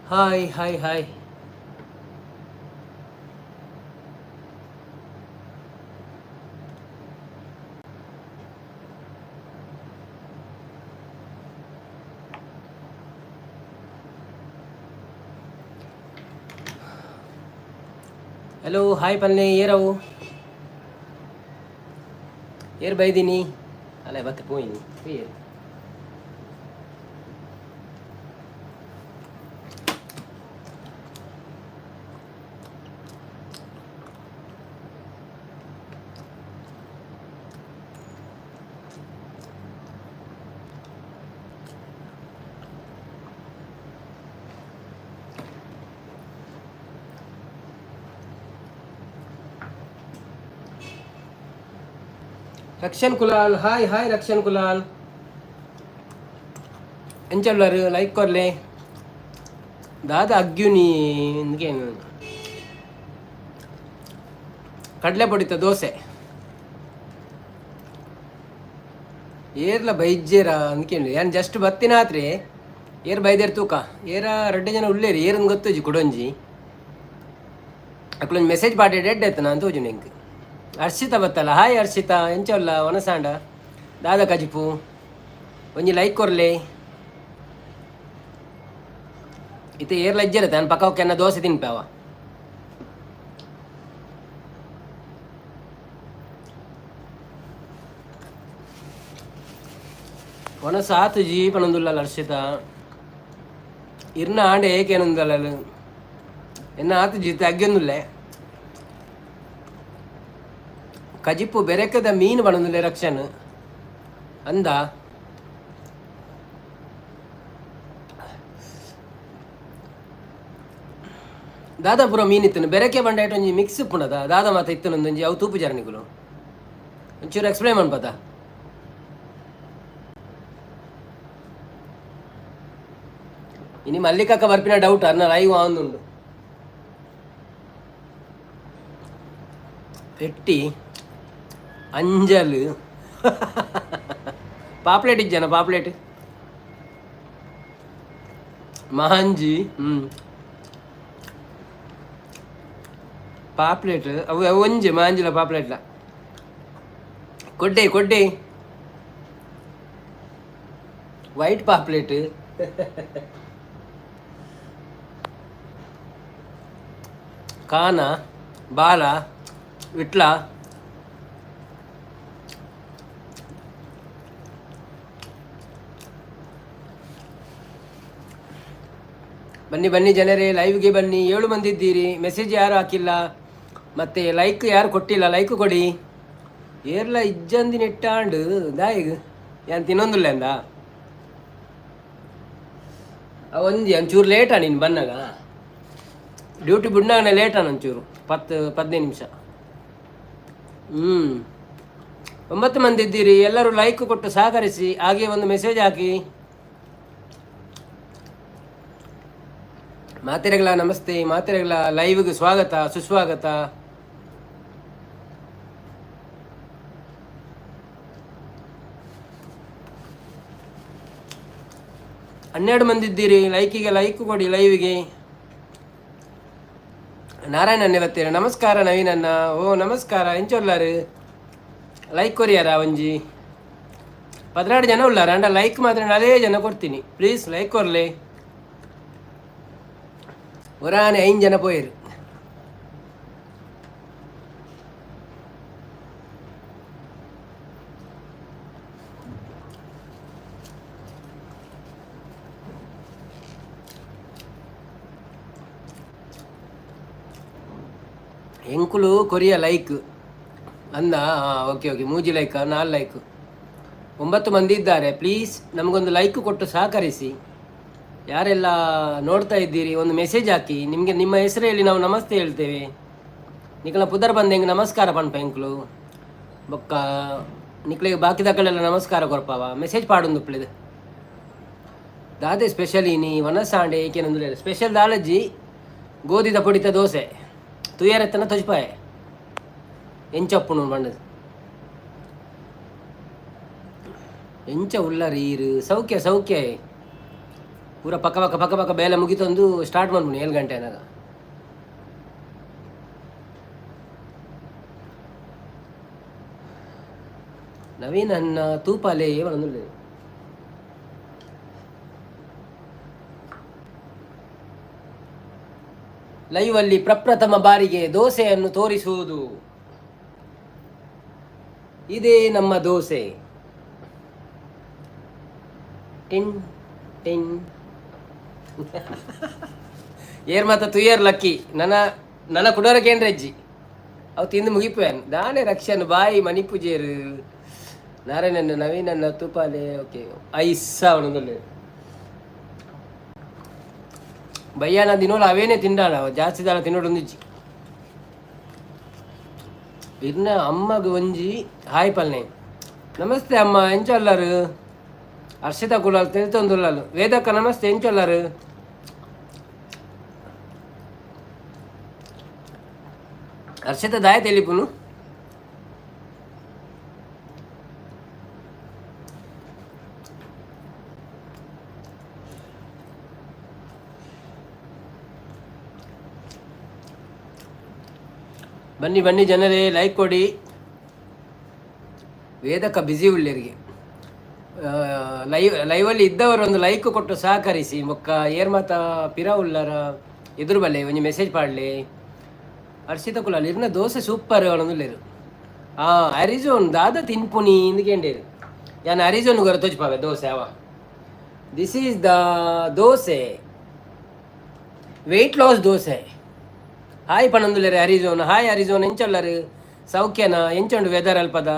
Hi hi hi. Hello, hi ಪಲ್ನೆ. ಏರವು ಏರ್ ಬೈದಿನಿ ಅಲ್ಲ ಬತ್ತೆ ಪೋಯಿನಿ ಏರ್. Rakshan Kulal, hi hi Rakshan Kulal. ಎಂಚಲ್ಲಾರು? ಲೈಕ್ ಕೊರ್ಲೆ. ದಾದ ಅಗ್ಯುನಿ ಇಂದ್ಕೇನು? ಕಡಲೆ ಪೊಡಿತ ದೋಸೆ. ಏರ್ಲ ಬೈಜ್ಜೇರ ಅಂದ್ಕೇನು. ಯಾನ್ ಜಸ್ಟ್ ಬತ್ತಿನಾತ್ರೆ ಏರ್ ಬೈದೇರ್ ತೂಕ. ಏರ ರಡ್ಡೆ ಜನ ಉಳ್ಳೇರಿ, ಏರನ್ ಗೊತ್ತುಜಿ. ಕುಡೊಂಜಿ ಅಕ್ಲೊಂಜಿ ಮೆಸೇಜ್ ಪಾಡಿ ಡೆಡ್ ಆಯ್ತು ನಾನು ತೋಜುನ ಎಂಕ್. ಹರ್ಷಿತಾ ಬತ್ತಲ್ಲ, ಹಾಯ್ ಹರ್ಷಿತಾ. ಎಂಚ ವನಸಾಂಡ? ದಾದ ಕಜಿಪು? ಒಂಜಿ ಲೈಕ್ ಕೊರ್ಲೆ. ಇತ್ತೆ ಏರ್ಲ ಇಜ್ಜೆರತ್ತೆ, ನಾನು ಪಕ್ಕ ಎನ್ನ ದೋಸೆ ತಿನ್ಪಾವ. ಒನಸ ಆತು ಜೀ ಪನೊಂದುಲ್ಲ ಹರ್ಷಿತಾ. ಇರ್ನ ಆಂಡೆ ಏಕೇನೊಂದಲ್ಲ ಎನ್ನ ಆತು ಜೀತೆ ಅಗ್ಯೊಂದುಲ್ಲೆ. ಕಜಿಪು ಬೆರೆಕದ ಮೀನು ಪನೊಂದುಲ್ಲೆ ರಕ್ಷನ್ ಅಂದ. ದಾದಾಪುರ ಮೀನು ಇತ್ತನು ಬೆರಕೆ ಬಂಡಾಯ್ಟ್ ಒಂಜಿ ಮಿಕ್ಸ್ ಉಪ್ಪುಂಡದ ದಾದ ಮಾತ ಇತ್ತನೊಂದೊಂಜಿ ಅವು ತೂಪು ಜರಣಿಗಳು. ಒಂಚೂರು ಎಕ್ಸ್ಪ್ಲೈನ್ ಮನ್ಪದ. ಇನಿ ಮಲ್ಲಿಕಕ್ಕ ಬರ್ಪಿನ ಡೌಟ್ ಅನ್ನ ಲೈವ್ ಆಂದುಂಡು. పెట్టి ಅಂಜಲ್ ಪಾಪ್ಲೇಟ್ ಇಜ್ಜನ? ಪಾಪ್ಲೇಟ್ ಮಾಂಜಿ. ಪಾಪ್ಲೇಟ್ ಅವು ಅವು ಒಂಜಿ ಮಾಂಜಿಲ ಪಾಪ್ಲೇಟ್ಲ. ಕೊಡ್ಡೆ ಕೊಡ್ಡೆ ವೈಟ್ ಪಾಪ್ಲೇಟ್. ಕಾನ ಬಾಲ ವಿಟ್ಲ. ಬನ್ನಿ ಬನ್ನಿ ಜನರೇ, ಲೈವ್ಗೆ ಬನ್ನಿ. ಏಳು ಮಂದಿ ಇದ್ದೀರಿ. ಮೆಸೇಜ್ ಯಾರು ಹಾಕಿಲ್ಲ ಮತ್ತೆ ಲೈಕ್ ಯಾರು ಕೊಟ್ಟಿಲ್ಲ, ಲೈಕ್ ಕೊಡಿ. ಏರ್ಲ ಇಜ್ಜಂದಿ ನೆಟ್ಟಾಂಡು ದಾಯಿಗ್ ಯಾನ್ ತಿನ್ನೊಂದುಲ್ಲ ಅಂದ. ಒಂಜಿ ಒಂಚೂರು ಲೇಟಾ ನೀನು ಬನ್ನಾಗ? ಡ್ಯೂಟಿ ಬುಡ್ನಾಗನೆ ಲೇಟ್ ಒಂಚೂರು 10-15 ನಿಮಿಷ. ಒಂಬತ್ತು ಮಂದಿ ಇದ್ದೀರಿ. ಎಲ್ಲರೂ ಲೈಕ್ ಕೊಟ್ಟು ಸಹಕರಿಸಿ, ಹಾಗೆ ಒಂದು ಮೆಸೇಜ್ ಹಾಕಿ. ಮಾತೆರೆಗಳ ನಮಸ್ತೆ, ಮಾತೆರೆಗಳ ಲೈವ್ಗೆ ಸ್ವಾಗತ ಸುಸ್ವಾಗತ. 12 ಮಂದಿ ಇದ್ದೀರಿ. ಲೈಕಿಗೆ ಲೈಕ್ ಕೊಡಿ ಲೈವ್ಗೆ. ನಾರಾಯಣ ಬತ್ತೀರ. ನಮಸ್ಕಾರ ನವೀನಣ್ಣ. ಓ ನಮಸ್ಕಾರ. ಎಂಚೊಲ್ಲಾರು? ಲೈಕ್ ಕೊರಿಯಾರ ಒಂಜಿ? 12 ಜನ ಉಲ್ಲಾರ ಅಂಡ ಲೈಕ್ ಮಾತ್ರ ಅದೇ ಜನ ಕೊಡ್ತೀನಿ. Please like ಕೊರ್ಲೆ. ಒರಾನೆ ಐದು ಜನ ಪೋಯಿರು. ಎಂಕುಲು ಕೊರಿಯ ಲೈಕ್ ಅಂದ. ಓಕೆ ಓಕೆ, ಮೂಜಿ ಲೈಕ್, ನಾಲ್ಕು ಲೈಕ್. ಒಂಬತ್ತು ಮಂದಿ ಇದ್ದಾರೆ. ಪ್ಲೀಸ್ ನಮಗೊಂದು ಲೈಕ್ ಕೊಟ್ಟು ಸಹಕರಿಸಿ. ಯಾರೆಲ್ಲ ನೋಡ್ತಾ ಇದ್ದೀರಿ, ಒಂದು ಮೆಸೇಜ್ ಹಾಕಿ. ನಿಮಗೆ ನಿಮ್ಮ ಹೆಸರು ಹೇಳಿ, ನಾವು ನಮಸ್ತೆ ಹೇಳ್ತೇವೆ. ನಿಕಲ ಪುದರ್ ಬಂದ ಹೆಂಗೆ ನಮಸ್ಕಾರ ಪನ್ಪ ಎಂಕ್ಲು. ಬೊಕ್ಕ ನಿಕ್ಲೆಗ್ ಬಾಕಿದಕಲೆಲ್ಲ ನಮಸ್ಕಾರ ಕೊರ್ಪವ. ಮೆಸೇಜ್ ಪಾಡೊಂದು ಪ್ಲೇದು. ದಾದೆ ಸ್ಪೆಷಲ್ ಇನಿ ವನಸಾಂಡೆ? ಏಕೇನಂದ್ರೆ ಸ್ಪೆಷಲ್ ದಾಲಜ್ಜಿ, ಗೋಧಿದ ಪೊಡಿತ ದೋಸೆ. ತುಯರೆತ್ತನ ತೊಜ್ಪಾಯೆ ಎಂಚಪ್ಪುನು ಬಂಡದು. ಎಂಚ ಉಲ್ಲರ್ ಈರು? ಸೌಖ್ಯ ಸೌಖ್ಯ. ಪೂರ ಪಕ್ಕ ಪಕ್ಕ ಪಕ್ಕ ಪಕ್ಕ ಬೇಲೆ ಮುಗಿತೊಂದು ಸ್ಟಾರ್ಟ್ ಮಾಡ್ಬಿಡಿ 7 ಗಂಟೆ ಆನಾಗ. ನವೀನ್ ಅನ್ನ ತೂಪಾಲೆ ಪನೊಂದುಲ್ಲೆ. ಲೈವ್ ಅಲ್ಲಿ ಪ್ರಪ್ರಥಮ ಬಾರಿಗೆ ದೋಸೆಯನ್ನು ತೋರಿಸುವುದು. ಇದೇ ನಮ್ಮ ದೋಸೆ. Tin tin. ಏರ್ ಮಾತ ತುಯರ್ ಲಕ್ಕಿ ನನ್ನ ನನ್ನ ಕುಡೋರ ಕೇಂದ್ರಜ್ಜಿ ಅವು ತಿಂದು ಮುಗಿಪುವೆನ್ ದಾನೆ ರಕ್ಷನ್ ಬಾಯಿ ಮಣಿಪುಜೇರು. ನಾರಾಯಣನ ನವೀನನ್ನ ತೂಪಾಲೆ. ಓಕೆ, ಐಸ ಅವನೊಂದಲ್ಲಿ ಬಯ್ಯಾನ ದಿನೋಲ ಅವೇನೆ ತಿಂಡಾಳ, ಜಾಸ್ತಿ ದಾಲ ತಿನ್ನೋಡೊಂದಿಜ್ಜಿ. ಇರ್ನ ಅಮ್ಮಗ್ ಒಂಜಿ ಹಾಯ್ ಪಲ್ನೆ. ನಮಸ್ತೆ ಅಮ್ಮ, ಎಂಚೊಲ್ಲರು? ಹರ್ಷಿತಾ ಕುಲಾಲ್ ತೆಲ್ತೊಂದುಲ್ಲಲು. ವೇದಕ್ಕ ನಮಸ್ತೆ, ಎಂಚೊಲ್ಲರು? ಹರ್ಷಿತಾ ದಾಯ ತೆಲಿಪುನು. ಬನ್ನಿ ಬನ್ನಿ ಜನರೇ, ಲೈಕ್ ಕೊಡಿ. ವೇದಕ್ಕ ಬ್ಯುಸಿ ಉಳ್ಳರಿಗೆ. ಲೈವಲ್ಲಿ ಇದ್ದವರು ಒಂದು ಲೈಕ್ ಕೊಟ್ಟು ಸಹಕರಿಸಿ. ಬೊಕ್ಕ ಏರ್ ಮಾತ ಪಿರ ಉಲ್ಲರ ಎದುರು ಬಲ್ಲೆ ಒಂಜಿ ಮೆಸೇಜ್ ಪಾಡ್ಲೆ. ಹರ್ಷಿತ ಕುಲಾಲ್ ಇರ್ನ ದೋಸೆ ಸೂಪರ್ ಅವನೊಂದುಲ್ಲೇರು. ಆ ಅರಿಜೋನ್ ದಾದ ತಿನ್ಪುನಿ ಇಂದು ಯಾನ್ ಅರಿಜೋನ್ ಗೊರ ತೋಜಿಪಾವೆ ದೋಸೆ ಅವ. This is the dosa, weight loss dosa. Hi ಪನೊಂದುಲ್ಲೆರ್ ಅರಿಜೋನ್. ಹಾಯ್ ಅರಿಜೋನ್, ಎಂಚೊಲ್ಲರು? ಸೌಖ್ಯನ? ಎಂಚೊಂಡು ವೆದರ್ ಅಲ್ಪದ?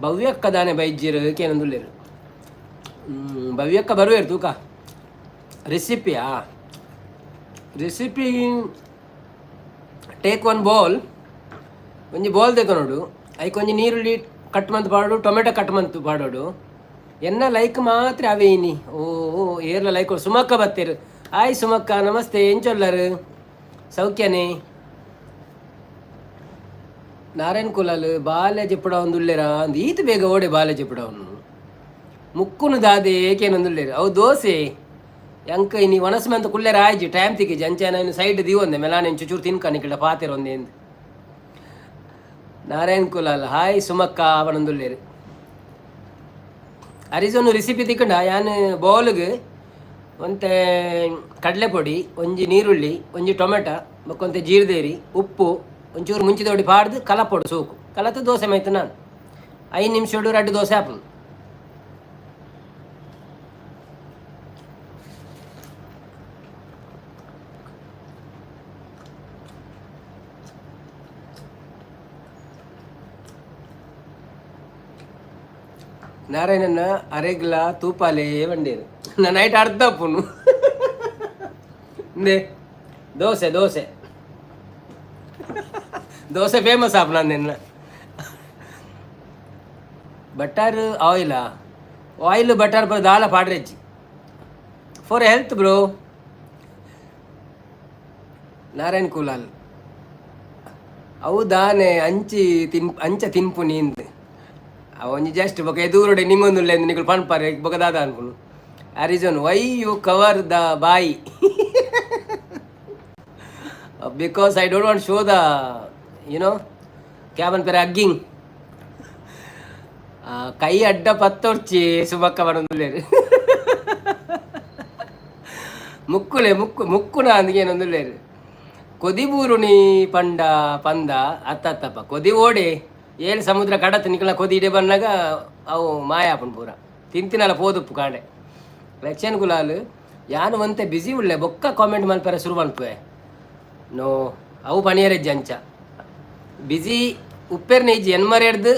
ಭವ್ಯಕ್ಕ ದಾನೆ ಬೈಜ್ಜಿರು ಕೇನೊಂದುಲ್ಲೆರ್. ಭವ್ಯಕ್ಕ ಬರುವೆರ್ ತೂಕ. ರೆಸಿಪಿಯಾ? Recipe, take one bowl. ಒಂಜಿ ಬೌಲ್ ದೆತೊನೊಡು, ಐಕ್ ಒಂಜಿ ನೀರುಳ್ಳಿ ಕಟ್ ಮಂತ್ ಪಾಡೋಡು, ಟೊಮೆಟೊ ಕಟ್ ಮಂತ್ ಪಾಡೋಡು. ಎನ್ನ ಲೈಕ್ ಮಾತ್ರ ಅವೇ ಇನಿ. ಓ ಓ, ಏರ್ಲ ಲೈಕ್. ಸುಮಕ್ಕ ಬತ್ತೆರ್. ಹಾಯ್ ಸುಮಕ್ಕ, ನಮಸ್ತೆ. ಎಂಚೊಲ್ಲರು? ಸೌಖ್ಯನೇ? ನಾರಾಯಣ್ ಕುಲಾಲ್ ಬಾಲೆ ಜೆಪ್ಪುಡ ಉಲ್ಲೇರಾ ಅಂದ್. ಈತ್ ಬೇಗ ಓಡೆ ಬಾಲೆ ಜೆಪ್ಪುಡವನು ಮುಕ್ಕುನು ದಾದೆ ಏಕೇನೊಂದುಲ್ಲೇರು. ಅವು ದೋಸೆ ಎಂಕ್ ಇನಿ ವನಸ್ ಮಂತ ಕುಲ್ಲೆರ ಆಯ್ಜಿ, ಟೈಮ್ ತಿಕ್ಕಿಜಿ. ಅಂಚೆ ಸೈಡ್ ದೀವೊಂದೆ ಮೆಲಾನೆ ಚುಚೂರು ತಿನ್ಕ ನಿಕ್ಲ ಪಾತೆರ ಒಂದೆ. ನಾರಾಯಣ್ ಕುಲಾಲ್ ಹಾಯ್ ಸುಮಕ್ಕ ಪನೊಂದುಲ್ಲೇರು. ಅರಿಜೋನು ರೆಸಿಪಿ ತಿಕ್ಕಂಡ ಯಾನ್ ಬೌಲ್ಗ್ ಒಂತೆ ಕಡಲೆ ಪೊಡಿ, ಒಂಜಿ ನೀರುಳ್ಳಿ, ಒಂಜಿ ಟೊಮೆಟೊ, ಬೊಕ್ಕೊಂತೆ ಜೀರ್ದೇರಿ, ಉಪ್ಪು, ಒಂಚೂರು ಮುಂಚಿದೊಡಿ ಪಾಡ್ದು ಕಲಪೊಡು. ಸೋಕು ಕಲತು ದೋಸೆ ಮೈತು. ನಾನು 5 ನಿಮಿಷಡು ರಡ್ಡು ದೋಸೆ ಆಪುಂಡು. ನಾರಾಯಣನ ಅರೆಗ್ಲ ತೂಪಾಲೆ ಬಂಡೇರು. ನಾನು ನೈಟ್ ಅರ್ಧ ಅಪ್ಪುನು. ಇಂದೆ ದೋಸೆ, ದೋಸೆ, ದೋಸೆ ಫೇಮಸ್ ಆಪ್ ನಿನ್ನ. ಬಟರ್ ಆಯಿಲಾ? ಆಯಿಲ್ ಬಟರ್ ಪೂರ ದಾಲ ಪಾಡ್ರೆಜ್ಜಿ, for health bro. Narayan Kulal ಅವು ದಾನೆ ಅಂಚಿ ತಿನ್ ಅಂಚ ತಿನ್ಪು ನೀಂದ್. ಅವ ಒಂಜಿ ಜಸ್ಟ್ ಬೊಕ ಎದುರುಡೆ ನಿಂಗೊಂದುಲ್ಲೆ ನಿಕುಲು ಪನ್ಪಾರೆ. ಬೊಕ ದಾದ ಅನ್ಪುನು? ಅರಿಜೋನ್, why you cover the ಬಾಯಿ? Because I don't want show the ಕ್ಯಾಬನ್ ಪೆರೆ ಅಗ್ಗಿಂಗ್. ಕೈ ಅಡ್ಡ ಪತ್ತೊರ್ಚಿ ಸುಬಕ್ಕ ಪನೊಂದುಲ್ಲೆರ್. ಮುಕ್ಕುಲೆ ಮುಕ್ಕು ಮುಕ್ಕುನ ಅಂದ್ಗೇನೊಂದುಲ್ಲೆರ್. ಕೊದಿಬೂರುನಿ ಪಂಡ ಪಂದ ಅತ್ತತ್ತಪ್ಪ. ಕೊದಿ ಓಡೆ ಏಳು ಸಮುದ್ರ ಕಡತ್ ನಿಕಲ ಕೊದಿ ಇಡೆ ಬನ್ನಾಗ ಅವು ಮಾಯ ಆಪುಂಡು ಪೂರ. ತಿಂತಿನಲ ಪೋದುಪ್ಪು ಕಾಂಡೆ. ಲಕ್ಷನ್ ಕುಲಾಲ್ ಯಾನ್ ಒಂತೆ ಬಿಸಿ ಉಳ್ಳೆ ಬೊಕ್ಕ ಕಾಮೆಂಟ್ ಮಲ್ಪೆರೆ ಶುರು ಮಲ್ಪುವೆ. ನೋ, ಅವು ಪನಿಯರೆಜ್ಜಿ. ಅಂಚ ಬಿಸಿ ಉಪ್ಪೇರ್ನೆ ಇಜ್ಜಿ. ಎನ್ಮರೆಡ್ದು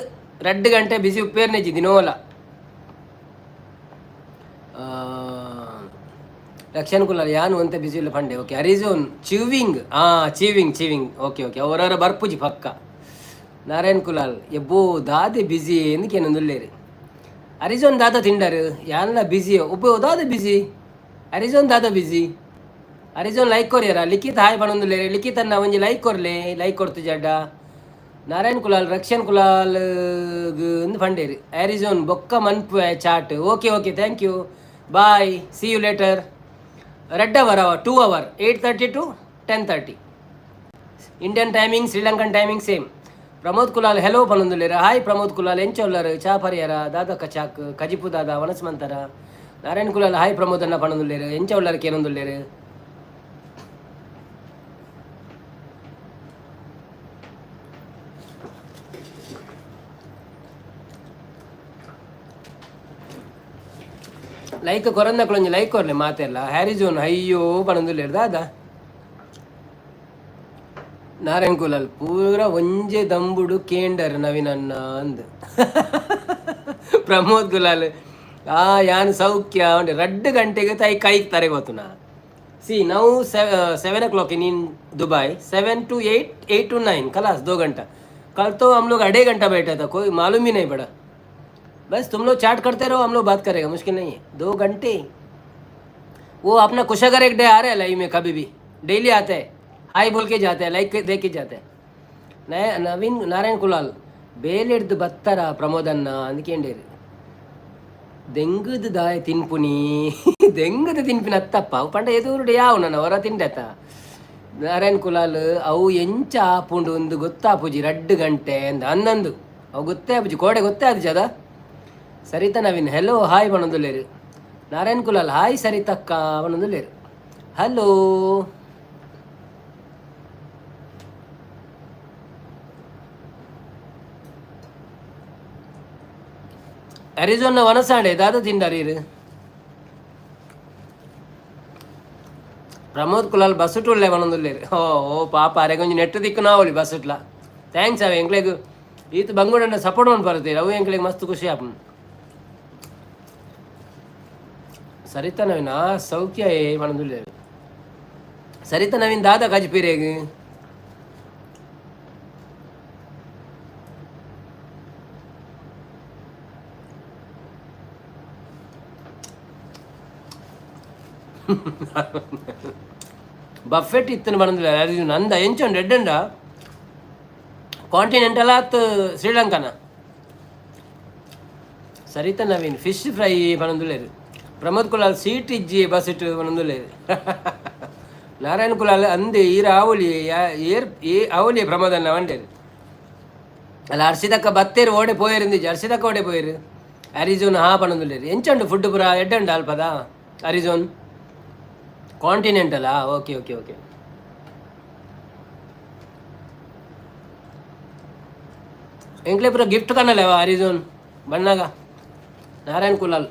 2 ಗಂಟೆ ಬಿಸಿ ಉಪ್ಪೇರ್ನೆ ಇಜ್ಜಿ ದಿನೋಲ. ಲಕ್ಷನ್ ಕುಲಾಲ್ ಯಾನ್ ಒಂತೆ ಬಿಸಿ ಉಳ್ಳೆ ಪಂಡೆ. ಓಕೆ. ಅರಿಜೋನ್ ಚ್ಯೂವಿಂಗ್, ಆ chewing chewing, okay okay. ಅವರವರ ಬರ್ಪುಜಿ ಪಕ್ಕ. ನಾರಾಯಣ್ ಕುಲಾಲ್ ಎಬ್ಬೋ ದಾದೆ ಬಿಸಿ ಎಂದಕೇನೊಂದುಲ್ಲೇರು. ಅರಿಜೋನ್ ದಾದ ತಿಂಡರು? ಯಾನ್ಲ ಬಿಸಿ ಒಬ್ಬ ದಾದ ಬಿಸಿ. ಅರಿಜೋನ್ ದಾದ ಬಿಸಿ? ಅರಿಜೋನ್ ಲೈಕ್ ಕೊರಿಯರ? ಲಿಖಿತ್ ಹಾಯ್ ಪನೊಂದುಲ್ಲೇರು. ಲಿಖಿತ್ ಅನ್ನ ಒಂಜಿ ಲೈಕ್ ಕೊರ್ಲೆ. ಲೈಕ್ ಕೊರ್ತು ಜಡ್ಡ. ನಾರಾಯಣ್ ಕುಲಾಲ್, ರಕ್ಷನ್ ಕುಲಾಲ್ ಇಂದು ಪಂಡೇರು. ಆರಿಜೋನ್ ಬೊಕ್ಕ ಮನ್ಪುವೆ chat. Okay okay, thank you, bye, see you later. Red hour hour 2 hour, 8:30 to 10:30 Indian timing, Sri Lankan timing same. Pramod Kulal hello ಪನೊಂದುಲ್ಲೆರ್. Hi Pramod Kulal, ಎಂಚ ಉಲ್ಲರ್? ಚಾ ಪರಿಯರ? ದಾದಕ್ಕ chalk ಕಜಿಪು ದಾದ ವನಸ್ ಮಂತರ? ನಾರಾಯಣ್ ಕುಲಾಲ್ ಹಾಯ್ ಪ್ರಮೋದ್ ಅನ್ನ ಪನೊಂದುಲ್ಲೆರ್. ಎಂಚ ಉಲ್ಲರ್ ಕೇನೊಂದುಲ್ಲೆರ್. ಲೈಕ್ ಕೊರಂದಕ್ಲೊಂಜಿ ಲೈಕ್ ಕೊರ್ಲೆ ಮಾತೆರ್ಲ. ಹ್ಯಾರಿಜೋನ್ ಅಯ್ಯೋ ಪನೊಂದುಲ್ಲೆರ್ ದಾದ. ನಾರಾಯಣ್ ಕುಲಾಲ್ ಪೂರ ಒಂಜೆ ದಂಬುಡು ಕೇಂಡರ್ ನವೀನನ್ನ ಅಂದ್. ಪ್ರಮೋದ್ ಕುಲಾಲ್ ಆ ಯಾನ್ ಸೌಖ್ಯ. ರಡ್ಡು ಗಂಟೆಗೆ ತೈ ಕೈ ತರೆ ಗೊತ್ತುನ. See now, 7 o'clock in Dubai, 7 to 8, 8 to 9, खलास 2 घंटा. कल तो हम लोग अढ़ाई घंटा बैठा था, कोई मालूम ही नहीं पड़ा. बस तुम लोग चैट करते रहो, हम लोग बात करेंगे, मुश्किल नहीं है. 2 घंटे. वो अपना कुशागर एक डे आ रहा है लाइव में, कभी भी डेली आते हैं, हाय बोल के जाते हैं, लाइक दे के जाते हैं. ನಯ ನವೀನ್ ನಾರಾಯಣ್ ಕುಲಾಲ್ ಬೇಲೆಡ್ದು ಬತ್ತರ ಪ್ರಮೋದನ್ನ ಅಂದ್ಕೇಂಡೇರು. ದೆಂಗದ ದಾಯ ತಿನ್ಪುನಿ? ದೆಂಗದ ತಿನ್ಪಿನ ಅತ್ತಪ್ಪ ಅವು ಪಂಡ ಎದುರುಡು ಯಾವು ನನ್ನ ಹೊರ ತಿಂಡೆತ. ನಾರಾಯಣ್ ಕುಲಾಲ್ ಅವು ಎಂಚ ಆಪುಂಡು ಒಂದು ಗೊತ್ತಾಪುಜಿ. ರಡ್ಡು ಗಂಟೆ ಅಂದ ಅಂದಂದು ಅವು ಗೊತ್ತೇ ಆಪುಜಿ, ಕೋಡೆ ಗೊತ್ತೇ ಆಪುಜಿ ಅದ. ಸರಿತಾ ನವೀನ್ ಹೆಲೋ ಹಾಯ್ ಪನೊಂದುಲ್ಲೆರ್. ನಾರಾಯಣ್ ಕುಲಾಲ್ ಹಾಯ್ ಸರಿತಕ್ಕ ಪನೊಂದುಲ್ಲೆರ್. ಹಲೋ. ಅರಿಜೋನ್ನ ವನಸಾಂಡೆ ದಾದ ತಿಂಡಾರ ಇರು. ಪ್ರಮೋದ್ ಕುಲಾಲ್ ಬಸ್ಸುಟುಳ್ಳೆ ಪನೊಂದುಲ್ಲೆರ್. ಓ ಓ ಪಾಪ, ಅರೆಗ್ ಒಂಜಿ ನೆಟ್ ದಿಕ್ಕುನ ಆವೊಲಿ ಬಸ್ಸುಟ್ಲ. Thanks ಅವೆ ಎಂಕ್ಲೆಗ್ ಈತ್ ಬಂಗುಡಂಡ ಸಪೋರ್ಟ್ ಮನ್ಪುನರ್ತೀರ್, ಅವು ಎಂಕ್ಲೆಗ್ ಮಸ್ತ್ ಖುಷಿ ಆಪುಂಡು. ಸರಿತಾ ನವೀನ್ ಆ ಸೌಖ್ಯ ಏ ಪನೊಂದುಲ್ಲೆರ್. ಸರಿತಾ ನವೀನ್ ದಾದ ಕಜ್ಪೀರೆಗ್? ಬಫೆಟ್ ಇತ್ತನ ಪನೊಂದುಲ್ಲೆರ್. ಅರ್ಜುನ್ ಅಂದ ಎಂಚ ಉಂಡು? ಎಡ್ಡೆ ಕಾಂಟಿನೆಂಟಲ್ ಆತ್ ಶ್ರೀಲಂಕಾನ? ಸರಿತಾ ನವೀನ್ ಫಿಶ್ ಫ್ರೈ ಪನೊಂದುಲ್ಲೆರ್. ಪ್ರಮೋದ್ ಕುಲಾಲ್ ಸೀಟ್ ಇಜ್ಜಿ ಬಸ್ ಪನೊಂದುಲ್ಲೆರ್. ನಾರಾಯಣ ಕುಲಾಲ್ ಅಂದೆ ಈರ್ ಆವೊಲಿ ಏರ್ ಏ ಆವೊಲಿ ಪ್ರಮೋದನ್ನ ವಂಡೇರು. ಅಲ್ಲ, ಅರ್ಷಿತಕ್ಕ ಬತ್ತೇರು, ಓಡೆ ಪೋಯೆರ್? ಅರ್ಷಿತಕ್ಕ ಓಡೆ ಪೋಯೆರ್? ಅರಿಜೋನ್ ಹಾ ಪನೊಂದುಲ್ಲೆರ್. ಎಂಚ ಉಂಡು ಫುಡ್ ಪೂರ? ಎಡ್ಡೆ ಉಂಡು ಅಲ್ಪದ ಅರಿಜೋನ್? ಕಾಂಟಿನೆಂಟಲಾ? Okay okay okay. ಎಂಕ್ಲೆ ಪೂರ ಗಿಫ್ಟ್ ಕನ್ನಲೇವ ಅರಿಜೋನ್ ಬಣ್ಣಗ. ನಾರಾಯಣ್ ಕುಲಾಲ್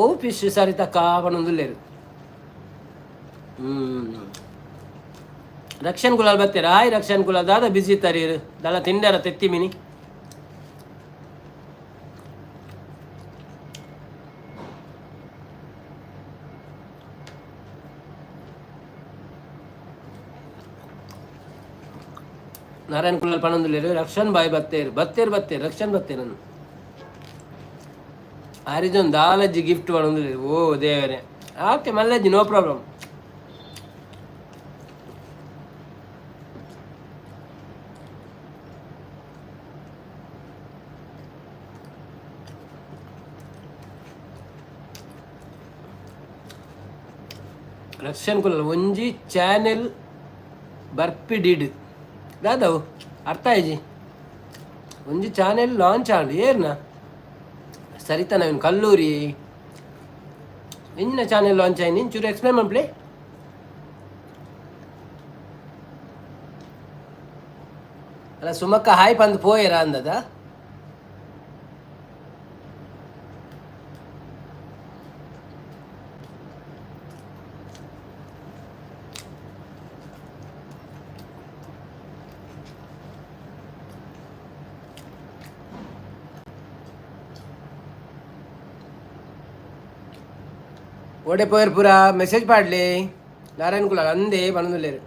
ಓ ಫಿಶ್ ಸರಿತಕ್ಕ ಪನೊಂದುಲ್ಲೆರ್. ರಕ್ಷನ್ ಕುಲಾಲ್ ಬತ್ತೆರ್. ಹಾಯ್ ರಕ್ಷನ್ ಕುಲಾಲ್, ದಾದ ಬಿಸಿ ಇತ್ತರೀರ್? ದಾಲ ತಿಂಡರ ತೆತ್ತಿ ಮಿನಿ? ನಾರಾಯಣ್ ಕುಲಾಲ್ ಪನೊಂದುಲ್ಲೆರ್. ರಕ್ಷನ್ ಬಾಯ್ ಬತ್ತೇರ್ ಬತ್ತೇರ್ ಬತ್ತೇರ್ ರಕ್ಷನ್ ಬತ್ತೇರ್. ಆರಿಜೋನ್ ದಾಲಜ್ಜಿ ಗಿಫ್ಟ್ ಪನೊಂದುಲ್ಲೆರ್. ಓ ದೇವರೇ, ಓಕೆ ಮಲ್ಲಜ್ಜಿ, ನೋ ಪ್ರಾಬ್ಲಮ್. ರಕ್ಷನ್ ಕುಲಾಲ್ ಒಂಜಿ ಚಾನೆಲ್ ಬರ್ಪಿಡಿಡ್ ದಾದವು? ಅರ್ಥ ಆಯ್ಜಿ. ಒಂಜಿ ಚಾನೆಲ್ ಲಾಂಚ್ ಆಂಡ್ ಏರ್ನ? ಸರಿತಾ ನವೀನ್ ಕಲ್ಲೂರಿ ಎಂಚಿನ ಚಾನೆಲ್ ಲಾಂಚ್ ಆಯ್ನಿ? ಚೂರು ಎಕ್ಸ್ಪ್ಲೇನ್ ಮನ್ಪುಲೆ. ಅಲ್ಲ, ಸುಮಕ್ಕ ಹಾಯ್ ಪಂದ್ ಪೋಯೆರಾ ಅಂದದ? ಓಡೆ ಪೋಯರ್ ಪೂರ? ಮೆಸೇಜ್ ಪಾಡ್ಲೆ. ನಾರಾಯಣ ಕುಲಾಲ್ ಅಂದೇ ಪನೊಂದುಲ್ಲೆರ್.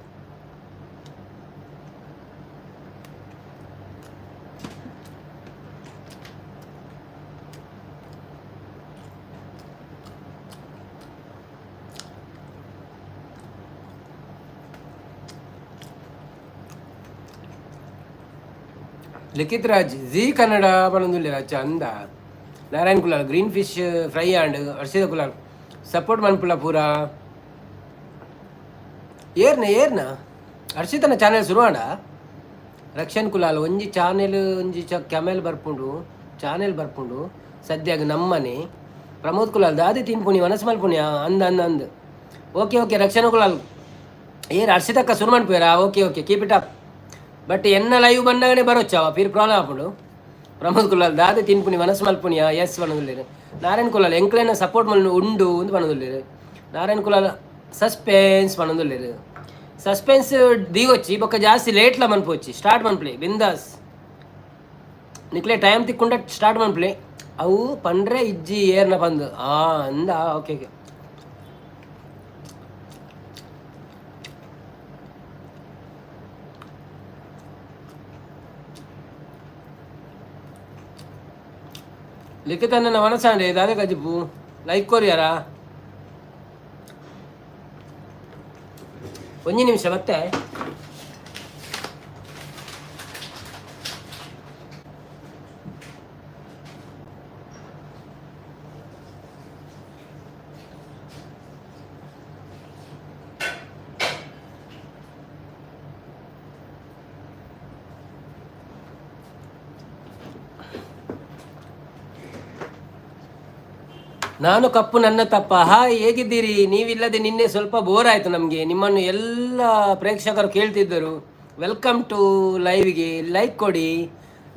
ಲಿಖಿತ್ ರಾಜ್, ಜೀ ಕನ್ನಡ ಪನೊಂದುಲ್ಲೆರ್ ಅಚ್ಚ ಅಂದ. Narayan Kulal, green fish fry ಆಂಡ್. ಹರ್ಷಿತ ಕುಲಾಲ್, ಸಪೋರ್ಟ್ ಮನ್ಪುಲ ಪೂರ. ಏರ್ನ ಏರ್ನ ಹರ್ಷಿತನ ಚಾನೆಲ್ ಶುರು ಆಂಡ? ರಕ್ಷಣ್ ಕುಲಾಲ್, ಒಂಜಿ ಚಾನೆಲ್ ಒಂಜಿ ಚ ಕ್ಯಾಮೆಲ್ ಬರ್ಪುಂಡು, ಚಾನೆಲ್ ಬರ್ಪುಂಡು ಸದ್ಯಾಗ ನಮ್ಮನೆ. ಪ್ರಮೋದ್ ಕುಲಾಲ್, ದಾದೆ ತಿನ್ಪುಣಿ ಮನಸ್ಸು ಮಲ್ಪುಣಿ. ಅಂದ ಅಂದ ಅಂದ್. Okay okay Rakshan Kulal. ಏರ್ ಹರ್ಷಿತಕ್ಕ ಶುರು ಮನ್ಪುವೆರಾ? Okay okay, keep it up. But ಎನ್ನ ಲೈವ್ ಬಂದಾಗನೇ ಬರೋಚ್ಚಾವ, ಫಿರ್ ಪ್ರಾಬ್ಲಮ್ ಆಪುಂಡು. ಪ್ರಮೋದ್ ಕುಲಾಲ್, ದಾದೆ ತಿನ್ಪುಣಿ ಮನಸ್ಸು ಮಲ್ಪುಣಿಯಾ? ಎಸ್ ಪನೊಂದುಲ್ಲೆರ್. ನಾರಾಯಣ್ ಕುಲಾಲ್, ಎಂಕ್ಲೆನ ಸಪೋರ್ಟ್ ಮಲ್ಲು ಉಂಡು ಅಂದ್ ಪನೊಂದುಲ್ಲೆರ್. ನಾರಾಯಣ್ ಕುಲಾಲ್, ಸಸ್ಪೆನ್ಸ್ ಪನೊಂದುಲ್ಲೆರ್. ಸಸ್ಪೆನ್ಸ್ ದೀವೊಚ್ಚಿ, ಬೊಕ್ಕ ಜಾಸ್ತಿ ಲೇಟ್ಲ ಮನ್ಪೊಚ್ಚಿ. ಸ್ಟಾರ್ಟ್ ಮನ್ಪುಲೆ ಬಿಂದಾಸ್. ನಿಕ್ಲೆ ಟೈಮ್ ತಿಕ್ಕೊಂಡ ಸ್ಟಾರ್ಟ್ ಮನ್ಪುಲೆ. ಅವು ಪಂಡ್ರೆ ಇಜ್ಜಿ ಏರ್ನ ಪಂದು. ಆ ಅಂದ. ಓಕೆ ಓಕೆ, ಲಿಖಿತನ್ನ ಮನಸಾಂಡೆ ದಾದೆ ಕಜಿಪು? ಲೈಕ್ ಕೊರಿಯಾರ? ಒಂಜಿ ನಿಮಿಷ ಮತ್ತೆ. ನಾನು ಕಪ್ಪು ನನ್ನ ತಪ್ಪ, ಹಾಯ್, ಹೇಗಿದ್ದೀರಿ? ನೀವಿಲ್ಲದೆ ನಿನ್ನೆ ಸ್ವಲ್ಪ ಬೋರ್ ಆಯಿತು ನಮಗೆ. ನಿಮ್ಮನ್ನು ಎಲ್ಲ ಪ್ರೇಕ್ಷಕರು ಕೇಳ್ತಿದ್ದರು. Welcome to ಲೈವ್ಗೆ ಲೈಕ್ ಕೊಡಿ.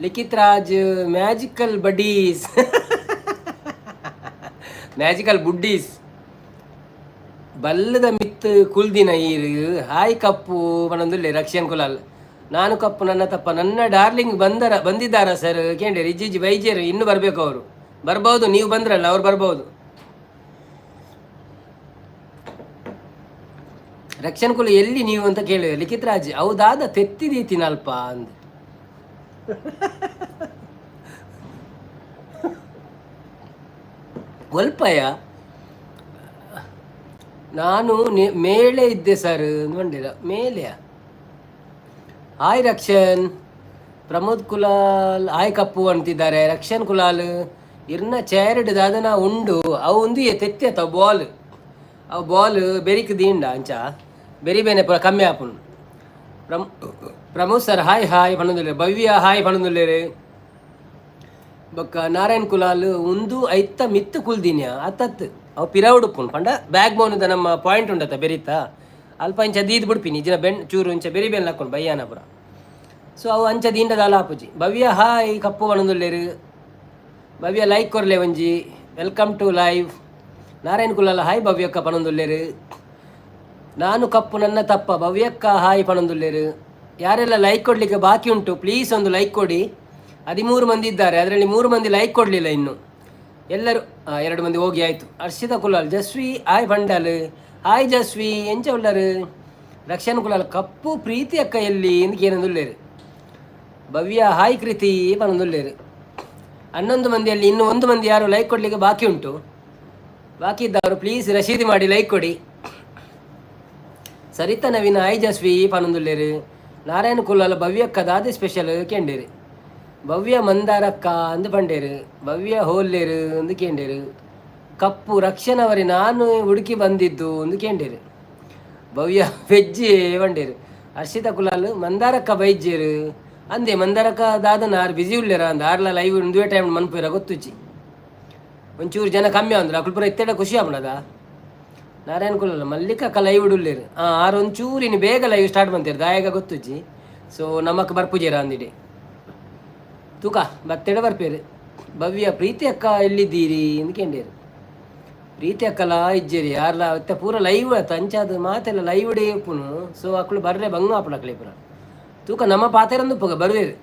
ಲಿಖಿತ್ ರಾಜ್, ಮ್ಯಾಜಿಕಲ್ ಬಡೀಸ್, ಮ್ಯಾಜಿಕಲ್ ಬುಡ್ಡೀಸ್. ಬಲ್ಲದ ಮಿತ್ ಕುಲ್ದಿನ ಈರು. ಹಾಯ್ ಕಪ್ಪು ಪನೊಂದುಲ್ಲೆ ರಕ್ಷನ್ ಕುಲಾಲ್. ನಾನು ಕಪ್ಪು ನನ್ನ ತಪ್ಪ, ನನ್ನ ಡಾರ್ಲಿಂಗ್ ಬಂದರ, ಬಂದಿದ್ದಾರಾ ಸರ್ ಕೇಂದ್ರ? ಇಜ್ಜಿಜ್ಜಿ ಬೈಜೇರು, ಇನ್ನೂ ಬರಬೇಕು ಅವರು. ಬರ್ಬೋದು, ನೀವು ಬಂದ್ರಲ್ಲ ಅವ್ರು ಬರ್ಬೋದು. ರಕ್ಷಣ್ ಕುಲ, ಎಲ್ಲಿ ನೀವು ಅಂತ ಕೇಳಿದೆ. ಲಿಖಿತ್ ರಾಜ್, ಹೌದಾದ ತೆತ್ತಿದೀತಿನಲ್ಪ ಅಂದ. ಒಲ್ಪಯ? ನಾನು ಮೇಳೆ ಇದ್ದೆ ಸರ್ ಬಂದಿಲ್ಲ ಮೇಲೆಯಾ? ಹಾಯ್ ರಕ್ಷನ್. ಪ್ರಮೋದ್ ಕುಲಾಲ್, ಹಾಯ್ ಕಪ್ಪು ಅಂತಿದ್ದಾರೆ. ರಕ್ಷನ್ ಕುಲಾಲ್, ಇರ್ನ ಚೇರ್ಡ್ ದಾದನ ಉಂಡು. ಅವು ಒಂದು ತೆತ್ತಿ ಅತ್ತ ಬಾಲ್, ಅವು ಬಾಲ್ ಬೆರಿಕ್ ದೀಂಡ ಅಂಚ ಬೆರಿ ಬೇನೆ ಪೂರ ಕಮ್ಮಿ ಆಪುಂಡು. ಪ್ರಮೋದ್ ಸರ್ ಹಾಯ್ ಹಾಯ್ ಪನೊಂದುಲ್ಲೆರ್. ಭವ್ಯ ಹಾಯ್ ಪನೊಂದುಲ್ಲೆರ್. ಬೊಕ್ಕ ನಾರಾಯಣ್ ಕುಲಾಲ್, ಉಂದು ಐತ ಮಿತ್ತು ಕುಲ್ದಿನ್ಯ? ಅತ್ತತ್, ಅವು ಪಿರವುಡುಪ್ಪುಂಡು ಪಂಡ ಬ್ಯಾಕ್ ಬೋನ್ ನಮ್ಮ ಪಾಯಿಂಟ್ ಉಂಡತ್ತ ಬೆರಿತ ಅಲ್ಪ ಇಂಚ ದೀದ್ ಬಿಡ್ಪಿನಿ ಇಜಿನ ಬೆನ್ ಚೂರು ಇಂಚ ಬೆರಿ ಬೆನ್ ಲಕ್ಕೊಂಡು ಬಯ್ಯಾನ ಪುರ. ಸೊ ಅವು ಅಂಚ ದೀಂಡ ದಾಲ ಆಪುಜಿ. ಭವ್ಯ ಹಾಯ್ ಕಪ್ಪು ಪನೊಂದುಲ್ಲೆರ್. ಭವ್ಯ, ಲೈಕ್ ಕೊರ್ಲೆ ಒಂಜಿ. Welcome to live. Narayan Kulal, hi ಭವ್ಯಕ್ಕ ಪನೊಂದುಲ್ಲೆರ್. ನಾನು ಕಪ್ಪು ನನ್ನ ತಪ್ಪ, ಭವ್ಯಕ್ಕ ಹಾಯ್ ಪನೊಂದುಲ್ಲೆರ್. ಯಾರೆಲ್ಲ ಲೈಕ್ ಕೊಡಲಿಕ್ಕೆ ಬಾಕಿ ಉಂಟು, ಪ್ಲೀಸ್ ಒಂದು ಲೈಕ್ ಕೊಡಿ. 13 ಮಂದಿ ಇದ್ದಾರೆ, ಅದರಲ್ಲಿ ಮೂರು ಮಂದಿ ಲೈಕ್ ಕೊಡಲಿಲ್ಲ ಇನ್ನು. ಎಲ್ಲರೂ ಎರಡು ಮಂದಿ ಹೋಗಿ ಆಯಿತು. ಹರ್ಷಿತಾ ಕುಲಾಲ್, ಜಸ್ವಿ ಹಾಯ್ ಬಂಡಲ್. ಹಾಯ್ ಜಸ್ವಿ, ಎಂಚ ಉಲ್ಲರು? ರಕ್ಷಣ್ ಕುಲಾಲ್, ಕಪ್ಪು ಪ್ರೀತಿ ಅಕ್ಕ ಎಲ್ಲಿ ಇಂದಕ್ಕೆ. ಭವ್ಯ ಹಾಯ್ ಕೃತಿ ಪನೊಂದುಲ್ಲೆರ್. 11 ಮಂದಿಯಲ್ಲಿ ಇನ್ನು ಒಂದು ಮಂದಿ ಯಾರು ಲೈಕ್ ಕೊಡಲಿಕ್ಕೆ ಬಾಕಿ ಉಂಟು. ಬಾಕಿ ಇದ್ದವರು ಪ್ಲೀಸ್ ರಶೀದಿ ಮಾಡಿ ಲೈಕ್ ಕೊಡಿ. ಸರಿತಾ ನವೀನ, ಹಾಯ್ ಜಸ್ವಿ ಪನೊಂದುಲ್ಲೆರ್. ನಾರಾಯಣ ಕುಲಾಲ್, ಭವ್ಯಕ್ಕ ದಾದೆ ಸ್ಪೆಷಲ್ ಕೇಂಡೇರು. ಭವ್ಯ ಮಂದಾರಕ್ಕ ಅಂದು ಪಂಡೇರು. ಭವ್ಯ ಹೋಲ್ಲೇರು ಅಂದು ಕೇಂಡೇರು. ಕಪ್ಪು ರಕ್ಷಣವರಿ ನಾನು ಹುಡುಕಿ ಬಂದಿದ್ದು ಅಂದು ಕೇಂಡೇರು. ಭವ್ಯ ವೆಜ್ಜಿ ಪಂಡೇರು. ಹರ್ಷಿತಾ ಕುಲಾಲ್, ಮಂದಾರಕ್ಕ ಬೈಜೇರು ಅಂದೆ. ಮಂದಾರಕ್ಕ ದಾದನ ಆರು ಬಿಸಿ ಉಲ್ಲೇರ ಅಂದ. ಆರ್ಲ ಲೈವ್ ಒಂದುವೇ ಟೈಮ್ ಮನ್ಪುರ ಗೊತ್ತುಜ್ಜಿ. ಒಂಚೂರು ಜನ ಕಮ್ಮಿ ಅಂದ್ರೆ ಅಕುಲು ಪೂರ ಇತ್ತೆಡ ಖುಷಿ ಆಪುಂಡದ. ನಾರಾಯಣ ಕುಲಾಲ್, ಮಲ್ಲಿಕಕ್ಕ ಲೈವ್ ಉಲ್ಲೇರು. ಹಾಂ, ಆರು ಒಂಚೂರು ಇನ್ನು ಬೇಗ ಲೈವ್ ಸ್ಟಾರ್ಟ್ ಬಂತೇರು ದಾಯಗ ಗೊತ್ತುಜ್ಜಿ. ಸೊ ನಮಕ್ ಬರ್ಪುಜೇರ ಅಂದಿಡೆ ತೂಕ ಬತ್ತೆಡ ಬರ್ಪೇರು. ಭವ್ಯ, ಪ್ರೀತಿ ಅಕ್ಕ ಎಲ್ಲಿದ್ದೀರಿ ಅಂದ್ ಕೇಂಡೇರು. ಪ್ರೀತಿ ಅಕ್ಕಲ ಇಜ್ಜೇರಿ ಯಾರ್ಲ ಅತ್ತ ಪೂರ ಲೈವ್ ಅತ್ತ ಅಂಚಾದ ಮಾತೆಲ್ಲ ಲೈವ್ ಡೇ ಉಪ್ಪುನು. ಸೊ ಅಕ್ಲು ಬರ್ರೆ ಬಂಗ ಆಪುಂಡು ಅಕ್ಲೆ ಪೂರ. ತೂಕ ನಮ್ಮ ಪಾತೆರಂದು ಪುಗ ಬರುವೇರು.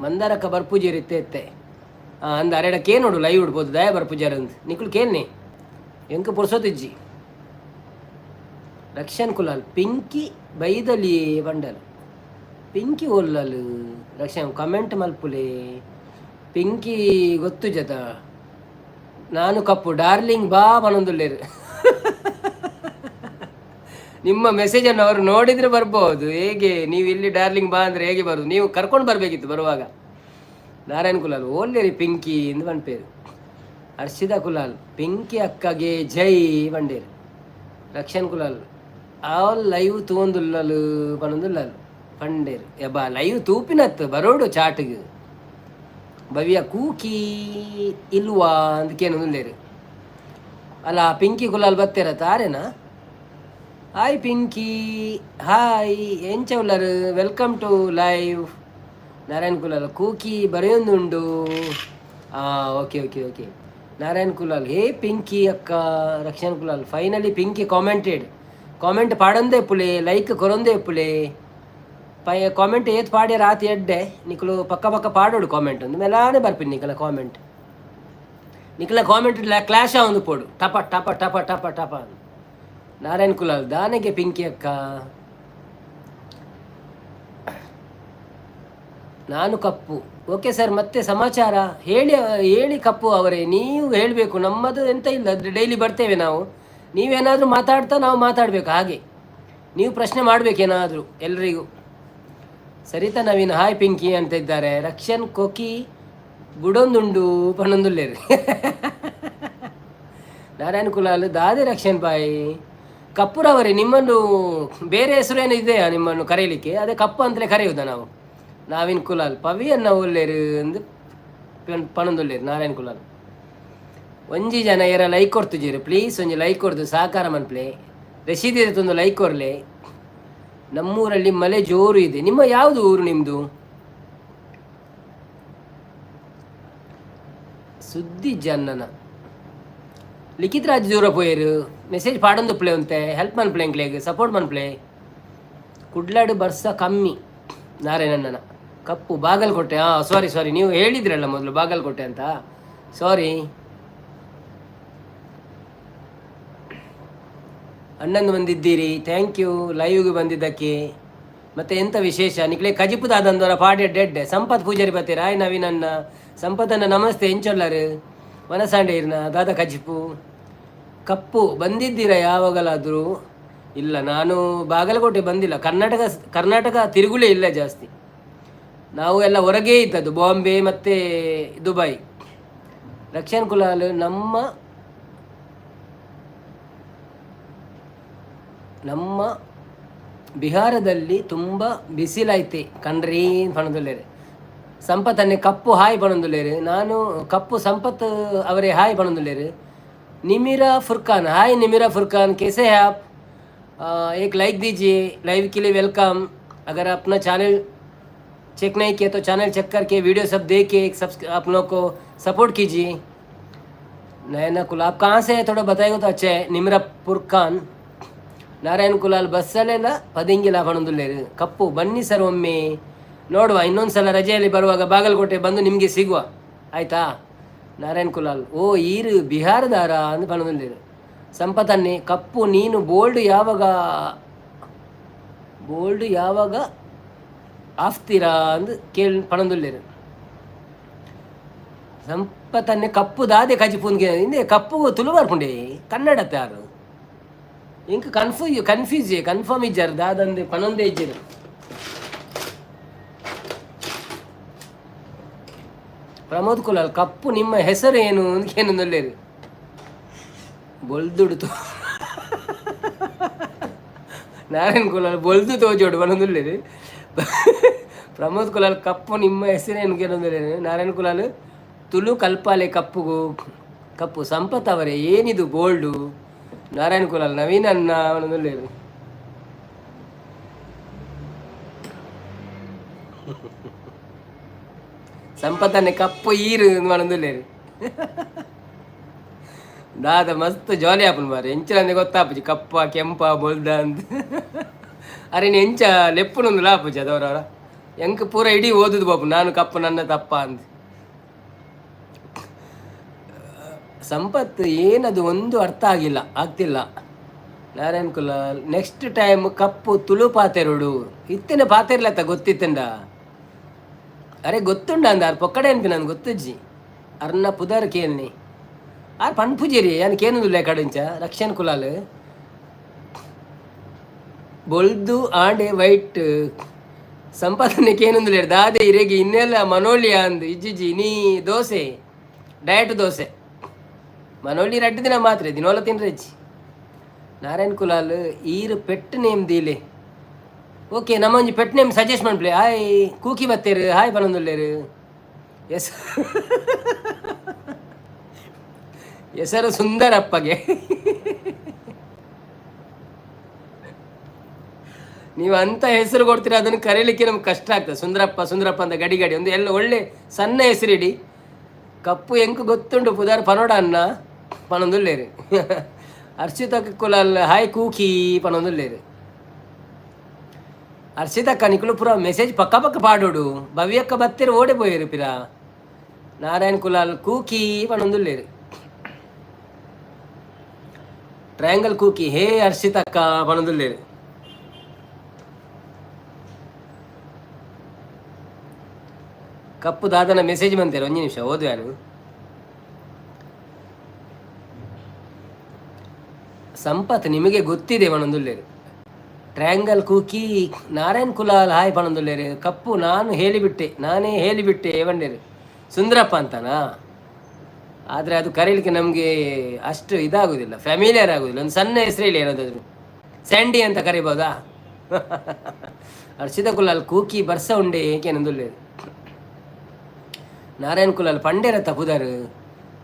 ಮಂದಾರಕ್ಕ ಬರ್ಪುಜೇರು ಇತ್ತೆ ಇತ್ತೆ. ಹಾಂ ಅಂದ ಅರೆಡ ಕೇ ನೋಡು ಲೈವ್ ಉಡ್ಬೋದು ದಯ ಬರ್ಪುಜಾರ ಅಂದ್. ನಿಕ್ಲು ಕೇನ್ನೆ, ಎಂಕ್ ಪುರ್ಸೊತ್ತಿಜ್ಜಿ. ರಕ್ಷನ್ ಕುಲಾಲ್, ಪಿಂಕಿ ಬೈದಲಿ ಬಂಡಲ್. ಪಿಂಕಿ ಓಲ್ಲಲ್ ರಕ್ಷನ್? ಕಮೆಂಟ್ ಮಲ್ಪುಲೆ. ಪಿಂಕಿ ಗೊತ್ತು ಜತ. ನಾನು ಕಪ್ಪು ಡಾರ್ಲಿಂಗ್ ಬಾ ಪನೊಂದುಲ್ಲೆರ್. ನಿಮ್ಮ ಮೆಸೇಜನ್ನು ಅವರು ನೋಡಿದರೆ ಬರ್ಬೋದು. ಹೇಗೆ ನೀವು ಇಲ್ಲಿ ಡಾರ್ಲಿಂಗ್ ಬಾ ಅಂದರೆ ಹೇಗೆ ಬರೋದು? ನೀವು ಕರ್ಕೊಂಡು ಬರಬೇಕಿತ್ತು ಬರುವಾಗ. Narayana Kulal ಓಲ್ಲೇರಿ ಪಿಂಕಿ ಇಂದು ಪನ್ಪೇರು. ಹರ್ಷಿತಾ ಕುಲಾಲ್ ಪಿಂಕಿ ಅಕ್ಕಗೆ ಜೈ ಪಂಡೇರು. ರಕ್ಷಣ್ ಕುಲಾಲ್ ಆಲ್ ಲೈವ್ ತೂವೊಂದುಲ್ಲಲು ಪನೊಂದುಲ್ಲಲು ಪಂಡೇರು. ಯಬ್ಬಾ, ಲೈವ್ ತೂಪಿನತ್ತು ಬರೋಡು ಚಾಟಿಗೆ. ಭವ್ಯ ಕೂಕಿ ಇಲ್ವಾ ಅಂತ ಕೇನೊಂದುಲ್ಲೇರು. ಅಲ್ಲ, ಪಿಂಕಿ ಕುಲಾಲ್ ಬತ್ತೇರ ತಾರೇನಾ? ಹಾಯ್ ಪಿಂಕಿ, ಹಾಯ್, ಎಂಚ ಉಲ್ಲರು? Welcome to live. Narayan Kulal Kooki ಬರೆಯೊಂದುಂಡು. Okay okay okay. Narayan Kulal ಹೇ ಪಿಂಕಿ ಅಕ್ಕ. Rakshan Kulal finally Pinki commented. Comment ಪಾಡಂದೇ Phule, like ಕೊರೊಂದೇ Phule. Pi comment ಏತ್ ಪಾಡ್ಯ ರಾತಿ ಎಡ್ಡೆ. ನಿಕುಲು ಪಕ್ಕ ಪಕ್ಕ ಪಾಡೋಡು ಕಾಮೆಂಟ್. ಒಂದು ಮೆಲಾನೆ ಬರ್ಪಿನಿ ನಿಕಲ ಕಾಮೆಂಟ್. ನಿಕಲ ಕಾಮೆಂಟ್ ಕ್ಲಾಶ್ ಆವೊಂದು ಪೋಡು, ಟಪ ಟಪ ಟಪ ಟಪ ಟಪ. ನಾರಾಯಣ್ ಕುಲಾಲ್ ದಾನೆಗೆ ಪಿಂಕಿ ಅಕ್ಕ. ನಾನು ಕಪ್ಪು. ಓಕೆ ಸರ್, ಮತ್ತೆ ಸಮಾಚಾರ ಹೇಳಿ ಹೇಳಿ. ಕಪ್ಪು ಅವರೇ, ನೀವು ಹೇಳಬೇಕು. ನಮ್ಮದು ಎಂತ ಇಲ್ಲ, ಡೈಲಿ ಬರ್ತೇವೆ ನಾವು. ನೀವೇನಾದರೂ ಮಾತಾಡ್ತಾ ನಾವು ಮಾತಾಡಬೇಕು. ಹಾಗೆ ನೀವು ಪ್ರಶ್ನೆ ಮಾಡಬೇಕೇನಾದರೂ ಎಲ್ರಿಗೂ. ಸರಿತಾ ನವೀನ್ ಹಾಯ್ ಪಿಂಕಿ ಅಂತ ಇದ್ದಾರೆ. ರಕ್ಷನ್ ಕೊಕಿ ಬುಡೊಂದುಂಡು ಪನ್ನೊಂದುಲ್ಲೇರು. ನಾರಾಯಣ ಕುಲಾಲ್ ದಾದೆ ರಕ್ಷನ್ ಬಾಯಿ. ಕಪ್ಪುರವರೇ, ನಿಮ್ಮನ್ನು ಬೇರೆ ಹೆಸರು ಏನು ಇದೆಯಾ ನಿಮ್ಮನ್ನು ಕರೆಯಲಿಕ್ಕೆ? ಅದೇ ಕಪ್ಪು ಅಂತಲೇ ಕರೆಯುವುದಾ ನಾವು? ನಾವಿನ್ ಕುಲಾಲ್ ಪವಿಯನ್ನ ಒಲ್ಲೇರು ಅಂದು ಪಣೊಂದುಲ್ಲೇರು. ನಾರಾಯಣ ಕುಲಾಲ್ ಒಂಜಿ ಜನ ಏರ ಲೈಕ್ ಕೊಡ್ತಿದ್ದೀರಿ, ಪ್ಲೀಸ್ ಒಂಜಿ ಲೈಕ್ ಕೊಡ್ದು ಸಹಕಾರ ಮನ್ಪ್ಲೆ. ರಶೀದ್ ಒಂದು ಲೈಕ್ ಕೊರ್ಲೆ. ನಮ್ಮೂರಲ್ಲಿ ಮಳೆ ಜೋರು ಇದೆ. ನಿಮ್ಮ ಯಾವುದು ಊರು ನಿಮ್ಮದು? ಸುದ್ದಿ ಜನ್ನನ ಲಿಖಿತ್ ರಾಜ್ ದೂರ ಪೋಯರು. ಮೆಸೇಜ್ ಪಾಡೊಂದು ಪ್ಲೇ ಉಂತೆ ಹೆಲ್ಪ್ ಮನ್ಪ್ಲೆ, ಎಂಕ್ಲೆಗ್ ಸಪೋರ್ಟ್ ಮನ್ಪ್ಲೆ. ಕುಡ್ಲಾಡು ಬರ್ಸ ಕಮ್ಮಿ. ನಾರಾಯಣಣ್ಣನ ಕಪ್ಪು ಬಾಗಲಕೋಟೆ. ಹಾಂ, ಸಾರಿ ಸಾರಿ, ನೀವು ಹೇಳಿದ್ರಲ್ಲ ಮೊದಲು ಬಾಗಲಕೋಟೆ ಅಂತ, ಸಾರಿ. 11 ಬಂದಿದ್ದೀರಿ, thank you ಲೈವ್ಗೆ ಬಂದಿದ್ದಕ್ಕೆ. ಮತ್ತೆ ಎಂಥ ವಿಶೇಷ? ನಿಕ್ಲೆ ಕಜಿಪುದಾದಂದವರ ಪಾಡೆ ಡೆಡ್ಡೆ. ಸಂಪತ್ ಪೂಜಾರಿ ಬತ್ತೀರ. ಆಯ್ ನವೀನನ್ನ, ಸಂಪತ್ತನ್ನ ನಮಸ್ತೆ. ಎಂಚೊಲ್ಲರು ವನಸಾಂಡೆ ಇರ್ನ ದಾದ ಕಜಿಪು? ಕಪ್ಪು ಬಂದಿದ್ದೀರಾ ಯಾವಾಗಲಾದರೂ? ಇಲ್ಲ, ನಾನು ಬಾಗಲಕೋಟೆ ಬಂದಿಲ್ಲ. ಕರ್ನಾಟಕ ಕರ್ನಾಟಕ ತಿರುಗುಲೇ ಇಲ್ಲ ಜಾಸ್ತಿ. ನಾವು ಎಲ್ಲ ಹೊರಗೇ ಇದ್ದದ್ದು, ಬಾಂಬೆ ಮತ್ತು ದುಬೈ. ರಕ್ಷಣ್ ಕುಲಾಲ್ ನಮ್ಮ ನಮ್ಮ ಬಿಹಾರದಲ್ಲಿ ತುಂಬ ಬಿಸಿಲೈತೆ ಕಣ್ರೀ ಪಣದುಲ್ಲೇರು. ಸಂಪತ್ತನ್ನೇ ಕಪ್ಪು ಹಾಯ್ ಪಣದುಲ್ಲೇರು. ನಾನು ಕಪ್ಪು. ಸಂಪತ್ ಅವರೇ ಹಾಯ್ ಪಣದುಲ್ಲೇರು. निमिरा फुरकान हाय निमिरा फुरकान, कैसे हैं आप? एक लाइक दीजिए। लाइव के लिए welcome. अगर अपना चैनल चेक नहीं किया तो चैनल चेक करके, वीडियो सब देख के एक सब आप लोग को सपोर्ट कीजिए। नयना कुल आप कहाँ से है, थोड़ा बताएगा तो अच्छा है. निमरा फुरकान. ನಾರಾಯಣ್ ಕುಲಾಲ್ ಬಸ್ಸಲ್ಲೆಲ್ಲ ಪದಿಂಗಿಲ ಪಣೊಂದುಲ್ಲೇರು. ಕಪ್ಪು ಬನ್ನಿ ಸರ್ ಒಮ್ಮೆ, ನೋಡುವ. ಇನ್ನೊಂದು ಸಲ ರಜೆಯಲ್ಲಿ ಬರುವಾಗ ಬಾಗಲಕೋಟೆ ಬಂದು ನಿಮಗೆ ಸಿಗುವ, ಆಯಿತಾ? ನಾರಾಯಣ್ ಕುಲಾಲ್ ಓ ಈರು ಬಿಹಾರದಾರ ಅಂದ್ ಪಣೊಂದುಲ್ಲೇರು. ಸಂಪತನ್ನೇ ಕಪ್ಪು ನೀನು ಬೋಲ್ಡ್ ಯಾವಾಗ, ಬೋಲ್ಡ್ ಯಾವಾಗ ಆಫ್ತೀರಾ ಅಂದ್ ಕೇಳ್ ಪಣೊಂದುಲ್ಲೇರು. ಸಂಪತನ್ನೇ ಕಪ್ಪು ದಾದೆ ಕಜಿಪುನ್ಗೆ ಹಿಂದೆ ಕಪ್ಪು ತುಳು ಬರ್ಪುಂಡೆ ಕನ್ನಡ ತಾರು. ಇಂಕ್ confuse confuse confirm ಇಜ್ಜಾರ್ ದಾದಂದೆ ಪನೊಂದೇ ಇಜ್ಜರು. ಪ್ರಮೋದ್ ಕುಲಾಲ್ ಕಪ್ಪು ನಿಮ್ಮ ಹೆಸರು ಏನು ಅಂತ ಏನೊಂದಲ್ಲೇರು. ಬೊಲ್ದುಡು ನಾರಾಯಣ್ ಕುಲಾಲ್ ಬೊಲ್ದು ತೋಜೋಡು ಬನೊಂದುಲ್ಲೇರು. ಪ್ರಮೋದ್ ಕುಲಾಲ್ ಕಪ್ಪು ನಿಮ್ಮ ಹೆಸರೇನು ಕೇಳೊಂದುಲ್ಲೇರು. ನಾರಾಯಣ್ ಕುಲಾಲ್ ತುಳು ಕಲ್ಪಾಲೆ ಕಪ್ಪುಗು. ಕಪ್ಪು ಸಂಪತ್ ಅವರೇ ಏನಿದು ಬೋಲ್ಡು? ನಾರಾಯಣ್ ಕುಲಾಲ್ ನವೀನ್ ಅಣ್ಣ ಅವನೊಂದುಲ್ಲೇರು. ಸಂಪತ್ತನ್ನೇ ಕಪ್ಪು ಈರು ಪನೊಂದುಲ್ಲೇರು. ದಾದ ಮಸ್ತ್ ಜಾಲಿ ಆಪುಂಡು ಮಾರ್ರೆ. ಎಂಚನಂದೆ ಗೊತ್ತಾಪುಜಿ ಕಪ್ಪ ಕೆಂಪ ಬೊಲ್ದ ಅಂದ್. ಅರೆ ಎಂಚ ಲೆಪ್ಪುನೊಂದುಲ ಆಪುಜಿ ಅದವರವರ. ಎಂಕ್ ಪೂರ ಇಡೀ ಓದುದು ಬಾಪು ನಾನು ಕಪ್ಪು ನನ್ನ ತಪ್ಪ ಅಂದ್. ಸಂಪತ್ತು ಏನದು ಒಂದು ಅರ್ಥ ಆಗಿಲ್ಲ, ಆಗ್ತಿಲ್ಲ. ನಾರಾಯಣ್ ಕುಲಾಲ್ ನೆಕ್ಸ್ಟ್ ಟೈಮ್ ಕಪ್ಪು ತುಳು ಪಾತೆರುಡು. ಇತ್ತಿನ ಪಾತೆರ್ಲತ್ತ ಗೊತ್ತಿತ್ತಂಡ? ಅರೆ ಗೊತ್ತುಂಡ ಅಂದ ಆರ್ ಪೊಕ್ಕಡೆ ಅನ್ಪಿ ನನ್ ಗೊತ್ತುಜ್ಜಿ. ಅರ್ನ ಪುದರ್ ಕೇಳ್ನಿ ಆರ್ ಪನ್ಪುಜಿರಿ ಯಾನ್ ಕೇನುದುಲ್ಲೆ ಕಡೆಂಚ. ರಕ್ಷಣ್ ಕುಲಾಲ್ ಬೊಲ್ದು ಆಂಡೆ ವೈಟ್. ಸಂಪಾದನೆ ಕೇನೊಂದುಲ್ಲೇರು ದಾದೆ ಇರೆಗೆ ಇನ್ನೆಲ್ಲ ಮನೋಲಿ ಅಂದ್ ಇಜ್ಜಿಜಿ ನೀ ದೋಸೆ ಡಯಟ್ ದೋಸೆ ಮನೋಲಿ ರಡ್ಡು ದಿನ ಮಾತ್ರ ದಿನೋಲ ತಿನ್ರೆಜ್ಜಿ. ನಾರಾಯಣ್ ಕುಲಾಲ್ ಈರ್ ಪೆಟ್ ನೇಮ್ ದೀಲೆ. ಓಕೆ, ನಮ್ಮ ಒಂಜಿ pet name suggest ಮನ್ಪುಲೆ. Hi Kooki ಬತ್ತೇರು, hi ಪನೊಂದುಲ್ಲೇರು. S ಹೆಸರು ಸುಂದರಪ್ಪಗೆ. ನೀವು ಅಂತ ಹೆಸರು ಕೊಡ್ತೀರ, ಅದನ್ನು ಕರೀಲಿಕ್ಕೆ ನಮ್ಗೆ ಕಷ್ಟ ಆಗ್ತದೆ. ಸುಂದರಪ್ಪ ಸುಂದರಪ್ಪ ಅಂತ ಗಡಿ ಗಡಿ ಒಂದು ಎಲ್ಲ ಒಳ್ಳೆ ಸಣ್ಣ ಹೆಸರಿಡಿ. ಕಪ್ಪು ಎಂಕ್ ಗೊತ್ತುಂಡು ಪುದಾರ್ ಪನೋಡ ಅನ್ನ ಪನೊಂದುಲ್ಲೇರು. ಅರ್ಷಿತ ಕುಲಾಲ್ ಹಾಯ್ ಕೂಕಿ ಪನೊಂದುಲ್ಲೇರು. ಅರ್ಷಿತಕ್ಕ ನಿಕುಲು ಪೂರ ಮೆಸೇಜ್ ಪಕ್ಕ ಪಕ್ಕ ಪಾಡೋಡು. ಭವ್ಯಕ್ಕ ಬತ್ತೆರು ಓಡೆ ಪೋಯೇರು ಪಿರ. ನಾರಾಯಣ್ ಕುಲಾಲ್ ಕೂಕಿ ಪನೊಂದುಲ್ಲೇರು. ಟ್ರಯಾಂಗಲ್ ಕೂಕಿ ಹೇ ಅರ್ಷಿತಕ್ಕ ಪನೊಂದುಲ್ಲೇರು. ಕಪ್ಪು ದಾದನ ಮೆಸೇಜ್ ಬಂತೇರು, ಒಂಜಿ ನಿಮಿಷ ಓದುವೆನು. ಸಂಪತ್ ನಿಮಗೆ ಗೊತ್ತಿದೆ ಪನೊಂದುಲ್ಲೇರು. Triangle Cookie Narayan Kulal hi ಪನೊಂದುಲ್ಲೇರು. ಕಪ್ಪು ನಾನು ಹೇಳಿಬಿಟ್ಟೆ, ನಾನೇ ಹೇಳಿಬಿಟ್ಟೆ ಪಂಡೇರು. ಸುಂದರಪ್ಪ ಅಂತನಾ? ಆದರೆ ಅದು ಕರೀಲಿಕ್ಕೆ ನಮಗೆ ಅಷ್ಟು ಇದಾಗುದಿಲ್ಲ, ಫ್ಯಾಮಿಲಿಯರ್ ಆಗುದಿಲ್ಲ. ಒಂದು ಸಣ್ಣ ಹೆಸರು ಹೇಳಿ ಏನಾದರೂ, ಸ್ಯಾಂಡಿ ಅಂತ ಕರಿಬೋದಾ? ಅರ್ಷಿತ ಕುಲಾಲ್ ಕೂಕಿ ಬರ್ಸ ಉಂಡೆ ಏಕೆನೊಂದುಲ್ಲೇರು. ನಾರಾಯಣ್ ಕುಲಾಲ್ ಪಂಡೇರ ತಪುದಾರು.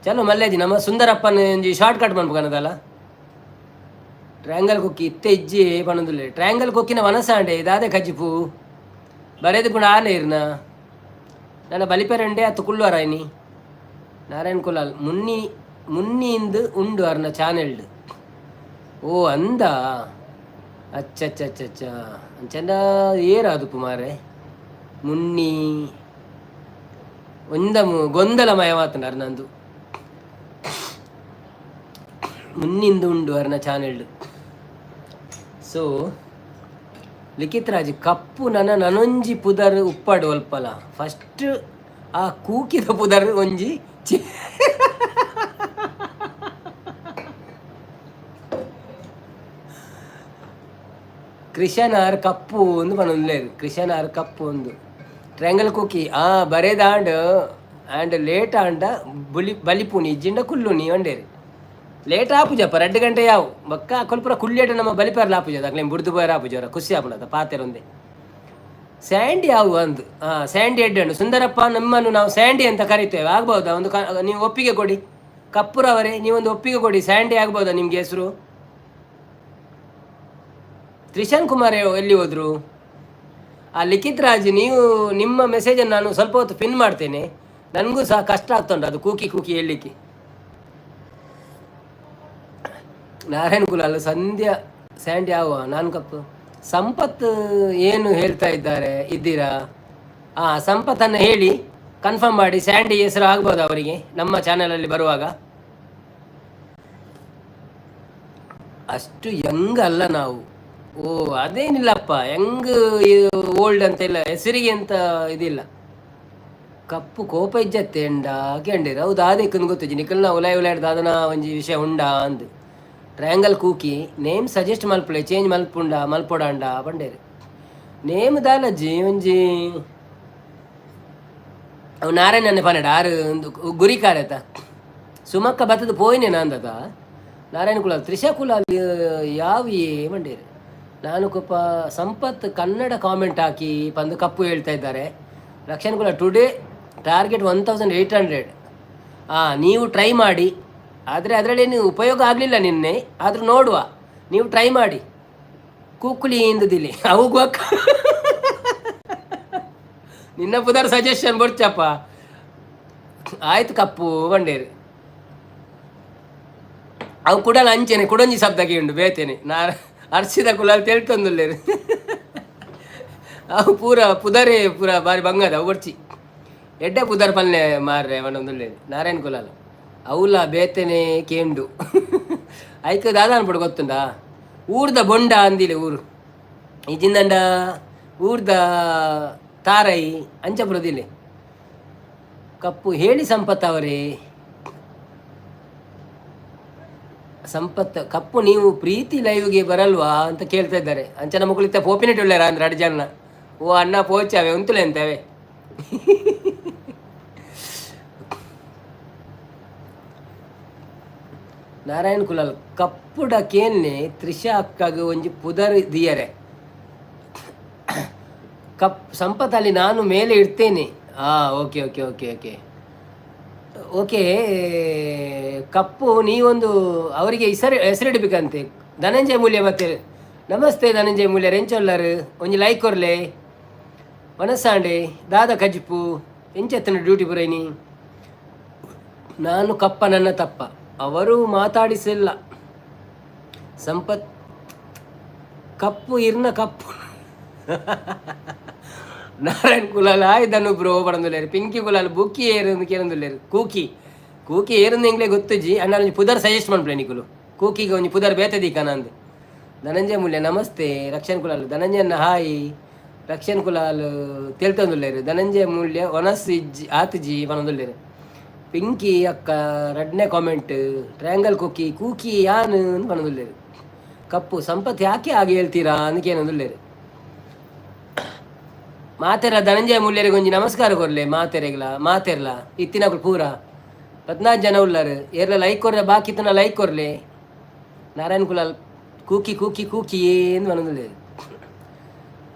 ಚಲೋ ಮಲ್ಲೇಜಿ ನಮ್ಮ ಸುಂದರಪ್ಪನ ಒಂಜಿ ಶಾರ್ಟ್ ಕಟ್ ಮನ್ಪುಕನದಲ್ಲ. ಟ್ರಯಾಂಗಲ್ ಕುಕ್ಕಿ ಇತ್ತೆ ಇಜ್ಜಿ ಪನೊಂದುಲ್ಲೆ. ಟ್ರಯಾಂಗಲ್ ಕುಕ್ಕಿನ ವನಸಾಂಡೆ ದಾದೆ ಕಜ್ಜಿಪು ಬರೇದು ಪುಂಡ ಆನೆ ಇರ್ನ ನನ್ನ ಬಲಿಪೆರಂಡೆ ಅತ್ತು ಕುಳ್ಳುವರಾಯ್ನಿ. ನಾರಾಯಣ್ ಕುಲಾಲ್ ಮುನ್ನಿ ಮುನ್ನಿಂದು ಉಂಡು ಅರ್ನ ಚಾನೆಲ್ಡ್. ಓ ಅಂದ ಅಚ್ಚ ಅಂಚಂಡ ಏರ್ ಅದು ಮಾರೆ ಮುನ್ನಿ ಒಂದ ಗೊಂದಲಮಯವಾತಂಡ ಅರ್ನಂದು ಮುನ್ನಿಂದು ಉಂಡು ಅರ್ನ ಚಾನೆಲ್ಡ್. ಸೊ ಲಿಖಿತ್ ರಾಜ್ ಕಪ್ಪು ನನ ನನೊಂಜಿ ಪುದರ್ ಉಪ್ಪಾಡು ಅಲ್ಪಲ. ಫಸ್ಟ್ ಆ ಕೂಕಿದ ಪುದರ್ ಒಂಜಿ ಕೃಷ್ಣಾರ್ ಕಪ್ಪು ಒಂದು ಪನೊಂದುಲ್ಲೇರು. ಕೃಷ್ಣಾರ್ ಕಪ್ಪು ಒಂದು ಟ್ರಯಾಂಗಲ್ ಕುಕ್ಕಿ ಆ ಬರೇದಾಂಡ್ ಆಂಡ್ ಲೇಟ್ ಆಂಡ ಬುಲಿ ಬಲಿಪುನಿ ಇಜ್ಜಿಂಡ ಕುಲ್ಲುನಿ ಒಂಡೇರಿ. ಲೇಟ್ ಆಪುಜಪ್ಪ, 2 ಗಂಟೆ ಯಾವು ಬೊಕ್ಕ ಅಕುಲು ಪೂರ ಕುಲ್ಲೇಟ ನಮ್ಮ ಬಲಿಪೆರ್ಲ ಆಪುಜ ಅಕ್ಲೆನ್ ಬುಡ್ದು ಪೋಯೆರ್ ಆಪುಜ ಖುಷಿ ಆಪುಂಡು ಪಾತೆರೊಂದೆ. ಸ್ಯಾಂಡಿ ಯಾವು ಅಂದು ಸ್ಯಾಂಡಿ ಎಡ್ಡೆ ಸುಂದರಪ್ಪ ನಮ್ಮನ್ನು ನಾವು ಸ್ಯಾಂಡಿ ಅಂತ ಕರಿತೇವೆ, ಆಗ್ಬೋದಾ? ಒಂದು ನೀವು ಒಪ್ಪಿಗೆ ಕೊಡಿ ಕಪ್ಪುರವರೇ, ನೀವೊಂದು ಒಪ್ಪಿಗೆ ಕೊಡಿ, ಸ್ಯಾಂಡಿ ಆಗ್ಬೋದಾ ನಿಮಗೆ ಹೆಸರು? ತ್ರಿಶಾನ್ ಕುಮಾರ್ ಎಲ್ಲಿ ಹೋದ್ರು? ಆ ಲಿಖಿತ್ ರಾಜ್, ನೀವು ನಿಮ್ಮ ಮೆಸೇಜನ್ನು ನಾನು ಸ್ವಲ್ಪ ಹೊತ್ತು ಪಿನ್ ಮಾಡ್ತೇನೆ. ನನಗೂ ಸಹ ಕಷ್ಟ ಆಗ್ತುಂಟು ಅದು ಕೂಕಿ ಕೂಕಿ ಹೇಳಲಿಕ್ಕೆ. ನಾರಾಯಣ್ ಕುಲಾಲ್ ಸಂಧ್ಯಾ ಸ್ಯಾಂಡಿ ಯಾವ ನಾನು ಕಪ್ಪು ಸಂಪತ್ ಏನು ಹೇಳ್ತಾ ಇದ್ದಾರೆ ಇದ್ದೀರಾ? ಸಂಪತ್ತನ್ನು ಹೇಳಿ ಕನ್ಫರ್ಮ್ ಮಾಡಿ, ಸ್ಯಾಂಡಿ ಹೆಸರು ಆಗ್ಬೋದು ಅವರಿಗೆ ನಮ್ಮ ಚಾನಲಲ್ಲಿ ಬರುವಾಗ. ಅಷ್ಟು ಯಂಗ್ ಅಲ್ಲ ನಾವು. ಓ ಅದೇನಿಲ್ಲಪ್ಪ, ಯಂಗ್ ಓಲ್ಡ್ ಅಂತ ಇಲ್ಲ, ಹೆಸರಿಗೆ ಅಂತ ಇದಿಲ್ಲ. ಕಪ್ಪು ಕೋಪ ಇಜ್ಜತ್ತೆ ಎಂಡ ಕೇಂಡಿರ ಹೌದು ಆದೇಕಂದು ಗೊತ್ತಿಜ್ಜಿ ನಿಕಲ್ನ ಉಲಾಯ್ ಉಲಾಯ್ದ ಅದನ್ನ ಒಂಜಿ ವಿಷಯ ಉಂಡಾ ಅಂದು. ಟ್ರಯಾಂಗಲ್ ಕೂಕಿ ನೇಮ್ ಸಜೆಸ್ಟ್ ಮಲ್ಪುಲೆ, ಚೇಂಜ್ ಮಲ್ಪುಂಡ ಮಲ್ಪೊಡಾಂಡ ಪಂಡೇರು. ನೇಮ್ ದಾಲಜ್ಜಿ ಒಂಜಿ ಅವು ನಾರಾಯಣನೆ ಪನ್ನಡ ಆರು ಒಂದು ಗುರಿಕಾರತ ಸುಮಕ್ಕ ಬತ್ತದ ಪೋಯಿನೆ ನಾಂದದ. ನಾರಾಯಣ ಕುಲಾಲ್ ತ್ರಿಷಾ ಕುಲಾಲ್ ಯಾವ ಮಂಡೇರು. ನಾನು ಕೊಪ್ಪ ಸಂಪತ್ ಕನ್ನಡ ಕಾಮೆಂಟ್ ಹಾಕಿ ಬಂದು ಕಪ್ಪು ಹೇಳ್ತಾ ಇದ್ದಾರೆ. Rakshan Kulal today target 1800. ನೀವು ಟ್ರೈ ಮಾಡಿ, ಆದರೆ ಅದರಲ್ಲಿ ಉಪಯೋಗ ಆಗಲಿಲ್ಲ ನಿನ್ನೆ, ಆದರೂ ನೋಡುವ, ನೀವು ಟ್ರೈ ಮಾಡಿ. ಕೂಕುಲಿ ಇಂದುದಿಲ್ಲಿ ಅವು ಗೊಕ್ಕ ನಿನ್ನ ಪುದರ್ ಸಜೆಷನ್ ಬೊಡ್ಚಪ್ಪ. ಆಯ್ತು ಕಪ್ಪು ಬಂಡೇರು ಅವು ಕುಡಲ ಅಂಚೆನೆ ಕುಡೊಂಜಿ ಶಬ್ದಕ್ಕೆ ಉಂಡು ಬೇತೇನೆ ನಾ ಅರ್ಶಿದ ಕುಲಾಲ್ ತೆಳ್ತೊಂದುಲ್ಲೇರು. ಅವು ಪೂರ ಪುದರೇ ಪೂರ ಬಾರಿ ಬಂಗದ ಅವು ಬೊಡ್ಚಿ ಎಡ್ಡೆ ಪುದರ್ ಪಲ್ಲೆ ಮಾರ್ರೆ ಪಂಡೊಂದುಲ್ಲೇರು. ನಾರಾಯಣ ಕುಲಾಲ್ ಅವುಲ ಬೇತನೆ ಕೇಂಡು ಐಕ್ ದಾದ ಅನ್ಪುಡು ಗೊತ್ತುಂಡಾ? ಊರ್ದ ಬೊಂಡ ಅಂದಿಲೆ ಊರು ಇಜಿಂದಂಡ ಊರ್ದ ತಾರೈ ಅಂಚಪುರದಿಲೆ. ಕಪ್ಪು ಹೇಳಿ ಸಂಪತ್ ಅವರೇ. ಸಂಪತ್ ಕಪ್ಪು ನೀವು ಪ್ರೀತಿ ಲೈವ್ಗೆ ಬರಲ್ವಾ ಅಂತ ಕೇಳ್ತಾ ಇದ್ದಾರೆ. ಅಂಚನ ಮುಕುಲಿತ್ತ ಪೋಪಿನೆಟ್ ಉಳ್ಳಾರ ಅಂದ್ರೆ ಅಡು ಜನ ಓ ಅಣ್ಣ ಪೋಚಾವೆ ಉಂತುಲೆ ಅಂತವೆ. ನಾರಾಯಣ್ ಕುಲಾಲ್ ಕಪ್ಪುಡ ಕೇನ್ನೆ ತ್ರಿಷಾ ಅಕ್ಕಗ್ ಒಂಜಿ ಪುದರ್ ದಿಯರೆ. ಕಪ್ ಸಂಪತ್ತಲ್ಲಿ ನಾನು ಮೇಲೆ ಇಡ್ತೇನೆ. ಹಾ, okay okay okay okay okay. ಕಪ್ಪು ನೀವೊಂದು ಅವರಿಗೆ ಹೆಸರು ಹೆಸರಿಡಬೇಕಂತೆ. ಧನಂಜಯ ಮೂಲ್ಯ ಮತ್ತೆ ನಮಸ್ತೆ. ಧನಂಜಯ ಮೂಲ್ಯ ಎಂಚೊಲ್ಲರು? ಒಂಜಿ ಲೈಕ್ ಕೊರ್ಲೆ. ವನಸಾಂಡೆ ದಾದ ಕಜಿಪು ಎಂಚೆತ್ತನ ಡ್ಯೂಟಿ ಪುರೈನಿ? ನಾನು ಕಪ್ಪ ನನ್ನ ತಪ್ಪ, ಅವರು ಮಾತಾಡಿಸಿಲ್ಲ. ಸಂಪತ್ ಕಪ್ಪು ಇರ್ನ ಕಪ್ಪು. ನಾರಾಯಣ್ ಕುಲಾಲ್ ಆಯ್ ಧನು ಬ್ರೋ ಪಡೊಂದುಲ್ಲೆರ್. ಪಿಂಕಿ ಕುಲಾಲ್ ಬುಕ್ಕಿ ಏರು ಕೇರೊಂದುಲ್ಲೆರ್. ಕೂಕಿ ಕೂಕಿ ಏರುಂದು ಎಂಕ್ಲೆ ಗೊತ್ತುಜಿ ಅಣ್ಣ. ಒಂಜಿ ಪುದರ್ ಸಜೆಸ್ಟ್ ಮನ್ಪುಲೆ ನಿಕುಲು. ಕೂಕಿಗೆ ಒಂಜಿ ಪುದರ್ ಬೇತೆ ದೀಕನಂದ್. ಧನಂಜಯ ಮೂಲ್ಯ ನಮಸ್ತೆ. ರಕ್ಷಣ್ ಕುಲಾಲ್ ಧನಂಜಯನ್ನ ಹಾಯ್. ರಕ್ಷಣ್ ಕುಲಾಲ್ ತೆಲ್ತೊಂದುಲ್ಲೆರ್. ಧನಂಜಯ ಮೂಲ್ಯ ಒನಸ್ ಇಜ್ಜಿ ಆತುಜಿ ಪನೊಂದುಲ್ಲೆರ್. ಪಿಂಕಿ ಅಕ್ಕ ರಡ್ನೆ ಕಾಮೆಂಟ್. ಟ್ರಯಾಂಗಲ್ ಕುಕ್ಕಿ ಕೂಕಿ ಯಾನ್ ಅಂದ್ ಪನೊಂದುಲ್ಲೆರ್. ಕಪ್ಪು ಸಂಪತ್ ಯಾಕೆ ಹಾಗೆ ಹೇಳ್ತೀರಾ ಅಂದ್ ಕೇನೊಂದುಲ್ಲೆರ್. ಮಾತೆರ ಧನಂಜಯ ಮೂಲ್ಯರಿಗೆ ಒಂಜಿ ನಮಸ್ಕಾರ ಕೊರ್ಲೆ. ಮಾತೆರೆಗ್ಲ ಮಾತೆರ್ಲ ಇತ್ತಿನಕುಲು ಪೂರ 14 ಜನ ಉಲ್ಲರು. ಏರ್ಲ ಲೈಕ್ ಕೊರ್ಲೆ, ಬಾಕಿ ಲೈಕ್ ಕೊರ್ಲೆ. ನಾರಾಯಣ್ ಕುಲಾಲ್ ಕೂಕಿ ಕೂಕಿ ಕೂಕಿ ಏನು ಪನೊಂದುಲ್ಲೆರ್.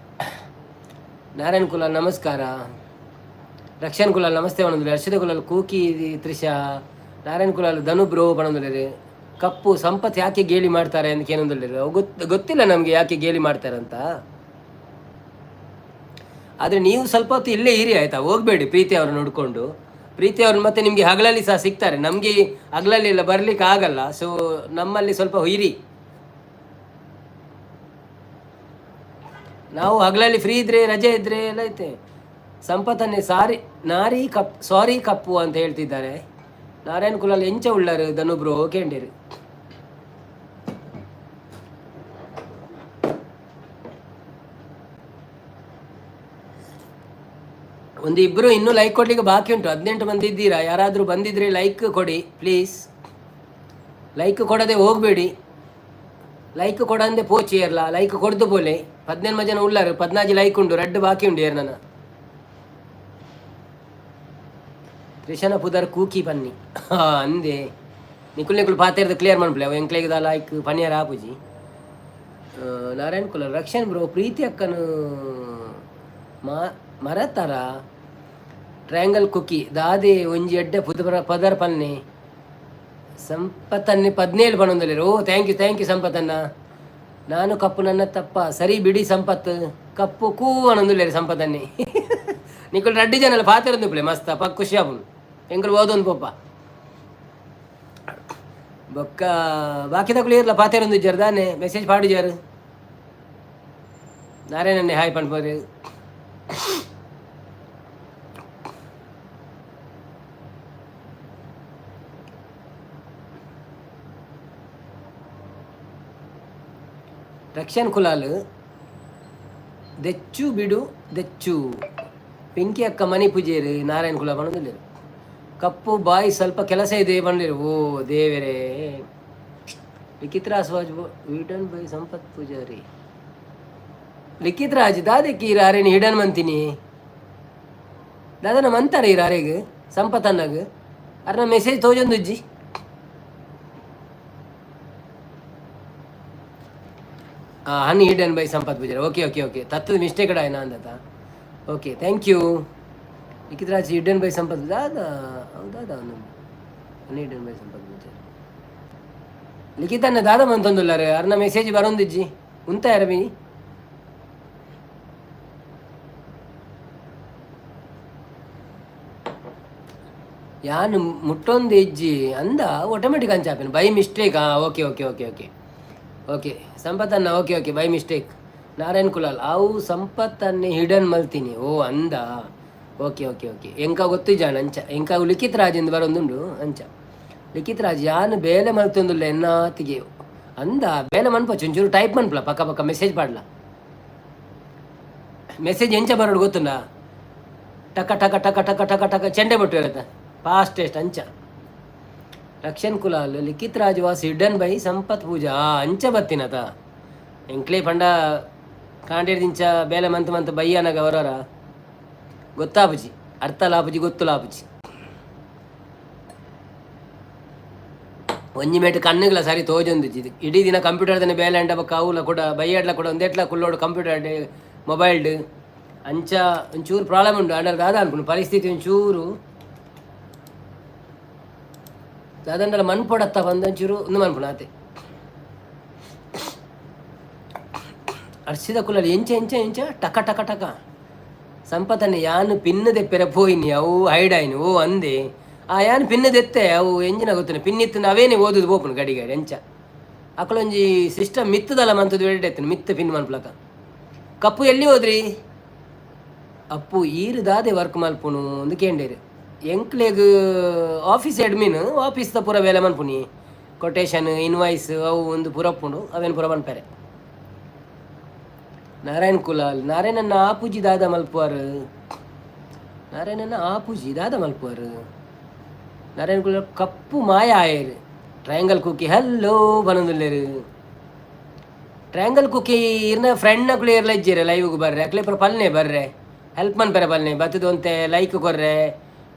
ನಾರಾಯಣ್ ಕುಲಾಲ್ ನಮಸ್ಕಾರ. ರಕ್ಷಣ್ ಕುಲಾಲ್ ನಮಸ್ತೆ ಪನೊಂದುಲ್ಲೆರ್. ಹರ್ಷಿತ ಕುಲಾಲ್ ಕೂಕಿ ತ್ರಿಷಾ. ನಾರಾಯಣ್ ಕುಲಾಲ್ ಧನು ಬ್ರೋ ಪನೊಂದುಲ್ಲೆರ್. ಕಪ್ಪು ಸಂಪತ್ ಯಾಕೆ ಗೇಲಿ ಮಾಡ್ತಾರೆ ಅಂತ ಕೇನೊಂದುಲ್ಲೆರ್. ಗೊತ್ತಿಲ್ಲ ನಮಗೆ ಯಾಕೆ ಗೇಲಿ ಮಾಡ್ತಾರೆ ಅಂತ. ಆದರೆ ನೀವು ಸ್ವಲ್ಪ ಹೊತ್ತು ಇಲ್ಲೇ ಇರಿ, ಆಯ್ತಾ? ಹೋಗಬೇಡಿ. ಪ್ರೀತಿ ಅವ್ರನ್ನ ನೋಡಿಕೊಂಡು, ಪ್ರೀತಿ ಅವ್ರನ್ನ ಮತ್ತೆ ನಿಮಗೆ ಹಗಲಲ್ಲಿ ಸಹ ಸಿಗ್ತಾರೆ. ನಮಗೆ ಹಗಲಲ್ಲಿ ಎಲ್ಲ ಬರಲಿಕ್ಕೆ ಆಗಲ್ಲ. ಸೊ ನಮ್ಮಲ್ಲಿ ಸ್ವಲ್ಪ ಇರಿ. ನಾವು ಹಗಲಲ್ಲಿ ಫ್ರೀ ಇದ್ರೆ, ರಜೆ ಇದ್ರೆ ಎಲ್ಲ ಐತೆ. ಸಂಪತ್ತನ್ನೇ ಸಾರಿ ನಾರಿ ಕಪ್ ಸಾರಿ ಕಪ್ಪು ಅಂತ ಹೇಳ್ತಿದ್ದಾರೆ. ನಾರಾಯಣ ಕುಲಾಲ್ ಎಂಚ ಉಳ್ಳಾರು ಧನು ಬ್ರೋ ಕೇಂಡಿರು. ಒಂದು ಇಬ್ಬರು ಇನ್ನೂ ಲೈಕ್ ಕೊಡ್ಲಿಕ್ಕೆ ಬಾಕಿ ಉಂಟು. 18 ಮಂದಿ ಇದ್ದೀರಾ. ಯಾರಾದರೂ ಬಂದಿದ್ರೆ ಲೈಕ್ ಕೊಡಿ ಪ್ಲೀಸ್. ಲೈಕ್ ಕೊಡದೆ ಹೋಗಬೇಡಿ. ಲೈಕ್ ಕೊಡಂದೆ ಪೋಚಿ ಇರಲ್ಲ. ಲೈಕ್ ಕೊಡ್ದು ಪೋಲೆ. 18 ಜನ ಉಳ್ಳಾರು, 14 ಲೈಕ್ ಉಂಟು, ರಡ್ಡು ಬಾಕಿ ಉಂಡು. ಏರ್ ನನ್ನ ತ್ರಿಶನ ಪುದರ್ ಕೂಕಿ ಬನ್ನಿ ಅಂದೆ. ನಿಕುಲ್ ನಿಕುಲ್ ಪಾತೆರ್ದು ಕ್ಲಿಯರ್ ಮನ್ಪುಲೆ. ಅವು ಎಂಕ್ಲೆಗ್ ಲೈಕ್ ಪನಿಯರ್ ಆಪುಜಿ. ನಾರಾಯಣ್ ಕುಲ ರಕ್ಷಣ್ ಬ್ರೋ ಪ್ರೀತಿ ಅಕ್ಕನು ಮರತರ. ಟ್ರಯಾಂಗಲ್ ಕುಕ್ಕಿ ದಾದೆ ಒಂಜಿ ಎಡ್ಡೆ ಪುದರ ಪದರ್ ಪನ್ನೆ. ಸಂಪತ್ತನ್ನೆ 17 ಪನೊಂದುಲ್ಲೆರ್. ಓ thank you thank you ಸಂಪತ್ತನ್ನ. ನಾನು ಕಪ್ಪು ನನ್ನ ತಪ್ಪ, ಸರಿ ಬಿಡಿ ಸಂಪತ್. ಕಪ್ಪು ಕೂ ಪನೊಂದುಲ್ಲೆರ್ ಸಂಪತ್ತನ್ನೆ. ನಿಕುಲ್ ರಡ್ಡಿ ಜನಲ ಪಾತೆರೊಂದುಪ್ಪುಲೆ ಮಸ್ತ್ ಅಪ ಖುಷಿ ಆಪುಂಡು. ಎಂಕುಲು ಓದೊಂದು ಪೋಪ ಬೊಕ್ಕ ಬಾಕಿದಕುಲು ಏರ್ಲ ಪಾತೆರೊಂದಿಜ್ಜಾರ್ ದಾನೆ? ಮೆಸೇಜ್ ಪಾಡುಜಾರು. ನಾರಾಯಣನ್ನೇ ಹಾಯ್ ಪನ್ಪರು. ರಕ್ಷಣ್ ಕುಲಾಲ್ ದೆಚ್ಚು ಬಿಡು ದೆಚ್ಚು. ಪಿಂಕಿ ಅಕ್ಕ ಮನಿ ಪೂಜೇರು ನಾರಾಯಣ್ ಕುಲಾಲ್ ಪನೊಂದುಲ್ಲೆರ್. ಕಪ್ಪು ಬಾಯಿ ಸ್ವಲ್ಪ ಕೆಲಸ ಇದೆ ಪಂಡ್ಲೇರು. ಓ ದೇವರೇ. ಲಿಖಿತ್ Raj was hidden by Sampath Poojary. Likhith Raj ದಾದಕ್ಕೆ ಈರ್ ಅರೇನು ಹಿಡನ್ ಮಂತೀನಿ? ದಾದನ ಮಂತಾರ ಈರ್ ಅರೆಗ್ ಸಂಪತ್ ಅಣ್ಣಗ್? ಅರ್ನ ಮೆಸೇಜ್ ತೋಜೊಂದುಜ್ಜಿ. Unhidden by Sampath Poojary. Okay okay okay. ತತ್ತದ mistake ಆಯ್ನ ಅಂದತ. Okay, thank you. Likhith Raj hidden by Sampath ದಾದ ದಾದ ಅನ್ಹಿಡನ್ ಬೈ ಸಂಪತ್ ಪೂಜಾರಿ. ಲಿಖಿತ್ ಅನ್ನ ದಾದ ಮಂತೊಂದುಲ್ಲಾರೆ? ಅರ್ನ ಮೆಸೇಜ್ ಬರೊಂದಿಜ್ಜಿ. ಉಂತ ಬಿ ಯಾನ್ ಮುಟ್ಟೊಂದು ಇಜ್ಜಿ ಅಂದ. ಆಟೋಮೆಟಿಕ್ ಅಂಚಾಪಿನ ಬೈ ಮಿಸ್ಟೇಕ್. ಹಾಂ, okay okay okay okay okay ಸಂಪತ್ತನ್ನ okay okay by mistake. Narayan Kulal ಅವು ಸಂಪತ್ತನ್ನೇ ಹಿಡನ್ ಮಲ್ತೀನಿ. ಓ ಅಂದ. Okay okay okay. ಎಂಕ ಗೊತ್ತಿಜಾನ ಅಂಚ. ಎಂಕ ಲಿಖಿತ್ ರಾಜ್ ಎಂದು ಬರೊಂದುಂಡು ಅಂಚ. ಲಿಖಿತ್ ರಾಜ್ ಯಾನ್ ಬೇಲೆ ಮಲ್ತೊಂದುಲ್ಲ ಎನ್ನಾತಿಗೆ ಅಂದ. ಬೇಲೆ ಮನ್ಪ ಚುಂಚೂರು ಟೈಪ್ ಮನ್ಪಲ, ಪಕ್ಕ ಪಕ್ಕ ಮೆಸೇಜ್ ಪಾಡ್ಲ. ಮೆಸೇಜ್ ಎಂಚ ಬರೋಡು ಗೊತ್ತುಂಡ? ಟಕ ಟಕ ಟಕ ಟಕ ಟಕ ಟಕ ಚೆಂಡೆ ಬಟ್ಟು ಇರುತ್ತೆ ಫಾಸ್ಟೆಸ್ಟ್ ಅಂಚ. Rakshan Kulal Likhith Raj was hidden by Sampath Pooja. ಅಂಚ ಬತ್ತಿನತ ಎಂಕ್ಲೆ ಪಂಡ. ಕಾಂಡೇದಿಂಚ ಬೇಲೆ ಮಂತ್ ಮಂತ್ ಬಯ್ಯನಗ ಅವರರ ಗೊತ್ತಾಪುಜಿ, ಅರ್ಥ ಲಾಪುಜಿ, ಗೊತ್ತು ಲಾಪುಜಿ. ಒಂಜಿ ಮೇಟ್ ಕಣ್ಣುಗಳ ಸರಿ ತೋಜೊಂದುಜಿ. ಇಡೀ ದಿನ ಕಂಪ್ಯೂಟರ್ ದನೆ ಬೇಲೆ ಅಂಡ ಬೊಕ್ಕ ಅವುಲ ಕೂಡ ಬಯ್ಯಾಡ್ಲ ಕೂಡ ಒಂದೆಟ್ಲ ಕುಲ್ಲೋಡು ಕಂಪ್ಯೂಟರ್ ಮೊಬೈಲ್ಡ್. ಅಂಚ ಒಂಚೂರು ಪ್ರಾಬ್ಲಮ್ ಉಂಡು. ಅಂಡರ್ ದಾದ ಅನ್ಪುಂಡು ಪರಿಸ್ಥಿತಿ ಒಂಚೂರು ದಾದಂಡಲ ಮಣ್ ಪೊಡತ್ತ ಬಂದು ಒಂಚೂರು ಒಂದು ಮನ್ಪುಣ ಆತೆ. ಅರ್ಶಿದ ಕುಲ್ಲಲ್ಲಿ ಎಂಚ ಎಂಚ ಎಂಚ ಟಕ ಟಕ ಟಕ. ಸಂಪತನೆ ಯಾನು ಪಿನ್ ದೆಪ್ಪೆರ ಪೋಯಿನಿ, ಅವು ಹೈಡ್ ಆಯ್ನು. ಓ ಅಂದೆ, ಆ ಯಾನ್ ಪಿನ್ ದೆತ್ತೆ, ಅವು ಎಂಜಿನ ಗೊತ್ತನೆ ಪಿನ್ ಇತ್ತು ಅವೇನೆ ಓದುದು ಪೋಪುನು ಗಡಿ ಗಡಿ. ಎಂಚ ಅಕಲೊಂಜಿ ಸಿಸ್ಟಮ್ ಮಿತ್ತದಲ್ಲ ಮಂತದ್ದು ಎಡ್ಡೆ ಮಿತ್ತ ಪಿನ್ ಮನ್ಪ್ಲಕ. ಕಪ್ಪು ಎಲ್ಲಿ ಹೋದ್ರಿ ಅಪ್ಪು? ಈರು ದಾದೆ ವರ್ಕ್ ಮಲ್ಪುನು ಅಂದು ಕೇಂಡೇರು. ಎಂಕ್ಲೆಗ್ office admin, office ಪೂರ ಬೇಲೆ ಮನ್ಪುನಿ. ಕೊಟೇಶನ್, ಇನ್ವಾಯ್ಸ್ ಅವು ಒಂದು ಪೂರ ಉಪ್ಪುಂಡು, ಅವೇನು ಪೂರ ಮನ್ಪೆರೆ. ನಾರಾಯಣ್ ಕುಲಾಲ್, ನಾರಾಯಣನ್ನ ಆಪುಜಿ ದಾದ ಮಲ್ಪುವಾರು? ನಾರಾಯಣನ್ನ ಆಪುಜಿ ದಾದ ಮಲ್ಪುವಾರು? ನಾರಾಯಣ್ ಕುಲಾಲ್ ಕಪ್ಪು ಮಾಯ ಆಯೇರು. ಟ್ರಯಾಂಗಲ್ ಕುಕ್ಕಿ ಹಲ್ಲೋ ಬನೊಂದುಲ್ಲೇರು. ಟ್ರಯಾಂಗಲ್ ಕುಕ್ಕಿ ಇರ್ನ ಫ್ರೆಂಡ್ ನಕುಲು ಏರ್ಲ ಇಜ್ಜೆರೆ ಲೈವ್ಗೆ ಬರ್ರೆ. ಅಕ್ಲೆ ಪೂರ ಪಲ್ನೆ ಬರ್ರೆ, ಹೆಲ್ಪ್ ಮನ್ಪೆರೆ ಪಲ್ನೆ. ಬತ್ತದ ಒಂತೆ ಲೈಕ್ ಕೊರ್ರೆ,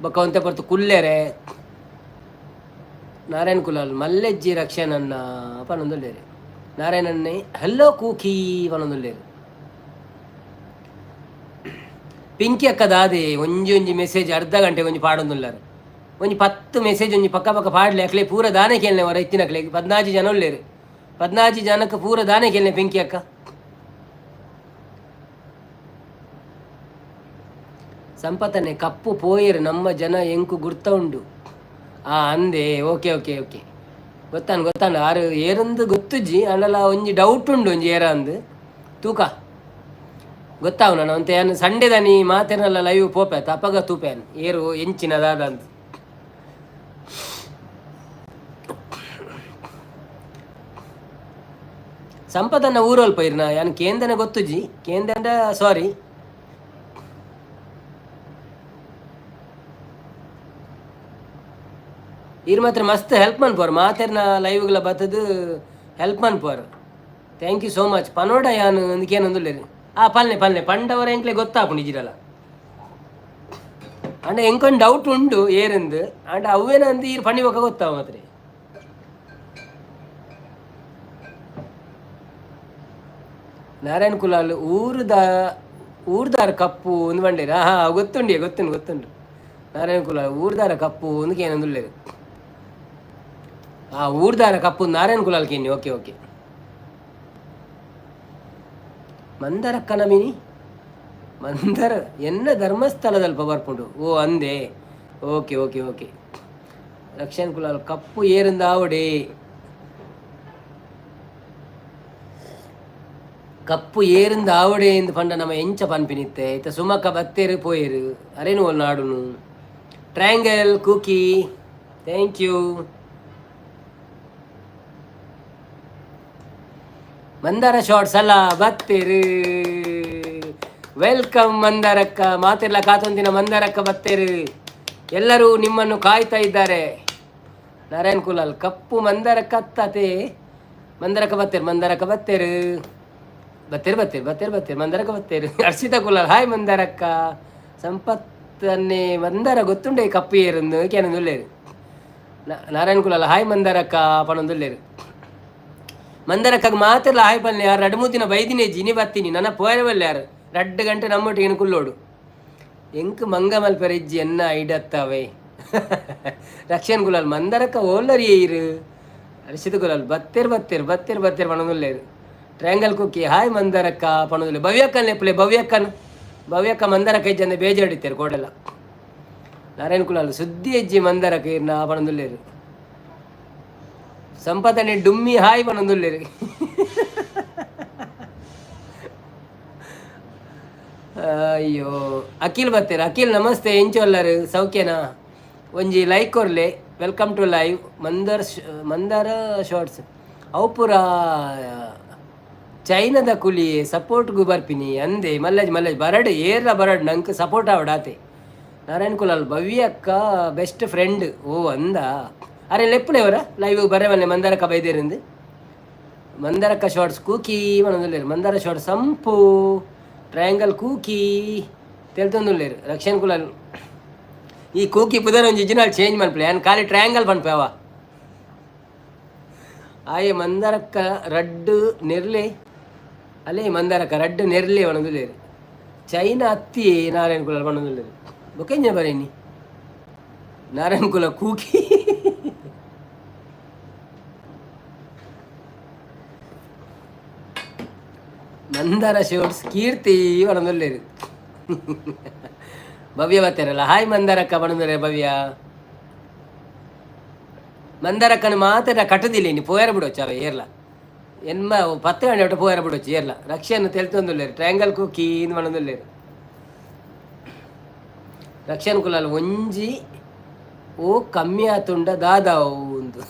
ಬೊಕ್ಕ ಒಂತೆ ಪೊರ್ತು ಕುಲ್ಲೆರೆ. ನಾರಾಯಣ್ ಕುಲಾಲ್ ಮಲ್ಲೆಜ್ಜಿ ರಕ್ಷಣನ್ನ ಪನೊಂದುಲ್ಲೇರು. ನಾರಾಯಣನ್ನೇ ಹಲ್ಲೋ ಕೂಕಿ ಪನೊಂದುಲ್ಲೇರು. ಪಿಂಕಿ ಅಕ್ಕ ದಾದೆ ಒಂಜಿ ಒಂಜಿ ಮೆಸೇಜ್ ಅರ್ಧ ಗಂಟೆ ಒಂಜಿ ಪಾಡೊಂದುಲ್ಲಾರ. ಒಂಜಿ 10 ಮೆಸೇಜ್ ಒಂಜಿ ಪಕ್ಕ ಪಕ್ಕ ಪಾಡ್ಲೆ. ಅಕ್ಲೆ ಪೂರ ದಾನೆ ಕೇಳನೆ ವರ ಇತ್ತಿನಕ್ಲೆ. 14 ಜನ ಉಲ್ಲೇರು, 14 ಜನಕ್ಕೆ ಪೂರ ದಾನೆ ಕೇಳನೆ ಪಿಂಕಿ ಅಕ್ಕ? ಸಂಪತನೆ ಕಪ್ಪು ಪೋಯೆರ್ ನಮ್ಮ ಜನ, ಎಂಕು ಗುರ್ತ ಉಂಡು. ಆ ಅಂದೆ, okay okay okay, ಗೊತ್ತಾನು ಗೊತ್ತಾನು. ಆರು ಏರಂದು ಗೊತ್ತುಜ್ಜಿ ಅಂಡಲ ಒಂಜಿ ಡೌಟ್ ಉಂಡು ಒಂಜಿ ಏರ ಅಂದು ತೂಕ ಗೊತ್ತಾವು. ನಾನು ಅಂತೆ ಯಾನ್ ಸಂಡೆದಾನಿ ಮಾತೆರ್ನಲ್ಲ ಲೈವ್ ಪೋಪೆ ಅಪಗ ತೂಪೆ ಏರು ಎಂಚಿನ ದಾದ ಅಂದ್. ಸಂಪದನ್ನ ಊರಲ್ಪ ಇರ್ನ ಯಾನ್ ಕೇಂದನೆ ಗೊತ್ತುಜ್ಜಿ, ಕೇಂದಂಡ ಸಾರಿ. ಈರ್ ಮಾತ್ರ ಮಸ್ತ್ ಹೆಲ್ಪ್ ಮನ್ಪುವರ್. ಮಾತೆರ್ನ ಲೈವ್ಗಳ ಬತ್ತದು ಹೆಲ್ಪ್ ಮನ್ಪುವರ್. Thank you so much. ಪನೋಡ ಯಾನ್ ಅಂದಕೇನೊಂದುಲ್ಲೆರ್. ಆ ಪಲ್ನೆ ಪಲ್ನೆ ಪಂಡವರ ಎಂಕ್ಲೆ ಗೊತ್ತಾಪುಂಡು ಇಜಿರಲ್ಲ. ಅಂಡ ಎಂಕೊಂದು ಡೌಟ್ ಉಂಡು ಏರಂದು, ಅಂಡ ಅವೇನಂದು ಈರ್ ಪಣಿ ಬೊಕ್ಕ ಗೊತ್ತಾವ ಮಾತ್ರ. ನಾರಾಯಣ ಕುಲಾಲ್ ಊರುದ ಊರ್ದಾರ ಕಪ್ಪು ಒಂದು ಬಂಡೇರು. ಹಾ ಗೊತ್ತುಂಡಿ, ಗೊತ್ತುಂಡು ಗೊತ್ತುಂಡು. ನಾರಾಯಣ ಕುಲಾಲ್ ಊರ್ದಾರ ಕಪ್ಪು ಒಂದು ಕೇನೊಂದುಲ್ಲೇರು. ಆ ಊರ್ದಾರ ಕಪ್ಪು Narayana Kulal ಕೇನಿ. Okay okay. ಮಂದರಕ್ಕನ mini Mandara ಎನ್ನ ಧರ್ಮಸ್ಥಳದಲ್ಪ ಬರ್ಪುಂಡು. ಓ ಅಂದೆ, okay okay okay. Rakshan Kulal ಕಪ್ಪು ಏರಿಂದ ಆವಡೆ, ಕಪ್ಪು ಏರಿಂದ ಆವಡೆ ಎಂದು ಪಂಡ ನಮ್ಮ ಎಂಚ ಪನ್ಪಿನಿತ್ತೆ. ಇತ್ತ ಸುಮಕ್ಕ ಬತ್ತೇರು ಪೋಯೇರು, ಅರೇನು ಒಲ್ ನಾಡುನು. Triangle cookie thank you. Mandara shorts ಅಲ್ಲ ಬತ್ತೇರು. Welcome ಮಂದಾರಕ್ಕ. ಮಾತೆಲ್ಲ ಕಾತೊಂದಿನ ಮಂದಾರಕ್ಕ ಬತ್ತೇರು. ಎಲ್ಲರೂ ನಿಮ್ಮನ್ನು ಕಾಯ್ತಾ ಇದ್ದಾರೆ. ನಾರಾಯಣ್ ಕುಲಾಲ್ ಕಪ್ಪು ಮಂದಾರಕ್ಕ ಅತ್ತಾತೆ. ಮಂದಾರಕ್ಕ ಬತ್ತೇರು, ಮಂದಾರಕ್ಕ ಬತ್ತೇರು, ಬತ್ತೇರು ಬತ್ತೇರು ಬತ್ತೇರು ಬತ್ತೇರು ಮಂದಾರಕ್ಕ ಬತ್ತೇರು. ಹರ್ಷಿತಾ ಕುಲಾಲ್ ಹಾಯ್ ಮಂದಾರಕ್ಕ. ಸಂಪತ್ತನ್ನೇ ಮಂದಾರ ಗೊತ್ತುಂಡೆ ಕಪ್ಪು ಏರಂದು ಕೇನೊಂದುಲ್ಲೇರು. ನಾರಾಯಣ್ ಕುಲಾಲ್ ಹಾಯ್ ಮಂದಾರಕ್ಕ ಪಣೊಂದುಲ್ಲೇರು. ಮಂದರಕ್ಕಾಗ ಮಾತೆರ್ಲ ಹಾಯ್ ಪಲ್ಲೆ. ಯಾರು ರಡ್ಡು ಮೂರು ದಿನ ಬೈದಿನಿ ಜಿನಿ ಬತ್ತೀನಿ ನನ್ನ ಪೋಯರೆ ಬಲ್ಲೆ. ಯಾರು ರಡ್ಡು ಗಂಟೆ ನಮ್ಮೊಟ್ಟಿಗೆ ಕುಲ್ಲೋಡು. ಎಂಕ್ ಮಂಗ ಮಲ್ಪೆರೆ ಇಜ್ಜಿ ಎನ್ನ ಐಡತ್ತವೆ. ರಕ್ಷಣ್ ಗುಲಾಲ್ ಮಂದರಕ್ಕ ಓಲ್ಲರಿ ಇರು. ಹರ್ಷಿತ ಗುಲಾಲ್ ಬತ್ತೇರ್ ಬತ್ತೇರ್ ಬತ್ತೇರ್ ಬತ್ತೇರ್ ಪಣೊಂದುಲ್ಲೇರು. ಟ್ರಯಾಂಗಲ್ ಕುಕ್ಕಿ ಹಾಯ್ ಮಂದರಕ್ಕ ಪಣೊಂದುಲ್ಲೆ. ಭವ್ಯಕ್ಕನ್ ಲೆಪ್ಪಲೆ ಭವ್ಯಕ್ಕನ್. ಭವ್ಯಕ್ಕ ಮಂದರಕ್ಕ ಇಜ್ಜಂದೆ ಬೇಜಾಡಿತ್ತೇರು ಕೋಡೆಲ್ಲ. ನಾರಾಯಣ ಕುಲಾಲ್ ಸುದ್ದಿ ಹೆಜ್ಜಿ ಮಂದರಕ್ಕ ಇರ್ನ ಪಣೊಂದುಲ್ಲೇರು. ಸಂಪತನೆ ಡುಮ್ಮಿ ಹಾಯ್ ಪಣೊಂದುಲ್ಲೇರು. ಅಯ್ಯೋ ಅಖಿಲ್ ಬತ್ತೇರು. ಅಖಿಲ್ ನಮಸ್ತೆ, ಎಂಚು ಅಲ್ಲರು ಸೌಖ್ಯನಾ? ಒಂಜಿ like ಕೊರ್ಲೆ. Welcome to live. Mandar Mandara shorts ಅವು ಪೂರ ಚೈನಾದ ಕುಲಿ ಸಪೋರ್ಟ್ಗೂ ಬರ್ಪಿನಿ ಅಂದೆ. ಮಲ್ಲಜ್ ಮಲ್ಲಜ್ ಬರಡ್ ಏರ್ಲ ಬರಡ್ ನಂಗೆ ಸಪೋರ್ಟ್ ಆವಡಾತೆ. ನಾರಾಯಣ್ ಕುಲಾಲ್ ಭವ್ಯ ಅಕ್ಕ ಬೆಸ್ಟ್ ಫ್ರೆಂಡ್. ಓ ಅಂದ, ಅರೆ ಲೆಪ್ಪುಲೆ ಅವರ ಲೈವ್ ಬರೆ ಮಲ್ಲೆ ಮಂದಾರಕ್ಕ ಬೈದೇರಿಂದು. ಮಂದರಕ್ಕ ಶಾರ್ಟ್ಸ್ ಕೂಕಿ ಪನೊಂದುಲ್ಲೆರ್. ಮಂದಾರ ಶಾರ್ಟ್ಸ್ ಸಂಪು ಟ್ರಯಾಂಗಲ್ ಕೂಕಿ ತೆಲ್ತೊಂದುಲ್ಲೆರ್. ರಕ್ಷಣ್ ಕುಲಾಲ್ ಈ ಕೂಕಿ ಪುದರ್ ಒಂಜಿ ಇಜಿನಾಲ್ ಚೇಂಜ್ ಮನ್ಪುಲೆ, ಯಾನ್ ಖಾಲಿ ಟ್ರಯಾಂಗಲ್ ಪನ್ಪೆ ಅವ. ಆಯೆ ಮಂದಾರಕ್ಕ ರಡ್ಡ್ ನೆರ್ಲೆ ಅಲೇ, ಮಂದಾರಕ್ಕ ರಡ್ಡ್ ನೆರ್ಲೆ ಪನೊಂದುಲ್ಲೆರ್. ಚೈನಾ ಅತ್ತಿ ನಾರಾಯಣ ಕುಲಾಲ್ ಪನೊಂದುಲ್ಲೆರ್. ಬೊಕ್ಕ ಎಂಚಿನ ಬರೇನಿ? ನಾರಾಯಣ ಕುಲ ಕೂಕಿ. ಮಂದಾರ ಶೋಟ್ಸ್ ಕೀರ್ತಿ ಪನೊಂದುಲ್ಲೆರ್. ಭವ್ಯ ಬತ್ತೇರಲ್ಲ, ಹಾಯ್ ಮಂದಾರಕ್ಕ ಪನೊಂದುಲ್ಲೆರ್. ಭವ್ಯ ಮಂದಾರಕ್ಕನ ಮಾತೆರ ಕಟ್ಟದಿಲ್ಲ ಇನಿ, ಪೋಯರ ಬಿಡೋಚು ಅವ ಏರ್ಲ ಎನ್ಮ 10 ಗಂಟೆ ಒಟ್ಟು ಪೋಯರ ಬಿಡೋಚು ಏರ್ಲ. ರಕ್ಷೆಯನ್ನು ತೆಲ್ತೊಂದುಲ್ಲೆರ್. ಟ್ರಯಾಂಗಲ್ ಕೂಕಿ ಇಂದ್ ಪನೊಂದುಲ್ಲೆರ್. ರಕ್ಷಣ್ ಕುಲಾಲ್ ಒಂಜಿ ಓ ಕಮ್ಮಿ ಆತುಂಡ ದಾದ ಉಂದು?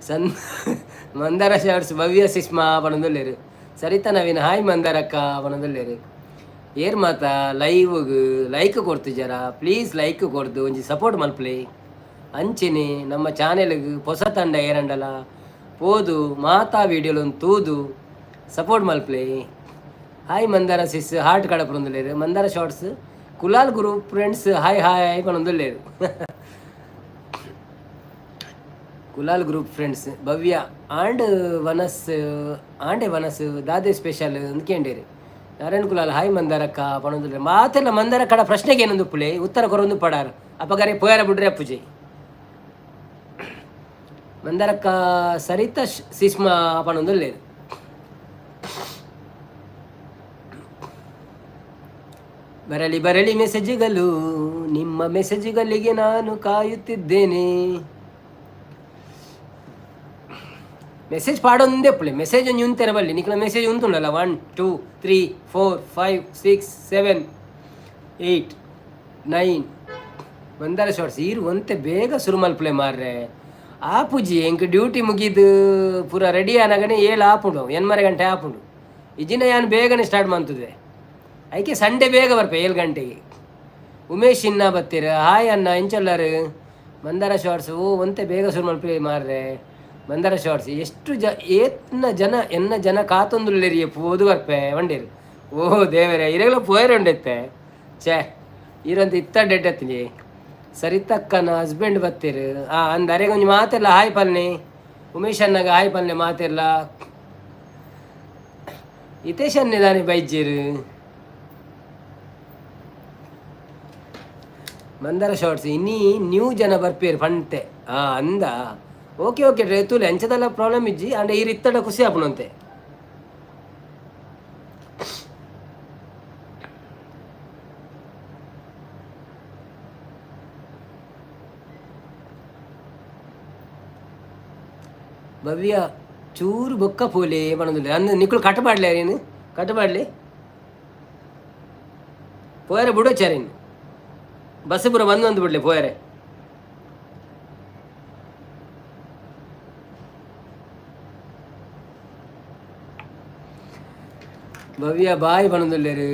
ಸನ್ ಮಂದಾರ ಶಾರ್ಟ್ಸ್ ಭವ್ಯ ಸಿಸ್ಮಾ ಪನೊಂದುಲ್ಲೆರ್. ಸರಿತಾ ನವೀನ್ ಹಾಯ್ ಮಂದಾರಕ್ಕ ಪನೊಂದುಲ್ಲೆರ್. ಏರ್ ಮಾತ ಲೈವ್ಗ್ ಲೈಕ್ ಕೊರ್ತಿಜರ, ಪ್ಲೀಸ್ ಲೈಕ್ ಕೊರ್ದು ಒಂಜಿ ಸಪೋರ್ಟ್ ಮಲ್ಪಲೆ. ಅಂಚೆನೆ ನಮ್ಮ ಚಾನೆಲ್ಗ್ ಪೊಸ ತಂಡ ಏರಂಡಲ ಪೋದು ಮಾತಾ ವೀಡಿಯೋಲನ್ ತೂದು ಸಪೋರ್ಟ್ ಮಲ್ಪಲೆ. ಹಾಯ್ ಮಂದಾರ ಸಿಸ್ ಹಾರ್ಟ್ ಕಡಪುರೊಂದುಲ್ಲೆರ್. Mandara shorts Kulal group friends hi hi ಪನೊಂದುಲ್ಲೆರ್. ಕುಲಾಲ್ group friends ಭವ್ಯ ಆಂಡ್ ವನಸ್ ಆಂಡೆ ವನಸ್ ದಾದೆ ಸ್ಪೆಷಲ್ ಅಂದ್ಕೇಂಡೇರು. ನಾರಾಯಣ ಕುಲಾಲ್ ಹಾಯ್ ಮಂದಾರಕ್ಕ ಪನೊಂದುಲ್ಲೆರ್. ಮಾತೆಲ್ಲ ಮಂದಾರಕ್ಕಡ ಪ್ರಶ್ನೆಗೆ ಏನೊಂದು ಪುಲೆ ಉತ್ತರ ಕೊರೊಂದು ಪಡಾರ್. ಅಪಗರೆ ಪೋಯರ ಬುಡ್ರೆ ಅಪ್ಪುಜೆ. ಮಂದಾರಕ್ಕ ಸರಿತಾ ಸಿಸ್ಮಾ ಪನೊಂದುಲ್ಲೆರ್. ಬರಲಿ ಬರಲಿ ಮೆಸೇಜ್ಗಳು, ನಿಮ್ಮ ಮೆಸೇಜ್ಗಳಿಗೆ ನಾನು ಕಾಯುತ್ತಿದ್ದೇನೆ. ಮೆಸೇಜ್ ಪಾಡೊಂದೇ ಪುಳೆ ಮೆಸೇಜ್ ಒಂಜಿ ಉಂತೆರ ಬಲ್ಲಿ. ನಿಕ್ಲ ಮೆಸೇಜ್ ಉಂತುಂಡಲ್ಲ? 1 2 3 4 5 6 7 8 9. ಮಂದಾರ ಶಾರ್ಟ್ಸ್ ಈರು ಒಂತೆ ಬೇಗ ಸುರು ಮಲ್ಪುಲೆ ಮಾರ್ರೆ. ಆಪುಜಿ ಎಂಕ್ ಡ್ಯೂಟಿ ಮುಗಿದು ಪೂರ ರೆಡಿ ಆನಗನೆ 7 ಆಪುಂಡು, 8 ಗಂಟೆ ಆಪುಂಡು. ಇಜಿನ ಯಾನ್ ಬೇಗನೆ ಸ್ಟಾರ್ಟ್ ಮಂತುದೆ. ಐಕೆ ಸಂಡೆ ಬೇಗ ಬರ್ಪೆ 7 ಗಂಟೆಗೆ. ಉಮೇಶ್ ಇನ್ನ ಬತ್ತೀರ, ಹಾಯ್ ಅಣ್ಣ, ಎಂಚೊಲ್ಲರು? ಮಂದಾರ ಶಾರ್ಟ್ಸ್ ಓ ಒಂತೆ ಬೇಗ ಸುರು ಮಲ್ಪುಲೆ ಮಾರ್ರೆ. ಮಂದಾರ ಶಾರ್ಟ್ಸ್ ಎಷ್ಟು ಜ ಏತ್ನ ಜನ ಎನ್ನ ಜನ ಕಾತೊಂದುಲ್ಲೆರಿಯೆ, ಪೋದು ಬರ್ಪೆ ವಂಡೇರು. ಓ ದೇವರೇ, ಇರೆಗ್ಲ ಪೋಯರೆ ಉಂಡೆತ್ತೆ. ಛೇ, ಇರಂತ ಇತ್ತ ಡೆಡ್. ಸರಿತಕ್ಕನ ಹಸ್ಬೆಂಡ್ ಬತ್ತೀರು. ಆ ಅಂದ ಅರೆಗೆ ಒಂಜಿ ಮಾತೆಲ್ಲ ಹಾಯ್ ಪಲ್ನೆ. ಉಮೇಶ್ ಅಣ್ಣಗ ಹಾಯ್ ಪಲ್ನೆ ಮಾತೆಲ್ಲ. ಹಿತೇಶ್ ಅನ್ನೆ ದಾನೆ ಬೈಜೇರು? ಮಂದಾರ ಶಾರ್ಟ್ಸ್ ಇನ್ನಿ ನ್ಯೂ ಜನ ಬರ್ಪೇರು ಪಂತೆ. ಆ ಅಂದ, ಓಕೆ ಓಕೆ ತೂಲೆ, ಅಂಚದಲ್ಲ ಪ್ರಾಬ್ಲಮ್ ಇಜ್ಜಿ. ಅಂಡ ಈರ್ ಇತ್ತಡ ಖುಷಿ ಆಪುನಂತೆ. ಭವ್ಯ ಚೂರು ಬೊಕ್ಕ ಪೋಲೆ ಪನೊಂದುಲ್ಲೆ. ಅಂದ್ ನಿಕುಲು ಕಟ್ ಪಾಡ್ಲೆ, ನೀನು ಕಟ್ ಪಾಡ್ಲೆ. ಪೋಯರೆ ಬುಡೋಚಾರೇನು ಬಸ್ ಪೂರ ಬಂದು ಬಂದು ಬಿಡ್ಲೆ ಪೋಯರೆ. ಭವ್ಯ ಬಾಯ್ ಪನೊಂದುಲ್ಲೆರ್.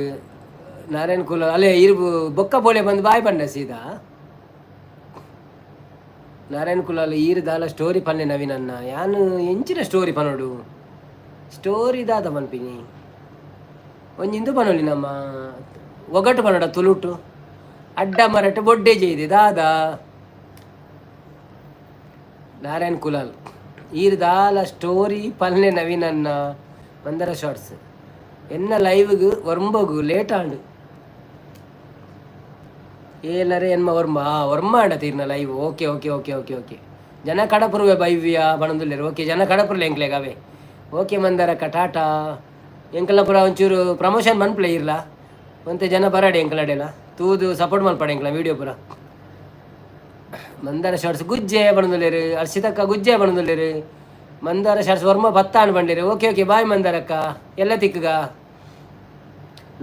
ನಾರಾಯಣ ಕುಲ ಅಲ್ಲೇ ಇರು, ಬೊಕ್ಕ ಪೋಲೆ ಬಂದು ಬಾಯ್ ಪಂಡ ಸೀದಾ. ನಾರಾಯಣ ಕುಲಾಲ್ ಈರು ದಾಲ ಸ್ಟೋರಿ ಪನ್ನೆ ನವೀನ್ ಅಣ್ಣ. ಯಾನು ಎಂಚಿನ ಸ್ಟೋರಿ ಪನೋಡು? ಸ್ಟೋರಿ ದಾದ ಪನ್ಪಿನಿ? ಒಂಜಿ ಇಂದು ಪನೊಲಿ, ನಮ್ಮ ಒಗಟು ಪನೋಡ ತುಳುಟು. ಅಡ್ಡ ಮರಟ್ ಬೊಡ್ಡೆ ಜೈದೆ ದಾದಾ? ನಾರಾಯಣ್ ಕುಲಾಲ್ ಈರು ದಾಲ ಸ್ಟೋರಿ ಪಲ್ನೆ ನವೀನ್ ಅಣ್ಣ. ಮಂದರ ಶಾರ್ಟ್ಸ್ ಎನ್ನ ಲೈವ್ಗ್ ಒರ್ಂಬೊಗು ಲೇಟ್ ಆಂಡ್, ಏಲರೆ ಎನ್ಮ ಒರ್ಮ ಒರ್ಮ ಆಂಡ ತೀರ್ನ live. Okay okay okay okay okay. ಜನ ಕಡಪುರುವೆ ಬೈವ್ಯ ಪನೊಂದುಲ್ಲೆರ್. ಓಕೆ, ಜನ ಕಡಪುರ್ಲೆ ಎಂಕ್ಲೆಗ್ ಅವೇ. ಓಕೆ ಮಂದಾರಕ್ಕ, ಟಾಟಾ. ಎಂಕಲ್ನ ಪೂರ ಒಂಚೂರು ಪ್ರಮೋಷನ್ ಮನ್ಪುಲೆ ಇರ್ಲ. ಒಂತೆ ಜನ ಬರಡೆ ಎಂಕಲಡೆಲ ತೂದು ಸಪೋರ್ಟ್ ಮಲ್ಪಡೆ ಎಂಕ್ಲ ವೀಡಿಯೋ ಪೂರ. ಮಂದಾರ ಶಾರ್ಟ್ಸ್ ಗುಜ್ಜೆ ಪನೊಂದುಲ್ಲೆರ್. ಅರ್ಷಿತಕ್ಕ ಗುಜ್ಜೆ ಪನೊಂದುಲ್ಲೆರ್. ಮಂದಾರ ಶಾರ್ಟ್ಸ್ ವರ್ಮ ಪತ್ತಾಂಡ್ ಪಂಡೆರ್. ಓಕೆ ಓಕೆ, ಬಾಯ್ ಮಂದಾರಕ್ಕ, ಎಲ್ಲ ತಿಕ್ಕುಗ.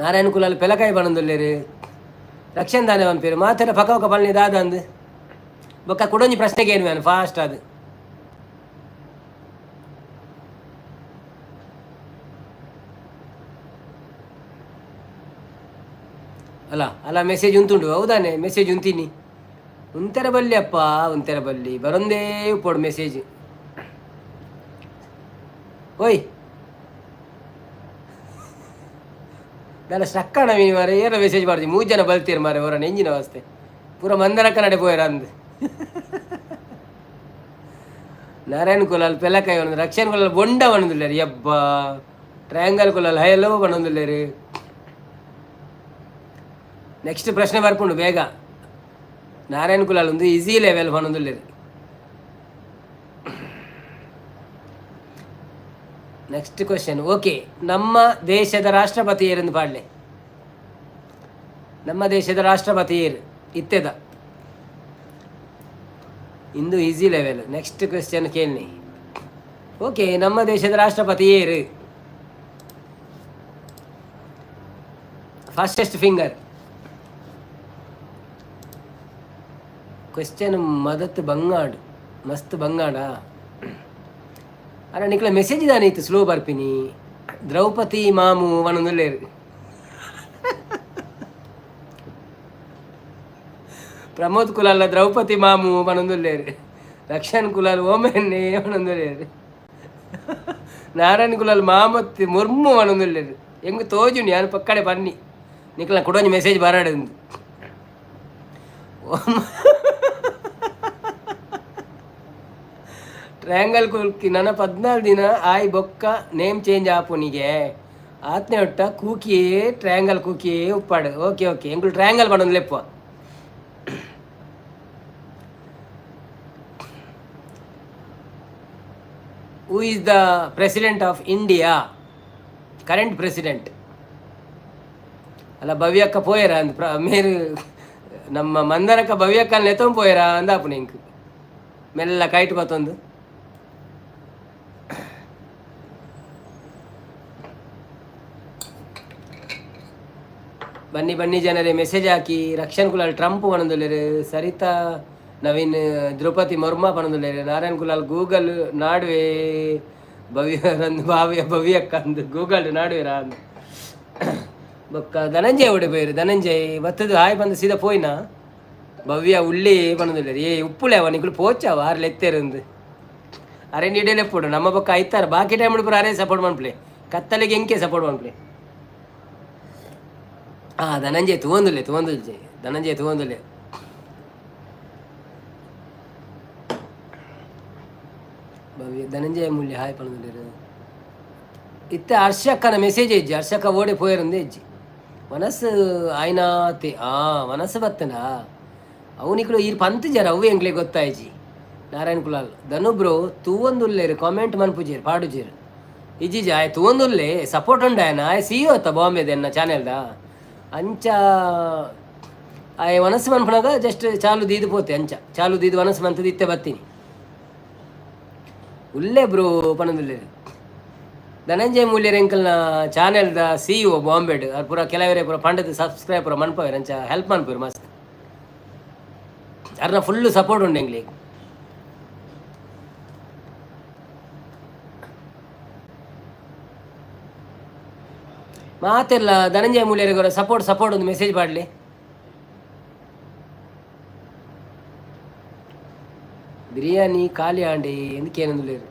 ನಾರಾಯಣ ಕುಲಾಲ್ ಪೆಲಕಾಯಿ ಪನೊಂದುಲ್ಲೆರ್. ರಕ್ಷಣ್ ದಾನೆ ಪನ್ಪೆರ್? ಮಾತೆರ ಪಕ ಪಕ ಪಲ್ನಿ ದಾದ ಅಂದ್. ಬೊಕ್ಕ ಕುಡೊಂಜಿ ಪ್ರಶ್ನೆಗೆ ಏನು ಮ್ಯಾನ್ ಫಾಸ್ಟ್ ಅದು. ಅಲ್ಲ ಅಲ್ಲ, ಮೆಸೇಜ್ ಉಂತುಂಡು, ಹೌದಾನೆ? ಮೆಸೇಜ್ ಉಂತೀನಿ. ಉಂತೆರ ಬಲ್ಲಿ ಅಪ್ಪ, ಉಂತೆರ ಬಲ್ಲಿ ಬರೊಂದೇ ಉಪ್ಪೋಡು ಮೆಸೇಜ್. ಓಯ್ ದಾಲ ಸ್ಟಕ್ ಮೀನು ಮಾರೆ, ಏನ ಮೆಸೇಜ್ ಮಾಡ್ದಿ? ಮೂರು ಜನ ಬಲ್ತೀರಿ ಮಾರೆ, ಹೊರ ನೆಂಜಿನ ಅವಸ್ಥೆ ಪೂರ ಮಂದರ ಕನ್ನಡ ಪೋಯರ ಅಂದ್. ನಾರಾಯಣ ಕುಲಾಲ್ ಪೆಲಕಾಯಿ ಒಂದು, ರಕ್ಷಣ್ ಕುಲಾಲ್ ಬೊಂಡ ಬಣ್ಣದಿಲ್ಲಾರ, ಯಬ್ಬ ಟ್ರಯಾಂಗಲ್ ಕುಲಾಲ್ ಹೈಲೋ ಬಣ್ಣದಿಲ್ಲಾರು. ನೆಕ್ಸ್ಟ್ ಪ್ರಶ್ನೆ ಬರ್ಪುಂಡು ಬೇಗ. ನಾರಾಯಣ ಕುಲಾಲ್ ಒಂದು ಈಸಿ ಲೆವೆಲ್ ಪನ್ನೊಂದುಲ್ಲೆರ್. ನೆಕ್ಸ್ಟ್ ಕ್ವಶನ್ ಓಕೆ, ನಮ್ಮ ದೇಶದ ರಾಷ್ಟ್ರಪತಿ ಏರೆಂದು ಪಾಡ್ಲೆ. ನಮ್ಮ ದೇಶದ ರಾಷ್ಟ್ರಪತಿ ಏರು ಇತ್ತೆದ? ಇಂದು ಈಸಿ ಲೆವೆಲ್. ನೆಕ್ಸ್ಟ್ ಕ್ವೆಶ್ಚನ್ ಕೇಳಿ. ಓಕೆ, ನಮ್ಮ ದೇಶದ ರಾಷ್ಟ್ರಪತಿ ಏರು? Fastest finger. ಕ್ವೆಶ್ಚನ್ ಮದತ್ ಬಂಗಾಡ್, ಮಸ್ತ್ ಬಂಗಾಡ. ಅರೆ ನಿಕ್ಲ ಮೆಸೇಜ್ ದಾನೆ ಇತ್ತು ಸ್ಲೋ ಬರ್ಪಿನಿ. ದ್ರೌಪದಿ ಮಾಮು ಪನೊಂದುಲ್ಲೆರ್. ಪ್ರಮೋದ್ ಕುಲಾಲ ದ್ರೌಪದಿ ಮಾಮು ಪನೊಂದುಲ್ಲೆರ್. ರಕ್ಷಣ್ ಕುಲಾಲ್ ಓಮೆನ್ನೆ ಪನೊಂದುಲ್ಲೆರ್. ನಾರಾಯಣ್ ಕುಲಾಲ್ ಮಾಮತ್ತಿ ಮುರ್ಮು ಪನೊಂದುಲ್ಲೆರ್. ಎಂಕ್ ತೋಜುಂಡು, ಯಾನ್ ಪಕ್ಕಡೆ ಬನ್ನಿ ನಿಕ್ಲ ಕುಡೊಂಜಿ ಮೆಸೇಜ್ ಬರಡ್. ಟ್ರಯಾಂಗಲ್ ಕುಲ್ಕಿ ನನ 14 ದಿನ ಆಯ್ ಬೊಕ್ಕ ನೇಮ್ ಚೇಂಜ್ ಆಪುನಿಗೆ ಆತ್ನೆ ಒಟ್ಟ ಕೂಕಿಯೇ ಟ್ರಯಾಂಗಲ್ ಕೂಕಿಯೇ ಉಪ್ಪಾಡು. ಓಕೆ ಓಕೆ, ಎಂಕುಲು triangle ಪನೊಂದು ಲೆಪ್ಪುವ. Who is the president of India, current president? ಅಲ್ಲ ಭವ್ಯಕ್ಕ ಪೋಯರ ಅಂದ್ ಮೇರು ನಮ್ಮ ಮಂದರಕ್ಕ ಭವ್ಯಕ್ಕ ನೆತ್ತೊಂದು ಪೋಯರ ಅಂದಾಪುನ ಇಂಕ್ ಮೆಲ್ಲ ಕೈಟ್ ಬತ್ತೊಂದು. ಬನ್ನಿ ಬನ್ನಿ ಜನರೇ, ಮೆಸೇಜ್ ಹಾಕಿ. ರಕ್ಷಣ್ ಕುಲಾಲ್ ಟ್ರಂಪ್ ಪನೊಂದುಲ್ಲೆರ್. ಸರಿತಾ ನವೀನ್ ದ್ರೌಪದಿ ಮುರ್ಮು ಪನೊಂದುಲ್ಲೆರ್. ನಾರಾಯಣ್ ಕುಲಾಲ್ ಗೂಗಲ್ ನಾಡುವೆ ಭವ್ಯ ರಂದು ಭಾವ್ಯ ಭವ್ಯಕ್ಕ ಅಂದ್ ಗೂಗಲ್ ನಾಡುವೆರಾ ಅಂದ್. ಬೊಕ್ಕ ಧನಂಜಯ ಒಡೆ ಪೋಯೆರ್? ಧನಂಜಯ್ ಬತ್ತದು ಹಾಯ್ ಬಂದು ಸೀದಾ ಪೋಯಿನ. ಭವ್ಯ ಉಳ್ಳಿ ಪನೊಂದುಲ್ಲೆರ್. ಏ ಉಪ್ಪುಲೆ ಅವ ನಿಕುಲು ಪೋಚಾವ ಆರ್ ಲೆತ್ತೆರ್ ಅಂದ್. ಅರೆ ನೀಡೇಲೆ ಪೋಡು ನಮ್ಮ ಬೊಕ್ಕ ಐತಾರ ಬಾಕಿ ಟೈಮ್ ಪೂರ ಅರೇ ಸಪೋರ್ಟ್ ಮನ್ಪುಲೆ, ಕತ್ತಲೆಗೆ ಎಂಕೆ ಸಪೋರ್ಟ್ ಮನ್ಪುಲೆ. ಆ ಧನಂಜಯ ತೂವೊಂದುಲ್ಲೆ, ತೂವೊಂದುಲ್ಲೆ ಧನಂಜಯ ತೂವೊಂದುಲ್ಲೆ. ಭವ್ಯ ಧನಂಜಯ ಮೂಲ್ಯ ಹಾಯ್ ಪನೊಂದುಲ್ಲೆರ್. ಇತ್ತೆ ಹರ್ಷಕ್ಕನ ಮೆಸೇಜ್ ಇಜ್ಜಿ. ಹರ್ಷಕ್ಕ ಓಡೆ ಪೋಯೆರಂದೇ ಇಜ್ಜಿ. ಮನಸ್ಸು ಆಯ್ನಾತೆ ಆ ಮನಸ್ಸು ಬತ್ತನಾ ಅವು ನಿಕುಲು ಈರ್ ಪಂತ್ ಜರ ಅವು ಎಂಕ್ಲೆ ಗೊತ್ತಾಯ್ಜಿ. ನಾರಾಯಣ್ ಕುಲಾಲ್ ಧನು ಬ್ರೋ ತೂವೊಂದುಲ್ಲೆರ್, ಕಾಮೆಂಟ್ ಮನ್ಪುಜೆರ್ ಪಾಡುಜೆರ್. ಇಜ್ಜಿಜಿ, ಆಯ್ ತೂವೊಂದುಲ್ಲೆ, ಸಪೋರ್ಟ್ ಉಂಡು ಆಯನ. ಆಯ್ ಸಿ ಅತ್ತ ಬಾಂಬೆದ ಎನ್ನ ಚಾನೆಲ್ದ. ಅಂಚ ಆಯ್ ಮನಸ್ಸು ಮನ್ಪುನಾಗ ಜಸ್ಟ್ ಚಾಲು ದೀದು ಪೋತೆ. ಅಂಚ ಚಾಲು ದೀದು ಮನಸ್ಸು ಮಂತದ ಇತ್ತೆ ಬತ್ತೀನಿ. ಉಲ್ಲೆ ಬ್ರೋ ಪನೊಂದುಲ್ಲೆರ್. ಧನಂಜಯ ಮೂಲ್ಯರ್ ಎಂಕಲ್ನ ಚಾನೆಲ್ದ ಸಿ ಒ ಬಾಂಬೆಡ್. ಅವ್ರು ಪೂರ ಕೆಲವರೇ ಪೂರ ಪಂಡದ ಸಬ್ಸ್ಕ್ರೈಬ್ ಪೂರ ಮನ್ಪವೆರ್, ಅಂಚ ಹೆಲ್ಪ್ ಮನ್ಪುವೆರ್ ಮಸ್ತ್. ಅರ್ನ ಫುಲ್ ಸಪೋರ್ಟ್ ಉಂಡು ಎಂಕ್ಲೆಗ್. ಮಾತೆರ್ಲ ಧನಂಜಯ ಮೂಲ್ಯರಿಗೆ ಸಪೋರ್ಟ್ ಸಪೋರ್ಟ್ ಒಂದು ಮೆಸೇಜ್ ಪಾಡ್ಲೆ. ಬಿರಿಯಾನಿ ಖಾಲಿ ಆಂಡಿ ఎందుకేనందులేరు.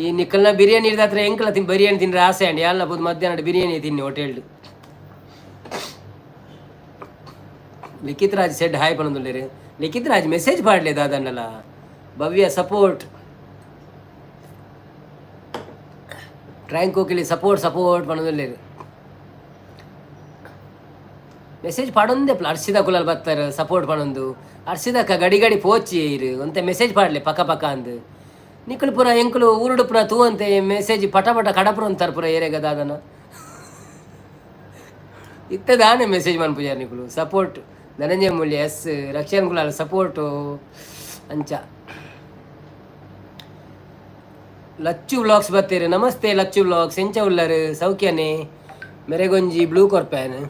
ಈ ನಿಕ್ಕಲ್ನ ಬಿರಿಯಾನಿ ಹಿಡ್ದಾತ್ರ ಎಂಕಲ ತಿನ್ ಬಿರಿಯಾನಿ ತಿಂದ್ರೆ ಆಸೆ ಅಂಡಿ. ಯಾಲ್ನ ಪೋದು ಮಧ್ಯಾಹ್ನ ಬಿರಿಯಾನಿ ತಿನ್ನಿ hotel. Likhith Raj said hi ಪನೊಂದುಲ್ಲೆರ್. ಲಿಖಿತ್ ರಾಜ್ ಮೆಸೇಜ್ ಪಾಡ್ಲೆ ದಾದನ್ನಲ. Bhavya support, Triangle Cookie support support ಪನೊಂದುಲ್ಲೆರ್. ಮೆಸೇಜ್ ಪಾಡೊಂದೇ ಅರ್ಷಿದ ಕುಲಲ್ ಬತ್ತಾರೆ ಸಪೋರ್ಟ್ ಪನೊಂದು. ಅರ್ಷಿದಕ್ಕ ಗಡಿ ಗಡಿ ಪೋಚಿ ಇರು ಒಂತೆ ಮೆಸೇಜ್ ಪಾಡ್ಲೆ ಪಕ್ಕ ಪಕ್ಕ ಅಂದ್. ನಿಕುಲು ಪೂರ ಎಂಕುಲು ಊರುಡು ಪೂರ ತೂವಂತೆ ಮೆಸೇಜ್ ಪಟ ಪಟ ಕಡಪುರ ಅಂತಾರೆ ಪೂರ ಏರೆಗ ದಾದನ. ಇತ್ತೆ ದಾನೆ ಮೆಸೇಜ್ ಮನ್ಪುಜಾರ್ ನಿಕುಲು? Support Dhananjaya Moolya yes, Rakshan Kulal support. ಅಂಚ ಲಚ್ಚು ವ್ಲಾಗ್ಸ್ ಬತ್ತೀರಿ. ನಮಸ್ತೆ ಲಚ್ಚು ವ್ಲಾಗ್ಸ್, ಎಂಚ ಉಲ್ಲರ್? ಸೌಖ್ಯನೇ? ಮೆರೆಗೊಂಜಿ ಬ್ಲೂ ಕೊರ್ಪ್ಯಾನ್.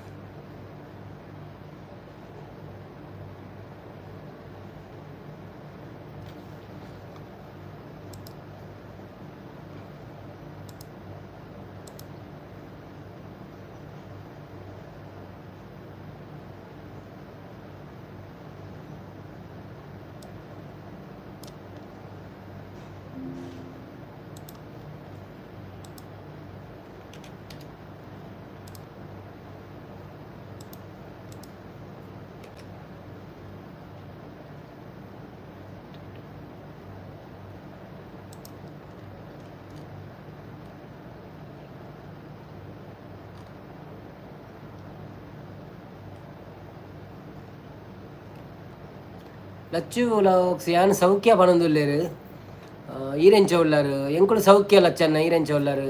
Lachchu ಯಾನ್ ಸೌಖ್ಯ ಪನೊಂದುಲ್ಲೆರ್. ಈರೆಂಚ ಉಲ್ಲರ್? ಎಂಕುಲು ಸೌಖ್ಯ ಲಚ್ಚನ್ನ, ಈರೆಂಚ ಉಲ್ಲರ್?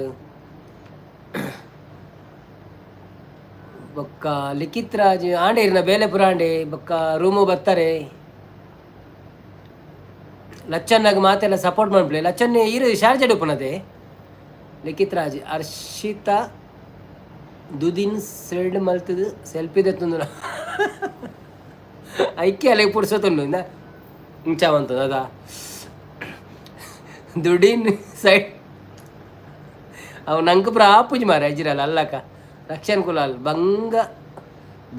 ಬೊಕ್ಕ ಲಿಖಿತ್ ರಾಜ್ ಆಂಡೆ, ಇರ್ನ ಬೇಲೆ ಪುರಾಂಡೆ ಬೊಕ್ಕ ರೂಮು ಬತ್ತಾರೆ. ಲಚ್ಚನ್ನಾಗ ಮಾತೆಲ್ಲ ಸಪೋರ್ಟ್ ಮನ್ಪುಲೆ. ಲಚ್ಚನ್ನೆ, ಈರು ಶಾರ್ಜಾಡ್ ಉಪ್ಪುನತೆ? ಲಿಖಿತ್ ರಾಜ್, ಹರ್ಷಿತಾ ದುದಿನ್ ಸೆಲ್ಡ್ ಮಲ್ತದು ಸೆಲ್ಫಿ ದೆತ್ತೊಂದು ಐಕೆ ಅಲೆಗ್ ಪುರ್ಸೊತುಂಡು ಇಂದ ಇಂಚ ಮಂತದ ಅದ ದುಡಿನ್ ಸೈಡ್. ಅವು ನಂಕ್ ಪೂರ ಆಪುಜಿ ಮಾರೆ ಅಜ್ಜಿರಲ್ಲ ಅಲ್ಲಕ. ರಕ್ಷಣ್ ಕುಲಾಲ್, ಬಂಗ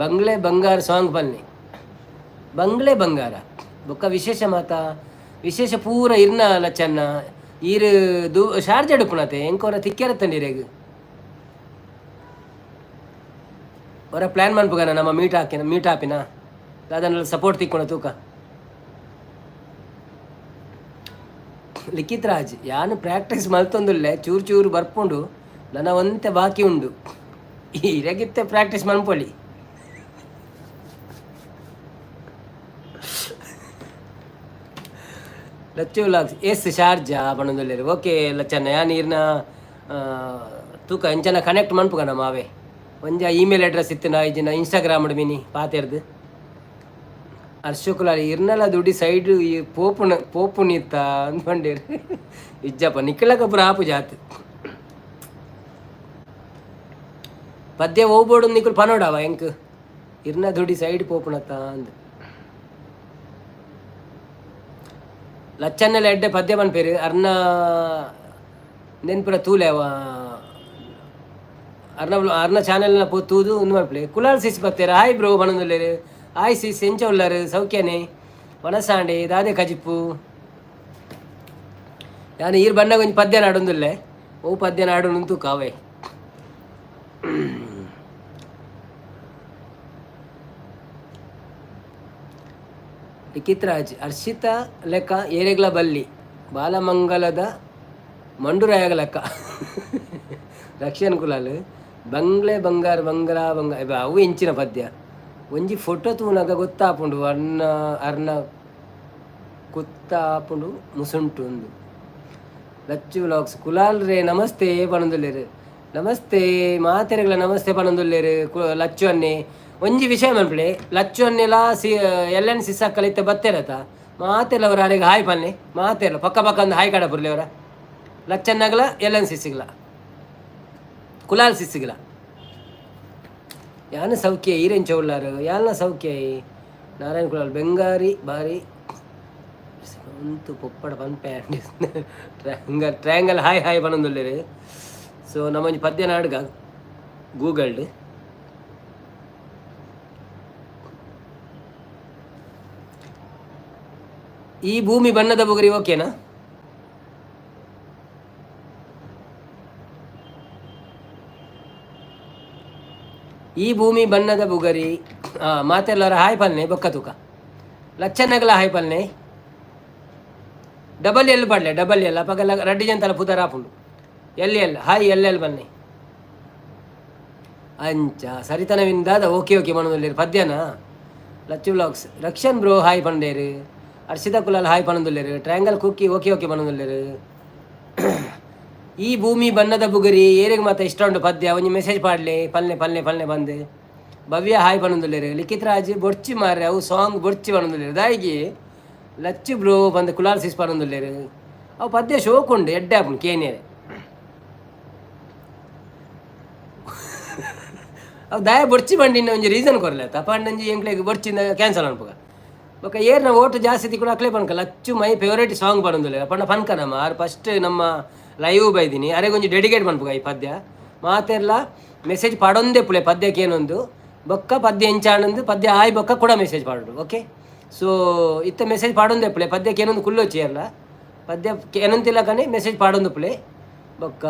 ಬಂಗ್ಲೆ ಬಂಗಾರ ಸಾಂಗ್ ಪನ್ನಿ. ಬಂಗ್ಲೆ ಬಂಗಾರ ಬೊಕ್ಕ ವಿಶೇಷ ಮಾತ? ವಿಶೇಷ ಪೂರ ಇರ್ನ ಲಚ್ಚನ್ನ. ಈರ್ ದು ಶಾರ್ಜಾಡ್ ಉಪ್ಪುನತೆ? ಎಂಕೋರ ತಿಕ್ಕೆರತ್ತಂడి ಇರೆಗ್. ಒರ ಪ್ಲ್ಯಾನ್ ಮನ್ಪುಗನ, ನಮ್ಮ ಮೀಟ್ ಹಾಕಿನ, ಮೀಟ್ ಆಪಿನ. ದಾದನ ಸಪೋರ್ಟ್ ತಿಕ್ಕೊಣ ತೂಕ. ಲಿಖಿತ್ ರಾಜ್, ಯಾನು ಪ್ರಾಕ್ಟೀಸ್ ಮಲ್ತೊಂದುಲ್ಲೆ, ಚೂರು ಚೂರು ಬರ್ಪುಂಡು, ನನ್ನ ಒಂತೆ ಬಾಕಿ ಉಂಡು. ಇರೆಗಿತ್ತೆ ಪ್ರಾಕ್ಟೀಸ್ ಮನ್ಪೊಲಿ. ಲಚ್ಚು ವ್ಲಾಗ್ಸ್, ಎಸ್ ಶಾರ್ಜಾ ಪನೊಂದುಲ್ಲೆರ್. ಓಕೆ ಲಚ್ಚನ್ನ, ಯಾನ್ ಈರ್ನ ತೂಕ ಎಂಚನ ಕನೆಕ್ಟ್ ಮನ್ಪುಗ ನಮ್ಮ ಅವೇ. ಒಂಜ ಇಮೇಲ್ ಅಡ್ರೆಸ್ ಇತ್ತಿನ ಇಜ್ಜಿನ ಇನ್ಸ್ಟಾಗ್ರಾಮ್ ಮಿನಿ ಪಾತೆರ್ದು. ಹರ್ಷಕುಲಾಲ್, ಇರ್ನಲ ದುಡಿ ಸೈಡ್ ಈ ಪೋಪುನ ಪೋಪುನಿತ್ತ ಅಂದ್ ಪಂಡೇರ್. ಇಜ್ಜಪ್ಪ, ನಿಕ್ಕಲಕ ಪೂರ ಆಪು ಜಾತ್. ಪದ್ಯ ಹೋಗ್ಬೋಡು ನಿಕುಲು ಪನೋಡವ ಎಂಕ್. ಇರ್ನ ದುಡಿ ಸೈಡ್ ಪೋಪುನತ್ತ ಅಂದ್. ಲಚ್ಚನ್ನೆಲ ಎಡ್ಡೆ ಪದ್ಯ ಪನ್ಪೇರು. ಅರ್ನ ನೆನ್ಪುರ ತೂಲೆ ಅವ ಅರ್ನ ಅರ್ನ ಚಾನೆಲ್ನ ಪೋ ತೂದು ಉಂದು ಮಲ್ಪಲೆ. ಕುಲಾಲ್ ಸಿಸ್ ಬತ್ತೇರು, ಹಾಯ್ ಬ್ರೋ ಪನೊಂದುಲ್ಲೆರ್. ಹಾಯ್ ಸಿಸ್, ಎಂಚ ಉಲ್ಲರ್? ಸೌಖ್ಯನೆ? ವನಸಾಂಡೆ ದಾದೆ ಕಜಿಪ್ಪು? ಯಾನ್ ಈರ್ ಬನ್ನಗ ಒಂಜಿ ಪದ್ಯ ನಾಡೊಂದುಲ್ಲೆ. ಓ ಪದ್ಯ ನಾಡೊಂದು ತೂಕ ಅವೇ. ಲಿಖಿತ್ ರಾಜ್, ಹರ್ಷಿತಾ ಲೆಕ್ಕ ಏರೆಗ್ಲ ಬಲ್ಲಿ ಬಾಲಮಂಗಲದ ಮಂಡುರಾಯಗ ಲೆಕ್ಕ. ರಕ್ಷಣ್ ಕುಲಾಲ್, ಬಂಗ್ಲೆ ಬಂಗಾರ ಬಂಗಲ ಬಂಗ ಅವು ಎಂಚಿನ ಪದ್ಯ? ಒಂಜಿ ಫೋಟೋ ತೂನಗ ಗೊತ್ತಾಪುಂಡು ಅರ್ನ ಅರ್ನ ಕುತ್ತಾಪುಂಡು ಮುಸುಂಟು ಉಂದು. ಲಚ್ಚು ವ್ಲಾಗ್ಸ್, ಕುಲಾಲ್ ರೇ ನಮಸ್ತೆ ಪನೊಂದುಲ್ಲೆರ್. ನಮಸ್ತೆ ಮಾತೆರೆಗ್ಲ ನಮಸ್ತೆ ಪನೊಂದುಲ್ಲೆರ್. ಲಚ್ಚು ಅನ್ನೆ, ಒಂಜಿ ವಿಷಯ ಮನ್ಪುಲೆ. ಲಚ್ಚು ಅನ್ನೆಲ C L N ಸಿಸಕ್ಕಲ ಇತ್ತೆ ಬತ್ತೆರತ. ಮಾತೆಲ್ಲ ಅವರ ಅರೆಗ್ ಹಾಯ್ ಪನ್ನೆ. ಮಾತೆರ್ಲ ಪಕ್ಕ ಪಕ್ಕ ಒಂದು ಹಾಯ್ ಕಡಪುರ್ಲೆ ಅವರ. ಲಚ್ಚನ್ನಗಲ ಎಲ್ ಎನ್ ಸಿಸ್ಸಿಗ್ಲ ಕುಲಾಲ್ ಸಿಸ್ಸಿಗ್ಲ. ಯಾನ ಸೌಖ್ಯ, ಈರೆಂಚ ಉಳ್ಳಾರು? ಯಾನ ಸೌಖ್ಯ. ನಾರಾಯಣ ಕುಲಾಲ್, ಬೆಂಗಾರಿ ಬಾರಿ ಉಂತು ಪೊಪ್ಪಡ ಪನ್ಪೆ. Triangle triangle hi hi ಪನೊಂದುಲ್ಲೆರ್. So ನಮ್ಮೊಂಜಿ ಪದ್ಯ ನಾಡ್ಗ ಗೂಗಲ್ಡ್. ಈ ಭೂಮಿ ಬಣ್ಣದ ಬುಗುರಿ ಓಕೆನಾ? ಈ ಭೂಮಿ ಬಣ್ಣದ ಬುಗರಿ. ಮಾತೆಲ್ಲರ ಹಾಯ್ ಪಲ್ನೆ ಬೊಕ್ಕ ತೂಕ. ಲಚ್ಚನ್ನಗಲ ಹಾಯ್ ಪಲ್ನೆ. ಡಬಲ್ ಎಲ್ ಪಡ್ಲೆ, ಡಬಲ್ ಎಲ್. ಅಪಗ ರಡ್ಡಿ ಜಂತಲ ಪುದರ್ ಆಪುಂಡು. L L hi, L L ಬನ್ನಿ. ಅಂಚ ಸರಿತನವಿಂದಾದ ಓಕೆ ಓಕೆ ಮನದಲ್ಲಿರು ಪದ್ಯನಾ? Lachchu vlogs, Rakshan bro hi ಪಂಡೇರು. ಹರ್ಷಿತಾ ಕುಲಾಲ್ hi ಪನೊಂದುಲ್ಲೆರ್. Triangle Cookie okay okay ಪನೊಂದುಲ್ಲೆರ್. ಈ ಭೂಮಿ ಬಣ್ಣದ ಬುಗುರಿ ಏರೆಗ್ ಮಾತ ಇಷ್ಟ ಉಂಡು ಪದ್ಯ? ಒಂಜಿ ಮೆಸೇಜ್ ಪಾಡ್ಲೆ. ಪಲ್ನೆ ಪಲ್ನೆ ಪಲ್ನೆ ಬಂದ್. ಭವ್ಯ ಹಾಯ್ ಪನೊಂದುಲ್ಲೆರ್. ಲಿಖಿತ್ ರಾಜ್, ಬೊರ್ಚಿ ಮಾರ್ರೆ ಅವು ಸಾಂಗ್ ಬೊರ್ಚಿ ಪನೊಂದುಲ್ಲೆರ್. ದಾಯಿಗೆ ಲಚ್ಚು ಬ್ರೋ ಬಂದು ಕುಲಾಲ್ ಸಿಸ್ ಪನೊಂದುಲ್ಲೆರ್. ಅವು ಪದ್ಯ ಶೋಕ್ ಉಂಡು, ಎಡ್ಡೆ ಆಪುಂಡು ಕೇನಿಯರೆ. ಅವು ದಾಯ ಬೊರ್ಚಿ ಬಂಡಿನ ಒಂಜಿ ರೀಸನ್ ಕೊರ್ಲೆ ತಪಾಂಡಂಜಿ ಎಂಕ್ಲೆಗ್ ಬೊರ್ಚಿಂದ ಕ್ಯಾನ್ಸಲ್ ಅನ್ಪುಗ. ಬೊಕ್ಕ ಏರ್ನ ಓಟು ಜಾಸ್ತಿ ತಿಕ್ಕುಡು ಅಕ್ಲೆ ಪನ್ಕ. Lachchu my favourite song ಪನೊಂದುಲ್ಲೆರ್. ಪಂಡ ಪನ್ಕ ನಮ್ಮ ಆರ್ ಫಸ್ಟ್ ನಮ್ಮ ಲೈವ್ ಬೈದಿನಿ. ಅರೆಗೊಂಜಿ ಡೆಡಿಕೇಟ್ ಮನ್ಪುಗ ಈ ಪದ್ಯ. ಮಾತೆರ್ಲ ಮೆಸೇಜ್ ಪಾಡೊಂದೇ ಪುಲೆ ಪದ್ಯಕ್ಕೆ ಏನೊಂದು. ಬೊಕ್ಕ ಪದ್ಯ ಎಂಚಾಣಂದು ಪದ್ಯ ಆಯ್ ಬೊಕ್ಕ ಕೂಡ ಮೆಸೇಜ್ ಪಾಡೋಡು. ಓಕೆ, ಸೊ ಇತ್ತ ಮೆಸೇಜ್ ಪಾಡೊಂದೇ ಪುಲೆ ಪದ್ಯಕ್ಕೆ ಏನೊಂದು ಕುಲ್ಲೊಚ್ಚಿ. ಏರ್ಲ ಪದ್ಯ ಏನಂತಿಲ್ಲ ಕಣೆ ಮೆಸೇಜ್ ಪಾಡೊಂದು ಪುಲೆ. ಬೊಕ್ಕ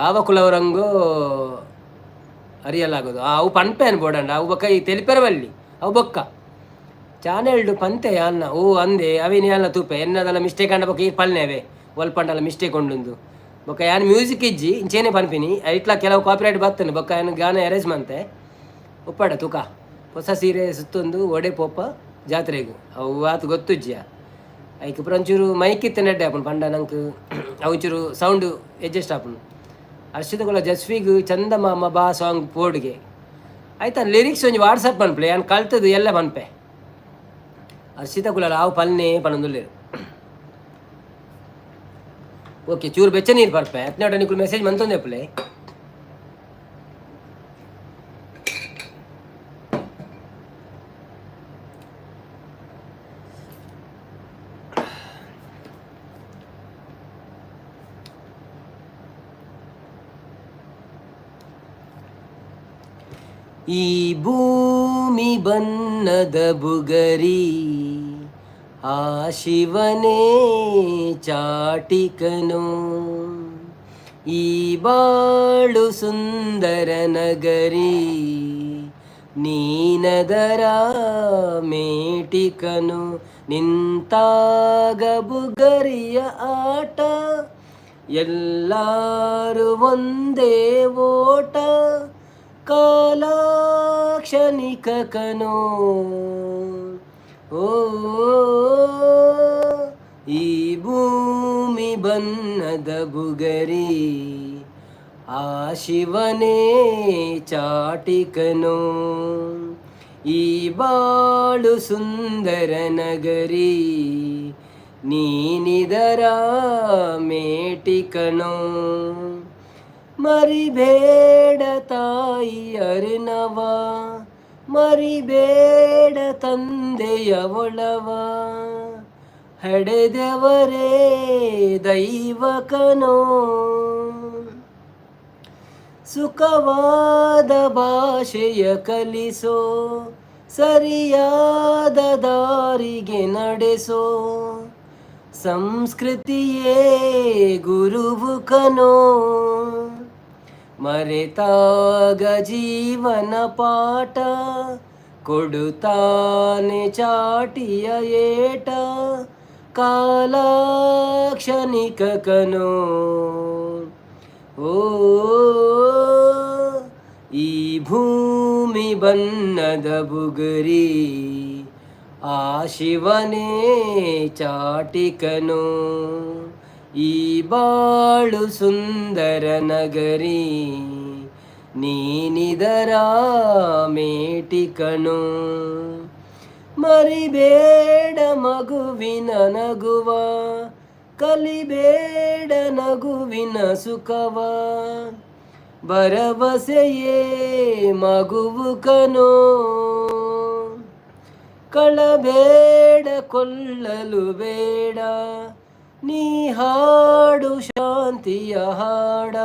ಆವ ಕುಲವರಂಗು ಅರಿಯಲಾಗೋದು ಅವು ಪನ್ಪೆ ಅನ್ಬೋಡಂಡ. ಅವು ಬೊಕ್ಕ ಈ ತೆಲಿಪೆರ ಬಲ್ಲಿ. ಅವು ಬೊಕ್ಕ ಚಾನೆಲ್ಡ್ ಪಂತೆ ಅನ್ನ ಓ ಅಂದೆ ಅವೇನು ಅಲ್ಲ ತೂಪೆ. ಎನ್ನದಲ್ಲ ಮಿಸ್ಟೇಕ್ ಅಂಡ ಬೊಕ್ಕ ಈ ಪಲ್ನೆ ಅವೇ ಒಲ್ಪಂಡಲ ಮಿಸ್ಟೇಕ್ ಉಂಡುಂದು. ಬೊಕ್ಕ ಯಾನ್ ಮ್ಯೂಸಿಕ್ ಇಜ್ಜಿ ಇಂಚೇನೆ ಪನ್ಪಿನಿ. ಐಟ್ಲ ಕೆಲವು ಕಾಪಿರೈಟ್ ಬತ್ತನೆ. ಬೊಕ್ಕ ಯಾನ್ ಗಾನ ಅರೇಂಜ್ ಮಂತೆ ಉಪ್ಪಾಡ ತೂಕ. ಹೊಸ ಸೀರೆ ಸುತ್ತೊಂದು ಒಡೆ ಪೋಪ. ಜಾತ್ರೆಗ್ ಅವು ಆತ್ ಗೊತ್ತುಜ್ಜಿಯ. ಐಕ್ ಪೂರ ಒಂಚೂರು ಮೈಕ್ ಇತ್ತೆ ಎಡ್ಡೆ ಆಪುಂಡು ಪಂಡ ನಂಕ್ ಅವು ಒಂಚೂರು ಸೌಂಡ್ ಅಡ್ಜಸ್ಟ್ ಆಪುಂಡು. ಹರ್ಷಿತ ಕುಲಾಲ್ ಜಸ್ವಿಗ್ ಚಂದಮಾಮ ಬಾ ಸಾಂಗ್ ಪೋಡುಗೆ. ಆಯ್ತಾ, ಲಿರಿಕ್ಸ್ ಒಂಜಿ ವಾಟ್ಸಪ್ ಪನ್ಪಲೆ, ಯಾನ್ ಕಲ್ತದು ಎಲ್ಲ ಪನ್ಪೆ. ಹರ್ಷಿತ ಕುಲಾಲ್ ಆವು ಪಲ್ನೆ ಪನೊಂದುಲ್ಲೆರ್. ಓಕೆ, ಚೂರು ಬೆಚ್ಚ ನೀರು ಪರ್ಪೆ. ಅತ್ನಾಟ ನಿಕುಲು ಮೆಸೇಜ್ ಮಂತೊಂದೆಪ್ಪಲೆ. ಈ ಭೂಮಿ ಬನ್ನದ ಬುಗರಿ, ಆ ಶಿವನೇ ಚಾಟಿಕನು. ಈ ಬಾಳು ಸುಂದರ ನಗರಿ, ನೀನದರ ಮೇಟಿಕನು. ನಿಂತಾಗ ಬುಗರಿಯ ಆಟ, ಎಲ್ಲಾರು ಒಂದೇ ಓಟ, ಕಾಲಾಕ್ಷಣಿಕ ಕನೋ. ಓ, ಈ ಭೂಮಿ ಬನ್ನದ ಬುಗರಿ, ಆ ಶಿವನೇ ಚಾಟಿಕನು. ಈ ಬಾಳು ಸುಂದರ ನಗರಿ, ನೀನಿದರ ಮೇಟಿಕನೋ. ಮರಿಬೇಡ ತಾಯಿಯ ಋಣವ, ಮರಿಬೇಡ ತಂದೆಯ ಒಲವ, ಹಡೆದವರೇ ದೈವಕನೋ. ಸುಖವಾದ ಭಾಷೆಯ ಕಲಿಸೋ, ಸರಿಯಾದ ದಾರಿಗೆ ನಡೆಸೋ, ಸಂಸ್ಕೃತಿಯೇ ಗುರುವು ಕನೋ. ಮರೆತಾಗ ಜೀವನ ಪಾಠ ಕೊಡುತ್ತಾನೆ ಚಾಟಿಯ ಏಟ, ಕಾಲಾಕ್ಷಣಿಕ ಕನೋ. ಓ, ಈ ಭೂಮಿ ಬನ್ನದ ಬುಗರಿ, ಆ ಶಿವನೇ ಚಾಟಿಕನು. ಈ ಬಾಳು ಸುಂದರ ನಗರಿ, ನೀನಿದರ ಮೇಟಿಕನು. ಮರಿಬೇಡ ಮಗುವಿನ ನಗುವ, ಕಲಿಬೇಡ ನಗುವಿನ ಸುಖವ, ಭರವಸೆಯೇ ಮಗುವು ಕನೋ. ಕಳಬೇಡ, ಕೊಲ್ಲಲು ಬೇಡ, ನೀ ಹಾಡು ಶಾಂತಿಯ ಹಾಡ,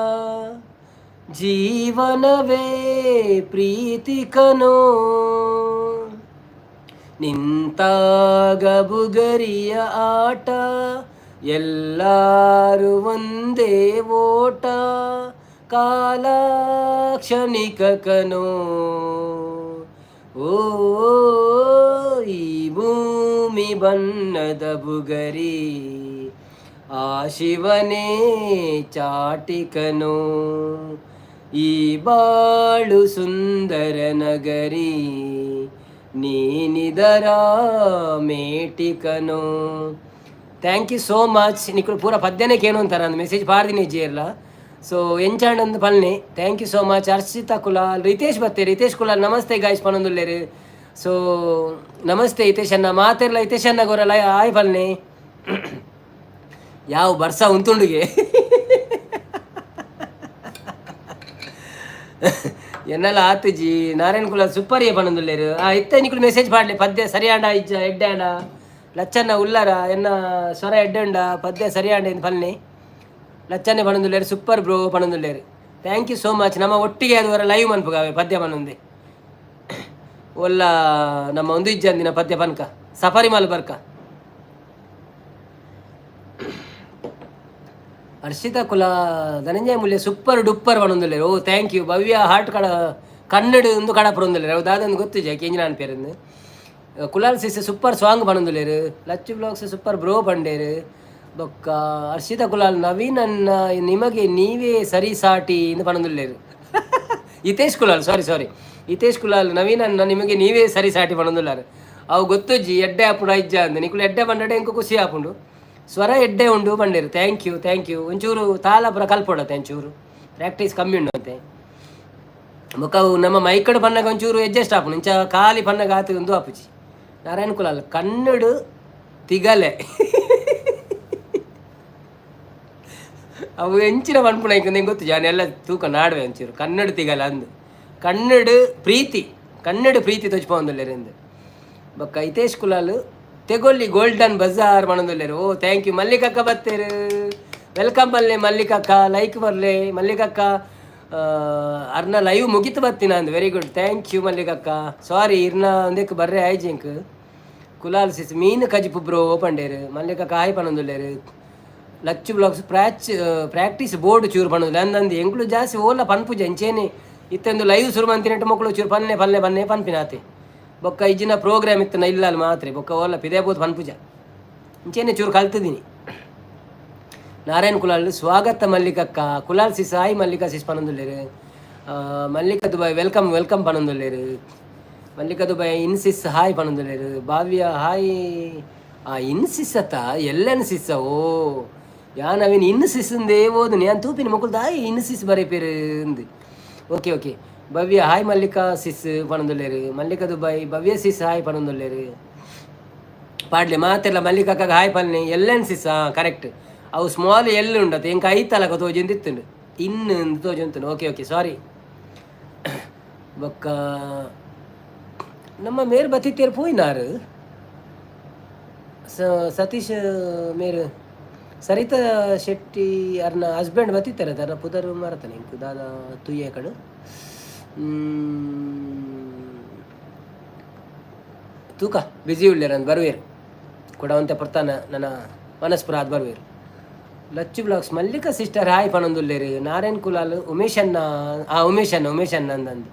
ಜೀವನವೇ ಪ್ರೀತಿ ಕನೋ. ನಿಂತಾಗ ಬುಗರಿಯ ಆಟ, ಎಲ್ಲಾರು ಒಂದೇ ಓಟ, ಕಾಲಾಕ್ಷಣಿಕ ಕನೋ. ಓ, ಈ ಭೂಮಿ ಬನ್ನದ ಬುಗರಿ, ಆ ಶಿವನೇ ಚಾಟಿಕನು. ಈ ಬಾಳು ಸುಂದರ ನಗರಿ, ನೀನಿದರ ಮೇಟಿಕನು. Thank you so much. ನಿಕುಲು ಪೂರ ಪದ್ಯನೇ ಕೇನು ಅಂತಾರೆ ಅಂದ್ ಮೆಸೇಜ್ ಪಾರ್ದಿನಿ ಇಜ್ಜಿರ್ಲ. ಸೊ ಎಂಚಾಂಡ್ ಅಂದ್ ಪಲ್ನೆ. Thank you so much. Arshita Kulal, Ritesh ಬತ್ತೆ. ರಿತೇಶ್ ಕುಲಾಲ್ ನಮಸ್ತೆ ಗಾಯ್ಸ್ ಪನೊಂದುಲ್ಲೇರು. ಸೊ ನಮಸ್ತೆ ಹಿತೇಶ್ ಅಣ್ಣ. ಮಾತೆರ್ಲ ಹಿತೇಶ್ ಅಣ್ಣ ಗೊರಲ್ಲ ಆಯ್ ಪಲ್ನೆ. ಯಾವ ಬರ್ಸ ಉಂತುಂಡುಗೆ ಎನ್ನಲ ಆತುಜಿ. ನಾರಾಯಣ ಕುಲ ಸೂಪರ್ ಪನೊಂದುಲ್ಲೇರು. ಆ ಇತ್ತೆ ನಿಕುಲು ಮೆಸೇಜ್ ಪಾಡ್ಲೆ, ಪದ್ಯ ಸರಿಯಾಂಡ ಇಜ್ಜ, ಎಡ್ಡೆ ಆಂಡ? ಲಚ್ಚನ್ನ ಉಲ್ಲರ? ಎನ್ನ ಸ್ವರ ಎಡ್ಡೆ ಉಂಡ? ಪದ್ಯ ಸರಿಯಾಂಡ ಇಂದ್ ಪಲ್ನೆ. ಲಚ್ಚನ್ನೆ ಪನೊಂದುಲ್ಲೇರು, ಸೂಪರ್ ಬ್ರೋ ಪನೊಂದುಲ್ಲೇರು. Thank you so much. ನಮ್ಮ ಒಟ್ಟಿಗೆ ಅದು ಲೈವ್ ಮನ್ಪುಗಾವೆ ಪದ್ಯ ಪನೊಂದೆ. ಒಲ್ಲ ನಮ್ಮ ಒಂದು ಇಜ್ಜಂದಿನ ಪದ್ಯ ಪನ್ಕ ಸಫಾರಿ ಮಾಲ್ ಬರ್ಕ. ಹರ್ಷಿತಾ ಕುಲ, ಧನಂಜಯ ಮೂಲ್ಯ ಸೂಪರ್ ಡೂಪರ್ ಪನೊಂದುಲ್ಲೇರು. ಓ, thank you. Bhavya heart ಕಡ ಕನ್ನಡ ಒಂದು ಕಡಪುರೊಂದುಲ್ಲೇರು. ಅವು ದಾದಂದು ಗೊತ್ತಿಜ ಕೇಂಜಿನ ಅನ್ಪೇರಂದು. ಕುಲಾಲ್ ಸಿಸ್ ಸೂಪರ್ ಸಾಂಗ್ ಪನೊಂದುಲ್ಲೇರು. ಲಚ್ಚು blogs super bro ಪಂಡೇರು. ಬೊಕ್ಕ ಹರ್ಷಿತಾ ಕುಲಾಲ್ ನವೀನ್ ಅನ್ನ ನಿಮಗೆ ನೀವೇ ಸರಿ ಸಾಟಿ ಇಂದು ಪನೊಂದುಲ್ಲೇರು. ಹಿತೇಶ್ ಕುಲಾಲ್, ಸಾರಿ ಸಾರಿ, ಹಿತೇಶ್ ಕುಲಾಲ್ ನವೀನ್ ಅನ್ನ ನಿಮಗೆ ನೀವೇ ಸರಿ ಸಾಟಿ ಪನೊಂದುಲ್ಲಾರು. ಅವು ಗೊತ್ತುಜ್ಜಿ ಎಡ್ಡೆ ಆಪುಂಡು ಇಜ್ಜ ಅಂದ್. ನಿಕುಲು ಎಡ್ಡೆ ಪಂಡಡೆ ಎಂಕು ಖುಷಿ ಆಪುಂಡು. ಸ್ವರ ಎಡ್ಡೆ ಉಂಡು ಪಂಡೇರು. Thank you, thank you. ಒಂಚೂರು ತಾಳ ಪೂರ ಕಲ್ಪೊಡತ್ತೆ, ಒಂಚೂರು ಪ್ರಾಕ್ಟೀಸ್ ಕಮ್ಮಿ ಉಂಡು ಅಂತೆ. ಬೊಕ್ಕ ಅವು ನಮ್ಮ ಮೈಕಡ್ ಪನ್ನಗ ಒಂಚೂರು ಅಡ್ಜಸ್ಟ್ ಆಪುಂಡು. ಇಂಚ ಖಾಲಿ ಪನ್ನಗ ಆತು ಉಂದು ಆಪುಜಿ. ನಾರಾಯಣ ಕುಲಾಲ್ ಕನ್ನಡು ತಿಗಲೆ. ಅವು ಎಂಚಿನ ಪನ್ಪುನ ಎಂಕ್ ಗೊತ್ತು ಜಾನೆಲ್ಲ ತೂಕ ನಾಡುವೆ. ಒಂಚೂರು ಕನ್ನಡ ತಿಗಲ ಅಂದ್. ಕನ್ನಡ ಪ್ರೀತಿ, ಕನ್ನಡ ಪ್ರೀತಿ ತೋಜ್ಪಾವೊಂದುಲ್ಲೆರ್ ಇಂದ್. ಬೊಕ್ಕ ಹಿತೇಶ್ ಕುಲಾಲ್ ತೆಗೊಲ್ಲಿ ಗೋಲ್ಡನ್ ಬಜಾರ್ ಪನೊಂದುಲ್ಲೆರ್. ಓ, thank you. ಮಲ್ಲಿಕಕ್ಕ ಬತ್ತೇರು, welcome ಬಲ್ಲೆ ಮಲ್ಲಿಕಕ್ಕ. ಲೈಕ್ ಬರ್ಲೆ ಮಲ್ಲಿಕಕ್ಕ. ಅರ್ನ ಲೈವ್ ಮುಗಿತು ಬತ್ತಿನ ಅಂದ್. ವೆರಿ ಗುಡ್, thank you ಮಲ್ಲಿಕಕ್ಕ. ಸಾರಿ, ಇರ್ನ ಒಂದಕ್ಕೆ ಬರ್ರೆ ಆಯ್ಜಿ ಎಂಕ್. ಕುಲಾಲ್ ಸಿಸ್ ಮೀನು ಕಜಿಪು ಬ್ರೋ ಪಂಡೇರು. ಮಲ್ಲಿಕಕ್ಕ ಹಾಯ್ ಪನೊಂದುಲ್ಲೆರ್. ಲಚ್ಚು ಬ್ಲಾಗ್ಸ್ ಪ್ರಾಕ್ಟೀಸ್ ಬೋರ್ಡ್ ಚೂರು ಪನೊಂದುಲ್ಲೆ. ಅಂದಂದು ಎಂಕ್ಲು ಜಾಸ್ತಿ ಓಲ ಪನ್ಪುಜ. ಎಂಚೇನೆ ಇತ್ತೊಂದು ಲೈವ್ ಶುರು ಮಂತಿನಟ್ಟು ಮೊಕ್ಕಳು ಚೂರು ಪನ್ನೆ ಪಲ್ಲೆ ಪನ್ನೆ ಪನ್ಪಿನಾತೆ. ಬೊಕ್ಕ ಇಜ್ಜಿನ ಪ್ರೋಗ್ರಾಮ್ ಇತ್ತನ ಇಲ್ಲಲ್ ಮಾತ್ರೆ. ಬೊಕ್ಕ ಓಲ ಪಿದೆ ಬೋದು ಪನ್ಪುಜ. ಇಂಚೇನೆ ಚೂರು ಕಲ್ತಿದ್ದೀನಿ. ನಾರಾಯಣ್ ಕುಲಾಲ್ ಸ್ವಾಗತ ಮಲ್ಲಿಕಕ್ಕ. Kulal sis hi Mallika sis ಪನೊಂದುಲ್ಲೆರ್. ಮಲ್ಲಿಕಾ ದುಬೈ welcome, welcome ಪನೊಂದುಲ್ಲೆರ್. ಮಲ್ಲಿಕಾ ದುಬೈ ಇನ್ಸಿಸ್ ಹಾಯ್ ಪನೊಂದುಲ್ಲೆರ್. ಭಾವ್ಯ ಹಾಯ್. ಆ ಇನ್ಸಿಸ್ ಅತ್ತ ಎಲ್ಲನ್ ಸಿಸ್? ಓ, ಯಾನ್ ಅವಿನ ಇನ್ ಸಿಸ್ ಓದುನಿ. ಯಾನ್ ತೂಪಿನಿ ಮೊಕುಲು ದಾಯಿ ಇನ್ಸಿಸ್ ಬರೆಪೇರು ಅಂದ್. Okay okay. Bhavya hi Mallika sis ಪನೊಂದುಲ್ಲೆರ್. Mallika Dubai Bhavya sis hi ಪನೊಂದುಲ್ಲೆರ್. ಪಾಡ್ಲೆ ಮಾತೆಲ್ಲ ಮಲ್ಲಿಕಕ್ಕ ಹಾಯ್ ಪಲ್ನೆ. ಎಲ್ಲನ್ ಸಿಸ್, ಹಾಂ ಕರೆಕ್ಟ್. ಅವು ಸ್ಮಾಲ್ ಎಲ್ ಉಂಡತ್ತೆ, ಎಂಕ ಐತಲಕ ತೋಜೊಂದಿತ್ತುಂಡು, ಇನ್ನು ತೋಜೊಂತುಂಡು. ಓಕೆ ಓಕೆ, ಸಾರಿ. ಬೊಕ್ಕ ನಮ್ಮ ಮೇರ್ ಬತ್ತಿತ್ತೇರು ಪೋಯಿನಾರು ಸತೀಶ್ ಮೇರ್, ಸರಿತಾ ಶೆಟ್ಟಿ ಅರ್ನ ಹಸ್ಬೆಂಡ್ ಬತ್ತಿತ್ತಾರೆ. ಅರ್ನ ಪುದರ್ ಮರತಾನೆ ಇಂಕ್ ದಾದ ತುಯ್ಯ ಕಡು. ತೂಕ ಬಿಜಿ ಉಳ್ಳೇರ್ ಅಂದ್ ಬರುವೇರು ಕೂಡ ಒಂತೆ ಪೊರ್ತಾನ ನನ್ನ ಮನಸ್ಪುರ ಆದ್ ಬರುವೇರು. Lachchu blogs Mallika sister hi ಪನೊಂದುಲ್ಲೇರು. ನಾರಾಯಣ್ ಕುಲಾಲ್ ಉಮೇಶ್ ಅಣ್ಣ, ಆ ಉಮೇಶ್ ಅಣ್ಣ, ಉಮೇಶ್ ಅಣ್ಣ ಅಂದಂದು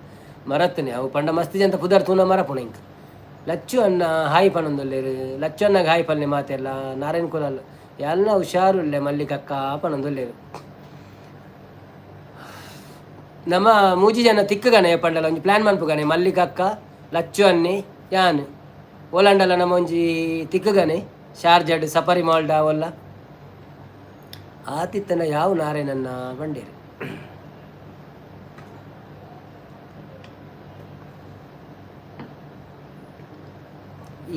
ಮರತ್ತನೆ. ಅವು ಪಂಡ ಮಸ್ತ್ ಜಂತ ಪುದರ್ ತೂನ ಮರಪುಣ ಇಂಕ್. ಲಚ್ಚು ಅಣ್ಣ ಹಾಯ್ ಪನೊಂದುಲ್ಲೇರು. ಲಚ್ಚು ಅಣ್ಣಗೆ ಹಾಯ್ ಪಲ್ಲೆ ಮಾತೆಲ್ಲ. ನಾರಾಯಣ್ ಕುಲಾಲ್ ಎಲ್ಲ ಹುಷಾರುಲ್ಲೆ ಮಲ್ಲಿಕಕ್ಕ ಪನೊಂದುಲ್ಲೇರು. ನಮ್ಮ ಮೂಜಿ ಜನ ತಿಕ್ಕಗನೆ ಪಂಡಲ ಒಂಜಿ ಪ್ಲಾನ್ ಮನ್ಪುಗನೆ. ಮಲ್ಲಿಕಕ್ಕ, ಲಚ್ಚು ಅನ್ನೆ, ಯಾನ್ ಓಲಾಂಡಲ ನಮ್ಮ ಒಂಜಿ ತಿಕ್ಕಗನೆ ಶಾರ್ಜಾಡ್ ಸಫಾರಿ ಮಾಲ್ಡ ಅವಲ್ಲ ಆತಿತ್ತನ ಯಾವ ನಾರಾಯಣನ್ನ ಬಂಡೇರು.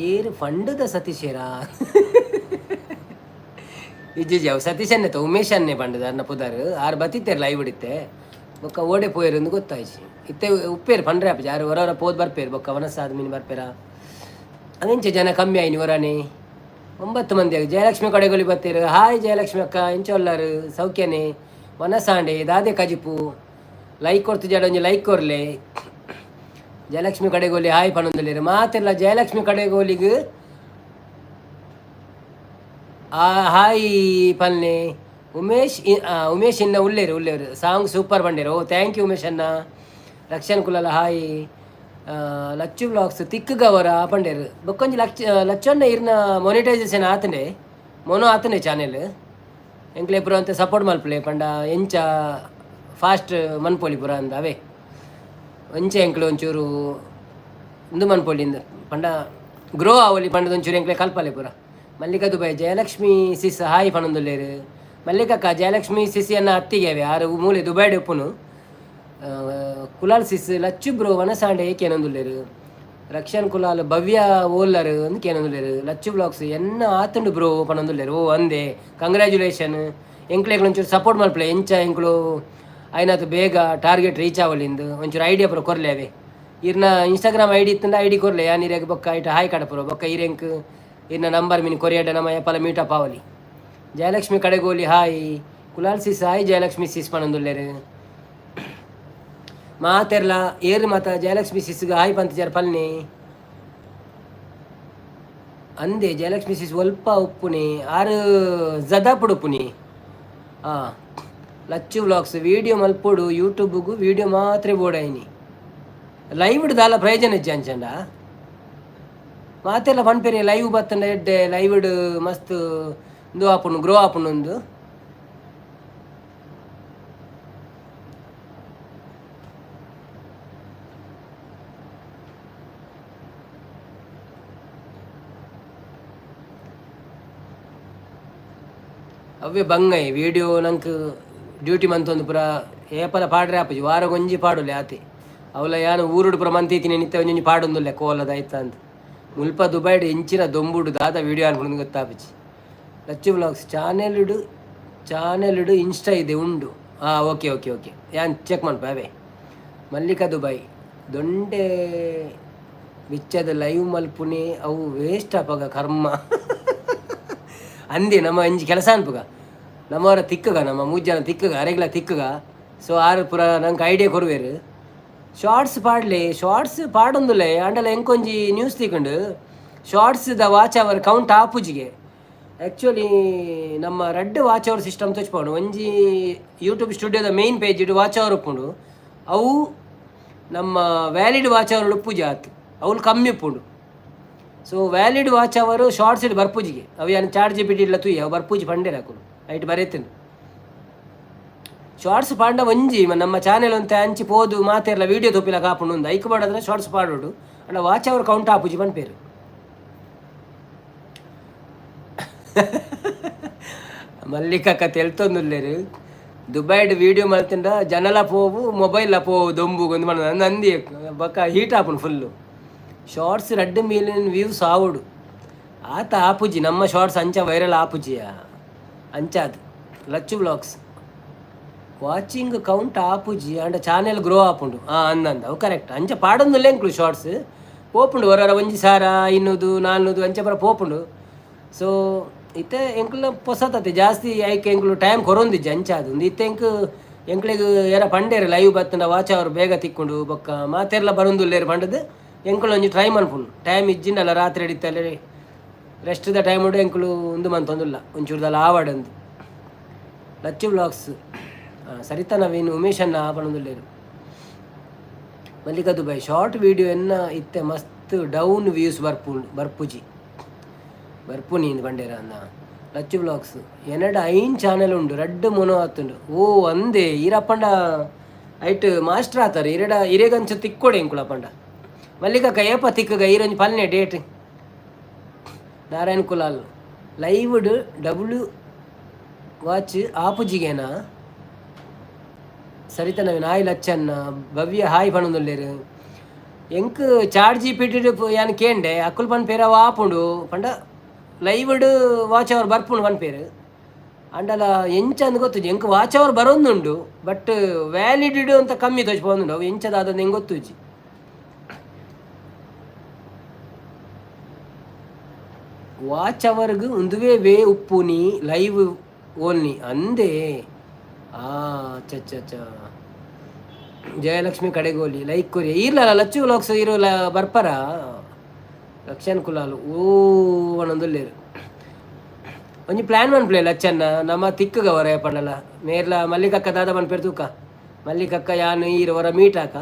ಏರು ಫಂಡದ ಸತೀಶೇರಾ? ಇಜ್ಜಿ, ಅವು ಸತೀಶ್ ಅನ್ನೆ ಉಮೇಶ್ ಅನ್ನೆ ಪಂಡದ ಅನ್ನ ಪುದರ್. ಆರು ಬತ್ತಿತ್ತೇರು ಲೈವ್ ಹಿಡಿತೆ. ಬೊಕ್ಕ ಓಡೆ ಪೋಯೆರ್ ಅಂದ್ ಗೊತ್ತಾಯ್ಸಿ. ಇತ್ತೆ ಉಪ್ಪೇರು ಪಂಡ್ರೆ ಆಪುಜಿ. ಆರು ಹೊರ ಹೊರ ಪೋದ್ ಬರ್ಪೇರು. ಬೊಕ್ಕ ವನಸಾದ ಮೀನು ಬರ್ಪೇರ. ಅವೆಂಚ ಜನ ಕಮ್ಮಿ ಆಯ್ನಿ ಹೊರನೆ? 9 ಮಂದಿ ಆಗಿ. ಜಯಲಕ್ಷ್ಮಿ ಕಡೆಗೊಲಿ ಬತ್ತೀರು. ಹಾಯ್ ಜಯಲಕ್ಷ್ಮಿ ಅಕ್ಕ, ಎಂಚ ಉಲ್ಲರು? ಸೌಖ್ಯನೆ? ವನಸಾಂಡೆ ದಾದೆ ಕಜಿಪು? ಲೈಕ್ ಕೊಡ್ತು ಜಡ ಒಂಜಿ ಲೈಕ್ ಕೊರ್ಲೆ. ಜಯಲಕ್ಷ್ಮಿ ಕಡೆಗೋಲಿ ಹಾಯ್ ಪನೊಂದುಲ್ಲೆರ್ ಮಾತೆಲ್ಲ. ಜಯಲಕ್ಷ್ಮಿ ಕಡೆಗೋಲಿಗ್ ಆ ಹಾಯ್ ಪಲ್ನೆ. ಉಮೇಶ್ ಉಮೇಶ್ ಇನ್ನ ಉಲ್ಲೇರು ಉಲ್ಲೇರು. ಸಾಂಗ್ ಸೂಪರ್ ಬಂಡೇರು. ಓ, thank you Umesh ಅಣ್ಣ. ರಕ್ಷನ್ ಕುಲಲ ಹಾಯ್. ಲಚ್ಚು ವ್ಲಾಗ್ಸ್ ತಿಕ್ಕುಗವರ ಪಂಡೇರು. ಬೊಕ್ಕೊಂಜಿ ಲಕ್ಷ ಲಚ್ಚೊನ್ನ ಇರ್ನ ಮೊನಿಟೈಸೇಷನ್ ಆತನೆ, ಮೊನೋ ಆತನೆ ಚಾನೆಲ್. ಎಂಕ್ಲೆ ಪೂರ ಅಂತ ಸಪೋರ್ಟ್ ಮಲ್ಪಲೆ. ಪಂಡ ಎಂಚ ಫಾಸ್ಟ್ ಮನ್ಪೊಲಿ ಪೂರ ಅಂದ ಅವೇ ಒಂಚೆ ಎಂಕ್ಲೆ ಒಂಚೂರು ಇಂದು ಮನ್ಪೊಲಿ ಇಂದು ಪಂಡ ಗ್ರೋ ಆವೊಲಿ ಪಂಡದ ಒಂಚೂರು ಎಂಕ್ಲೆ ಕಲ್ಪಲೆ ಪೂರ. Mallika Dubai Jayalakshmi sis hi ಪನೊಂದುಲ್ಲೇರು. ಮಲ್ಲಿಕಕ್ಕ, ಜಯಲಕ್ಷ್ಮಿ ಸಿಸಿಯನ್ನ ಅತ್ತಿಗೆವೆ ಆರು ಮೂಲೆ ದುಬೈಡ್ ಉಪ್ಪುನು. ಕುಲಾಲ್ ಸಿಸ್ ಲಚ್ಚು ಬ್ರೋ ವನಸಾಂಡೆ ಕೇನೊಂದುಲ್ಲೇರು. ರಕ್ಷನ್ ಕುಲಾಲ್ ಭವ್ಯ ಓಲ್ಲರ್ ಅಂದ್ ಕೇನೊಂದುಲ್ಲೇರು. ಲಚ್ಚು ಬ್ಲಾಗ್ಸ್ ಎನ್ನ ಆತುಂಡು ಬ್ರೋ ಪನೊಂದುಲ್ಲೇರು. ಓ ಅಂದೆ, ಕಂಗ್ರ್ಯಾಚುಲೇಷನ್. ಎಂಕ್ಲೆಗ್ ಒಂಚೂರು ಸಪೋರ್ಟ್ ಮಲ್ಪಲೆ. ಎಂಚ ಎಂಕ್ಲು ಆಯ್ನಾತ್ ಬೇಗ ಟಾರ್ಗೆಟ್ ರೀಚ್ ಆವಲಿಂದು ಒಂಚೂರು ಐಡಿಯಾ ಪೂರ ಕೊರ್ಲೆ ಅವೇ. ಇರ್ನ ಇನ್ಸ್ಟಾಗ್ರಾಮ್ ಐಡಿ ಇತ್ತಂದ ಐಡಿ ಕೊರ್ಲೆ. ಯಾನ್ ಇರೆಗ್ ಬೊಕ್ಕ ಐಟ ಹಾಯ್ ಕಡಪುರ. ಬೊಕ್ಕ ಇರೆಂಕ್ ಇರ್ನ ನಂಬರ್ ಮಿನಿ ಕೊರಿಯಡ ನಮ್ಮ ಏಪಲ ಮೀಟಪ್ ಆವಲಿ. Jayalakshmi Kadegoli hi. Kulal sis hi. Jayalakshmi sis ಪನೊಂದುಲ್ಲೇರು. ಮಾತೆರ್ಲ ಏರು ಮಾತ ಜಯಲಕ್ಷ್ಮಿ ಸಿಸ್ಗೆ ಹಾಯ್ ಪಂತಿಜಾರ್ ಪಲ್ನಿ. ಅಂದೆ ಜಯಲಕ್ಷ್ಮಿ ಸಿಸ್ ಒಲ್ಪ ಉಪ್ಪುನಿ? ಆರು ಜದಾಪುಡು ಉಪ್ಪುನಿ. ಹಾಂ, ಲಚ್ಚು ವ್ಲಾಗ್ಸ್ ವೀಡಿಯೋ ಮಲ್ಪೊಡು. ಯೂಟ್ಯೂಬ್ಗೂ ವೀಡಿಯೋ ಮಾತ್ರ ಬೋಡಾಯಿನಿ. ಲೈವ್ ದಾಲ ಪ್ರಯೋಜನ ಇಜ್ಜಿ ಅಂಚಂಡ. ಮಾತೆಲ್ಲ ಪನ್ಪೆರೆ ಲೈವ್ ಬತ್ತಂಡ ಎಡ್ಡೆ, ಲೈವ್ ಮಸ್ತ್ ಇಂದು ಆಪುಂಡು, ಗ್ರೋ ಆಪುಂಡು ಒಂದು. ಅವೇ ಬಂಗೈ ವೀಡಿಯೋ. ನಂಗೆ ಡ್ಯೂಟಿ ಮಂತೊಂದು ಪೂರ ಏಪಲ ಪಾಡ್ರೆ ಆಪುಜಿ. ವಾರಗೊಂಜಿ ಪಾಡುಲೆ ಆತೆ. ಅವಲ ಯಾನು ಊರುಡು ಪೂರ ಮಂತಿತೀನಿ, ನಿತ್ಯ ಒಂಜೊಂಜಿ ಪಾಡೊಂದುಲ್ಲೆ ಕೋಲದ ಆಯ್ತ ಅಂತ. ಮುಲ್ಪ ದುಬೈಡ್ ಎಂಚಿನ ದೊಂಬುಡು, ದಾದ ವೀಡಿಯೋ ಅನ್ಕೊಂಡು ಗೊತ್ತಾಪುಜಿ. ಲಚ್ಚು ವ್ಲಾಗ್ಸ್ ಚಾನೆಲ್ಡು ಚಾನೆಲ್ಡು ಇನ್ಸ್ಟಾ ಇದೆ, ಉಂಡು. ಹಾಂ, ಓಕೆ ಓಕೆ ಓಕೆ, ಯಾನ್ ಚೆಕ್ ಮನ್ಪ ಅವೇ. ಮಲ್ಲಿಕಾ ದುಬೈ, ದೊಂಡೆ ಬಿಚ್ಚದ ಲೈವ್ ಮಲ್ಪುನೆ, ಅವು ವೇಸ್ಟ್ ಅಪಗ ಕರ್ಮ ಅಂದೆ. ನಮ್ಮ ಇಂಜಿ ಕೆಲಸ ಅನ್ಪುಗ, ನಮ್ಮವರ ತಿಕ್ಕಗ, ನಮ್ಮ ಮೂಜನ ತಿಕ್ಕಗ, ಅರೆಗ್ಲ ತಿಕ್ಕಗ. ಸೊ ಆರು ಪೂರ ನಂಗೆ ಐಡಿಯಾ ಕೊರುವೇರು. ಶಾರ್ಟ್ಸ್ ಪಾಡ್ಲೆ, ಶಾರ್ಟ್ಸ್ ಪಾಡೊಂದುಲೆ. ಆಂಡಲ ಎಂಕೊಂಜಿ ನ್ಯೂಸ್ ತಿಕ್ಕಂಡು, shorts the watch hour count ಆಪುಜಿಗೆ. ಆ್ಯಕ್ಚುಲಿ ನಮ್ಮ ರಡ್ಡ್ ವಾಚ್ ಅವರ್ ಸಿಸ್ಟಮ್ ತೋಚ್ಪೋಡು. ಒಂಜಿ ಯೂಟ್ಯೂಬ್ ಸ್ಟುಡಿಯೋದ ಮೇನ್ ಪೇಜ್ ಇಡು ವಾಚ್ ಅವರ್ ಉಪ್ಪುಂಡು. ಅವು ನಮ್ಮ ವ್ಯಾಲಿಡ್ ವಾಚ್ ಅವರ್ ಉಪ್ಪುಜಿ ಆತು, ಅವ್ಲು ಕಮ್ಮಿ ಉಪ್ಪುಂಡು. ಸೊ ವ್ಯಾಲಿಡ್ ವಾಚ್ ಅವರು ಶಾರ್ಟ್ಸ್ ಇಡು ಬರ್ಪೂಜಿಗೆ. ಅವು ಏನು ಚಾಟ್ ಜಿಪಿಟಿ ಇಲ್ಲ ತೂಯಿ, ಅವು ಬರ್ಪೂಜಿ ಪಂಡೇರ ಅಕುಲು. ಐಟ್ ಬರೀತೀನಿ. ಶಾರ್ಟ್ಸ್ ಪಾಂಡ ಒಂಜಿ ನಮ್ಮ ಚಾನೆಲ್ ಅಂತ ಅಂಚಿ ಪೋದು ಮಾತೆರ್ಲ ವೀಡಿಯೋ ತೋಪಿಲ ಕಾಪುಂಡು. ಒಂದು ಐಕ್ ಬಾಡದ್ರೆ ಶಾರ್ಟ್ಸ್ ಪಾಡೋಡು ಅಂಡ ವಾಚ್ ಅವರ್ ಕೌಂಟ್ ಆಪುಜಿ ಪನ್ಪೇರು. ಮಲ್ಲಿಕಕ್ಕ ತೆಲ್ತೊಂದುಲ್ಲೇರು. ದುಬೈಡ್ ವೀಡಿಯೋ ಮಲ್ತಿಂಡ ಜನಲ ಪೋವು, ಮೊಬೈಲ್ ಪೋವು, ದೊಂಬು ಒಂದು ಮನ ನಂದಿ ಬೊಕ್ಕ ಹೀಟ್ ಆಪುಂಡು ಫುಲ್ಲು. ಶಾರ್ಟ್ಸ್ 2 ಮಿಲಿಯನ್ ವ್ಯೂಸ್ ಆವಡು ಆತ ಆಪುಜಿ. ನಮ್ಮ ಶಾರ್ಟ್ಸ್ ಅಂಚ ವೈರಲ್ ಆಪುಜಿಯ ಅಂಚಾದ್. ಲಚ್ಚು ವ್ಲಾಗ್ಸ್, ವಾಚಿಂಗ್ ಕೌಂಟ್ ಆಪುಜಿ ಅಂಡ ಚಾನೆಲ್ ಗ್ರೋ ಆಪುಂಡು. ಹಾಂ, ಅಂದಂದ ಅವು ಕರೆಕ್ಟ್. ಅಂಚ ಪಾಡೊಂದುಲ್ಲೆ ಎಂಕ್ಲು. ಶಾರ್ಟ್ಸ್ ಪೋಪುಂಡು ಹೊರ 1,500, 400 ಅಂಚ ಪೂರ ಪೋಪುಂಡು. ಸೊ ಇತ್ತೆ ಎಂಕ್ಲ ಪೊಸತತೆ ಜಾಸ್ತಿ ಐಕ್ ಎಂಕ್ಲು ಟೈಮ್ ಕೊರೊಂದಿಜ್ಜಿ ಅಂಚಾದ್. ಒಂದು ಇತ್ತೆ ಎಂಕ್ ಎಂಕ್ಲೆಗ್ ಏರ ಪಂಡೇರು, ಲೈವ್ ಬತ್ತಂಡ ವಾಚ್ ಅವರು ಬೇಗ ತಿಕ್ಕೊಂಡು ಬೊಕ್ಕ ಮಾತೆರ್ಲ ಬರೊಂದುಲ್ಲೇರು ಪಂಡದು. ಎಂಕುಲು ಒಂಜಿ ಟ್ರೈ ಮನ್ಪುಂಡು. ಟೈಮ್ ಇಜ್ಜಿಂಡಲ್ಲ, ರಾತ್ರಿ ಹಿಡಿತಲ್ಲ, ರೆಸ್ಟ್ the time ಉಂಡು. ಎಂಕುಲು ಉಂದು ಮಂತೊಂದುಲ್ಲ, ಒಂಚೂರುದಲ್ಲ ಆವಡಂದು. ಲಚ್ಚು ವ್ಲಾಗ್ಸ್, ಸರಿತಾ ನವೀನ್, ಉಮೇಶ್ ಅಣ್ಣ ಪನೊಂದುಲ್ಲೇರು. ಮಲ್ಲಿಕಾ ದುಬೈ, ಶಾರ್ಟ್ ವೀಡಿಯೋ ಎನ್ನ ಇತ್ತೆ ಮಸ್ತ್ ಡೌನ್ ವ್ಯೂಸ್ ಬರ್ಪು, ಬರ್ಪುಜಿ, ಬರ್ಪು ನೀನು ಬಂಡೇರ ಅಂದ. ಲಚ್ಚು ವ್ಲಾಗ್ಸ್, ಎನ್ನಡ ಐನ್ ಚಾನೆಲ್ ಉಂಡು, ರಡ್ಡ್ ಮೊನೋ ಆತುಂಡು. ಓ ಅಂದೆ, ಈರಪ್ಪಂಡ ಐಟ್ ಮಾಸ್ಟರ್ ಆತಾರೆ. ಇರೆಡ ಇರೆಗಂಚ ತಿಕ್ಕೊಡೆ ಎಂಕುಲಪ್ಪಂಡ. ಮಲ್ಲಿಕಕ್ಕ, ಏಪ ತಿಕ್ಕಗ ಈರೊಂಜಿ ಪಲ್ನೆ ಡೇಟ್. ನಾರಾಯಣ್ ಕುಲಾಲ್, ಲೈವ್ಡ್ ಡಬ್ಲ್ಯೂ ವಾಚ್ ಆಪುಜಿಗೇನಾ? ಸರಿತಾ ನವೀನ್ ಹಾಯ್. ಲಚ್ಚನ್ನ, ಭವ್ಯ ಹಾಯ್ ಪನೊಂದುಲ್ಲೇರು. ಎಂಕ್ ಚಾಟ್ ಜಿಪಿಟಿ ಯಾನ್ ಕೇಂಡೆ, ಅಕುಲ್ ಪನ್ಪೇರು ಅವು ಆಪುಂಡು ಪಂಡ, ಲೈವ್ಡ್ ವಾಚ್ ಅವರ್ ಬರ್ಪುಂಡು ಪನ್ಪೇರು. ಅಂಡಲ ಎಂಚ ಅಂದ್ ಗೊತ್ತುಜಿ. ಎಂಕ್ ವಾಚ್ ಅವರ್ ಬರೋಂದುಂಡು, ಬಟ್ ವ್ಯಾಲಿಡ್ ಅಂತ ಕಮ್ಮಿ ತೋಚ್ಪೊಂದುಂಡು. ಅವು ಎಂಚದಾದ ಎಂಕ್ ಗೊತ್ತುಜಿ. ವಾಚ್ ಅವರ್ಗ್ ಉಂದುವೇ ವೇ ಉಪ್ಪುನಿ ಲೈವ್ ಓನ್ಲಿ ಅಂದೇ. ಆ ಚ ಚ ಜಯಲಕ್ಷ್ಮಿ ಕಡೆಗೋಲಿ, ಲೈಕ್ ಕೊರಿಯ. ಇರ್ಲಲ್ಲ ಲಚ್ಚು ವ್ಲಾಗ್ಸ್ ಇರು ಬರ್ಪರ. ಲಕ್ಷನ್ ಕುಲಾಲು ಓ ಒಂದೊಂದುಲ್ಲೇರು. ಒಂಜಿ ಪ್ಲ್ಯಾನ್ ಮನ್ಪುಲೆ ಲಚ್ಚನ್ನ, ನಮ್ಮ ತಿಕ್ಕಗ ಹೊರ ಪಂಡಲ ಮೇರ್ಲ ಮಲ್ಲಿಕಕ್ಕ ದಾದ ಮನ್ಪೇರು ತೂಕ. ಮಲ್ಲಿಕಕ್ಕ, ಯಾನು, ಈರು ಹೊರ ಮೀಟ್ ಹಾಕ.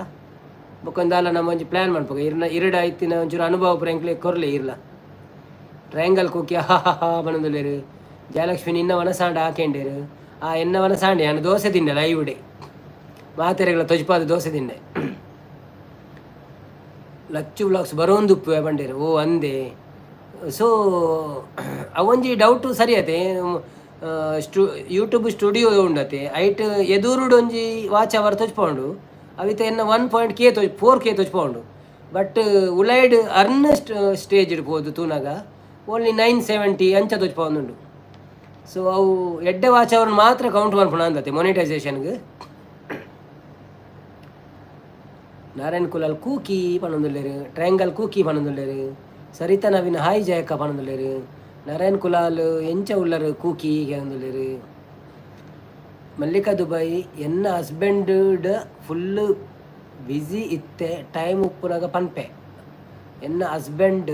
ಬೊಕ್ಕೊಂದಾಲ ನಮ್ಮ ಒಂಜಿ ಪ್ಲ್ಯಾನ್ ಮನ್ಪುಗ. ಇರ್ನ ಇರಡ ಇತ್ತಿನ ಒಂಚೂರು ಅನುಭವ ಪೂರ ಎಂಕ್ಲೆ ಕೊರ್ಲೆ ಇರ್ಲ. ಟ್ರಯಾಂಗಲ್ ಕೂಕಿ ಹಾ ಹಾ ಹಾ ಬನೊಂದುಲ್ಲೇರು. ಜಯಲಕ್ಷ್ಮಿ, ನಿನ್ನ ವನಸಾಂಡ ಹಾಕೆಂಡೇರು. ಆ ಎನ್ನ ವನಸಾಂಡೆ, ಯಾನು ದೋಸೆ ತಿಂಡೆ. ಲೈವ್ ಡೇ ಮಾತೆರೆಗಳ ತೊಜ್ಪಾದ ದೋಸೆ ತಿಂಡೆ. ಲಚ್ಚು ವ್ಲಾಗ್ಸ್ ಬರೋಂದುಪ್ಪು ಬಂಡೇರು. ಓ ಅಂದೆ. ಸೊ ಅವೊಂಜಿ ಡೌಟು ಸರಿ ಅತೆ. ಯೂಟ್ಯೂಬ್ ಸ್ಟುಡಿಯೋ ಉಂಡತೆ, ಐಟ್ ಎದುರುಡು ಒಂಜಿ ವಾಚ್ ಅವರ್ ತೊಜ್ಪೌಂಡು. ಅವಿತ ಎನ್ನ 1 ಪಾಯಿಂಟ್ ಕೆ ತೋಜ್, 4K ತೊಜ್ಪೌಂಡು. ಬಟ್ ಉಲೈಡ್ ಅರ್ನ್ ಸ್ಟೇಜ್ ಇಡ್ಬೋದು ತೂನಾಗ ಓನ್ಲಿ 970 ಅಂಚ ತೊಜ್ಪೌಂದುಂಡು. ಸೊ ಅವು ಎಡ್ಡೆ ವಾಚ್ ಅವರ್ನ ಮಾತ್ರ ಕೌಂಟ್ ಮನ್ಪುಣ ಅಂದತೆ ಮೊನಿಟೈಸೇಷನ್ಗೆ. ನಾರಾಯಣ್ ಕುಲಾಲ್ ಕೂಕಿ ಪನೊಂದುಲ್ಲೇರು. ಟ್ರಯಾಂಗಲ್ ಕೂಕಿ ಪನೊಂದುಲ್ಲೇರು. ಸರಿತಾ ನವೀನ್ ಹಾಯ್. ಜಯಕ್ಕ ಪನೊಂದುಲ್ಲೇರು. ನಾರಾಯಣ್ ಕುಲಾಲ್ ಎಂಚ ಉಲ್ಲರು ಕೂಕಿ ಕೇಂದುಲ್ಲೇರು. ಮಲ್ಲಿಕಾ ದುಬೈ, ಎನ್ನ ಹಸ್ಬೆಂಡ್ ಫುಲ್ ಬ್ಯುಸಿ ಇತ್ತೆ, ಟೈಮ್ ಉಪ್ಪುನಾಗ ಪನ್ಪೆ. ಎನ್ನ ಹಸ್ಬೆಂಡ್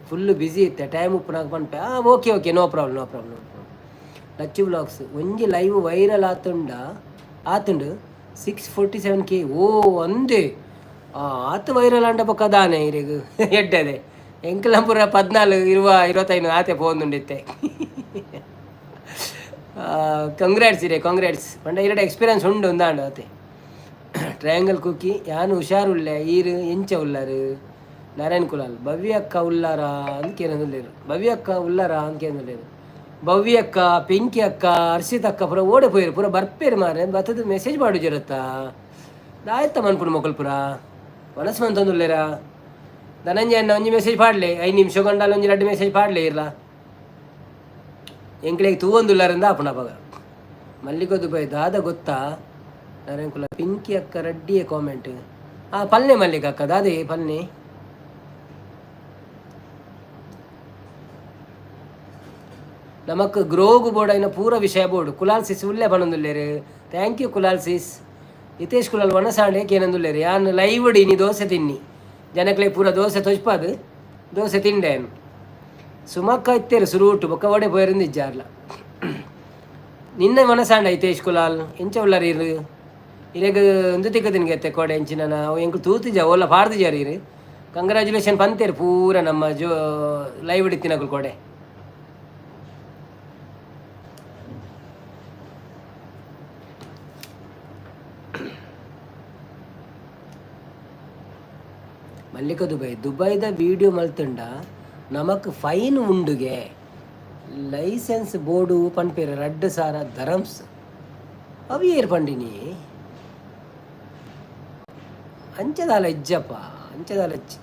ಫುಲ್ ಬ್ಯುಸಿ ಇತ್ತೆ, ಟೈಮ್ ಉಪ್ಪುನಾಗ ಪನ್ಪೆ. ಆ okay okay, no problem, no problem. Lachchu vlogs, ಒಂಜಿ ಲೈವ್ ವೈರಲ್ ಆತುಂಡ, ಆತುಂಡು 647K. ಓ ಅಂದೆ, ಆತು ವೈರಲ್ ಅಂಡ ಬೊಕ್ಕ ದಾನೆ ಇರೆಗ್ ಎಡ್ಡದೆ. ಎಂಕಲಂಪುರ 14 ಇರುವ 25 ಆತೆ ಪೋಂದುಂಡಿತ್ತೆ. ಕಂಗ್ರಾಟ್ಸ್ ಇರೆ, ಕಂಗ್ರಾಟ್ಸ್. ಪಂಡ ಇರಡ ಎಕ್ಸ್ಪೀರಿಯನ್ಸ್ ಉಂಡು ಒಂದಾಂಡ ಆತೆ. ಟ್ರಯಾಂಗಲ್ ಕುಕ್ಕಿ, ಯಾನು ಹುಷಾರುಲ್ಲೆ, ಈರು ಎಂಚ ಉಲ್ಲಾರು? ನಾರಾಯಣ್ ಕುಲಾಲ್, ಭವ್ಯ ಅಕ್ಕ ಉಲ್ಲಾರ ಅಂತ ಕೇನೊಂದುಲ್ಲೇರು. ಭವ್ಯ ಅಕ್ಕ ಉಲ್ಲಾರ ಅಂತ ಕೇನೊಂದುಲ್ಲೇರು. ಭವ್ಯಕ್ಕ, ಪಿಂಕಿ ಅಕ್ಕ, ಹರ್ಷಿತ್ ಅಕ್ಕ ಪೂರ ಓಡೆ ಪೋಯೆರ್ ಪೂರ ಬರ್ಪೇರು ಮಾರೆ. ಬತ್ತದ ಮೆಸೇಜ್ ಪಾಡುಜೆರತ್ತ? ದಾಯೆತ್ತ ಮನ್ಪುನು ಮೊಕಲ್ ಪೂರ? ವನಸ್ ಮಂತೊಂದುಲ್ಲೆರಾ? ಧನಂಜಯ ಅಣ್ಣ, ಒಂಜಿ ಮೆಸೇಜ್ ಪಾಡ್ಲೆ. 5 ನಿಮಿಷ ಗಂಡಾಲ ಒಂಜಿ ರಡ್ಡ್ ಮೆಸೇಜ್ ಪಾಡ್ಲೆ ಇರ್ಲ. ಎಂಕ್ಲೆಗ್ ತೂವೊಂದುಲ್ಲಾರಂದ ಆಪುಂಡು ಅಪಗ. ಮಲ್ಲಿಕ ದುಬೈ ದಾದ ಗೊತ್ತಾ ನರೇಂಕುಲ. ಪಿಂಕಿ ಅಕ್ಕ ರಡ್ಡಿಯ ಕಾಮೆಂಟ್. ಆ ಪಲ್ನೆ ಮಲ್ಲಿಕ ಅಕ್ಕ, ದಾದೆ ಪಲ್ನೆ? ನಮಕ್ ಗ್ರೋಗು ಬೋರ್ಡ್ ಪೂರ ವಿಷಯ ಬೋರ್ಡು. ಕುಲಾಲ್ ಸಿಸ್ ಉಲ್ಲೆ ಪನೊಂದುಲ್ಲೇರು. Thank you Kulal sis. Hitesh Kulal ವನಸಾಂಡೆ ಕೇನೊಂದುಲ್ಲೇರು. ಯಾನ್ ಲೈವ್ ಇನಿ ದೋಸೆ ತಿನ್ನಿ. ಜನಕ್ಲೆ ಪೂರ ದೋಸೆ ತೊಜ್ಪಾದು ದೋಸೆ ತಿಂಡೆ. ಸುಮಕ್ಕ ಇತ್ತೇರು ಸುರೂಟು, ಬೊಕ್ಕ ಒಡೆ ಪೋಯರಿಂದ ಇಜ್ಜಾರ್ಲ. ನಿನ್ನೆ ಮನಸಾಂಡ ಹಿತೇಶ್ ಕುಲಾಲ್, ಎಂಚ ಉಳ್ಳಾರ ಇರು? ಇರೆಗ್ ಒಂದು ತಿಕ್ಕದಿನ್ಗೆ ಎತ್ತೆ ಕೋಡೆ ಎಂಚಿನ ಅವು ಎಂಕು ತೂತಿಜ, ಓಲ ಪಾಡ್ದಿಜಾರ ಇರು. ಕಂಗ್ರ್ಯಾಚುಲೇಷನ್ ಪಂತೇರು ಪೂರ ನಮ್ಮ ಜೋ ಲೈವ್ ಇತ್ತಿನಕುಲು ಕೋಡೆ. ಮಲ್ಲಿಕ ದುಬೈ, ದುಬೈದ ವಿಡಿಯೋ ಮಲ್ತುಂಡ ನಮಕ್ ಫೈನ್ ಉಂಡುಗೆ, ಲೈಸೆನ್ಸ್ ಬೋರ್ಡು ಪನ್ಪೇರು, 2000 ದರಮ್ಸ್. ಅವು ಏರ್ ಪಂಡಿನಿ? ಅಂಚದಾಲ ಇಜ್ಜಪ್ಪ, ಅಂಚದಾಲ ಇಜ್ಜಿ.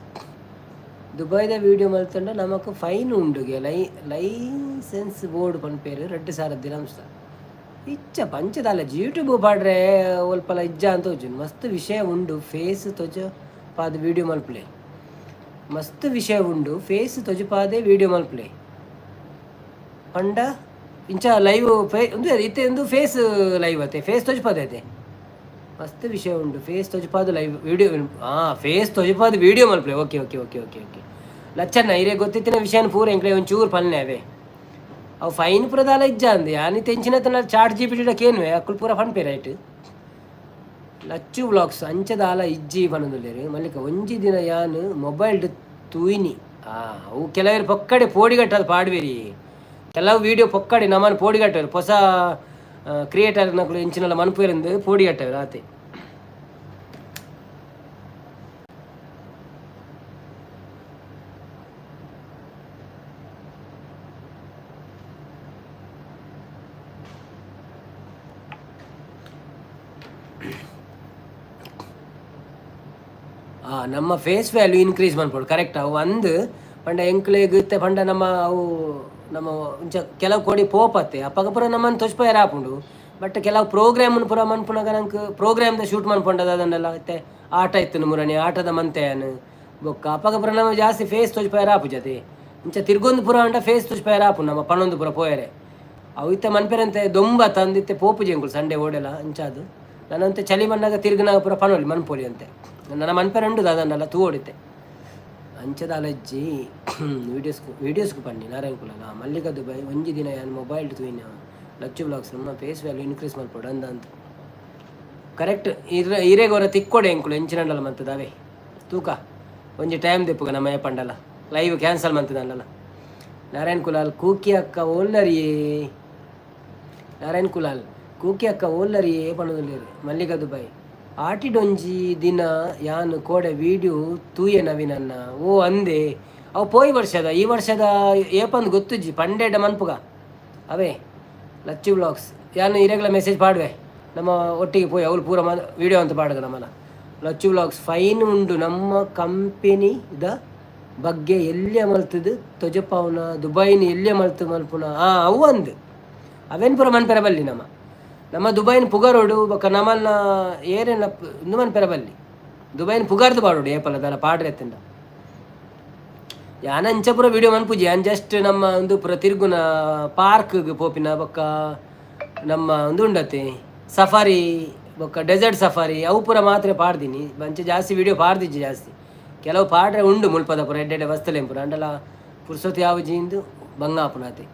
ದುಬೈದ ವಿಡಿಯೋ ಮಲ್ತುಂಡ ನಮಕ್ ಫೈನ್ ಉಂಡುಗೆ, ಲೈಸೆನ್ಸ್ ಬೋರ್ಡ್ ಪನ್ಪೇರು, 2000 ದಿರಮ್ಸ್. ಇಚ್ಚ ಪಂಚದಾಲ. ಯೂಟ್ಯೂಬ್ ಪಾಡ್ರೆ ಒಲ್ಪಲ ಇಜ್ಜ ಅಂತ ತೋಜುಂಡು. ಮಸ್ತ್ ವಿಷಯ ಉಂಡು, ಫೇಸ್ ತೊಜ ಪಾದ ವಿಡಿಯೋ ಮಲ್ಪಲೆ. ಮಸ್ತ್ ವಿಷಯ ಉಂಡು, ಫೇಸ್ ತೊಜಪಾದೆ ವಿಡಿಯೋ ಮಲ್ಪಲೆ ಪಂಡ ಇಂಚ ಲೈವ್ ಫೇ ಉಂದು ಇತ್ತೆ ಒಂದು ಫೇಸ್ ಲೈವ್ ಅತ್ತೆ, ಫೇಸ್ ತೊಜಪಾದೆ ಅತ್ತೆ. ಮಸ್ತ್ ವಿಷಯ ಉಂಡು, ಫೇಸ್ ತೊಜಪಾದ ಲೈವ್ ವಿಡಿಯೋ. ಹಾಂ, ಫೇಸ್ ತೊಜಪಾದ ವಿಡಿಯೋ ಮಲ್ಪಲೆ. Okay okay okay okay okay Lachanna, ಇರೆ ಗೊತ್ತಿತ್ತಿನ ವಿಷಯನ ಪೂರ ಎಂಕ್ಲೆ ಒಂಚೂರು ಪಲ್ನೆ ಅವೇ. ಅವು ಫೈನ್ ಪೂರ ದಾಲ ಇಜ್ಜ ಅಂದೆ. ಯಾನಿ ತೆಂಚಿನ ಚಾಟ್ ಜಿಪಿಟಿ ಕೇನ್ವೆ, ಅಕ್ಕುಲು ಪೂರ ಪನ್ಪೆ ರೈಟ್. ಲಚ್ಚು ವ್ಲಾಗ್ಸ್, ಅಂಚದಾಲ ಇಜ್ಜಿ ಪನೊಂದುಲ್ಲೆರ್. ಮಲ್ಲಿಕ, ಒಂಜಿ ದಿನ ಯಾನ್ ಮೊಬೈಲ್ಡ್ ತೂಯಿನಿ. ಆ ಅವು ಕೆಲವರು ಪೊಕ್ಕಡೆ ಪೋಡಿಗಟ್ಟದು ಪಾಡ್ವೇರಿ. ಕೆಲವು ವಿಡಿಯೋ ಪೊಕ್ಕಡೆ ನಮನ್ ಪೋಡಿಗಟ್ಟರು. ಹೊಸ ಕ್ರಿಯೇಟರ್ ನಕುಲು ಎಂಚಿನೆಲ್ಲ ಮನ್ಪುವೆರಿಂದು ಪೋಡಿಗಟ್ಟರು ಆತೆ. ಆ ನಮ್ಮ ಫೇಸ್ ವ್ಯಾಲ್ಯೂ ಇನ್ಕ್ರೀಸ್ ಮನ್ಪೊಡು, ಕರೆಕ್ಟ್. ಅವು ಅಂದ್ ಪಂಡ ಎಂಕ್ಲೆಗ್ ಇತ್ತೆ ಪಂಡ ನಮ್ಮ ಅವು ನಮ್ಮ ಇಂಚ ಕೆಲವು ಕೋಡಿ ಪೋಪತ್ತೆ, ಅಪಗ ಪೂರ ನಮ್ಮನ್ನು ತೊಜ್ಪಾಯರ ಆಪುಂಡು. ಬಟ್ ಕೆಲವು ಪ್ರೋಗ್ರಾಮ್ ಪೂರ ಮನ್ಪುನಗ ನಂಗೆ ಪ್ರೋಗ್ರಾಮ್ದ ಶೂಟ್ ಮನ್ಪೊಂಡದ ಅದನ್ನೆಲ್ಲ. ಇತ್ತೆ ಆಟ ಇತ್ತು ಮುರಣಿ ಆಟದ ಮಂತೆಯನ್ ಬೊಕ್ಕ ಅಪಗ ಪೂರ ನಮ್ಮ ಜಾಸ್ತಿ ಫೇಸ್ ತೊಜ್ಪಾಯರ ಆಪುಜತೆ. ಇಂಚ ತಿರ್ಗೊಂದು ಪೂರ ಅಂಡ ಫೇಸ್ ತೊಜ್ಪಾಯರ ಆಪು ನಮ್ಮ ಪಣೊಂದು ಪೂರ ಪೋಯರೆ. ಅವು ಇತ್ತೆ ಮನ್ಪೆರಂತೆ ದೊಂಬ ತಂದಿತ್ತೆ ಪೋಪುಜಿ ಎಂಕುಲು ಸಂಡೆ ಓಡೆಲ ಅಂಚಾದು. ನನ್ನಂತೆ ಚಳಿ ಮಣ್ಣಾಗ ತಿರ್ಗನಾಗ ಪೂರ ಪನೊಲಿ ಮನ್ಪೊಲಿ ಅಂತೆ. ನನ್ನ ಮನ್ಪೆರೆ ಉಂಡು ಅದನ್ನೆಲ್ಲ ತೂವೊಡಿತ್ತೆ. ಅಂಚದ ಅಲಜ್ಜಿ ವೀಡಿಯೋಸ್ ವೀಡಿಯೋಸ್ಗೆ ಪನ್ನಿ ನಾರಾಯಣ ಕುಲನ. ಮಲ್ಲಿಕ ದುಬೈ, ಒಂಜಿ ದಿನ ಯಾನ್ ಮೊಬೈಲ್ ತೂಯಿನ. ಲಚ್ಚು ಬ್ಲಾಗ್ಸ್, ನಮ್ಮ ಫೇಸ್ ವ್ಯಾಲ್ಯೂ ಇನ್ಕ್ರೀಸ್ ಮಲ್ಪೊಡು ಅಂದ ಅಂತ. ಕರೆಕ್ಟ್. ಇರ ಇರೆಗೊರ ತಿಕ್ಕೊಡೆ ಎಂಕುಲು ಎಂಚಿನಂಡಲ ಮಂತದವೇ ತೂಕ. ಒಂಜಿ ಟೈಮ್ ದೆಪ್ಪುಗ ನಮ್ಮ ಏಪಂಡಲ ಲೈವ್ ಕ್ಯಾನ್ಸಲ್ ಮಂತದಲ್ಲ. ನಾರಾಯಣ್ ಕುಲಾಲ್, ಕೂಕಿ ಅಕ್ಕ ಓಲ್ಲರಿಯೇ? ನಾರಾಯಣ್ ಕುಲಾಲ್, ಕೂಕಿ ಅಕ್ಕ ಓಲ್ಲರಿಯೇ ಪನೊಂದುಲ್ಲೆರ್. ಮಲ್ಲಿಕಾ ದುಬೈ, ಆಟಿಡೊಂಜಿ ದಿನ ಯಾನ್ ಕೋಡೆ ವೀಡಿಯೋ ತೂಯೆ ನವೀನನ್ನ. ಓ ಅಂದೆ, ಅವು ಪೋಯಿ ವರ್ಷದ, ಈ ವರ್ಷದ ಏಪಂದು ಗೊತ್ತುಜ್ಜಿ, ಪಂಡೆಡ ಮನ್ಪುಗ ಅವೇ. ಲಚ್ಚು ವ್ಲಾಗ್ಸ್, ಯಾನ್ ಇರೆಗ್ಲ ಮೆಸೇಜ್ ಪಾಡುವೆ, ನಮ್ಮ ಒಟ್ಟಿಗೆ ಪೋಯಿ ಅವಳು ಪೂರ ವಿಡಿಯೋ ಅಂತ ಪಾಡುಗ ನಮ್ಮನ. ಲಚ್ಚು ವ್ಲಾಗ್ಸ್, ಫೈನ್ ಉಂಡು, ನಮ್ಮ ಕಂಪೆನಿದ ಬಗ್ಗೆ ಎಲ್ಯ ಮಲ್ತದು ತೊಜಪಾವುನ, ದುಬೈನ ಎಲ್ಯ ಮಲ್ತು ಮಲ್ಪುನ. ಆ ಅವು ಅಂದ್ ಅವೇನು ಪೂರ ಮನ್ಪೆರ ಬಲ್ಲಿ. ನಮ್ಮ ನಮ್ಮ ದುಬೈನ ಪುಗರೋಡು ಬೊಕ್ಕ ನಮ್ಮನ್ನ ಏರೆನ ಇಂದು ಮನ್ಪೆರ ಬಲ್ಲಿ. ದುಬೈನ ಪುಗಾರ್ದು ಪಾಡೋಡು ಏಪಲ ದಾಲ ಪಾಡ್ರೆ ಎತ್ತಂಡ. ಯಾನ ಅಂಚ ಪೂರ ವಿಡಿಯೋ ಮನ್ಪುಜಿ. ಯಾನ್ ಜಸ್ಟ್ ನಮ್ಮ ಒಂದು ಪೂರ ತಿರುಗುನ, ಪಾರ್ಕ್ಗೆ ಪೋಪಿನ, ಬೊಕ್ಕ ನಮ್ಮ ಒಂದು ಉಂಡತೆ ಸಫಾರಿ ಬೊಕ್ಕ ಡೆಸರ್ಟ್ ಸಫಾರಿ, ಅವು ಪೂರ ಮಾತ್ರ ಪಾಡ್ದಿನಿ. ಮಂಚ ಜಾಸ್ತಿ ವಿಡಿಯೋ ಪಾಡ್ದಿಜ್ಜಿ ಜಾಸ್ತಿ. ಕೆಲವು ಪಾಡ್ರೆ ಉಂಡು ಮುಲ್ಪದ ಪೂರ ಎಡ್ಡೆ ಎಡ್ಡೆ ವಸ್ತುಲೇಂ ಪೂರ. ಅಂಡಲ ಪುರ್ಸೊತ್ತು ಯಾವುಜಿ ಇಂದು ಬಂಗಾಪುನಾತೆ.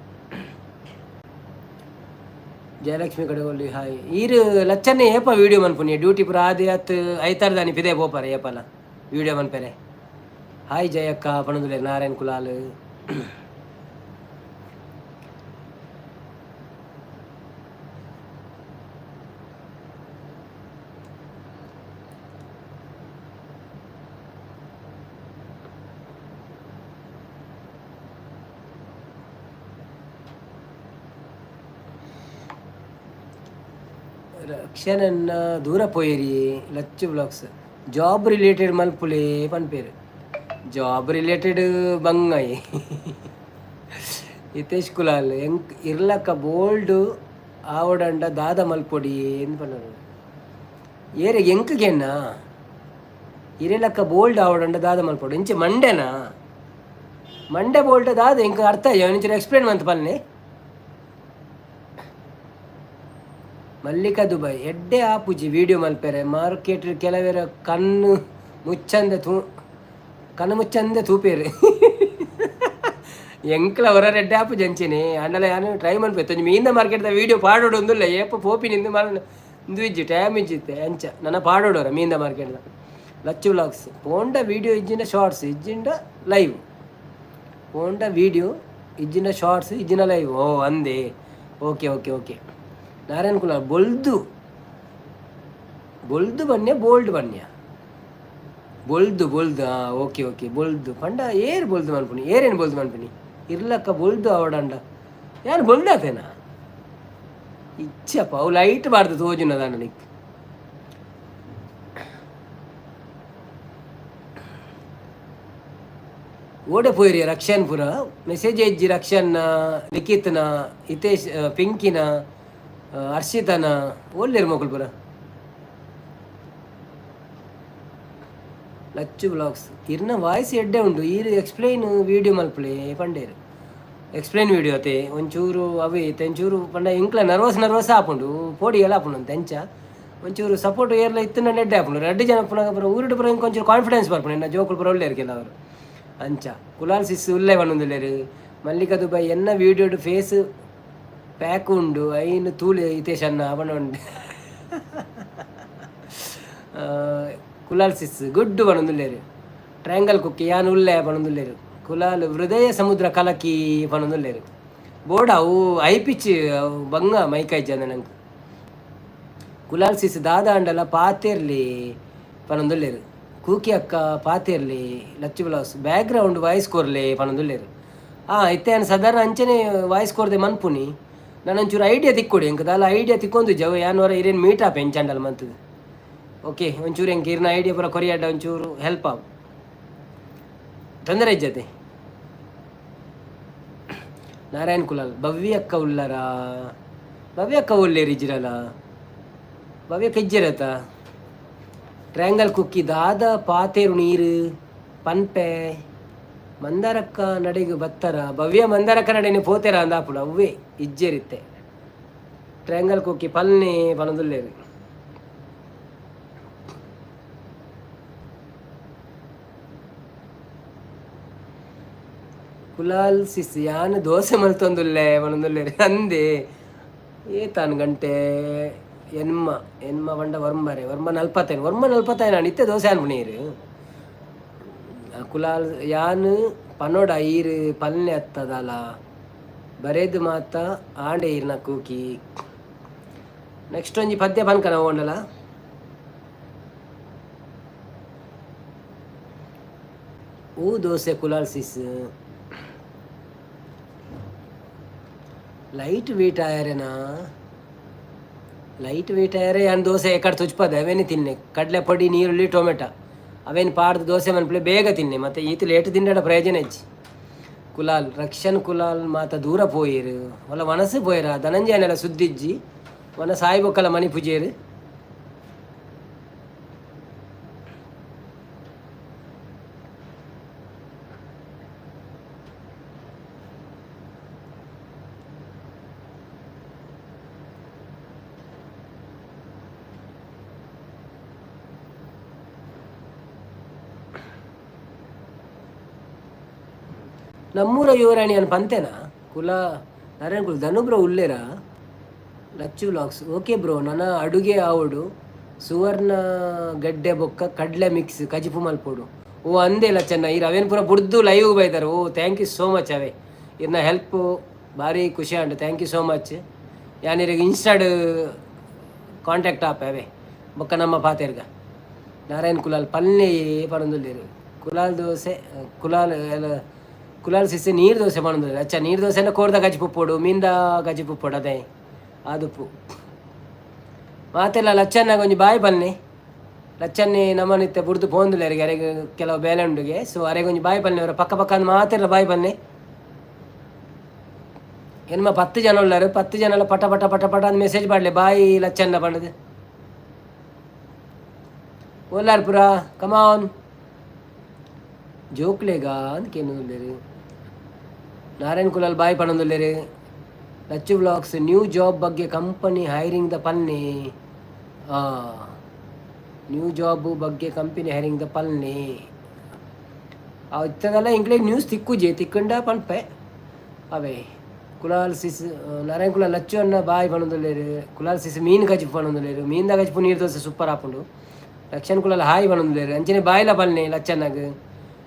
ಜಯಲಕ್ಷ್ಮಿ ಕಡೆಗೊಲ್ಲಿ, ಹಾಯ್. ಈರು ಲಚ್ಚನ್ನೇ ಏಪ ವಿಡಿಯೋ ಮನ್ಪುನಿ? ಡ್ಯೂಟಿ ಪೂರ ಆದಿ ಅತ್ ಐತಾರದಾನಿ ಪಿದೆ ಪೋಪಾರೆ, ಏಪಲ ವಿಡಿಯೋ ಮನ್ಪೆರೆ? ಹಾಯ್ ಜಯಕ್ಕ ಪಣದುಲೆ ನಾರಾಯಣ್ ಕುಲಾಲ್. ರಕ್ಷಣನ್ನ ದೂರ ಪೋಯಿರಿ. ಲಚ್ಚು ವ್ಲಾಗ್ಸ್, ಜಾಬ್ ರಿಲೇಟೆಡ್ ಮಲ್ಪುಲೆ ಪನ್ಪೇರು. ಜಾಬ್ ರಿಲೇಟೆಡ್ ಬಂಗಾಯಿ. ಹಿತೇಶ್ ಕುಲಾಲ್, ಎಂಕ್ ಇರ್ಲಕ್ಕ ಬೋಲ್ಡ್ ಆವಡಂಡ ದಾದ ಮಲ್ಪೊಡಿ ಎಂದ್ ಪನ್ನರು. ಏರೆ ಎಂಕ್ಗೆನ್ನ ಇರೆಲಕ್ಕ ಬೋಲ್ಡ್ ಆವಡಂಡ ದಾದ ಮಲ್ಪೊಡು? ಇಂಚೆ ಮಂಡೆನಾ? ಮಂಡೆ ಬೋಲ್ಡ್ ದಾದ? ಎಂಕ್ ಅರ್ಥ ಒಂಚೂರು ಎಕ್ಸ್ಪ್ಲೇನ್ ಮಂತ್ ಪನ್ನೆ. ಮಲ್ಲಿಕಾ ದುಬೈ, ಎಡ್ಡೆ ಆಪುಜಿ ವಿಡಿಯೋ ಮಲ್ಪೆರೆ. ಮಾರ್ಕೆಟ್ ಕೆಲವೆರ ಕಣ್ಣು ಮುಚ್ಚಂದೆ ತೂ, ಕಣ್ಣು ಮುಚ್ಚಂದೆ ತೂಪೇರು. ಎಂಕ್ಲ ಹೊರ ಎಡ್ಡೆ ಆಪುಜಿ ಅಂಚೆನೆ. ಅಂಡಲ ಯಾನು ಟ್ರೈ ಮನ್ಪೆ. ಒಂಜಿ ಮೀಂದ ಮಾರ್ಕೆಟ್ದ ವೀಡಿಯೋ ಪಾಡೋಡು ಒಂದುಲ್ಲ. ಏಪ ಪೋಪಿನ ಇಂದು ಮಲ್ ಇಂದು ಇಜ್ಜಿ, ಟೈಮ್ ಇಜ್ಜಿತ್ತೆ. ಅಂಚ ನನ್ನ ಪಾಡೋಡೋರ ಮೀಂದ ಮಾರ್ಕೆಟ್ದ. ಲಚ್ಚು ವ್ಲಾಗ್ಸ್, ಪೋಂಡ ವೀಡಿಯೋ ಇಜ್ಜಿಂಡ ಶಾರ್ಟ್ಸ್ ಇಜ್ಜಿಂಡ ಲೈವ್. ಪೋಂಡ ವೀಡಿಯೋ ಇಜ್ಜಿಂಡ ಶಾರ್ಟ್ಸ್ ಇಜ್ಜಿಂಡ ಲೈವ್. ಓ ಅಂದೆ, okay okay okay. Narayan Kulal, ಬೊಲ್ದು ಬೊಲ್ದು ಬನ್ಯ, ಬೋಲ್ಡ್ ಬನ್ಯ, ಬೊಲ್ದು ಬೊಲ್ದು. ಹಾಂ, ಓಕೆ ಓಕೆ. ಬೊಲ್ದು ಪಂಡ ಏರ್ ಬೊಲ್ದು ಮನ್ಪುನಿ? ಏರೇನು ಬೊಲ್ದು ಮನ್ಪುನಿ? ಇರ್ಲಕ್ಕ ಬೊಲ್ದು ಅವಡಂಡ ಯಾರು ಬೊಲ್ದಾತೇನಾ? ಇಚ್ಚಪ್ಪ, ಅವು ಲೈಟ್ ಬಾರ್ದು ತೋಜುನದಾಂಡ ನಿಕ್. ಓಡೆ ಪೋಯಿರಿ ರಕ್ಷನ್? ಪುರ ಮೆಸೇಜ್ ಇಜ್ಜಿ. ರಕ್ಷನ್, ಲಿಖಿತ್ನ, ಹಿತೇಶ್, ಪಿಂಕಿನ, ಹರ್ಷಿತನ, ಓಲ್ಲೇರು ಮೊಕುಲು ಪುರ? ಲಚ್ಚು ಬ್ಲಾಗ್ಸ್, ಇರ್ನ ವಾಯ್ಸ್ ಎಡ್ಡೆ ಉಂಡು, ಈರ್ ಎಕ್ಸ್ಪ್ಲೈನ್ ವೀಡಿಯೋ ಮಲ್ಪುಲೆ ಪಂಡೇರು. ಎಕ್ಸ್ಪ್ಲೈನ್ ವೀಡಿಯೋ ಅತೆ ಒಂಚೂರು ಅವೇ ಒಂಚೂರು ಪಂಡ ಎಂಕ್ಲ ನರ್ವಸ್ ನರ್ವಸ್ ಆಪುಂಡು, ಪೋಡಿ ಎಲ್ಲ ಆಪುಂಡು ಅಂತ. ಎಂಚ ಒಂಚೂರು ಸಪೋರ್ಟ್ ಏರ್ಲ ಇತ್ತು ಎಡ್ಡೆ ಆಪುಂಡು. ರಡ್ಡು ಜನ ಪುನಗ ಪುರ ಊರುಡು ಪುರ ಇಂಕೊಂಚೂರು ಒಂಚೂರು ಕಾನ್ಫಿಡೆನ್ಸ್ ಬರ್ಪುಂಡು. ಎನ್ನ ಜೋಕುಲು ಪುರ ಉಲ್ಲೇರು ಕೆಲವರು. ಅಂಚ ಕುಲಾಲ್ ಸಿಸ್ ಉಲ್ಲೆ ಪನೊಂದುಲ್ಲೇರು. ಮಲ್ಲಿಕಾ ದುಬೈ, ಎನ್ನ ವೀಡಿಯೋಡು ಫೇಸ್ ಪ್ಯಾಕ್ ಉಂಡು, ಐನು ತೂಲೆ ಹಿತೇಶ್ ಅನ್ನ ಪನೊಂಡು. ಕುಲಾಲ್ ಸಿಸ್ ಗುಡ್ಡು ಪನೊಂದುಲ್ಲೇರು. ಟ್ರಯಾಂಗಲ್ ಕುಕ್ಕಿ, ಯಾನ್ ಉಲ್ಲೆ ಪನೊಂದುಲ್ಲೇರು. ಕುಲಾಲ್, ಹೃದಯ ಸಮುದ್ರ ಕಲಕಿ ಪನೊಂದುಲ್ಲೇರು. ಬೋಡ ಅವು I pitch ಅವು ಬಂಗ ಮೈಕೈ ನಂಗೆ. ಕುಲಾಲ್ ಸಿಸ್, ದಾದ ಅಂಡಲ ಪಾತೆರ್ಲಿ ಪನೊಂದುಲ್ಲೇರು. ಕೂಕಿ ಅಕ್ಕ ಪಾತೆರ್ಲಿ. ಲಚ್ಚು ಬ್ಲೌಸ್, ಬ್ಯಾಕ್ ಗ್ರೌಂಡ್ ವಾಯ್ಸ್ ಕೊರ್ಲೆ ಪನೊಂದುಲ್ಲೇರು. ಹಾಂ, ಇತ್ತೆ ಯಾನ್ ಸಾಧಾರಣ ಅಂಚನೆ ವಾಯ್ಸ್ ಕೊರ್ದೆ ಮನ್ಪುನಿ. ನಾನು ಒಂಚೂರು ಐಡಿಯಾ ತಿಕ್ಕೊಡಿ. ಎಂಕ್ ದಾಲ ಐಡಿಯಾ ತಿಕ್ಕೊಂದು ಜವ ಯಾನ್ ಹೊರ ಇರೇನು ಮೀಟ್ ಆಪ ಎಂಚಂಡಲ ಮಂತದು. ಓಕೆ, ಒಂಚೂರು ಎಂಕ್ ಇರ್ನ ಐಡಿಯಾ ಪೂರ ಕೊರಿಯಾಡ ಒಂಚೂರು ಹೆಲ್ಪ್ ಆವು, ತೊಂದರೆ ಇಜ್ಜತೆ. ನಾರಾಯಣ್ ಕುಲಾಲ್, ಭವ್ಯ ಅಕ್ಕ ಉಲ್ಲರಾ? ಭವ್ಯ ಅಕ್ಕ ಉಲ್ಲೇರಿ ಇಜ್ಜಿರಲ್ಲ? ಭವ್ಯ ಅಕ್ಕ ಇಜ್ಜಿರತ? ಟ್ರಯಾಂಗಲ್ ಕುಕ್ಕಿ, ದಾದ ಪಾತೇರು ನೀರು ಪನ್ಪೆ. ಮಂದಾರಕ್ಕ ನಡೆಗೆ ಬತ್ತರ? ಭವ್ಯ ಮಂದಾರಕ್ಕ ನಡೆನೆ ಪೋತೆರ ಅಂದಾಪುಡು. ಅವ್ವೇ ಇಜ್ಜೆರಿತ್ತೆ. Triangle cookie, ಪಲ್ನೆ ಪನೊಂದುಲ್ಲೇರು. ಕುಲಾಲ್ ಸಿಸ್, ಯಾನ್ ದೋಸೆ ಮಲ್ತೊಂದುಲ್ಲೆ ಪನೊಂದುಲ್ಲೇರು. ಅಂದೆ, ಏತಾನ್ ಗಂಟೆ? ಎನ್ಮ ಎನ್ಮ ಪಂಡ ವರ್ಮರೆ ವರ್ಮ 45, ವರ್ಮ 45. ಇತ್ತೆ ದೋಸೆ ಅನ್ಪುನೀರು. ಕುಲಾಲ್, ಯಾನ್ ಪನೋಡ ಈರ್ ಪಲ್ನೆ ಅತ್ತದಲ ಬರೇದು ಮಾತ ಆಂಡೆ ಈರ್ನ ಕೂಕಿ. ನೆಕ್ಸ್ಟ್ ಒಂಜಿ ಪದ್ಯ ಪನ್ಕನ ಓಂಡಲ. ಹೂ dosa. Kulal sis, light weight ಆಯರೇನಾ? ಲೈಟ್ ವೇಟ್ ಆಯರೆ. ಯಾನ್ ದೋಸೆ ಎಕಡೆ ತುಚ್ಪದೆ ಅವೇನೆ ತಿನ್ನೆ. ಕಡಲೆ ಪೊಡಿ, ನೀರುಳ್ಳಿ, ಟೊಮೆಟೊ ಅವೇನು ಪಾಡ್ದು ದೋಸೆ ಮನ್ಪಲೆ, ಬೇಗ ತಿನ್ನೆ. ಮತ್ತೆ ಈತ ಲೇಟ್ ತಿಂಡಡ ಪ್ರಯೋಜನ ಇಜ್ಜಿ. ಕುಲಾಲ್, ರಕ್ಷನ್ ಕುಲಾಲ್ ಮಾತ ದೂರ ಪೋಯಿರು. ಒಲ ಮನಸ್ಸು ಪೋಯಿರ? ಧನಂಜಯನೆಲ್ಲ ಸುದ್ದಿಜ್ಜಿ. ವನ ಸಾಯಿಬೊಕ್ಕಲ ಮಣಿ ಪೂಜೇರು. ನಮ್ಮೂರ ಯುವರಾಣಿ ಅನ್ ಪಂತೆನಾ? ಕುಲ ನಾರಾಯಣ ಕುಲ ಧನು ಬ್ರೋ ಉಲ್ಲೇರಾ? Lachchu vlogs, okay bro. ನನ್ನ ಅಡುಗೆ ಆವಡು, ಸುವರ್ಣ ಗಡ್ಡೆ ಬೊಕ್ಕ ಕಡಲೆ ಮಿಕ್ಸ್ ಕಜಿಪು ಮಲ್ಪೊಡು. ಓ ಅಂದೇ ಲಚ್ಚನ್ನ, ಈ ಅವೇನು ಪೂರ ಬುಡ್ದು ಲೈವ್ ಬೈದಾರೆ. ಓ, thank you so much. ಅವೇ ಇರ್ನ ಹೆಲ್ಪ್ ಭಾರಿ ಖುಷಿ and thank you so much. ಯಾನಿರಿಗೆ ಇನ್ಸ್ಟಾಡ್ ಕಾಂಟ್ಯಾಕ್ಟ್ ಆಪೆ. ಅವೇ ಬೊಕ್ಕ ನಮ್ಮ ಪಾತೆರ್ಗ. ನಾರಾಯಣ್ ಕುಲಾಲ್, ಪಲ್ಲೆ ಪನೊಂದುಲ್ಲೇರು. ಕುಲಾಲ್ ದೋಸೆ, ಕುಲಾಲ್ ಕುಲಾಲ್ ಸಿಸ್ಸೆ ನೀರು ದೋಸೆ ಪನೊಂದುಲ್ಲೇರು. ಅಚ್ಚ, ನೀರು ದೋಸೆನ ಕೋರ್ದ ಗಜ್ಜಿ ಪುಪ್ಪೊಡು, ಮೀಂದ ಗಜ್ಜಿ ಪುಪ್ಪೊಡು, ಅದೇ ಆದುಪ್ಪು. ಮಾತೆಲ್ಲ ಲಚ್ಚನ್ನಾಗ ಒಂಜಿ ಬಾಯ್ ಬನ್ನಿ. ಲಚ್ಚನ್ನಿ ನಮ್ಮನಿತ್ತೆ ಬುಡ್ದು ಪೋಂದುಲೆರಿಗೆ, ಅರೆಗ್ ಕೆಲವು ಬೇಲೆ ಉಂಡುಗೆ. ಸೊ ಅರೆಗ್ ಒಂಜಿ ಬಾಯ್ ಬನ್ನಿ. ಅವರ ಪಕ್ಕ ಪಕ್ಕ ಮಾತೆಲ್ಲ ಬಾಯ್ ಬನ್ನಿ. ಎನ್ಮ 10 ಜನ ಉಳ್ಳಾರು. 10 ಜನ ಪಟ ಪಟ ಪಟ ಪಟ ಅಂದ್ ಮೆಸೇಜ್ ಪಾಡ್ಲೆ, ಬಾಯ್ ಲಚ್ಚನ್ನ ಪಂಡದು. ಓಲಾರ್ ಪುರ, ಕಮಾನ್ ಜೋಕ್ಲೆಗ ಅಂದ್ ಕೇನುಲ್ಲೇರು. ನಾರಾಯಣ್ ಕುಲಾಲ್ ಬಾಯ್ ಪಣೊಂದುಲ್ಲೇರು. ಲಚ್ಚು vlogs new job ಬಗ್ಗೆ, company hiring the ಪನ್ನಿ. ನ್ಯೂ ಜಾಬ್ ಬಗ್ಗೆ, company hiring the ಪನ್ನಿ. ಇತ್ತದಲ್ಲ ಎಂಕ್ಲೆಗ್ ನ್ಯೂಸ್ ತಿಕ್ಕುಜೆ, ತಿಕ್ಕಂಡ ಪನ್ಪೆ ಅವೇ. ಕುಲಾಲ್ ಸಿಸ್, ನಾರಾಯಣ್ ಕುಲಾಲ್ ಲಚ್ಚು ಅಣ್ಣ ಬಾಯ್ ಪಣೊಂದುಲ್ಲೇರು. ಕುಲಾಲ್ ಸಿಸ್ ಮೀನು ಕಜಿಪು ಪಣೊಂದುಲ್ಲೇರು. ಮೀನ್ದ ಕಜಿಪು ನೀರು ದೋಸೆ ಸೂಪರ್ ಆಪುಂಡು. ಲಕ್ಷನ್ ಕುಲಾಲ್ ಹಾಯ್ ಪಣೊಂದುಲ್ಲೇರು. ಅಂಚನೆ ಬಾಯ್ಲ ಪನ್ನೆ ಲಚ್ಚಣ್ಣಗ್.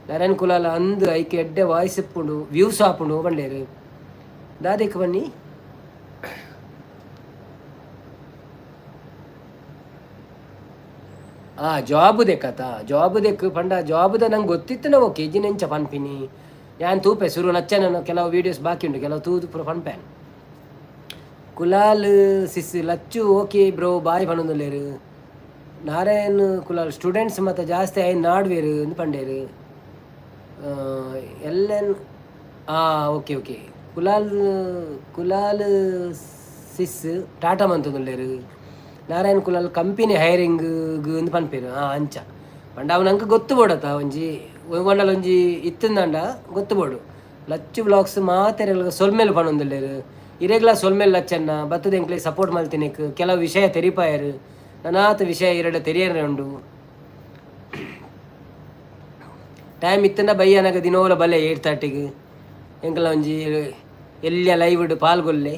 ನಾರಾಯಣ್ ಕುಲಾಲ್ ಅಂದ್ ಐಕ್ ಎಡ್ಡೆ ವಾಯ್ಸ್ ಇಪ್ಪುಂಡು, ವ್ಯೂಸ್ ಆಪುಂಡು ಪಂಡೇರು. ದಾದೆಕ್ ಬನ್ನಿ. ಆ ಜಾಬ್ ದೆಕ್ಕತ, ಜಾಬ್ ದೆಕ್ ಪಂಡ ಜಾಬ್ದ ನಂಗೆ ಗೊತ್ತಿತ್ತು. ನಾವು ಕೆ ಜಿ ನೆಂಚ ಪನ್ಪಿನಿ ಯಾನ್ ತೂಪೆ ಸುರು ಲಚ್ಚನ ಕೆಲವು ವೀಡಿಯೋಸ್ ಬಾಕಿ ಉಂಟು, ಕೆಲವು ತೂದು ಪೂರ ಪನ್ಪೇನ್. Kulal sis Lachchu okay bro bye ಪನೊಂದುಲ್ಲೇರು. ನಾರಾಯಣ್ ಕುಲಾಲ್ ಸ್ಟೂಡೆಂಟ್ಸ್ ಮತ್ತು ಜಾಸ್ತಿ ಐನ್ ನಾಡ್ವೇರು ಅಂದ್ ಪಂಡೇರು. ಎಲ್ಲನ್ okay okay. Kulal, Kulal sis tata ಮಂತೊಂದುಲ್ಲೇರು. ನಾರಾಯಣ್ ಕುಲಾಲ್ ಕಂಪನಿ ಹೈರಿಂಗ್ ಅಂದ್ ಪನ್ಪೇರು. ಅಂಚ ಪಂಡ ಅವು ನಂಗೆ ಗೊತ್ತು ಬೋಡತ್ತ, ಒಂಜಿ ಒಂಡಲ ಒಂಜಿ ಇತ್ತಂದಂಡ ಗೊತ್ತು ಬೋಡು. ಲಚ್ಚು ವ್ಲಾಗ್ಸ್ ಮಾತೆರೆಗ್ಲ ಸೊಲ್ಮೆಲ್ ಪನೊಂದುಲ್ಲೇರು. ಇರೆಗ್ಲ ಸೊಲ್ಮೆಲ್ ಲಚ್ಚನ್ನ, ಬತ್ತದ ಎಂಕ್ಲೆ ಸಪೋರ್ಟ್ ಮಲ್ತಿನೆಕ್. ಕೆಲವು ವಿಷಯ ತೆರಿಪಾಯರು, ನನಾತ್ ವಿಷಯ ಇರಡ ತೆರಿಯರೆ ಉಂಡು. ಟೈಮ್ ಇತ್ತಂಡ ಬಯ್ಯನಗ ದಿನೋಲ ಬಲ್ಲೆ 8:30ಗೆ ಎಂಕಲ ಒಂಜಿ ಎಲ್ಲಿಯ ಲೈವ್ ಪಾಲ್ಗೊಲ್ಲೆ.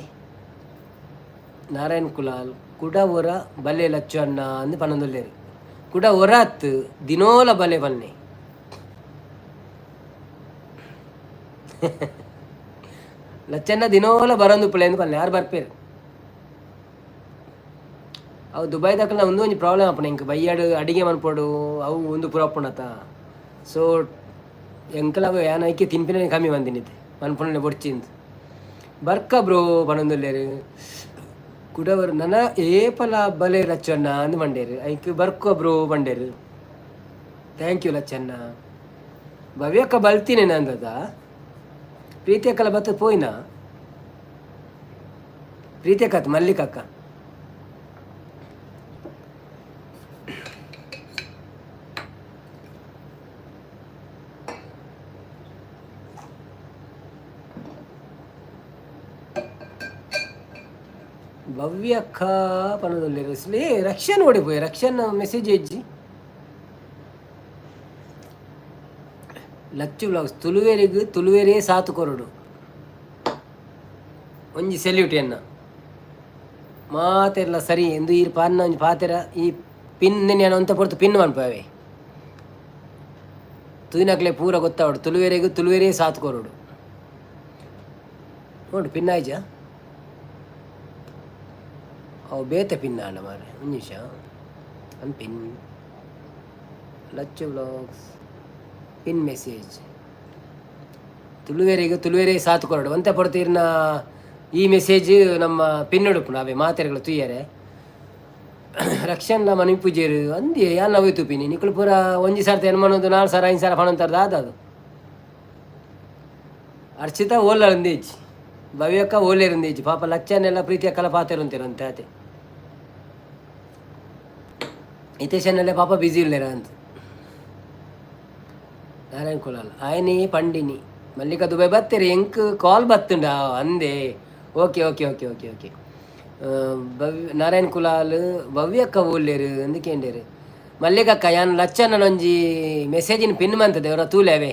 ನಾರಾಯಣ್ ಕುಲಾಲ್ ಕುಡ ಒರ ಬಲೆ ಲಚ್ಚು ಅಣ್ಣ ಅಂದ್ ಪನೊಂದುಲ್ಲೇರು. ಕುಡ ಒರಾತ್ ದಿನೋಲ ಬಲೆ ಬನ್ನಿ. ಲಚ್ಚನ್ನ ದಿನೋಲ ಬರೊಂದು ಪುಳೆ ಪನ್ನೆ, ಯಾರು ಬರ್ಪೇರು. ಅವು ದುಬೈದಕಲ್ನ ಒಂದು ಒಂಜಿ ಪ್ರಾಬ್ಲಮ್ ಆಪುಂಡು ಎಂಕ್. ಬಯ್ಯಡ್ ಅಡಿಗೆ ಮನ್ಪೊಡು, ಅವು ಒಂದು ಪೂರ ಆಪುಂಡತ. ಸೊ ಎಂಕಲ ಅವು ಯಾನ್ ಐಕೆ ತಿನ್ಪಿನ ಕಮ್ಮಿ ಮಂದಿನಿತ್ತೆ, ಮನ್ಪುಣನೆ ಬೊಡ್ಚಿಂದ್. ಬರ್ಕ ಬ್ರೋ ಪನೊಂದುಲ್ಲೇರು. ಕುಡವರು ನನ ಏಪಲ ಬಲೆ ಲಚ್ಚಣ್ಣ ಅಂದ್ ಪಂಡೇರು. ಐಕ್ ಬರ್ಕೊ ಬ್ರೋ ಪಂಡೇರು. Thank you Lachanna. ಭವ್ಯಕ್ಕ ಬಲ್ತೀನಿ ನಂದದ. ಪ್ರೀತಿ ಅಕ್ಕಲ ಬತ್ತ ಪೋಯಿನ? ಪ್ರೀತಿ ಅಕ್ಕ, ಮಲ್ಲಿಕಕ್ಕ. ಭವ್ಯಕ್ಕ ಪನೊಂದುಲ್ಲೇರು. ಲೇ ರಕ್ಷನ್ ಓಡಿ ಪೋಯೆ? ರಕ್ಷನ್ ಮೆಸೇಜ್ ಇಜ್ಜಿ. ಲಚ್ಚು ವ್ಲಾಗ್ಸ್ ತುಳುವೆರಿಗ್ ತುಳುವೆರೇ ಸಾತು ಕೊರಡು, ಒಂಜಿ ಸೆಲ್ಯೂಟ್ ಎನ್ನ ಮಾತೆರ್ಲ. ಸರಿ ಎಂದು ಈರ್ ಪಾನ್ನ ಒಂಜಿ ಪಾತೆರ. ಈ ಪಿನ್ ನಾನು ಒಂತ ಪೊರ್ತು ಪಿನ್ ಮನ್ಪವೆ. ತೂಯಿನಕ್ಲೆ ಪೂರ ಗೊತ್ತಾವಡು, ತುಳುವೆರೆಗ್ ತುಳುವೆರೇ ಸಾತು ಕೊರಡು. ನೋಡು, ಪಿನ್ ಆಯ್ಜ? ಅವು ಬೇತೆ ಪಿನ್ ಆಂಡ ಮಾರೆ. ಒಂದು ನಿಮಿಷ, ಅನ್ಪಿನ್. Lachchu vlogs pin message. ತುಳುವೆರಿಗೆ ತುಳುವೆರೇ ಸಾತು ಕೊರಡು. ಒಂತೆ ಪೊರ್ತೀರ್ನ ಈ ಮೆಸೇಜ್ ನಮ್ಮ ಪಿನ್ ಉಡುಪುಂಡು, ಅವೇ ಮಾತೆರೆಗಳು ತೂಯರೆ. ರಕ್ಷನ್ಲ ಮನೆ ಪೂಜೆರು ಅಂದೇ ಯಾನ್ ಅವೇ ತೂಪಿನಿ. ನಿಕುಲು ಪೂರ ಒಂಜಿ ಸರ್ತಿ ಎನ್ಮನೊಂದು 4 ಸಾವಿರ 5 ಸಾವಿರ ಪಣಂತಾರ ದಾದ ಅದು. ಅರ್ಚಿತಾ ಓಲ ಅಂದೇಜಿ, ಭವ್ಯಕ್ಕ ಓಲೇರಂದೇಜಿ. ಪಾಪ ಲಚ್ಚನೆಲ್ಲ ಪ್ರೀತಿಯ ಕಲ ಪಾತೆರಂತಿರಂತೆ ಅತೆ. ಹಿತೇಶನಲ್ಲೇ ಪಾಪ ಬ್ಯುಸಿ ಇಲ್ಲೇರ ಅಂತ. ನಾರಾಯಣ್ ಕುಲಾಲ್ ಆಯನೇ ಪಂಡಿನಿ. ಮಲ್ಲಿಕಾ ದುಬೈ ಬತ್ತೀರಿ, ಎಂಕ್ ಕಾಲ್ ಬತ್ತುಂಡ ಅಂದೆ. Okay okay okay okay okay. ಭವ್ಯ, ನಾರಾಯಣ್ ಕುಲಾಲ್ ಭವ್ಯಕ್ಕ ಓಲ್ಲೇರು ಅಂದ್ ಕೇಂಡೇರು. ಮಲ್ಲಿಕಕ್ಕ, ಯಾನ್ ಲಚ್ಚನ ಒಂಜಿ ಮೆಸೇಜಿನ ಪಿನ್ ಮಂತದೆ ಅವರ ತೂಲೆವೆ.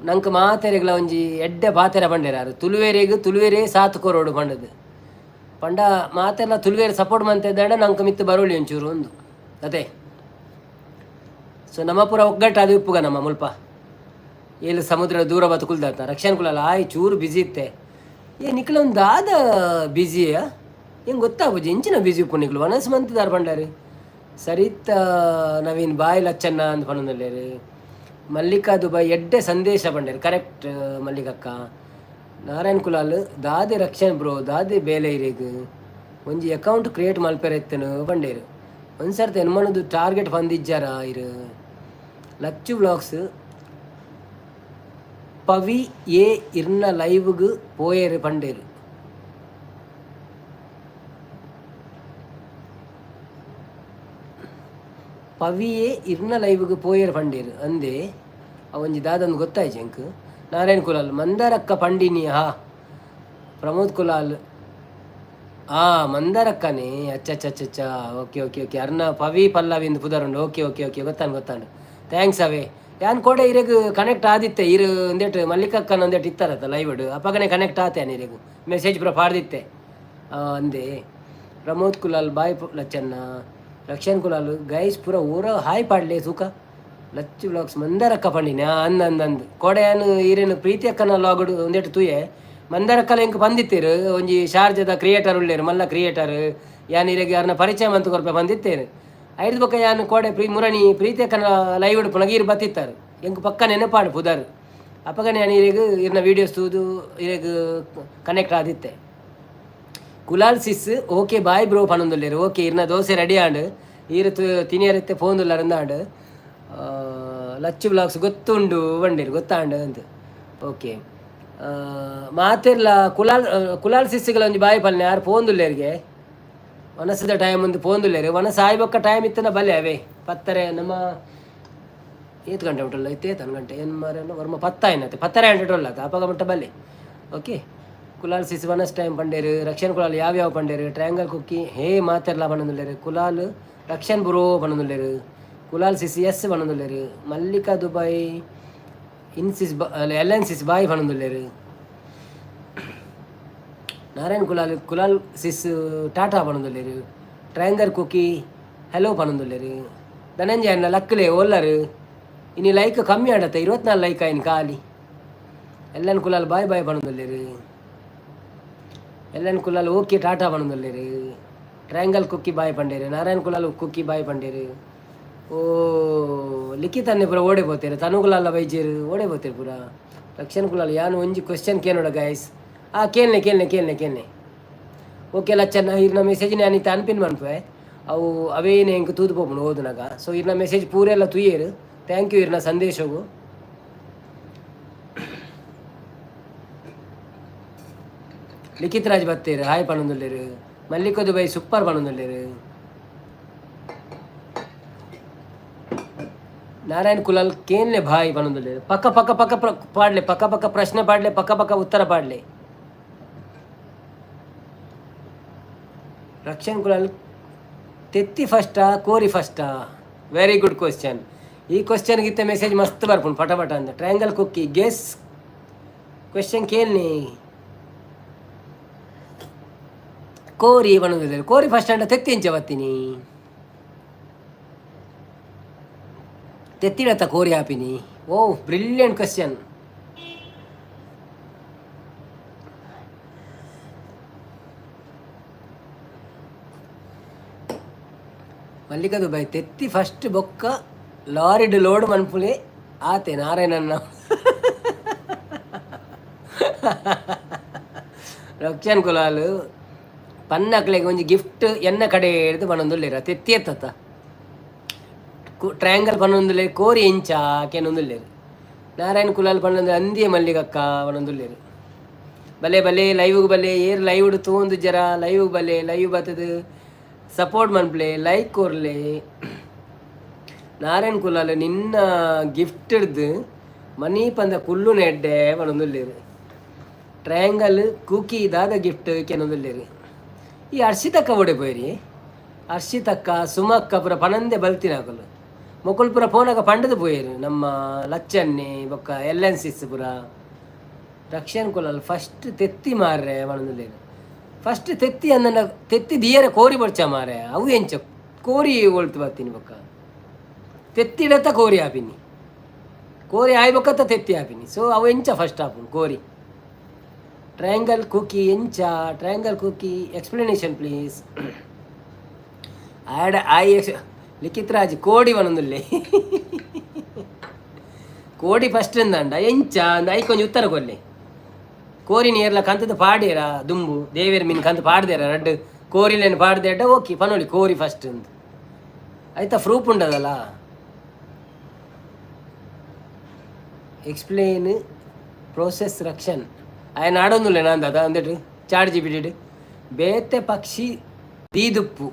ನಂಕ್ ಮಾತೆರೆಗ್ಲ ಒಂಜಿ ಎಡ್ಡೆ ಪಾತೆರ ಪಂಡೇರು. ತುಳುವೆರೆಗ್ ತುಳುವೆರೇ ಸಾತ್ ಕೊರೋಡು ಪಂಡದು. ಪಂಡ ಮಾತೆಲ್ಲ ತುಳುವೆರ್ ಸಪೋರ್ಟ್ ಮಂತಿದ್ದಾಂಡ ನಂಕ್ ಮಿತ್ತು ಬರೋಳಿ ಒಂಚೂರು ಒಂದು ಅದೇ. ಸೊ ನಮ್ಮ ಪೂರ ಒಗ್ಗಟ್ಟು ಅದು ಉಪ್ಪುಗ. ನಮ್ಮ ಮುಲ್ಪ ಏಳು ಸಮುದ್ರ ದೂರ ಬತ್ತು ಕುಲ್ದಾತ. ರಕ್ಷಣ್ ಕುಲಲ್ಲ ಆಯ್ ಚೂರು ಬ್ಯುಸಿ ಇತ್ತೆ. ಏ ನಿಕ್ಲ ಒಂದು ದಾದ ಬ್ಯುಸಿಯಾ ಹೆಂಗೆ ಗೊತ್ತಾಗುಜಿ. ಇಂಚಿನ ಬ್ಯುಸಿ ಉಪ್ಪು ನಿಕ್ಲು ವನಸ್ ಮಂತಿದಾರ ಪಂಡಾರಿ. ಸರಿತ ನವೀನ್ ಬಾಯ್ ಲಚ್ಚನ್ನ ಅಂತ ಪಂಡೊಂದುಲ್ಲೇರು. ಮಲ್ಲಿಕಾ ದುಬೈ ಎಡ್ಡೆ ಸಂದೇಶ ಪಂಡೇರು, ಕರೆಕ್ಟ್ ಮಲ್ಲಿಕಕ್ಕ. ನಾರಾಯಣ್ ಕುಲಾಲ್ ದಾದೆ ರಕ್ಷಣ್ ಬ್ರೋ, ದಾದೆ ಬೇಲೆ ಇರೇಗ್. ಒಂಜಿ ಅಕೌಂಟ್ ಕ್ರಿಯೇಟ್ ಮಲ್ಪೆರೆ ಇತ್ತನು ಪಂಡೇರು. ಒಂದ್ಸರ್ತಿ ಎನ್ಮನದು ಟಾರ್ಗೆಟ್ ಬಂದಿಜ್ಜಾರ ಇರು. ಲಚ್ಚು ವ್ಲಾಗ್ಸ್, ಪವಿ ಎ ಇರ್ನ ಲೈವ್ಗ್ ಪೋಯೆರ್ ಪಂಡೇರು. ಪವಿಯೇ ಇರ್ನ ಲೈವ್ಗ್ ಪೋಯೆರ್ ಪಂಡೇರು ಅಂದೆ. ಅವೊಂಜಿ ದಾದಂದು ಗೊತ್ತಾಯ್ತು ಎಂಕ್. ನಾರಾಯಣ್ ಕುಲಾಲ್, ಮಂದಾರಕ್ಕ ಪಂಡಿನಿ. ಹಾ, ಪ್ರಮೋದ್ ಕುಲಾಲ್, ಆ ಮಂದಾರಕ್ಕನೇ. ಅಚ್ಚ ಅಚ್ಚ ಅಚ್ಚ ಅಚ್ಚ, ಓಕೆ ಓಕೆ ಓಕೆ. ಅರ್ನ ಪವಿ ಪಲ್ಲವಿ ಇಂದು ಪುದರುಂಡು. ಓಕೆ ಓಕೆ ಓಕೆ, ಗೊತ್ತಾಂಡ್ ಗೊತ್ತಾಂಡ್. Thanks ಅವೇ. ಯಾನ್ ಕೋಡೆ ಇರೆಗ್ ಕನೆಕ್ಟ್ ಆದಿತ್ತೆ. ಇರು ಒಂದೇಟ್ ಮಲ್ಲಿಕಕ್ಕನ ಒಂದೇಟ್ ಇತ್ತಾರತ್ತ ಲೈವ್ ಅಪಗನೆ ಕನೆಕ್ಟ್ ಆತೆ. ಇರೆಗ್ ಮೆಸೇಜ್ ಪೂರ ಪಾಡ್ದಿತ್ತೆ ಅಂದೆ. ಪ್ರಮೋದ್ ಕುಲಾಲ್, ಬಾಯ್ ಲಚ್ಚನ್ನ. ರಕ್ಷನ್ ಕುಲಾಲ್, ಗೈಸ್ ಪೂರ ಊರ ಹಾಯ್ ಪಾಡ್ಲೆ ತೂಕ. ಲಚ್ಚು ವ್ಲಾಗ್ಸ್, ಮಂದಾರಕ್ಕ ಪಂಡಿನಿ. ಅಂದ್ ಅಂದ್ ಅಂದ್, ಕೋಡೆ ಯಾನ್ ಈರೇನು ಪ್ರೀತಿ ಅಕ್ಕನ ಲಾಗುಡು ಒಂದೇಟ್ ತೂಯೆ. ಮಂದಾರಕ್ಕಲ ಎಂಕ್ ಬಂದಿತ್ತೇರು. ಒಂಜಿ ಶಾರ್ಜದ ಕ್ರಿಯೇಟರ್ ಉಳ್ಳೇರು, ಮಲ್ಲ ಕ್ರಿಯೇಟರ್. ಯಾನ್ ಇರೆಗ್ ಯಾರನ್ನ ಪರಿಚಯ ಮಂತು ಕೊರ್ಪೆ ಬಂದಿತ್ತೇರು. ಐದು ಬೊಕ್ಕ ಯಾನ್ ಕೋಡೆ ಪ್ರೀ ಮುರಣಿ ಪ್ರೀತಿ ಅಕ್ಕನ ಲೈವ್ ಪುನಗ ಈರ್ ಬತ್ತಿತ್ತಾರೆ. ಎಂಕ್ ಪಕ್ಕ ನೆನಪಾಡು ಪುದರ್. ಅಪಗನೆ ಯಾನ್ ಇರೆಗ್ ಇರ್ನ ವೀಡಿಯೋಸ್ ತೂದು ಇರೆಗ್ ಕನೆಕ್ಟ್ ಆದಿತ್ತೆ. Kulal sis, okay bye bro ಪನೊಂದುಲ್ಲೆರ್. ಓಕೆ, ಇರ್ನ ದೋಸೆ ರೆಡಿ ಆಂಡ್. ಈರ್ ತಿನಿಯರಿತ್ತೆ ಫೋನ್ದುಲ್ಲಾರಂದಾಂಡ್. ಲಚ್ಚು ವ್ಲಾಗ್ಸ್, ಗೊತ್ತುಂಡು ಬಂಡೇರು, ಗೊತ್ತಾಂಡ್ ಅಂತ. ಓಕೆ, ಮಾತೆರ್ಲ ಕುಲಾಲ್ ಕುಲಾಲ್ ಸಿಸ್ಸುಗಳ ಒಂಜಿ ಬಾಯಿ ಪಲ್ನೆ. ಯಾರು ಪೋಂದುಲ್ಲೇರಿಗೆ ವನಸದ ಟೈಮ್ ಒಂದು ಪೋಂದುಲ್ಲೇರು. ವನಸ ಆಯ್ಬೊಕ್ಕ ಟೈಮ್ ಇತ್ತನ ಬಲ್ಲೆ ಅವೇ. ಪತ್ತರೆ ನಮ್ಮ ಏತ್ ಗಂಟೆ ಉಂಟಲ್ಲ ಇತ್ತೆ? ಏತ್ ಗಂಟೆ ಏನು ಮಾರ ವರ್ಮ ಪತ್ತಾಯಿನತೆ, ಪತ್ತರೆ ಗಂಟೆ ಉಳ್ಳತ. ಅಪಗ ಮುಟ್ಟ ಬಲ್ಲೆ. ಓಕೆ, ಕುಲಾಲ್ ಸಿಸ್ ವನಸ್ ಟೈಮ್ ಪಂಡೇರು. ರಕ್ಷನ್ ಕುಲಾಲ್, ಯಾವ ಯಾವ ಪಂಡೇರು. ಟ್ರಯಾಂಗಲ್ ಕುಕ್ಕಿ, ಹೇ ಮಾತೆರ್ಲ ಪನೊಂದುಲ್ಲೇರು. ಕುಲಾಲ್ ರಕ್ಷನ್ ಬ್ರೋ ಪನೊಂದುಲ್ಲೇರು. ಕುಲಾಲ್ ಸಿಸ್ ಎಸ್ ಪನೊಂದುಲ್ಲೇರು. ಮಲ್ಲಿಕಾ ದುಬೈ ಇನ್ಸಿಸ್ ಎಲ್ ಎನ್ ಸಿಸ್ ಬಾಯ್ ಪನೊಂದುಲ್ಲೇರು. ನಾರಾಯಣ್ ಕುಲಾಲ್, ಕುಲಾಲ್ ಸಿಸ್ ಟಾಟಾ ಪನೊಂದುಲ್ಲೇರು. ಟ್ರಯಾಂಗಲ್ ಕುಕ್ಕಿ ಹಲೋ ಪನೊಂದುಲ್ಲೇರು. ಧನಂಜಯ ಅಣ್ಣ ಲಕ್ಕಲೆ ಓಲ್ಲರು. ಇನಿ ಲೈಕ್ ಕಮ್ಮಿ ಆಡತ್ತೆ, 24 ಲೈಕ್ ಆಯ್ನ ಖಾಲಿ. ಎಲ್ಲನ್ ಕುಲಾಲ್ ಬಾಯ್ ಬಾಯ್ ಪನೊಂದುಲ್ಲೇರು. ಎಲ್ಲನ್ ಕುಲಾಲ್ ಓಕೆ ಟಾಟಾ ಪನೊಂದುಲ್ಲೇರು. ಟ್ರಯಾಂಗಲ್ ಕುಕ್ಕಿ ಬಾಯ್ ಪಂಡೇರು. ನಾರಾಯಣ್ ಕುಲಾಲ್ ಕುಕ್ಕಿ ಬಾಯ್ ಪಂಡೇರು. ಓ ಲಿಖಿತ್ ಅನ್ನೆ ಪೂರ ಓಡೆ ಪೋತೇರು. ತನು ಕುಲಾಲ ಬೈಜೇರು, ಓಡೆ ಪೋತೇರು ಪೂರ. ರಕ್ಷಣ್ ಕುಲಾಲ್, ಯಾನ್ ಒಂಜಿ ಕ್ವಶನ್ ಕೇನೋಡ ಗೈಸ್. ಆ ಕೇಳ್ನೆ ಕೇಳ್ನೆ ಕೇಳ್ನೆ ಕೇಳ್ನೆ. ಓಕೆ ಲಚ್ಚನ್ನ, ಇರ್ನ ಮೆಸೇಜ್ ನಾನು ಇತ್ತ ಅನ್ಪಿನ್ ಮನ್ಪುವೆ. ಅವು ಅವೇನೆ ಎಂಕ್ ತೂದು ಪೋಪುಂಡು ಓದುನಾಗ. ಸೊ ಇರ್ನ ಮೆಸೇಜ್ ಪೂರೆಲ್ಲ ತುಯ್ಯೇರು. Thank you ಇರ್ನ ಸಂದೇಶಗು. ಲಿಖಿತ್ ರಾಜ್ ಬತ್ತೇರು, ಹಾಯ್ ಪನೊಂದುಲ್ಲೇರು. ಮಲ್ಲಿಕ ದುಬೈ ಸೂಪರ್ ಪನೊಂದುಲ್ಲೇರು. ನಾರಾಯಣ್ ಕುಲಾಲ್ ಕೇನ್ಲೆ ಭಾಯ್ ಪನೊಂದುಲ್ಲೇರು. ಪಕ್ಕ ಪಕ್ಕ ಪಕ್ಕ ಪಾಡ್ಲೆ, ಪಕ್ಕ ಪಕ್ಕ ಪ್ರಶ್ನೆ ಪಾಡ್ಲೆ, ಪಕ್ಕ ಪಕ್ಕ ಉತ್ತರ ಪಾಡ್ಲೆ. ರಕ್ಷಣ್ ಕುಲಾಲ್, ತೆತ್ತಿ ಫಸ್ಟಾ ಕೋರಿ ಫಸ್ಟಾ? Very good question. ಈ ಕ್ವಶನ್ ಗಿತ್ತ ಮೆಸೇಜ್ ಮಸ್ತ್ ಬರ್ಪುಂಡು ಪಟ ಪಟ ಅಂತ. ಟ್ರಯಾಂಗಲ್ ಕುಕ್ಕಿ, ಗೆಸ್ ಕ್ವಶನ್ ಕೇಳ್ನಿ. ಕೋರಿ ಪನೊಂದುಲ್ಲೇರು. ಕೋರಿ ಫಸ್ಟ್ ಅಂಡ ತೆತ್ತಿ ಎಂಚ ಬತ್ತೀನಿ? ತೆತ್ತಿಡತ್ತ ಕೋರಿ ಆಪಿನಿ? ಓ brilliant question. Mallika Dubai, ತೆತ್ತಿ first ಬೊಕ್ಕ ಲಾರಿಡ್ ಲೋಡ್ ಮನ್ಪುಲೆ ಆತೆ ನಾರಾಯಣನ್ನ. ರಕ್ಷನ್ ಕುಲಾಲ್, ಪನ್ನಕ್ಲೆಗ್ ಒಂಜಿ ಗಿಫ್ಟ್ ಎನ್ನ ಕಡೆ ಹಿಡ್ದು ಪನೊಂದುಲ್ಲೆರ್. ತೆತ್ತಿ ಎತ್ತತ್ತ? ಟ್ರಯಾಂಗಲ್ ಪನೊಂದುಲ್ಲೆರ್. ಕೋರಿ ಎಂಚ ಕೇನೊಂದುಲ್ಲೆರ್. ನಾರಾಯಣ ಕುಲಾಲ್ ಪನೊಂದು ಅಂದಿಯ ಮಲ್ಲಿಗಕ್ಕ ಪನೊಂದುಲ್ಲೆರ್. ಬಲೆ ಬಲೆ, ಲೈವ್ಗ್ ಬಲೆ. ಏರ್ ಲೈವ್ ತೂವೊಂದು ಜರ ಲೈವ್ ಬಲೆ. ಲೈವ್ ಬತ್ತದು ಸಪೋರ್ಟ್ ಮನ್ಪುಲೆ, ಲೈಕ್ ಕೊರ್ಲೆ. ನಾರಾಯಣ್ ಕುಲಾಲ್, ನಿನ್ನ ಗಿಫ್ಟ್ ಹಿಡ್ದು ಮನಿ ಪಂದ ಕುಲ್ಲುನ ಎಡ್ಡೆ ಪನೊಂದುಲ್ಲೆರ್. ಟ್ರಯಾಂಗಲ್ ಕುಕಿ ದಾದ ಗಿಫ್ಟ್ ಕೇನೊಂದುಲ್ಲೆರ್. ಈ ಅರ್ಷಿತಕ್ಕ ಓಡೆ ಪೋಯಿರಿ? ಅರ್ಷಿತಕ್ಕ, ಸುಮಕ್ಕ ಪೂರ ಪನಂದೆ ಬಲ್ತಿನಕುಲು. ಮೊಕುಲು ಪೂರ ಪೋನಾಗ ಪಂಡದು ಪೋಯೆರು. ನಮ್ಮ ಲಚ್ಚನ್ನೆ ಬೊಕ್ಕ ಎಲ್ ಎನ್ ಸಿಸ್ ಪೂರ. ರಕ್ಷನ್ ಕುಲಾಲ್, ಫಸ್ಟ್ ತೆತ್ತಿ ಮಾರ್ರೆ ಪನೊಂದುಲ್ಲೆರ್. ಫಸ್ಟ್ ತೆತ್ತಿ ಅಂದನ ತೆತ್ತಿ ದಿಯರೆ ಕೋರಿ ಬೊಡ್ಚ ಮಾರೆ? ಅವು ಎಂಚ ಕೋರಿ ಒಳ್ತು ಬತ್ತೀನಿ ಬೊಕ್ಕ? ತೆತ್ತಿಡತ್ತ ಕೋರಿ ಆಪಿನಿ, ಕೋರಿ ಆಯ್ ಬೊಕ್ಕತ್ತ ತೆತ್ತಿ ಆಪಿನಿ. ಸೊ ಅವು ಎಂಚ ಫಸ್ಟ್ ಆಪುಂಡು ಕೋರಿ? ಟ್ರಯಾಂಗಲ್ ಕುಕಿ ಎಂಚ? Triangle cookie explanation please. Add I X. Likhith Raj, ಕೋಡಿ ಪನೊಂದುಲ್ಲೆ. ಕೋಡಿ ಫಸ್ಟ್ ಅಂದಂಡ ಎಂಚ ಅಂದ್ ಐಕ್ ಒಂಜಿ ಉತ್ತರ ಕೊರ್ಲೆ. ಕೋರಿನ ಏರ್ಲ ಕಂತದ ಪಾಡ್ಯರ ದುಂಬು? ದೇವೆರ್ ಮಿನ್ ಕಂತ್ ಪಾಡ್ದೇರ? ರಡ್ಡ್ ಕೋರಿಲೇನು ಪಾಡ್ದೇಟ ಓಕೆ ಪನೋಲಿ ಕೋರಿ ಫಸ್ಟ್ ಅಂದ್ ಆಯ್ತಾ ಪ್ರೂಫ್ ಉಂಡದಲ್ಲ. ಎಕ್ಸ್ಪ್ಲೇನ್ ಪ್ರೋಸೆಸ್ ರಕ್ಷನ್ ಆಯನ ಆಡೊಂದುಲ್ಲೆ ನಾನು ದಾದ ಅಂದೆಟ್ ಚಾಟ್ ಜಿಪಿಟಿ ಬೇತೆ ಪಕ್ಷಿ ದೀದುಪ್ಪು.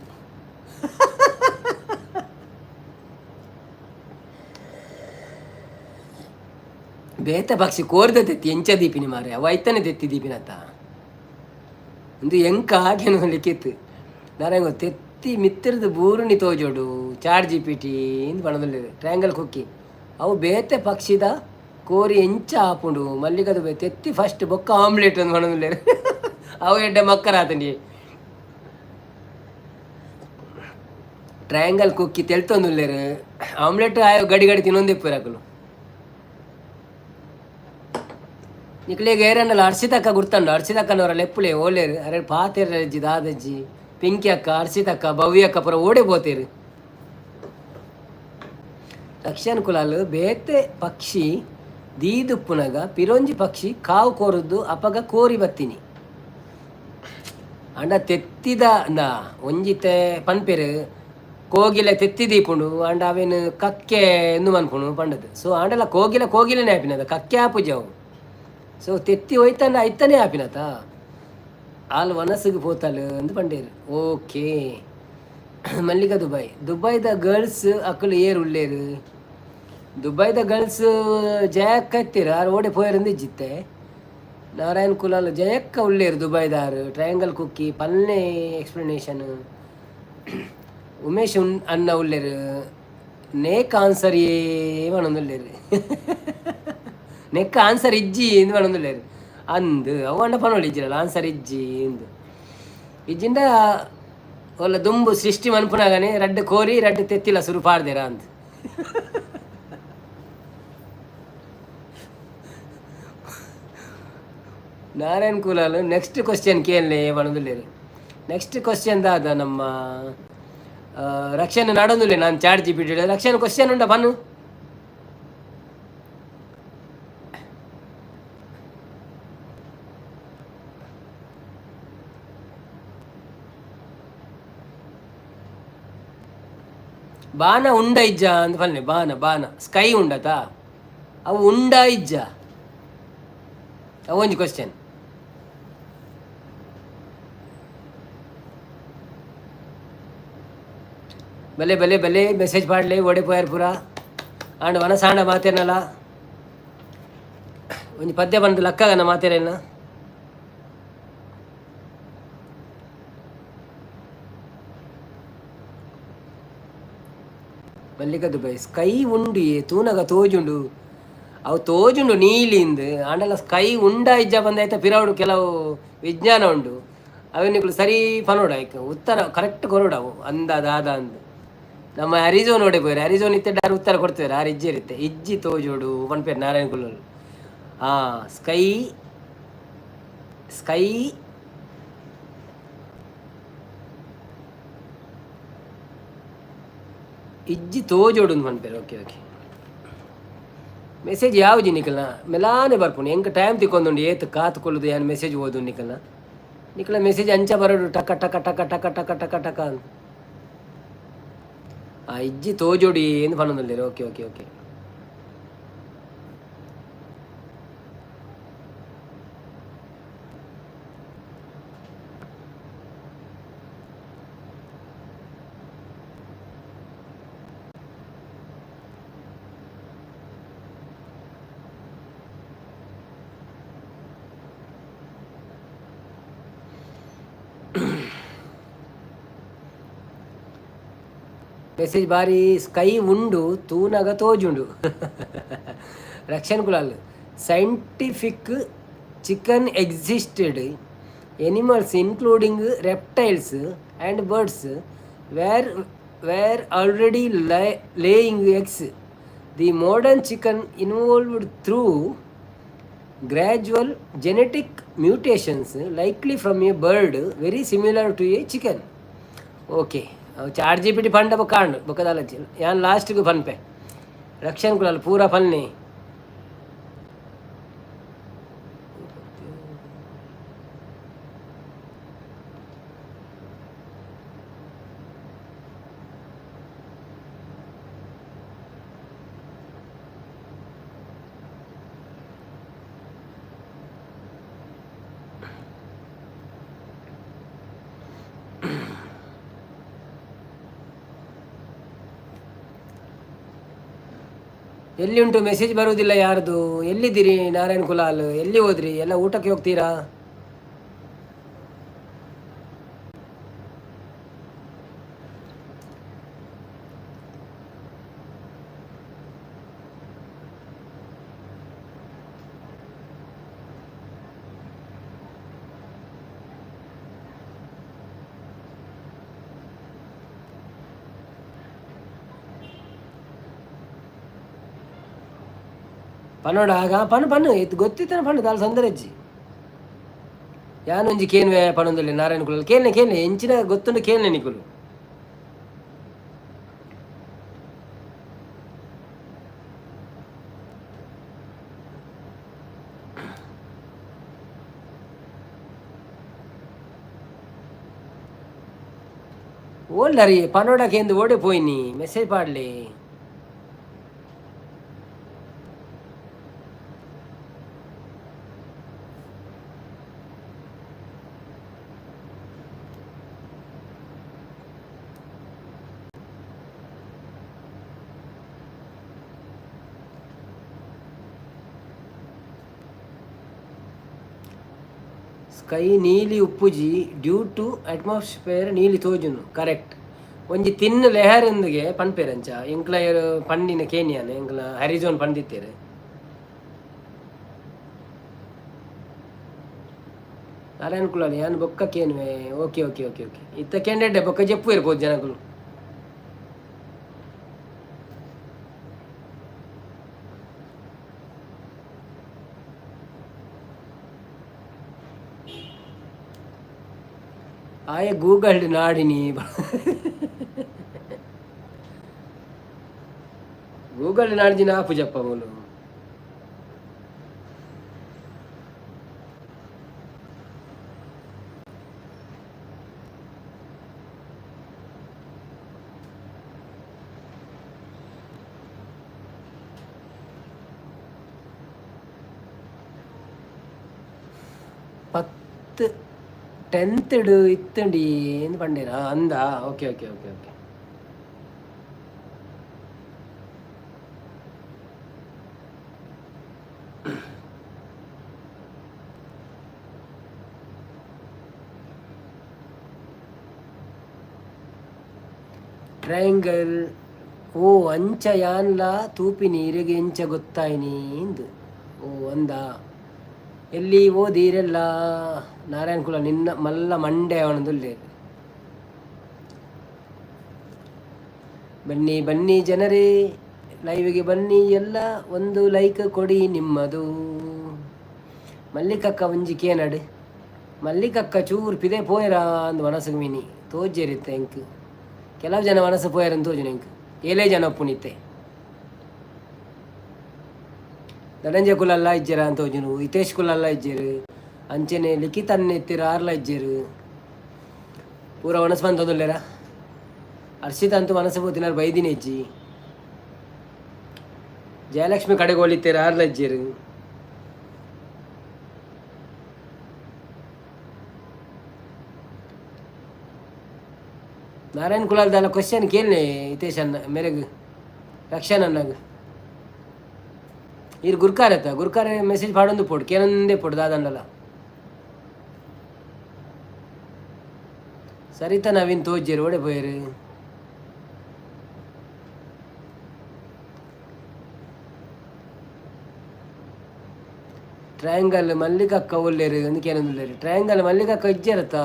ಬೇತೆ ಪಕ್ಷಿ ಕೋರ್ದ ತೆತ್ತಿ ಎಂಚ ದೀಪಿನಿ ಮಾರೆ, ಅವ ಐತನೆ ತೆತ್ತಿ ದೀಪಿನತ್ತ. ಒಂದು ಎಂಕ ಹಾಗೇನು ಲಿಖಿತ್ ನಾರಂಗ ತೆತ್ತಿ ಮಿತ್ರದ ಬೂರುನಿ ತೋಜೋಡು ಚಾಟ್ ಜಿಪಿಟಿ ಇಂದು ಪಣದಲ್ಲಿ. ಟ್ರಯಾಂಗಲ್ ಕುಕ್ಕಿ ಅವು ಬೇತೆ ಪಕ್ಷಿದ ಕೋರಿ ಎಂಚ ಆಪುಂಡು ಮಲ್ಲಿಗದು ತೆತ್ತಿ ಫಸ್ಟ್ ಬೊಕ್ಕ ಆಮ್ಲೆಟ್ ಅಂದ್ ಪಣೊಂದುಲ್ಲೆರ್. ಅವು ಎಡ್ಡೆ ಮಕ್ಕರಾತಂಡಿ. ಟ್ರಯಾಂಗಲ್ ಕುಕ್ಕಿ ತೆಲ್ತೊಂದುಲ್ಲೆರ್. ಆಮ್ಲೆಟ್ ಆಯ್ ಗಡಿ ಗಡಿ ತಿನ್ನೊಂದಿಪ್ಪುರು ಅಕುಲು. ನಿಕ್ಲೆಗ್ ಏರೆಂಡಲ ಅರ್ಷಿತಕ್ಕ ಗುರ್ತಂಡು, ಅರ್ಷಿತಕ್ಕನವರ ಲೆಪ್ಪುಲೆ, ಓಲೇರು ಅರೆ ಪಾತೆರಜ್ಜಿ ದಾದಜ್ಜಿ. ಪಿಂಕಿ ಅಕ್ಕ, ಅರ್ಷಿತಕ್ಕ, ಭವ್ಯ ಅಕ್ಕ ಪೂರ ಓಡೆ ಪೋತೇರು. ರಕ್ಷನ್ ಕುಲಾಲ್ ಬೇತೆ ಪಕ್ಷಿ ದೀದುಪ್ಪುನಗ ಪಿರೊಂಜಿ ಪಕ್ಷಿ ಕಾವು ಕೋರುದು, ಅಪಗ ಕೋರಿ ಬತ್ತೀನಿ. ಅಂಡ ತೆತ್ತಿದ ಅಂದ ಒಂಜಿತೆ ಪನ್ಪೆರು ಕೋಗಿಲೆ ತೆತ್ತಿ ದೀಪುಂಡು, ಅಂಡ ಅವೇನು ಕಕ್ಕೆ ಎಂದು ಮನ್ಪುಂಡು ಪಂಡದು. ಸೊ ಆಂಡಲ ಕೋಗಿಲೆ ಕೋಗಿಲೆನೇ ಆಪಿನದ, ಕಕ್ಕೆ ಆಪುಜಿ ಅವು. ಸೊ ತೆತ್ತಿ ಹೋಯ್ತಾನೆ ಐತನೇ ಆಪಿನತ. ಆಲ್ ವನಸ್ಸಿಗೆ ಪೋತಾಲ್ ಅಂದ್ ಪಂಡೇರು. ಓಕೆ ಮಲ್ಲಿಕ ದುಬೈ, ದುಬೈದ ಗರ್ಲ್ಸ್ ಅಕ್ಕಲು ಏರ್ ಉಳ್ಳೇರು. ದುಬೈದ ಗರ್ಲ್ಸ್ ಜಯಕ್ಕ ಇತ್ತೀರ, ಆರು ಓಡೆ ಪೋಯರಂದು ಇಜ್ಜಿತ್ತೆ. ನಾರಾಯಣ್ ಕುಲಾಲ್ ಜಯಕ್ಕ ಉಳ್ಳೇರು ದುಬೈದಾರು. ಟ್ರಯಾಂಗಲ್ ಕುಕ್ಕಿ ಪಲ್ನೆ ಎಕ್ಸ್ಪ್ಲನೇಷನ್. ಉಮೇಶ್ ಉನ್ ಅನ್ನ ಉಳ್ಳೇರು. ನೇಕ್ ಆನ್ಸರ್ ಏ ಪನೊಂದುಲ್ಲೆರ್. ನೆಕ್ ಆನ್ಸರ್ ಇಜ್ಜಿ ಇಂದು ಪನೊಂದುಲ್ಲೆರ್. ಅಂದ್ ಅವು ಅಂಡ ಪನೊಳಿ ಇಜ್ಜಿರಲ್ಲ ಆನ್ಸರ್ ಇಜ್ಜಿ ಇಂದು. ಇಜ್ಜಿಂಡ ಒಲ್ಲ ದುಂಬು ಸೃಷ್ಟಿ ಮನ್ಪುನಾಗನೆ ರಡ್ಡ್ ಕೋರಿ ರಡ್ಡ್ ತೆತ್ತಿಲ ಸುರು ಪಾಡ್ದೆರ ಅಂದ್. ನಾರಾಯಣ್ ಕುಲಾಲ್ ನೆಕ್ಸ್ಟ್ ಕ್ವಶನ್ ಕೇಳಲೆ ಪನೊಂದುಲ್ಲೆರ್. ನೆಕ್ಸ್ಟ್ ಕ್ವಶನ್ ದಾದ? ನಮ್ಮ ರಕ್ಷಣೆ ನಾಡೊಂದುಲ್ಲೆ ನಾನು ಚಾಟ್ ಜಿಪಿಟಿ. ರಕ್ಷಣೆ ಕ್ವಶನ್ ಉಂಡ ಪನ್ನು. ಬಾನ ಉಂಡ ಇಜ್ಜ ಅಂದ್ ಪನ್ಲೆ. ಬಾನ ಬಾನ ಸ್ಕೈ ಉಂಡತಾ? ಅವು ಉಂಡ ಇಜ್ಜ? ಅವು ಒಂಜಿ ಕ್ವಶನ್. ಬಲೆ ಬಲೆ ಬಲೆ ಮೆಸೇಜ್ ಪಾಡ್ಲೆ. ಓಡೆ ಪೋಯಾರ್ ಪೂರ? ಆಂಡ ವನಸಾಂಡ ಮಾತೇನಲ್ಲ. ಒಂಜಿ ಪದ್ಯ ಬಂದು ಲಕ್ಕಗನ ಮಾತೇರೆಲ್ಲ. ಮಲ್ಲಿಕ ದುಬೈ ಸ್ಕೈ ಉಂಡು ತೂನಗ ತೋಜುಂಡು. ಅವು ತೋಜುಂಡು ನೀಲಿಂದು. ಆಂಡಲ ಸ್ಕೈ ಉಂಡ ಇಜ್ಜ ಬಂದೈತ ಪಿರವುಡು ಕೆಲವು ವಿಜ್ಞಾನ ಉಂಡು. ಅವು ಸರಿ ಪನೋಡು, ಐಕ್ ಉತ್ತರ ಕರೆಕ್ಟ್ ಕೊರೋಡು ಅವು ಅಂದ ದಾದ ಅಂದ್. ನಮ್ಮ ಅರಿಜೋನ್ ಓಡೆ ಪೋಯೆರ್? ಅರಿಜೋನ್ ಇತ್ತೆ ಡಾರ್ ಉತ್ತರ ಕೊಡ್ತೇವೆ. ಆರ್ ಇಜ್ಜಿ ಇರುತ್ತೆ ಇಜ್ಜಿ ತೋಜೋಡು ಪನ್ಪೇರು ನಾರಾಯಣ ಕುಲ್ಲೋಳು. ಆ ಸ್ಕೈ ಸ್ಕೈ ಇಜ್ಜಿ ತೋಜೋಡು ಪನ್ಪೇರು. ಓಕೆ ಓಕೆ, ಮೆಸೇಜ್ ಯಾವ್ಜಿ ನಿಕಲ್ನ ಮೆಲಾನೆ ಬರ್ಪುಂಡು. ಎಂಕ್ ಟೈಮ್ ತಿಕ್ಕೊಂದುಂಡು ಏತ್ ಕಾತುಕೊಳ್ಳುದು ಯಾನ್ ಮೆಸೇಜ್ ಓದು. ನಿಕಲ್ನ ನಿಕಲ ಮೆಸೇಜ್ ಅಂಚ ಬರೋಡು ಟಕ ಟಕ ಟಕ ಟಕ ಟಕ ಟಕ ಟಕ ಅಂತ. ಆ ಇಜ್ಜಿ ತೋಜೋಡಿ ಎಂದು ಪನ್ನೊಂದುಲ್ಲೆರ್. ಓಕೆ ಓಕೆ ಓಕೆ, ಮೆಸೇಜ್ ಬಾರಿ. ಸ್ಕೈ ಉಂಡು, ತೂನಗ ತೋಜುಂಡು. Rakshan Kulal scientific chicken existed, animals including reptiles and birds were already laying eggs. The modern chicken evolved through gradual genetic mutations, likely from a bird very similar to a chicken. Okay, chat GPT ಪಂಡ ಬೊಕ್ಕ ಆಂಡ್ ಬೊಕ್ಕ ದಾಲಜ್ಜಿ ಯಾನ್ ಲಾಸ್ಟ್ಗೆ ಪನ್ಪೆ. ರಕ್ಷಣ್ ಕುಲಾಲ್ ಪೂರ ಪನ್ನೆ. ಎಲ್ಲಿ ಉಂಟು? Message ಬರುವುದಿಲ್ಲ ಯಾರ್ದು. ಎಲ್ಲಿದ್ದೀರಿ ನಾರಾಯಣ್ ಕುಲಾಲ್? ಎಲ್ಲಿ ಹೋದ್ರಿ? ಎಲ್ಲ ಊಟಕ್ಕೆ ಹೋಗ್ತೀರಾ? ಪನ್ನೋಡ ಆಗ ಪಣ್ಣು ಪಣ್ಣು ಇತ್ತು ಗೊತ್ತಿತ್ತನ ಪಣ್ಣು ದಾಲ್ ಸಂದರಜ್ಜಿ ಯಾನೊಂಜಿ ಕೇನ್ವೆ ಪಣೊಂದುಲ್ಲೆ ನಾರಾಯಣ ಕುಲಾಲ್. ಕೇನ್ಲೆ ಕೇನ್ಲೆ, ಎಂಚಿನ ಗೊತ್ತುಂಡು ಕೇನ್ಲೆ ನಿಕುಲು. ಓಲ್ಡರಿ ಪನೋಡ ಕೇಂದು ಓಡೆ ಪೋಯಿನಿ ಮೆಸೇಜ್ ಪಾಡ್ಲಿ. ಸ್ಕೈ ನೀಲಿ ಉಪ್ಪುಜಿ ಡ್ಯೂ ಟು ಅಟ್ಮಾಸ್ಫಿಯರ್ ನೀಲಿ ತೋಜುನು. ಕರೆಕ್ಟ್. ಒಂಜಿ ತಿನ್ನು ಲೆಹರಿಂದಿಗೆ ಪನ್ಪೇರಂಚ ಎಂಕ್ಲ ಪಂಡಿನ ಕೇನಿಯಾನ ಎಂಕ್ಲ ಹರಿಜೋನ್ ಪಂಡಿತ್ತೇರು. ನಾರಾಯಣ ಕುಲಾಲ್ ಯಾನ್ ಬೊಕ್ಕ ಕೇನ್ವೆ. ಓಕೆ ಓಕೆ ಓಕೆ ಓಕೆ, ಇತ್ತ ಕೇಂಡೆಡ್ಡೆ ಬೊಕ್ಕ ಜಪ್ಪು ಇರ್ಬೋದು ಜನಗಳು. ಆಯ ಗೂಗಲ್ ನಾಡಿನಿ, ಗೂಗಲ್ ನಾಡಿನ ಆಪುಜಪ್ಪ ಮೂಲು. ಪತ್ತು ಟೆಂತ್ ಇತ್ತಂಡಿ ಏನು ಪಂಡೇರಾ ಅಂದ. Okay okay okay okay. Triangle ಓ ಅಂಚ ಯಾನ್ಲ ತೂಪಿನಿ ಇರೆಗೆ ಎಂಚ ಗೊತ್ತಾಯಿನಿ ಇಂದು. ಓ ಅಂದ. ಎಲ್ಲಿ ಓದಿರೆಲ್ಲ ನಾರಾಯಣ ಕುಲ ನಿನ್ನ ಮಲ್ಲ ಮಂಡೆ ಅವನದುಲ್ಲೆ. ಬನ್ನಿ ಬನ್ನಿ ಜನರೇ, ಲೈವ್ಗೆ ಬನ್ನಿ ಎಲ್ಲ, ಒಂದು ಲೈಕ್ ಕೊಡಿ ನಿಮ್ಮದು. ಮಲ್ಲಿಕಕ್ಕ ಒಂಜಿ ಕೇನಡು ಮಲ್ಲಿಕಕ್ಕ ಚೂರು ಪಿದೆ ಪೋಯರಾ ಅಂದ್ ಮನಸ್ಸಿಗೆ ಮಿನಿ ತೋಜೇರಿತ್ತೆ ಎಂಕ್. ಕೆಲವು ಜನ ಮನಸ್ಸು ಪೋಯರಂತ ತೋಜುನ ಎಂಕ್. ಏಲೇ ಜನ ಪುನಿತ್ತೆ ಧನಂಜಯ ಕುಲಲ್ಲ ಇಜ್ಜೆರ ಅಂತ ತೋಜುನು, ಹಿತೇಶ್ ಕುಲಲ್ಲ ಇಜ್ಜೆರು, ಅಂಚೆನೆ ಲಿಖಿತ್ ಅನ್ನ ಇತ್ತೀರ ಆರ್ಲ ಇಜ್ಜೆರು. ಪೂರ ಮನಸ್ಸು ಬಂತದುಲ್ಲೇರ. ಹರ್ಷಿತ್ ಅಂತೂ ಮನಸ್ಸು ಪೋತಿನಾರು ಬೈದಿನ ಇಜ್ಜಿ. ಜಯಲಕ್ಷ್ಮಿ ಕಡೆಗೋಲಿತ್ತೀರ ಆರ್ಲ ಇಜ್ಜೆರು. ನಾರಾಯಣ್ ಕುಲಾಲ್ದಲ್ಲ ಕ್ವಶನ್ ಕೇಳನೆ ಹಿತೇಶ್ ಅನ್ನ ಮೇರೆಗ್ ರಕ್ಷಣ್ ಅನ್ನಾಗ. ಈರ್ ಗುರ್ಕಾರ್ ಆತ ಗುರ್ಕಾರೆ ಮೆಸೇಜ್ ಪಾಡೊಂದು ಪೋಡು ಕೇನೊಂದೇ ಪೋಡು ದಾದಂಡಲ. ಸರಿತಾ ನವೀನ್ ತೋಜ್ಜೆರು ಓಡೆ ಪೋಯರು. ಟ್ರಯಾಂಗಲ್ ಮಲ್ಲಿಕಕ್ಕ ಒಲ್ಲೇರು ಅಂದ್ ಕೇನೊಂದುಲ್ಲೇರು. ಟ್ರಯಾಂಗಲ್ ಮಲ್ಲಿಕಕ್ಕ ಇಜ್ಜೆರತ್ತ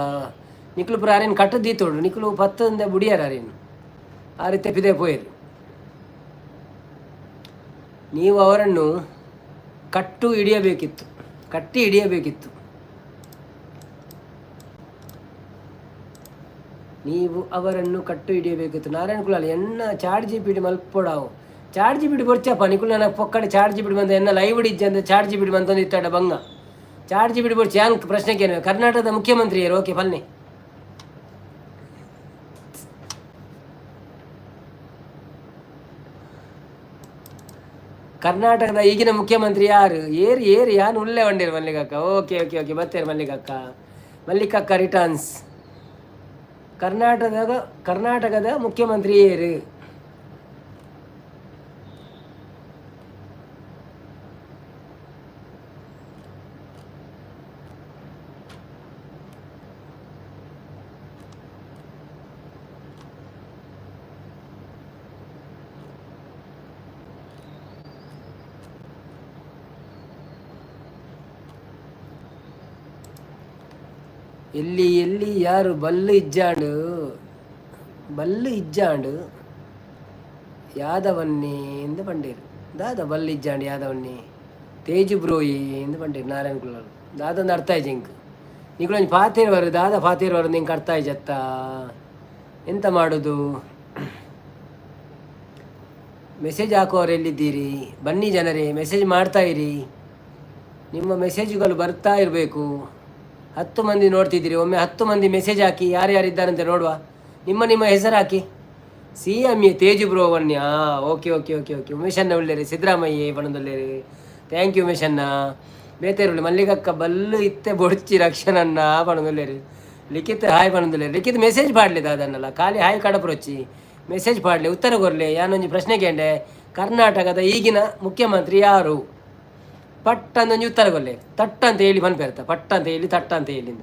ನಿಕ್ಲು ಪೂರ ಆರೇನು ಕಟ್ಟು ದೀತೋಡು ನಿಕ್ಲು ಪತ್ತಂದೆ ಬುಡಿಯಾರ ಆರೇನು ಆ ರೀತಿ ಪಿದೆ ಪೋಯರು. ನೀವು ಅವರನ್ನು ಕಟ್ಟು ಹಿಡಿಯಬೇಕಿತ್ತು, ಕಟ್ಟಿ ಹಿಡಿಯಬೇಕಿತ್ತು. ನೀವು ಅವರನ್ನು ಕಟ್ಟು ಹಿಡಿಯಬೇಕಿತ್ತು. ನಾರಾಯಣ ಕುಲಾಲ್ ಎನ್ನ ಚಾಟ್ ಜಿ ಪಿಡಿ ಮಲ್ಪೊಡಾವು. ಚಾಟ್ ಜಿ ಪಿಡಿ ಬೊರ್ಚಪ್ಪ ನಿಕುಲು ನನ್ನ ಪೊಕ್ಕಡೆ ಚಾಟ್ ಜಿ ಪಿಡಿ ಬಂದ ಎನ್ನ ಲೈವ್ ಇಜ್ಜಿ ಅಂತ ಚಾಟ್ ಜಿ ಪಿಡಿ ಬಂತಂದು ಇತ್ತಾಡ ಬಂಗ. ಚಾಟ್ ಜಿ ಪಿಡಿ ಬೊರ್ಚಿ ಯಾನ್ ಪ್ರಶ್ನೆ ಕೇನು ಕರ್ನಾಟಕದ ಮುಖ್ಯಮಂತ್ರಿ ಯಾರು? ಓಕೆ ಫಲ್ನೆ. ಕರ್ನಾಟಕದ ಈಗಿನ ಮುಖ್ಯಮಂತ್ರಿ ಯಾರು? ಏರು ಏರು ಯಾನ್ ಉಲ್ಲೆ ವಂಡೇರು ಮಲ್ಲಿಕಕ್ಕ. ಓಕೆ ಓಕೆ ಓಕೆ ಬತ್ತೇರು ಮಲ್ಲಿಕಕ್ಕ. ಮಲ್ಲಿಕಕ್ಕ ರಿಟರ್ನ್ಸ್. ಕರ್ನಾಟಕದ ಕರ್ನಾಟಕದ ಮುಖ್ಯಮಂತ್ರಿ ಏರು? ಎಲ್ಲಿ ಎಲ್ಲಿ ಯಾರು ಬಲ್ಲು ಇಜ್ಜಾಂಡು, ಬಲ್ಲು ಇಜ್ಜಾಂಡು ಯಾದವನ್ನೇ ಎಂದು ಪಂಡೇರು. ದಾದ ಬಲ್ಲು ಇಜ್ಜಾಂಡು ಯಾದವನ್ನೇ? ತೇಜು ಬ್ರೋಯಿ ಎಂದು ಪಂಡೇರು ನಾರಾಯಣ ಕುಲಾಲ್. ದಾದಂದು ಅರ್ಥ ಆಯ್ತು ಇಂಕ್. ನಿಕುಲೊಂಜಿ ಪಾತೆರುವರು, ದಾದ ಪಾತೆರುವರು, ನಿಂಗೆ ಅರ್ಥ ಆಯ್ಜತ್ತ? ಎಂತ ಮಾಡೋದು? ಮೆಸೇಜ್ ಹಾಕುವವರು ಎಲ್ಲಿದ್ದೀರಿ? ಬನ್ನಿ ಜನರೇ, ಮೆಸೇಜ್ ಮಾಡ್ತಾ ಇರಿ. ನಿಮ್ಮ ಮೆಸೇಜುಗಳು ಬರ್ತಾ ಇರಬೇಕು. 10 ಮಂದಿ ನೋಡ್ತಿದ್ದೀರಿ. ಒಮ್ಮೆ 10 ಮಂದಿ ಮೆಸೇಜ್ ಹಾಕಿ, ಯಾರ್ಯಾರಿದ್ದಾರಂತ ನೋಡುವ. ನಿಮ್ಮ ನಿಮ್ಮ ಹೆಸರು ಹಾಕಿ. CM A Teju bro ವನ್ಯ. Okay okay okay okay. ಉಮೇಶಣ್ಣ ಉಳ್ಳೇರಿ, ಸಿದ್ದರಾಮಯ್ಯ ಪಣದೊಲ್ಲೇರಿ. Thank you ಉಮೇಶಣ್ಣ. ಬೇತೇರುಳ್ಳಿ ಮಲ್ಲಿಗಕ್ಕ ಬಲ್ಲು ಇತ್ತೆ ಬೊಡ್ಚಿ ರಕ್ಷಣಣ್ಣ ಪಣದೊಲ್ಲೇರಿ. ಲಿಖಿತ್ ಹಾಯ್ ಪಣದೊಲ್ಲೇರಿ. ಲಿಖಿತ್, ಮೆಸೇಜ್ ಪಾಡ್ಲಿ ದಾದನ್ನಲ್ಲ. ಖಾಲಿ ಹಾಯ್ ಕಡಪುರೊಚ್ಚಿ, ಮೆಸೇಜ್ ಪಾಡ್ಲಿ, ಉತ್ತರ ಕೊರ್ಲೆ. ಯಾನೊಂಜಿ ಪ್ರಶ್ನೆ ಕೇಂಡೆ, ಕರ್ನಾಟಕದ ಈಗಿನ ಮುಖ್ಯಮಂತ್ರಿ ಯಾರು? ಪಟ್ ಅಂದೊಂಜಿ ಉತ್ತರ ಕೊರ್ಲೆ. ತಟ್ಟ ಅಂತ ಹೇಳಿ ಪನ್ಪೇರ್ತ, ಪಟ್ಟ ಅಂತ ಹೇಳಿ, ತಟ್ಟ ಅಂತ ಹೇಳಿಂದ.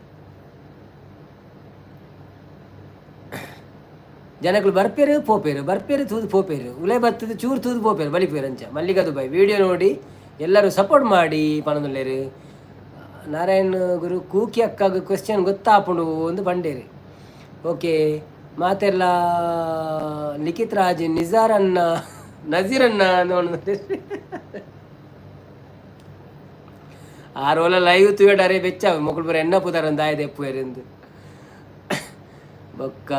ಜನಗಳು ಬರ್ಪೇರು ಪೋಪೇರು, ಬರ್ಪೇರು ತೂದು ಪೋಪೇರು, ಉಲೆ ಬರ್ತದೆ ಚೂರು ತೂದು ಪೋಪೇರು, ಬಲಿಪೇರು ಅಂಚ. ಮಲ್ಲಿಕಾ ದುಬೈ, ವಿಡಿಯೋ ನೋಡಿ ಎಲ್ಲರೂ ಸಪೋರ್ಟ್ ಮಾಡಿ ಪಣದುಲ್ಲೇರು. ನಾರಾಯಣ ಗುರು, ಕೂಕಿ ಅಕ್ಕಾಗ ಕ್ವಶನ್ ಗೊತ್ತಾಪುಂಡು ಒಂದು ಪಂಡೇರು. ಓಕೆ, ಮಾತೆಲ್ಲ ಲಿಖಿತ್ ರಾಜ್, ನಿಜಾರನ್ನ, ನಜೀರನ್ನ. ಆ ರೋಲ ಲೈವ್ ತೂಯಡಾರೆ ಬೆಚ್ಚ ಮೊಕುಲು ಪೂರ ಎನ್ನ ಪುದಾರ್ ದಾಯ ದೆಪ್ಪುವೆರೆಂದು. ಬೊಕ್ಕ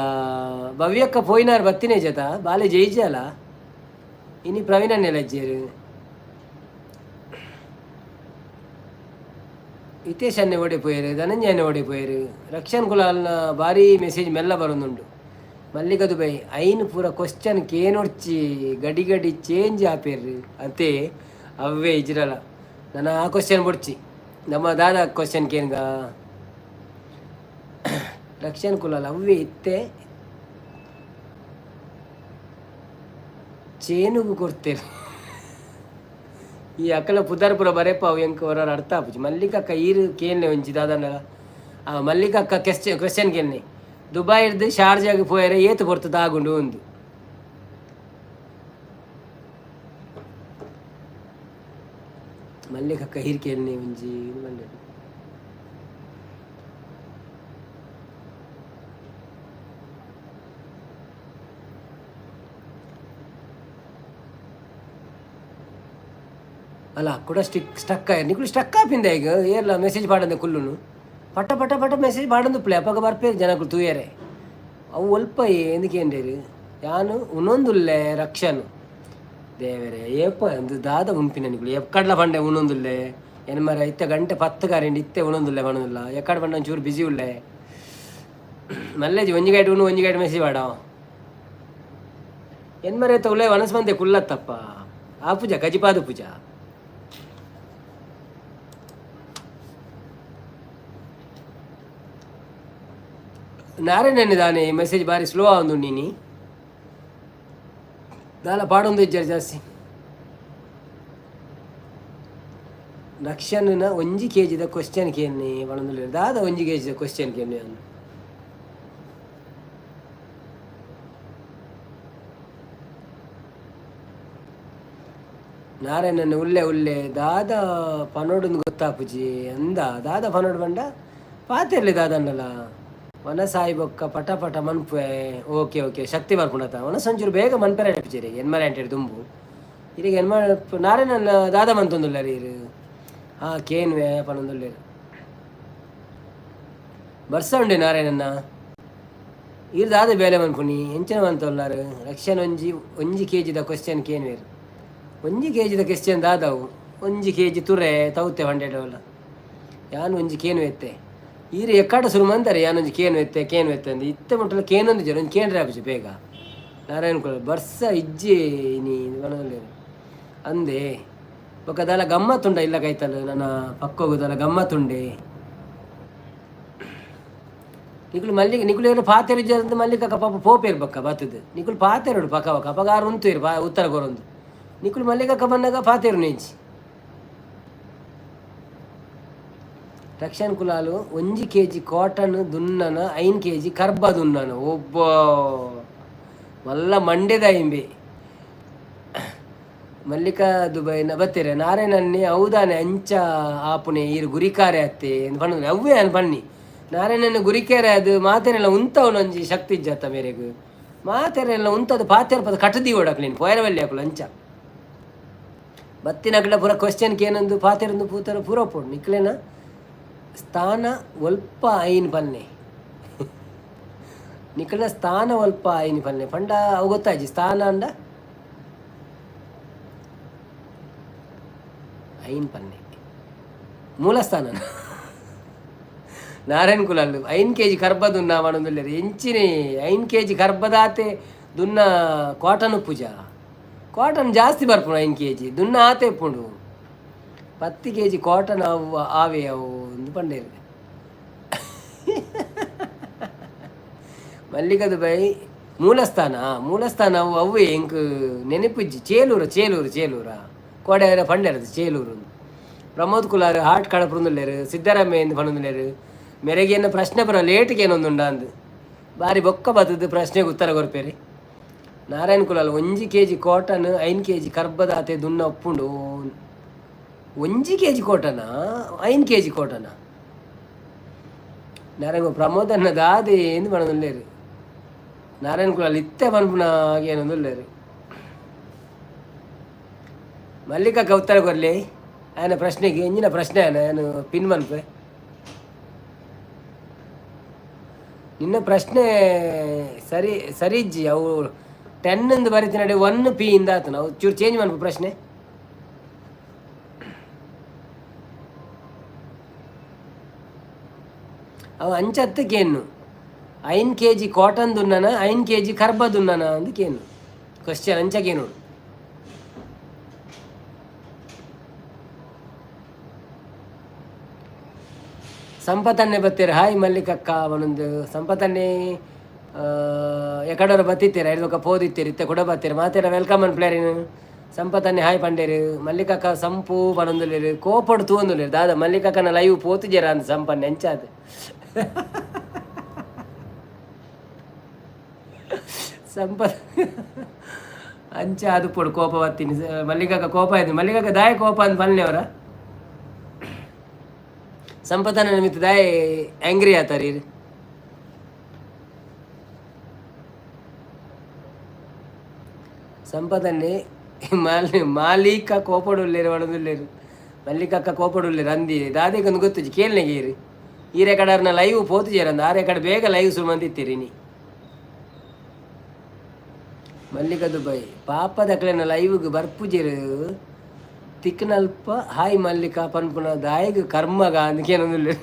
ಭವ್ಯಕ್ಕ ಪೋಯಿನಾರ್ ಬತ್ತಿನೇ ಜತ ಬಾಲೆ ಜಯಿಜಲ. ಇನಿ ಪ್ರವೀಣನ್ನೆಲ್ಲ ಅಜ್ಜಿಯರು. ಹಿತೇಶ್ ಅನ್ನೆ ಓಡಿ ಪೋಯರು, ಧನಂಜಯ ಓಡಿ ಪೋಯರು. ರಕ್ಷಣ್ ಕುಲಾಲ್ನ ಭಾರಿ ಮೆಸೇಜ್ ಮೆಲ್ಲ ಬರೋದುಂಡು. ಮಲ್ಲಿಕ ದುಬೈ, ಐನು ಪೂರ ಕ್ವಶನ್ ಕೇನೊಡ್ಚಿ, ಗಡಿ ಗಡಿ ಚೇಂಜ್ ಆಪೇರು ಅಂತೆ. ಅವೇ ಇಜ್ರಲ್ಲ, ನನ್ನ ಆ ಕ್ವಶನ್ ಬೊಡ್ಚಿ, ನಮ್ಮ ದಾದ ಕ್ವಶನ್ ಕೇನ್ಗ. ರಕ್ಷಣ್ ಕುಲಾಲ್, ಅವ್ವೇ ಇತ್ತೆ ಚೇನುಗು ಕೊಡ್ತೇನೆ. ಈ ಅಕಲ ಪುದರ್ ಪೂರ ಬರೆಪ, ಅವು ಎಂಕ್ ಹೊರ ಅರ್ಥ ಆಪುಜಿ. ಮಲ್ಲಿಕಕ್ಕ ಈರು ಕೇನ್ಲೆ ಒಂಜಿ ದಾದನ. ಆ ಮಲ್ಲಿಕಕ್ಕ ಕ್ವೆಶ್ಚನ್ ಕ್ವೆಶ್ಚನ್ ಕೇನ್ನೆ, ದುಬೈರ್ದು ಶಾರ್ಜಾಗ್ ಪೋಯರೆ ಏತು ಪೊರ್ತು ತಾಗುಂಡು ಒಂದು. ಮಲ್ಲಿಕಕ್ಕ ಈರ್ ಕೇನ್ನೆ ಒಂಜಿ ಮಂಡೆ. ಅಲ್ಲ, ಕೂಡ ಸ್ಟಿಕ್ ಸ್ಟಕ್ ಆಯ್ತು. ನಿಕುಲು ಸ್ಟಕ್ ಆಪಿಂದ ಈಗ ಏರ್ಲ ಮೆಸೇಜ್ ಪಾಡಂದೆ ಕುಲ್ಲುನು. ಪಟ ಪಟ ಪಟ ಮೆಸೇಜ್ ಪಾಡಂದು ಪ್ಲೇ ಅಪಗ ಬರ್ಪೇರು ಜನಕುಲು ತೂಯರೆ. ಅವು ಒಲ್ಪ ఎందుకేಂಡೇರು ಯಾನು ಉನೊಂದುಲ್ಲೆ ರಕ್ಷಣ್. ದೇವರೇ, ಏಪ ಅಂದು ದಾದ ಉನ್ಪಿನ ನಿಕುಲು? ಎಕ್ಕಡ್ಲ ಪಂಡೆ ಉನೊಂದುಲ್ಲೆ ಎನ್ಮರ. ಇತ್ತೆ ಗಂಟೆ 10 ಕಾರಿಂಡು, ಇತ್ತೆ ಉನೊಂದುಲ್ಲೆ ಪಣೊಂದುಲ್ಲ. ಎಕ್ಕಡ ಪಂಡ ಒಂಚೂರು ಬಿಸಿ ಉಲ್ಲೆ. ಮಲ್ಲೇಜಿ ಒಂಜಿ ಗೈಡ್ ಉಣ್ಣು, ಒಂಜಿ ಗೈಡ್ ಮೆಸೇಜ್ ಪಾಡ. ಎನ್ಮರೆ ಉಲ್ಲೆ ವನಸ್ ಮಂದೆ ಕುಲ್ಲತ್ತಪ್ಪ. ಆ ಪೂಜಾ ಕಜಿಪಾದ ಪೂಜಾ. ನಾರಾಯಣನೇ ದಾನೆ ಮೆಸೇಜ್ ಬಾರಿ ಸ್ಲೋ ಆವೊಂದು ನೀನಿ. ದಾಲ ಪಾಡೊಂದು ಇಜ್ಜಾರ್ ಜಾಸ್ತಿ. ರಕ್ಷಣನ ಒಂಜಿ ಕೆ ಜಿದ ಕ್ವಶನ್ ಕೇನ್ನೆ ಪಣೊಂದುಲ್ಲೆರ್. ದಾದ ಒಂಜಿ ಕೆ ಜಿದ ಕ್ವಶನ್ ಕೇನ್ನೆ ಅಂದ್? ನಾರಾಯಣನ ಉಲ್ಲೆ ಉಲ್ಲೆ, ದಾದ ಪನೊಡುಂದು ಗೊತ್ತಾಪುಜಿ ಅಂದ. ದಾದ ಪನೊಡು ಪಂಡ? ಪಾತೆರ್ಲೆ ದಾದನ್ನಲ. ವನಸಾಯಿ ಬೊಕ್ಕ ಪಟ ಪಟ ಮನ್ಪುವೆ. ಓಕೆ ಓಕೆ, ಶಕ್ತಿ ಬರ್ಪುಂಡತ. ವನಸ್ ಒಂಚೂರು ಬೇಗ ಮನ್ಪೆರೆ ಇಪ್ಪುಜೆರ್ ಎನ್ಮರೆ ಅಂಟೆಡ್ ದುಂಬು. ಇರೆಗ್ ಎನ್ಮ ನಾರಾಯಣನ ದಾದ ಮಂತೊಂದುಲ್ಲೆರ್ ಇರ್? ಹಾ, ಕೇನ್ವೆ ಪನೊಂದುಲ್ಲೆರ್. ಬರ್ಸ ಉಂಡೆ ನಾರಾಯಣನ್ನ. ಈರ್ ದಾದ ಬೇಲೆ ಮನ್ಪುನಿ? ಎಂಚಿನ ಮಂತೊಲ್ಲಾರ್? ರಕ್ಷಣ್, ಒಂಜಿ ಒಂಜಿ ಕೆ ಜಿದ ಕ್ವಶನ್ ಕೇನ್ವೆರ್. ಒಂಜಿ ಕೆ ಜಿದ ಕ್ವಶನ್ ದಾದವು? ಒಂಜಿ ಕೆ ಜಿ ತುರೆ ತೌತೆ ಪಂಡೆಡವಲ್ಲ. ಯಾನ್ ಒಂಜಿ ಕೇನ್ವೆ ಇತ್ತೆ. ಈರ್ ಎಕ್ಕಾಟ ಸುರು ಮಂತಾರೆ, ಯಾನೊಂಜಿ ಕೇನು ಎತ್ತೆ ಕೇನು ಎತ್ತೆ ಅಂದ್. ಇತ್ತೆ ಮುಟ್ಟಲ ಕೇನೊಂದಿಜ್ಜೆರ್, ಒಂಜಿ ಕೇಂದ್ರ ಆಪುಜಿ ಬೇಗ. ನಾರಾಯಣ ಕುಲ, ಬರ್ಸ ಇಜ್ಜಿ ಇನಿ ಪನೊಂದುಲ್ಲೆರ್ ಅಂದೆ. ಬೊಕ್ಕ ದಾಲ ಗಮ್ಮತ್ತುಂಡ ಇಲ್ಲ ಕೈತಲ್? ನನ ಪಕ್ಕೋಗು ದಾಲ ಗಮ್ಮತ್ತುಂಡೆ? ನಿಕುಲು ಮಲ್ಲಿಗೆ ನಿಕುಲು ಏರ್ ಪಾತೆರ ಮಲ್ಲಿಕಕ್ಕ ಪಾಪ ಪೋಪೇರು ಬೊಕ್ಕ ಬತ್ತದು. ನಿಕುಲು ಪಾತೆರೊಡು ಪಕ್ಕ ಪಕ್ಕ, ಅಪಗ ಆರ್ ಉಂತುವೆರ್ ಪಾ ಉತ್ತರ ಕೊರೊಂದು. ನಿಕುಲು ಮಲ್ಲಿಕಕ್ಕ ಬನ್ನಗ ಪಾತೆರು ನೇಂಚಿ. ರಕ್ಷಣ್ ಕುಲಾಲು, ಒಂಜಿ K G cotton ದುನ್ನನ, 5 K G ಕರ್ಬ ದುನ್ನನ. ಒಬ್ಬ ಮಲ್ಲ ಮಂಡ್ಯದ ಇಂಬೆ. ಮಲ್ಲಿಕಾ ದುಬೈನ ಬತ್ತೀರ. ನಾರಾಯಣನ್ನೇ ಹೌದಾನೆ, ಅಂಚ ಆಪುನೆ ಈರು ಗುರಿಕಾರೆ ಅತ್ತೆ ಪಣ್ಣು. ಅವ್ವೇ ಅನ್ ಪನ್ನಿ. ನಾರಾಯಣನ ಗುರಿಕೆರೆ ಅದು ಮಾತೆರೆಲ್ಲ ಉಂತವನೊಂಜಿ ಶಕ್ತಿ ಇಜ್ಜತ್ತ ಮೇರೆಗ್. ಮಾತೆರೆಲ್ಲ ಉಂತದ ಪಾತೆರ ಪದ ಕಟ್ಟದಿ ಓಡಕ್ ನೀನು ಪೋಯರವಲ್ಲಿ ಅಕುಲು ಅಂಚ ಬತ್ತಿನಕಲ ಪೂರ ಕ್ವಶನ್ ಕೇನೊಂದು ಪಾತೆರಂದು ಪೂತರ ಪೂರ ಪೋಡು. ನಿಕ್ಲೆನ ಸ್ಥಾನ ಒಲ್ಪ ಐನ್ ಪನ್ನೆ, ನಿಕ್ಲೆನ ಸ್ಥಾನ ಒಲ್ಪ ಐನ್ ಪನ್ನೆ ಪಂಡ ಅವು ಗೊತ್ತಾಯ್ಜಿ. ಸ್ಥಾನ ಅಂಡ ಐನ್ ಪನ್ನೆ ಮೂಲ ಸ್ಥಾನ. ನಾರಾಯಣ ಕುಲಾಲ್ 5 ಕೆಜಿ ಕರ್ಬದುನ್ನ ಪನೊಂದುಲ್ಲೆರ್. ಎಂಚಿನೆ 5 ಕೆಜಿ ಕರ್ಬದಾತೆ? ದುನ್ನ ಕಾಟನ್ ಉಪ್ಪುಜ? ಕಾಟನ್ ಜಾಸ್ತಿ ಬರ್ಪುಂಡು. 5 ಕೆಜಿ ದುನ್ನ ಆತೆ ಉಪ್ಪುಂಡು. 10 ಕೆಜಿ ಕಾಟನ್ ಅವು ಆವೆ ಅವು ಅಂದ್ ಪಂಡೇರು. ಮಲ್ಲಿಕದ ಬೈ ಮೂಲಸ್ಥಾನ, ಮೂಲಸ್ಥಾನ ಅವು ಅವ್ವೆ ಎಂಕ್ ನೆನಪಿಜ್ಜಿ. ಚೇಲೂರು, ಚೇಲೂರು, ಚೇಲೂರ ಕೋಡೆ ಪಂಡೆರ್ ಚೇಲೂರು. ಪ್ರಮೋದ್ ಕುಲಾರ್ ಹಾಟ್ ಕಡಪುಂದುಲ್ಲೆರ್. ಸಿದ್ದರಾಮಯ್ಯ ಇಂದ್ ಪನೊಂದುಲ್ಲೆರ್. ಮೆರೆಗೇನ ಪ್ರಶ್ನೆ ಪುರ ಲೇಟ್ಗೆ ಏನೊಂದುಂಡ ಅಂದ್ ಬಾರಿ ಬೊಕ್ಕ ಬತ್ತದು ಪ್ರಶ್ನೆಗೆ ಉತ್ತರ ಕೊರ್ಪೇರಿ. Narayana Kulal 1 KG cotton 5 KG ಕರ್ಬದಾತೆ ದುನ್ನ ಉಪ್ಪುಂಡು. 1 ಕೆಜಿ ಕಾಟನಾ, 5 ಕೆಜಿ ಕಾಟನಾ? ನಾರಾಯಣ ಪ್ರಮೋದ್ ಅನ್ನ ದಾದೆ ಎಂದು ಪನೊಂದುಲ್ಲೆರ್. ನಾರಾಯಣ ಕುಲಾಲ್ ಇತ್ತೆ ಪನ್ಪುನ ಏನೊಂದುಲ್ಲೆರ್. ಮಲ್ಲಿಕಕ್ಕ ಉತ್ತರ ಕೊರ್ಲಿ ಆಯನ ಪ್ರಶ್ನೆಗೆ. ಎಂಜಿನ ಪ್ರಶ್ನೆ ಆಯನ ಏನು ಪಿನ್ ಮನ್ಪೆ. ನಿನ್ನ ಪ್ರಶ್ನೆ ಸರಿ ಸರಿ ಇಜ್ಜಿ. ಅವು 10 ಇಂದ ಬರೀತಿನಡೆ 1 ಪಿ ಇಂದ ಆತನ. ಅವು ಚೂರು ಚೇಂಜ್ ಮನ್ಪು ಪ್ರಶ್ನೆ. ಅವು ಅಂಚತ್ತಕ್ಕೇನು 5 ಕೆಜಿ ಕಾಟನ್ ದುನ್ನನ, 5 ಕೆಜಿ ಕರ್ಬ ದುನ್ನನ ಅಂದಕ್ಕೇನು ಕ್ವಶನ್ ಅಂಚಕೇನು. ಸಂಪತನ್ನೆ ಬತ್ತೀರ. ಹಾಯ್ ಮಲ್ಲಿಕಕ್ಕ ಒಂದೊಂದು ಸಂಪತನ್ನೆ ಎಕಡೋರ ಬತ್ತಿತ್ತೀರ ಐದು ಪೋದಿತ್ತೀರಿ ಇತ್ತೆ ಕೂಡ ಬತ್ತೀರ. ಮಾತೆರ welcome ಅನ್ ಪ್ಲೇರಿನ್. ಸಂಪತನ್ನೆ ಹಾಯ್ ಪಂಡೇರು. ಮಲ್ಲಿಕಕ್ಕ ಸಂಪು ಪನೊಂದುಲ್ಲೆರ್. ಕೋಪಡ್ ತೂವೊಂದುಲ್ಲೆರ್. ದಾದ ಮಲ್ಲಿಕಕ್ಕನ ಲೈವ್ ಪೋತುಜೆರ ಅಂದ್ ಸಂಪನ್ನೆ ಅಂಚಾದ್. ಸಂಪತ್ ಅಂಚ ಅದು ಕೋಪ ಬತ್ತೀನಿ ಮಲ್ಲಿಕಕ್ಕ. ಕೋಪ ಆಯ್ತು ಮಲ್ಲಿಕಕ್ಕ. ದಾಯ ಕೋಪ ಅಂದ್ ಪನ್ಲೆ ಅವರ. ಸಂಪತನ ನಿಮಿತ್ತ ದಾಯ ಆಂಗ್ರಿ ಆತಾರಿ? ಸಂಪತನ್ನೇ ಮಾಲಿ ಮಾಲೀಕ ಕೋಪಡುಲ್ಲೇರು ಪಡೊಂದುಲ್ಲೆರ್. ಮಲ್ಲಿಕಕ್ಕ ಕೋಪಡುಲ್ಲೇರು ಅಂದಿ ದಾದೆಗೊಂದು ಗೊತ್ತುಜಿ. ಕೇಳ್ನೆಗೆ ಈರು ಈರೆ ಕಡರ್ನ ಲೈವ್ ಪೋತುಜೆರ್ ಅಂದ್. ಆರೆ ಕಡೆ ಬೇಗ ಲೈವ್ ಶುರು ಮಂದಿತ್ತೀರಿ ನೀ. ಮಲ್ಲಿಕ ದುಬೈ ಪಾಪದಕ್ಲೆನ ಲೈವ್ಗ್ ಬರ್ಪುಜೆರ್ ತಿಕ್ನಲ್ಪ. ಹಾಯ್ ಮಲ್ಲಿಕ ಪನ್ಪುನ ದಾಯಗ್ ಕರ್ಮಗ ಅಂದ್ಕೇನೊಂದುಲ್ಲೆರ್.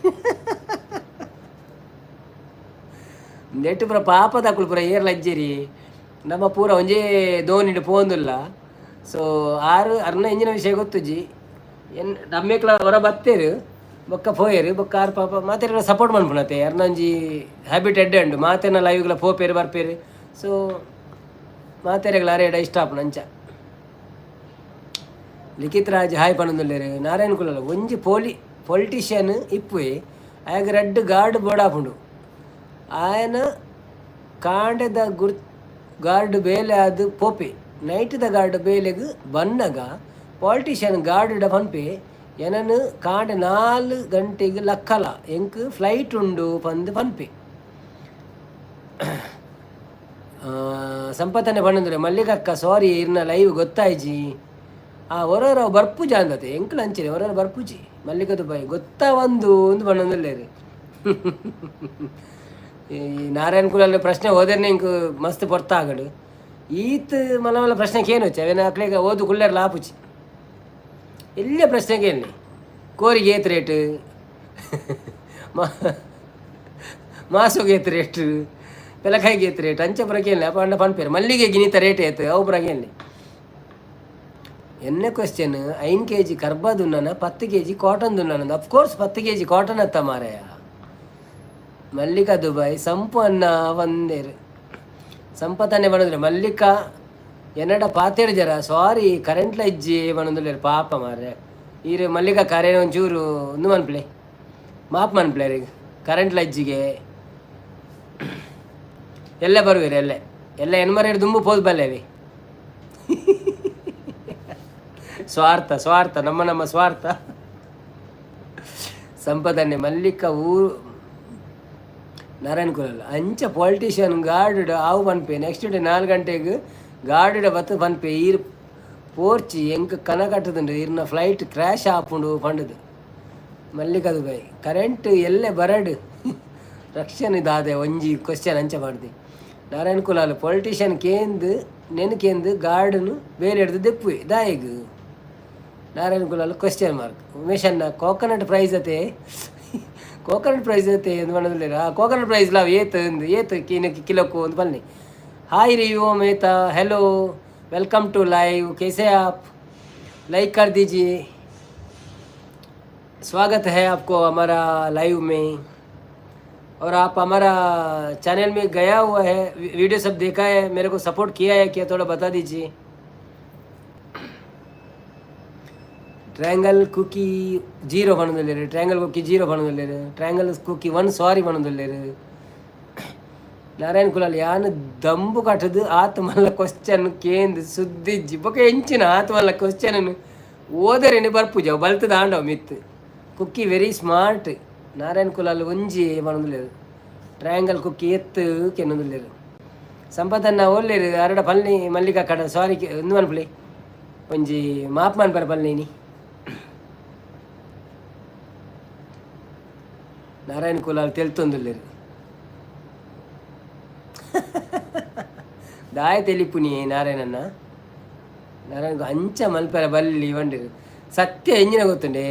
ನೆಟ್ ಪೂರ ಪಾಪದಕುಲು ಪೂರ ಏರ್ಲ ಇಜ್ಜೆರಿ. ನಮ್ಮ ಪೂರ ಒಂಜೇ ದೋಣಿಡ್ ಪೋವೊಂದುಲ್ಲ. ಸೊ ಆರು ಅರ್ನ ಇಂಜಿನ ವಿಷಯ ಗೊತ್ತುಜಿ. ಎನ್ ನಮ್ಮೆಕ್ಲ ಹೊರ ಬತ್ತೇರು ಬೊಕ್ಕ ಪೋಯೆರ್. ಬೊಕ್ಕ ಆರ್ ಪಾಪ ಮಾತೆರ್ಲ ಸಪೋರ್ಟ್ ಮನ್ಪುನತೆ. ಅರ್ನ ಒಂಜಿ ಹ್ಯಾಬಿಟ್ ಎಡ್ಡೆ ಉಂಡು. ಮಾತೆರ್ನ ಲೈವ್ಗ್ಲ ಪೋಪೇರು ಬರ್ಪೇರು. ಸೊ ಮಾತೆರೆಗ್ಲ ಅರೆಡ ಇಷ್ಟ ಆಪುಂಡು ಅಂಚ. ಲಿಖಿತ್ ರಾಜ್ ಹಾಯ್ ಪನೊಂದುಲ್ಲೆರ್. ನಾರಾಯಣ ಕುಲಾಲ್ ಒಂಜಿ ಪೊಲಿಟಿಷಿಯನ್ ಇಪ್ಪುವೆ. ಆಯಗ್ ರಡ್ಡ್ ಗಾರ್ಡ್ ಬೋಡಾಪುಂಡು. ಆಯನ ಕಾಂಡೆದ ಗುರ್ ಗಾರ್ಡ್ ಬೇಲೆ ಆದ್ ಪೋಪೆ. ನೈಟ್ದ ಗಾರ್ಡ್ ಬೇಲೆಗ್ ಬನ್ನಗ ಪಾಲಿಟಿಷಿಯನ್ ಗಾರ್ಡ್ ಪನ್ಪೆ, ಎನನ್ ಕಾಂಡೆ 4 ಗಂಟೆಗ್ ಲಕ್ಕಲ, ಎಂಕ್ ಫ್ಲೈಟ್ ಉಂಡು ಪಂದ್ ಪನ್ಪೆ. ಸಂಪತ್ತನೆ ಪನೊಂದುಲ್ಲೆ. ಮಲ್ಲಿಕಕ್ಕ ಸಾರಿ, ಇರ್ನ ಲೈವ್ ಗೊತ್ತಾಯ್ಜಿ. ಆ ಒರೊರ ಬರ್ಪುಜ ಅಂದತೆ. ಎಂಕ್ಲ ಅಂಚನೆ ಒರೊರ ಬರ್ಪುಜಿ. ಮಲ್ಲಿಕ ದುಬೈ ಗೊತ್ತಾ ಒಂದು ಒಂದು ಪನೊಂದುಲ್ಲೆರ್. ಈ ನಾರಾಯಣ ಕುಲಾಲ್ ಪ್ರಶ್ನೆ ಓದರ್ನೆ ಇಂಕ್ ಮಸ್ತ್ ಪೊರ್ತ ಆಗಡು. ಈತ್ ಮಲ್ಲ ಮಲ್ಲ ಪ್ರಶ್ನೆ ಕೇನುಚಿ ಅವೇನ ಅಕ್ಲೆಗ್ ಓದು ಕುಲ್ಲೆರ್ಲ ಆಪುಜಿ. ಎಲ್ಯ ಪ್ರಶ್ನೆ ಕೇಳಿ. ಕೋರಿಗೆ ಏತ್ ರೇಟ್, ಮಾಸೊಗೆ ಏತ್ ರೇಟ್, ಪೆಲಕಾಯಿಗೆ ಏತ್ ರೇಟ್, ಅಂಚ ಪೂರ ಕೇಳಿ. ಅಪ್ಪ ಅಣ್ಣ ಪನ್ಪೇರು ಮಲ್ಲಿಗೆ ಗಿನಿತ ರೇಟ್ ಏತ್, ಅವು ಪೂರ ಕೇಳಿ. ಎನ್ನ ಕ್ವಶನ್ 5 ಕೆಜಿ ಕರ್ಬ ದುನ್ನನ, 10 ಕೆಜಿ ಕಾಟನ್ ದುನ್ನನ? ಅಫ್ಕೋರ್ಸ್ 10 ಕೆಜಿ ಕಾಟನ್ ಅತ್ತ ಮಾರಾಯ. ಮಲ್ಲಿಕಾ ದುಬೈ ಸಂಪು ಅನ್ನ ಒಂದೇರು. ಸಂಪತನೆ ಪನೊಂದುಲ್ಲೆ. ಮಲ್ಲಿಕಾ ಎನ್ನಡ ಪಾತೆರ್ ಜರ, ಸಾರಿ ಕರೆಂಟ್ಲ ಇಜ್ಜಿ ಪನೊಂದುಲ್ಲೆರ್. ಪಾಪ ಮಾರ್ರೆ ಈರ್ ಮಲ್ಲಿಕಾ ಕರೆ ಒಂಚೂರು ಉಂದು ಮನ್ಪುಲೆ, ಮಾಪ್ ಮನ್ಪುಲೆ ಅರೆಗ್. ಕರೆಂಟ್ಲ ಇಜ್ಜಿಗೆ. ಎಲ್ಲೆ ಬರುವೆರ್? ಎಲ್ಲೆ ಎಲ್ಲ ಎನ್ಮರೇಡ್ ದುಂಬು ಪೋದು ಬಲ್ಲೆವಿ. ಸ್ವಾರ್ಥ ಸ್ವಾರ್ಥ, ನಮ್ಮ ನಮ್ಮ ಸ್ವಾರ್ಥ. ಸಂಪದನ್ನೆ ಮಲ್ಲಿಕ ಊರು ನಾರಾಯಣ ಕುಲಾಲ್ ಅಂಚ ಪೊಲಿಟಿಷಿಯನ್ ಗಾರ್ಡ್ ಆವು ಪನ್ಪೆ. ನೆಕ್ಸ್ಟ್ ಡೇ 4 ಗಂಟೆಗೆ ಗಾರ್ಡ್ ಬತ್ತು ಪನ್ಪೆ, ಈರ್ ಪೋರ್ಚಿ, ಎಂಕ್ ಕನ ಕಟ್ಟುದುಂಡು, ಇರ್ನ ಫ್ಲೈಟ್ ಕ್ರ್ಯಾಶ್ ಆಪುಂಡು ಪಂಡುದು. ಮಲ್ಲಿಕಾ ದುಬೈ ಕರೆಂಟ್ ಎಲ್ಲೆ ಬರಡ್ ರಕ್ಷಣೆ ದಾದೆ? ಒಂಜಿ ಕ್ವಶನ್ ಅಂಚ ಮಾಡ್ದಿ. ನಾರಾಯಣ ಕುಲಾಲ್ ಪೊಲಿಟಿಷಿಯನ್ ಕೇಂದ್ ನೆನ್ ಕೇಂದ್ ಗಾರ್ಡನ್ ಬೇಲೆ ಹಿಡ್ದು ದೆಪ್ಪುವೆ ದಾಯೆಗ್? Narayana Kulal question mark. ಉಮೇಶ್ ಅಣ್ಣ, ಕೋಕೋನಟ್ ಪ್ರೈಸ್ ಅತೆ, ಕೋಕೋನಟ್ ಪ್ರೈಸ್ ಅತೆ ಎಂದು ಪನ್ನೊಂದುಲ್ಲೆರ್. ಆ ಕೋಕೋನಟ್ ಪ್ರೈಸ್ ಲಾವ್ ಏತ್ ಅಂದ್, ಏತ್ ಕಿನ ಕಿಲೋಕು ಅಂದ್ ಪನ್ನೆ. Hi Rio Mehta, hello, welcome to live. कैसे आप? लाइक कर दीजिए। स्वागत है आपको हमारा लाइव में। और आप हमारा चैनल में गया हुआ है, वीडियो सब देखा है, मेरे को सपोर्ट किया है क्या, थोड़ा बता दीजिए। ಟ್ರಯಾಂಗಲ್ ಕುಕಿ ಜೀರೋ ಪನ್ನೊಂದುಲ್ಲೆರ್. ಟ್ರಯಾಂಗಲ್ ಕುಕ್ಕಿ ಜೀರೋ ಪನ್ನೊಂದುಲ್ಲೆರ್. ಟ್ರಯಾಂಗಲ್ ಕುಕ್ಕಿ ಒನ್ ಸಾರಿ ಪನ್ನೊಂದುಲ್ಲೆರ್. ನಾರಾಯಣ ಕುಲಾಲ್ ಯಾನ್ ದಂಬು ಕಟ್ಟದು ಆತ್ ಮಲ್ಲ ಕ್ವಶನ್ ಕೇಂದ್ ಸುದ್ದಿಜ್ಜಿ. ಬೊಕ ಎಂಚಿನ ಆತ್ ಮಲ್ಲ ಕ್ವಶನ್ ಓದರೇನೆ ಬರ್ಪುಜ, ಬಲ್ತದ ಆಂಡವ್ ಮಿತ್. ಕುಕ್ಕಿ ವೆರಿ ಸ್ಮಾರ್ಟ್. ನಾರಾಯಣ ಕುಲಾಲ್ ಒಂಜಿ ಪನ್ನೊಂದುಲ್ಲೆರ್. ಟ್ರಯಾಂಗಲ್ ಕುಕ್ಕಿ ಎತ್ತು ಕೆನ್ನೊಂದುಲ್ಲೆರ್. ಸಂಪತನ್ನ ಓಲ್ಲೆರ್? ಅರಡ ಪಲ್ನಿ ಮಲ್ಲಿಕಾ ಕಡ ಸಾರಿ ಒಂದು ಮನ್ಪುಲೆ, ಒಂಜಿ ಮಾಪ್ ಮನ್ಪರ ಪಲ್ನಿ. ನಾರಾಯಣ ಕುಲಾಲ್ ತೆಲ್ತೊಂದುಲ್ಲೆರ್. ದಾಯ ತೆಲಿಪುನಿ ನಾರಾಯಣನ್ನ? ನಾರಾಯಣ ಅಂಚ ಮಲ್ಪೆರ ಬಲ್ಲಿ ಪಂಡೆರ್. ಸತ್ಯ ಎಂಜಿನ ಗೊತ್ತುಂಡೆ?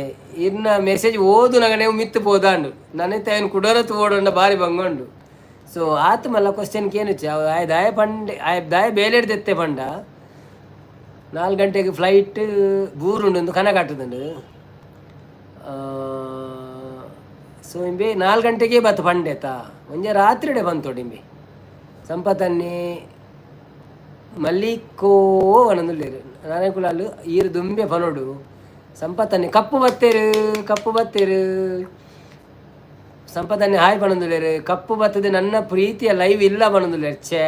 ಇರ್ನ ಮೆಸೇಜ್ ಓದುನಗನೆ ಮಿತ್ತು ಪೋದಾಂಡು. ನನೆತ್ತೆ ಅಯ್ನ್ ಕುಡೊರ ತೂವೊಡುಂಡ ಬಾರಿ ಬಂಗ ಉಂಡು. ಸೊ ಆತ್ ಮಲ್ಲ ಕ್ವಶನ್ ಕೇನುಚ್ಚಿ. ಅವು ಆಯ್ ದಾಯ ಪಂಡೆ, ಆಯ್ ದಾಯ ಬೇಲೆಡ್ ದೆತ್ತೆ ಪಂಡ, 4 ಗಂಟೆಗೆ ಫ್ಲೈಟ್ ಬೂರುಂಡು ಕನ ಕಟ್ಟುದುಂಡು. ಸೊ ಇಂಬೆ 4 ಗಂಟೆಗೆ ಬತ್ತು ಪಂಡೆತ, ಒಂಜೆ ರಾತ್ರಿಡೆ ಬಂತೋಡು ಇಂಬೆ. ಸಂಪತನ್ನೇ ಮಲ್ಲಿಕೋ ಪನೊಂದುಲ್ಲೆರ್. ನಾರಾಯಣ ಈರ್ ದುಂಬೆ ಪನೊಡು. ಸಂಪತನ್ನೆ ಕಪ್ಪು ಬತ್ತೇರು, ಕಪ್ಪು ಬತ್ತೇರು. ಸಂಪತನ್ನೆ ಹಾಯ್ ಪನೊಂದುಲ್ಲೆರ್. ಕಪ್ಪು ಬತ್ತದೆ ನನ್ನ ಪ್ರೀತಿಯ ಲೈವ್ ಇಲ್ಲ ಪನೊಂದುಲ್ಲೆರ್. ಛೇ,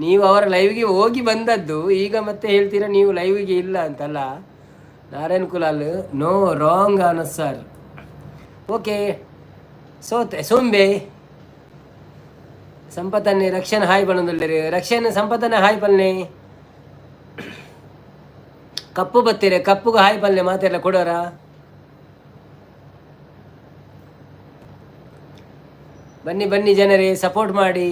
ನೀವು ಅವರ ಲೈವ್ಗೆ ಹೋಗಿ ಬಂದದ್ದು, ಈಗ ಮತ್ತೆ ಹೇಳ್ತೀರಾ ನೀವು ಲೈವ್ಗೆ ಇಲ್ಲ ಅಂತಲ್ಲ. Narayan Kulal no wrong answer. Okay, ಸೋತೆ ಸೋಂಬೆ. ಸಂಪತನ್ನೆ ರಕ್ಷಣೆ ಹಾಯ್ ಪನೊಂದುಲ್ಲೆರ್. ರಕ್ಷಣೆ ಸಂಪತನ್ನೆ ಹಾಯ್ ಪಲ್ನೆ. ಕಪ್ಪು ಬತ್ತೀರೆ, ಕಪ್ಪುಗೆ ಹಾಯ್ ಪಲ್ನೆ ಮಾತೆಲ್ಲ ಕೊಡೋರ. ಬನ್ನಿ ಬನ್ನಿ ಜನರೇ, ಸಪೋರ್ಟ್ ಮಾಡಿ.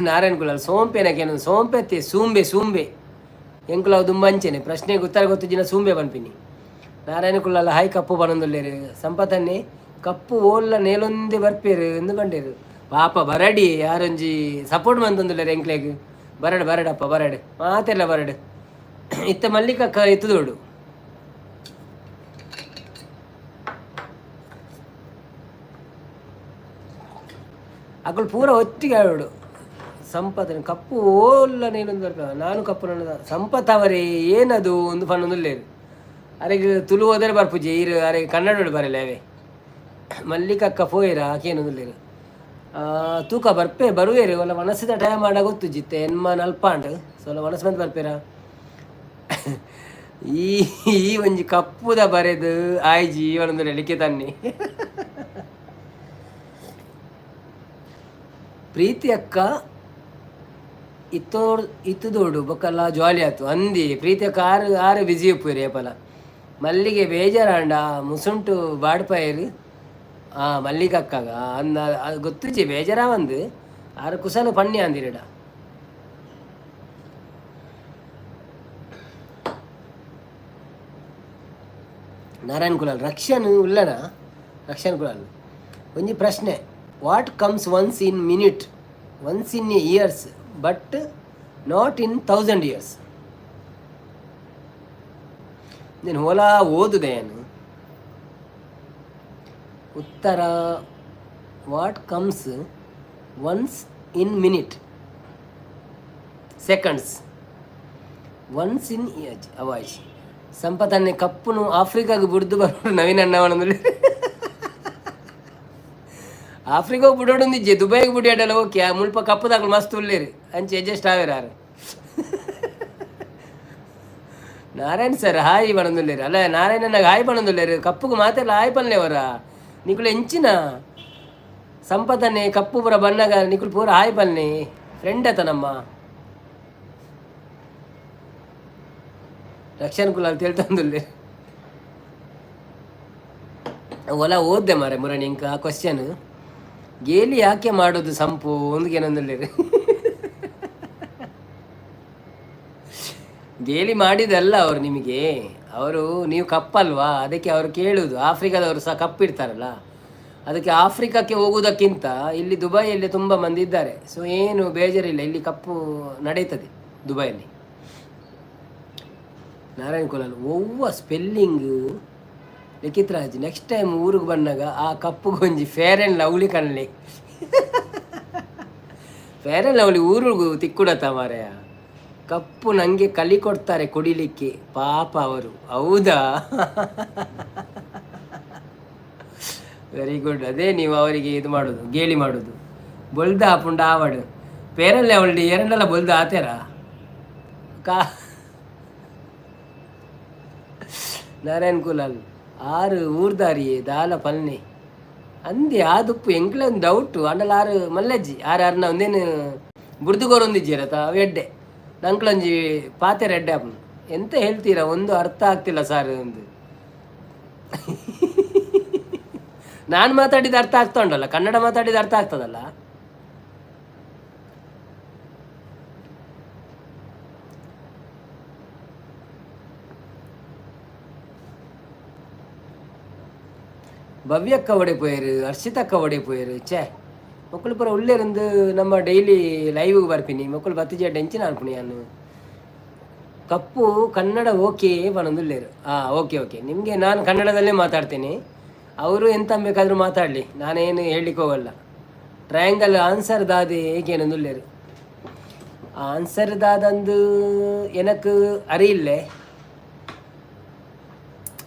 ನಾರಾಯಣ ಕುಲಾಲ್ ಸೋಂಪೆನಕೇನು ಸೋಂಪೆತ್ತೆ? ಸೂಂಬೆ ಸೂಂಬೆ ಎಂಕುಲಾವ್ ದುಂಬಂಚೆನೆ ಪ್ರಶ್ನೆಗೆ ಉತ್ತರ ಗೊತ್ತಿಜ್ಜಿನ ಸೂಂಬೆ ಪನ್ಪಿನಿ. ನಾರಾಯಣ ಕುಲಾಲ್ ಹಾಯ್ ಕಪ್ಪು ಪನೊಂದುಲ್ಲೆರ್. ಸಂಪತನ್ನೆ ಕಪ್ಪು ಓಲ್ಲ ನೇಲೊಂದೆ ಬರ್ಪೇರು ಎಂದು ಪಂಡೇರು. ಪಾಪ ಬರಡಿ, ಯಾರೊಂಜಿ ಸಪೋರ್ಟ್ ಮಂತೊಂದುಲ್ಲೆರ್ ಎಂಕ್ಲೆಗ್. ಬರಡ್ ಬರಡಪ್ಪ ಬರಡ್, ಮಾತೆಲ್ಲ ಬರಡ್. ಇತ್ತ ಮಲ್ಲಿಕಕ್ಕ ಇತ್ತದೋಡು. ಅಕುಲು ಪೂರ ಒಟ್ಟಿಗೆ ಆಡೋಡು. ಸಂಪತ್ ಕಪ್ಪು ಓಲ್ಲ ನೇಲೊಂದು ಬರ್ಪ ನಾನು ಕಪ್ಪು ನನ್ನ ಸಂಪತ್ ಅವರೇ ಏನದು ಒಂದು ಪನ್ನೊಂದುಲ್ಲೆರ್. ಅರೆಗ್ ತುಳು ಓದರೆ ಬರ್ಪುಜಿ ಈರ್, ಅರೆಗ್ ಕನ್ನಡೋಡು ಬರಲೆ ಅವೇ. ಮಲ್ಲಿಕಕ್ಕ ಪೋಯೆರ ಆಕೇನೊಂದುಲ್ಲೆರ್. ತೂಕ ಬರ್ಪೆ ಬರುವೇರು. ಒಲ್ಲ ವನಸದ ಟೈಮ್ ಆಡ ಗೊತ್ತುಜ್ಜಿತ್ತೆ. ಎನ್ಮ ನಲ್ಪಾಂಡ್ ಸೊಲ ವನಸ್ ಬಂದು ಬರ್ಪೇರಾ. ಈ ಈ ಒಂಜಿ ಕಪ್ಪುದ ಬರೆದು ಆಯ್ಜಿ ಪನೊಂದುಲ್ಲೆ ಲಿಖಿತನ್ನಿ. ಪ್ರೀತಿ ಅಕ್ಕ ಇತ್ತೋಡ್ ಇತ್ತದೋಡು ಬೊಕ್ಕಲ್ಲ ಜಾಲಿ ಆತು ಅಂದಿ. ಪ್ರೀತಿ ಅಕ್ಕ ಆರು ಆರು ಬಿಜಿ ಉಪ್ಪುರಿ ಏಪಲ. ಮಲ್ಲಿಗೆ ಬೇಜಾರಾಂಡ ಮುಸುಂಟು ಬಾಡ್ಪಾಯೆರ್. ಆ ಮಲ್ಲಿಕಕ್ಕಗ ಅಂದ ಗೊತ್ತುಜ್ಜಿ, ಬೇಜಾರಾವಂದು. ಆರು ಕುಸಲು ಪಣ್ಣಿ ಅಂದಿರಡ. ನಾರಾಯಣ ಕುಲಾಲ್ ರಕ್ಷನ್ ಉಲ್ಲನ? ರಕ್ಷನ್ ಕುಲಾಲ್ ಒಂಜಿ ಪ್ರಶ್ನೆ: what comes once in minute, once in years, but not in 1000 years? ನೀನು ಹೊಲ ಓದುದೆ ಏನು? ಉತ್ತರ: what comes once in minute, seconds, once in ಅವಾಜ್. ಸಂಪತನ್ನೆ ಕಪ್ಪುನು ಆಫ್ರಿಕಾಗೆ ಬುಡ್ದು ಬರೋಡು ನವೀನ್ ಅಣ್ಣವನಂದ್ರೆ. ಆಫ್ರಿಕಾ ಬುಡೋಡೊಂದಿಜ್ಜೆ, ದುಬೈಗೆ ಬುಡಿಯಾಡಲ್ಲ. ಓಕೆ, ಮುಲ್ಪ ಕಪ್ಪುದಾಕಲು ಮಸ್ತ್ ಉಲ್ಲೇರು, ಅಂಚೆ ಅಡ್ಜಸ್ಟ್ ಆವೇರಾರು. ನಾರಾಯಣ್ ಸರ್ ಹಾಯ್ ಪನೊಂದುಲ್ಲೆರ್. ಅಲ್ಲ, ನಾರಾಯಣನಾಗ ಹಾಯ್ ಪನೊಂದುಲ್ಲೆರ್. ಕಪ್ಪುಗು ಮಾತೆಲ್ಲ ಹಾಯ್ ಪನ್ಲೆವರ ನಿಕುಲು ಎಂಚಿನ? ಸಂಪತನ್ನೇ ಕಪ್ಪು ಪೂರ ಬಣ್ಣಗ ನಿಕುಲು ಪೂರ ಹಾಯ್ ಬನ್ನಿ ಫ್ರೆಂಡ್ ಆತ ನಮ್ಮ ರಕ್ಷಣ್ ಕುಲಾಲ್ ತೇಳ್ತಂದುಲ್ಲೆ. ಒಲ ಓದ್ದೆ ಮಾರೆ ಮುರಣಿ ಇಂಕ ಆ ಕ್ವಶನ್. ಗೇಲಿ ಯಾಕೆ ಮಾಡೋದು ಸಂಪು ಒಂದಿಗೆ? ಗೇಲಿ ಮಾಡಿದಲ್ಲ ಅವರು ನಿಮಗೆ. ಅವರು ನೀವು ಕಪ್ಪಲ್ವಾ, ಅದಕ್ಕೆ ಅವರು ಕೇಳುವುದು. ಆಫ್ರಿಕಾದವರು ಸಹ ಕಪ್ಪಿರ್ತಾರಲ್ಲ, ಅದಕ್ಕೆ ಆಫ್ರಿಕಾಕ್ಕೆ ಹೋಗುವುದಕ್ಕಿಂತ ಇಲ್ಲಿ ದುಬೈಯಲ್ಲಿ ತುಂಬ ಮಂದಿ ಇದ್ದಾರೆ. ಸೊ ಏನು ಬೇಜಾರಿಲ್ಲ, ಇಲ್ಲಿ ಕಪ್ಪು ನಡೆಯುತ್ತದೆ ದುಬೈಯಲ್ಲಿ. ನಾರಾಯಣ್ ಕುಲಾಲ್ ಒವ್ವ ಸ್ಪೆಲ್ಲಿಂಗ್. ಲಿಖಿತ್ ರಾಜ್, ನೆಕ್ಸ್ಟ್ ಟೈಮ್ ಊರಿಗೆ ಬಂದಾಗ ಆ ಕಪ್ಪುಗೊಂಜಿ ಫೇರ್ ಆ್ಯಂಡ್ ಲವ್ಲಿ ಕಣ್ಲಿ. ಫೇರ್ ಆ್ಯಂಡ್ ಲವ್ಲಿ ಊರಿಗೂ ತಿಕ್ಕುಡತ್ತ ಮಾರಾಯ. ಕಪ್ಪು ನನಗೆ ಕಲಿ ಕೊಡ್ತಾರೆ ಕುಡಿಲಿಕ್ಕೆ, ಪಾಪ ಅವರು. ಹೌದಾ? Very good. ಅದೇ ನೀವು ಅವರಿಗೆ ಇದು ಮಾಡೋದು, ಗೇಲಿ ಮಾಡೋದು. ಬೊಲ್ದ ಆಪುಂಡ ಆವಡು ಪೇರಲ್ಲೇ ಅವಳು ಎರಡಲ್ಲ ಬೊಲ್ದ ಆತೇರ ಕಾ. ನಾರಾಯಣ್ ಕುಲಾಲ್ ಆರು ಊರ್ದಾರಿಯೇ ದಾಲ ಪಲ್ನೆ ಅಂದೆ ಆದುಪ್ಪು ಎಂಕ್ಲೆ ಒಂದು ಡೌಟು ಅಂಡಲ. ಆರು ಮಲ್ಲಜ್ಜಿ ಆರು ಆರ್ನ ಒಂದೇನು ಬುಡ್ದುಗೋರೊಂದಿಜ್ಜಿರತ ಅವು ಎಡ್ಡೆ ನಂಕ್ಲೊಂಜಿ ಪಾತೆರ ಎಡ್ಡೆ ಆಪುಂಡು. ಎಂತ ಹೇಳ್ತೀರಾ, ಒಂದು ಅರ್ಥ ಆಗ್ತಿಲ್ಲ ಸರ್. ಒಂದು ನಾನು ಮಾತಾಡಿದ ಅರ್ಥ ಆಗ್ತಾ ಉಂಟಲ್ಲ? ಕನ್ನಡ ಮಾತಾಡಿದ ಅರ್ಥ ಆಗ್ತದಲ್ಲ? ಭವ್ಯಕ್ಕ ಒಡೆ ಪೋಯರು, ಹರ್ಷಿತಕ್ಕ ಒಡೆ ಪೋಯರು. ಛೇ, ಮಕ್ಕಳು ಪೂರ ಉಳ್ಳೇರಂದು. ನಮ್ಮ ಡೈಲಿ ಲೈವ್ಗೆ ಬರ್ತೀನಿ ಮಕ್ಕಳು ಬತ್ತಿಜ ಟೆನ್ಷನ್ ಅನ್ಪುಣಿ ನಾನು. ಕಪ್ಪು ಕನ್ನಡ ಓಕೆ ಪನೊಂದುಲ್ಲೇರು. ಹಾಂ, ಓಕೆ ಓಕೆ. ನಿಮಗೆ ನಾನು ಕನ್ನಡದಲ್ಲೇ ಮಾತಾಡ್ತೀನಿ. ಅವರು ಎಂತ ಬೇಕಾದರೂ ಮಾತಾಡಲಿ, ನಾನೇನು ಹೇಳಲಿಕ್ಕೆ ಹೋಗಲ್ಲ. ಟ್ರಯಾಂಗಲ್ ಆನ್ಸರ್ ದಾದೆ ಏಕೇನೊಂದುಲ್ಲೇರು. ಆನ್ಸರ್ ದಾದಂದು ಎನಕ್ ಅರಿಯಿಲ್ಲೆ,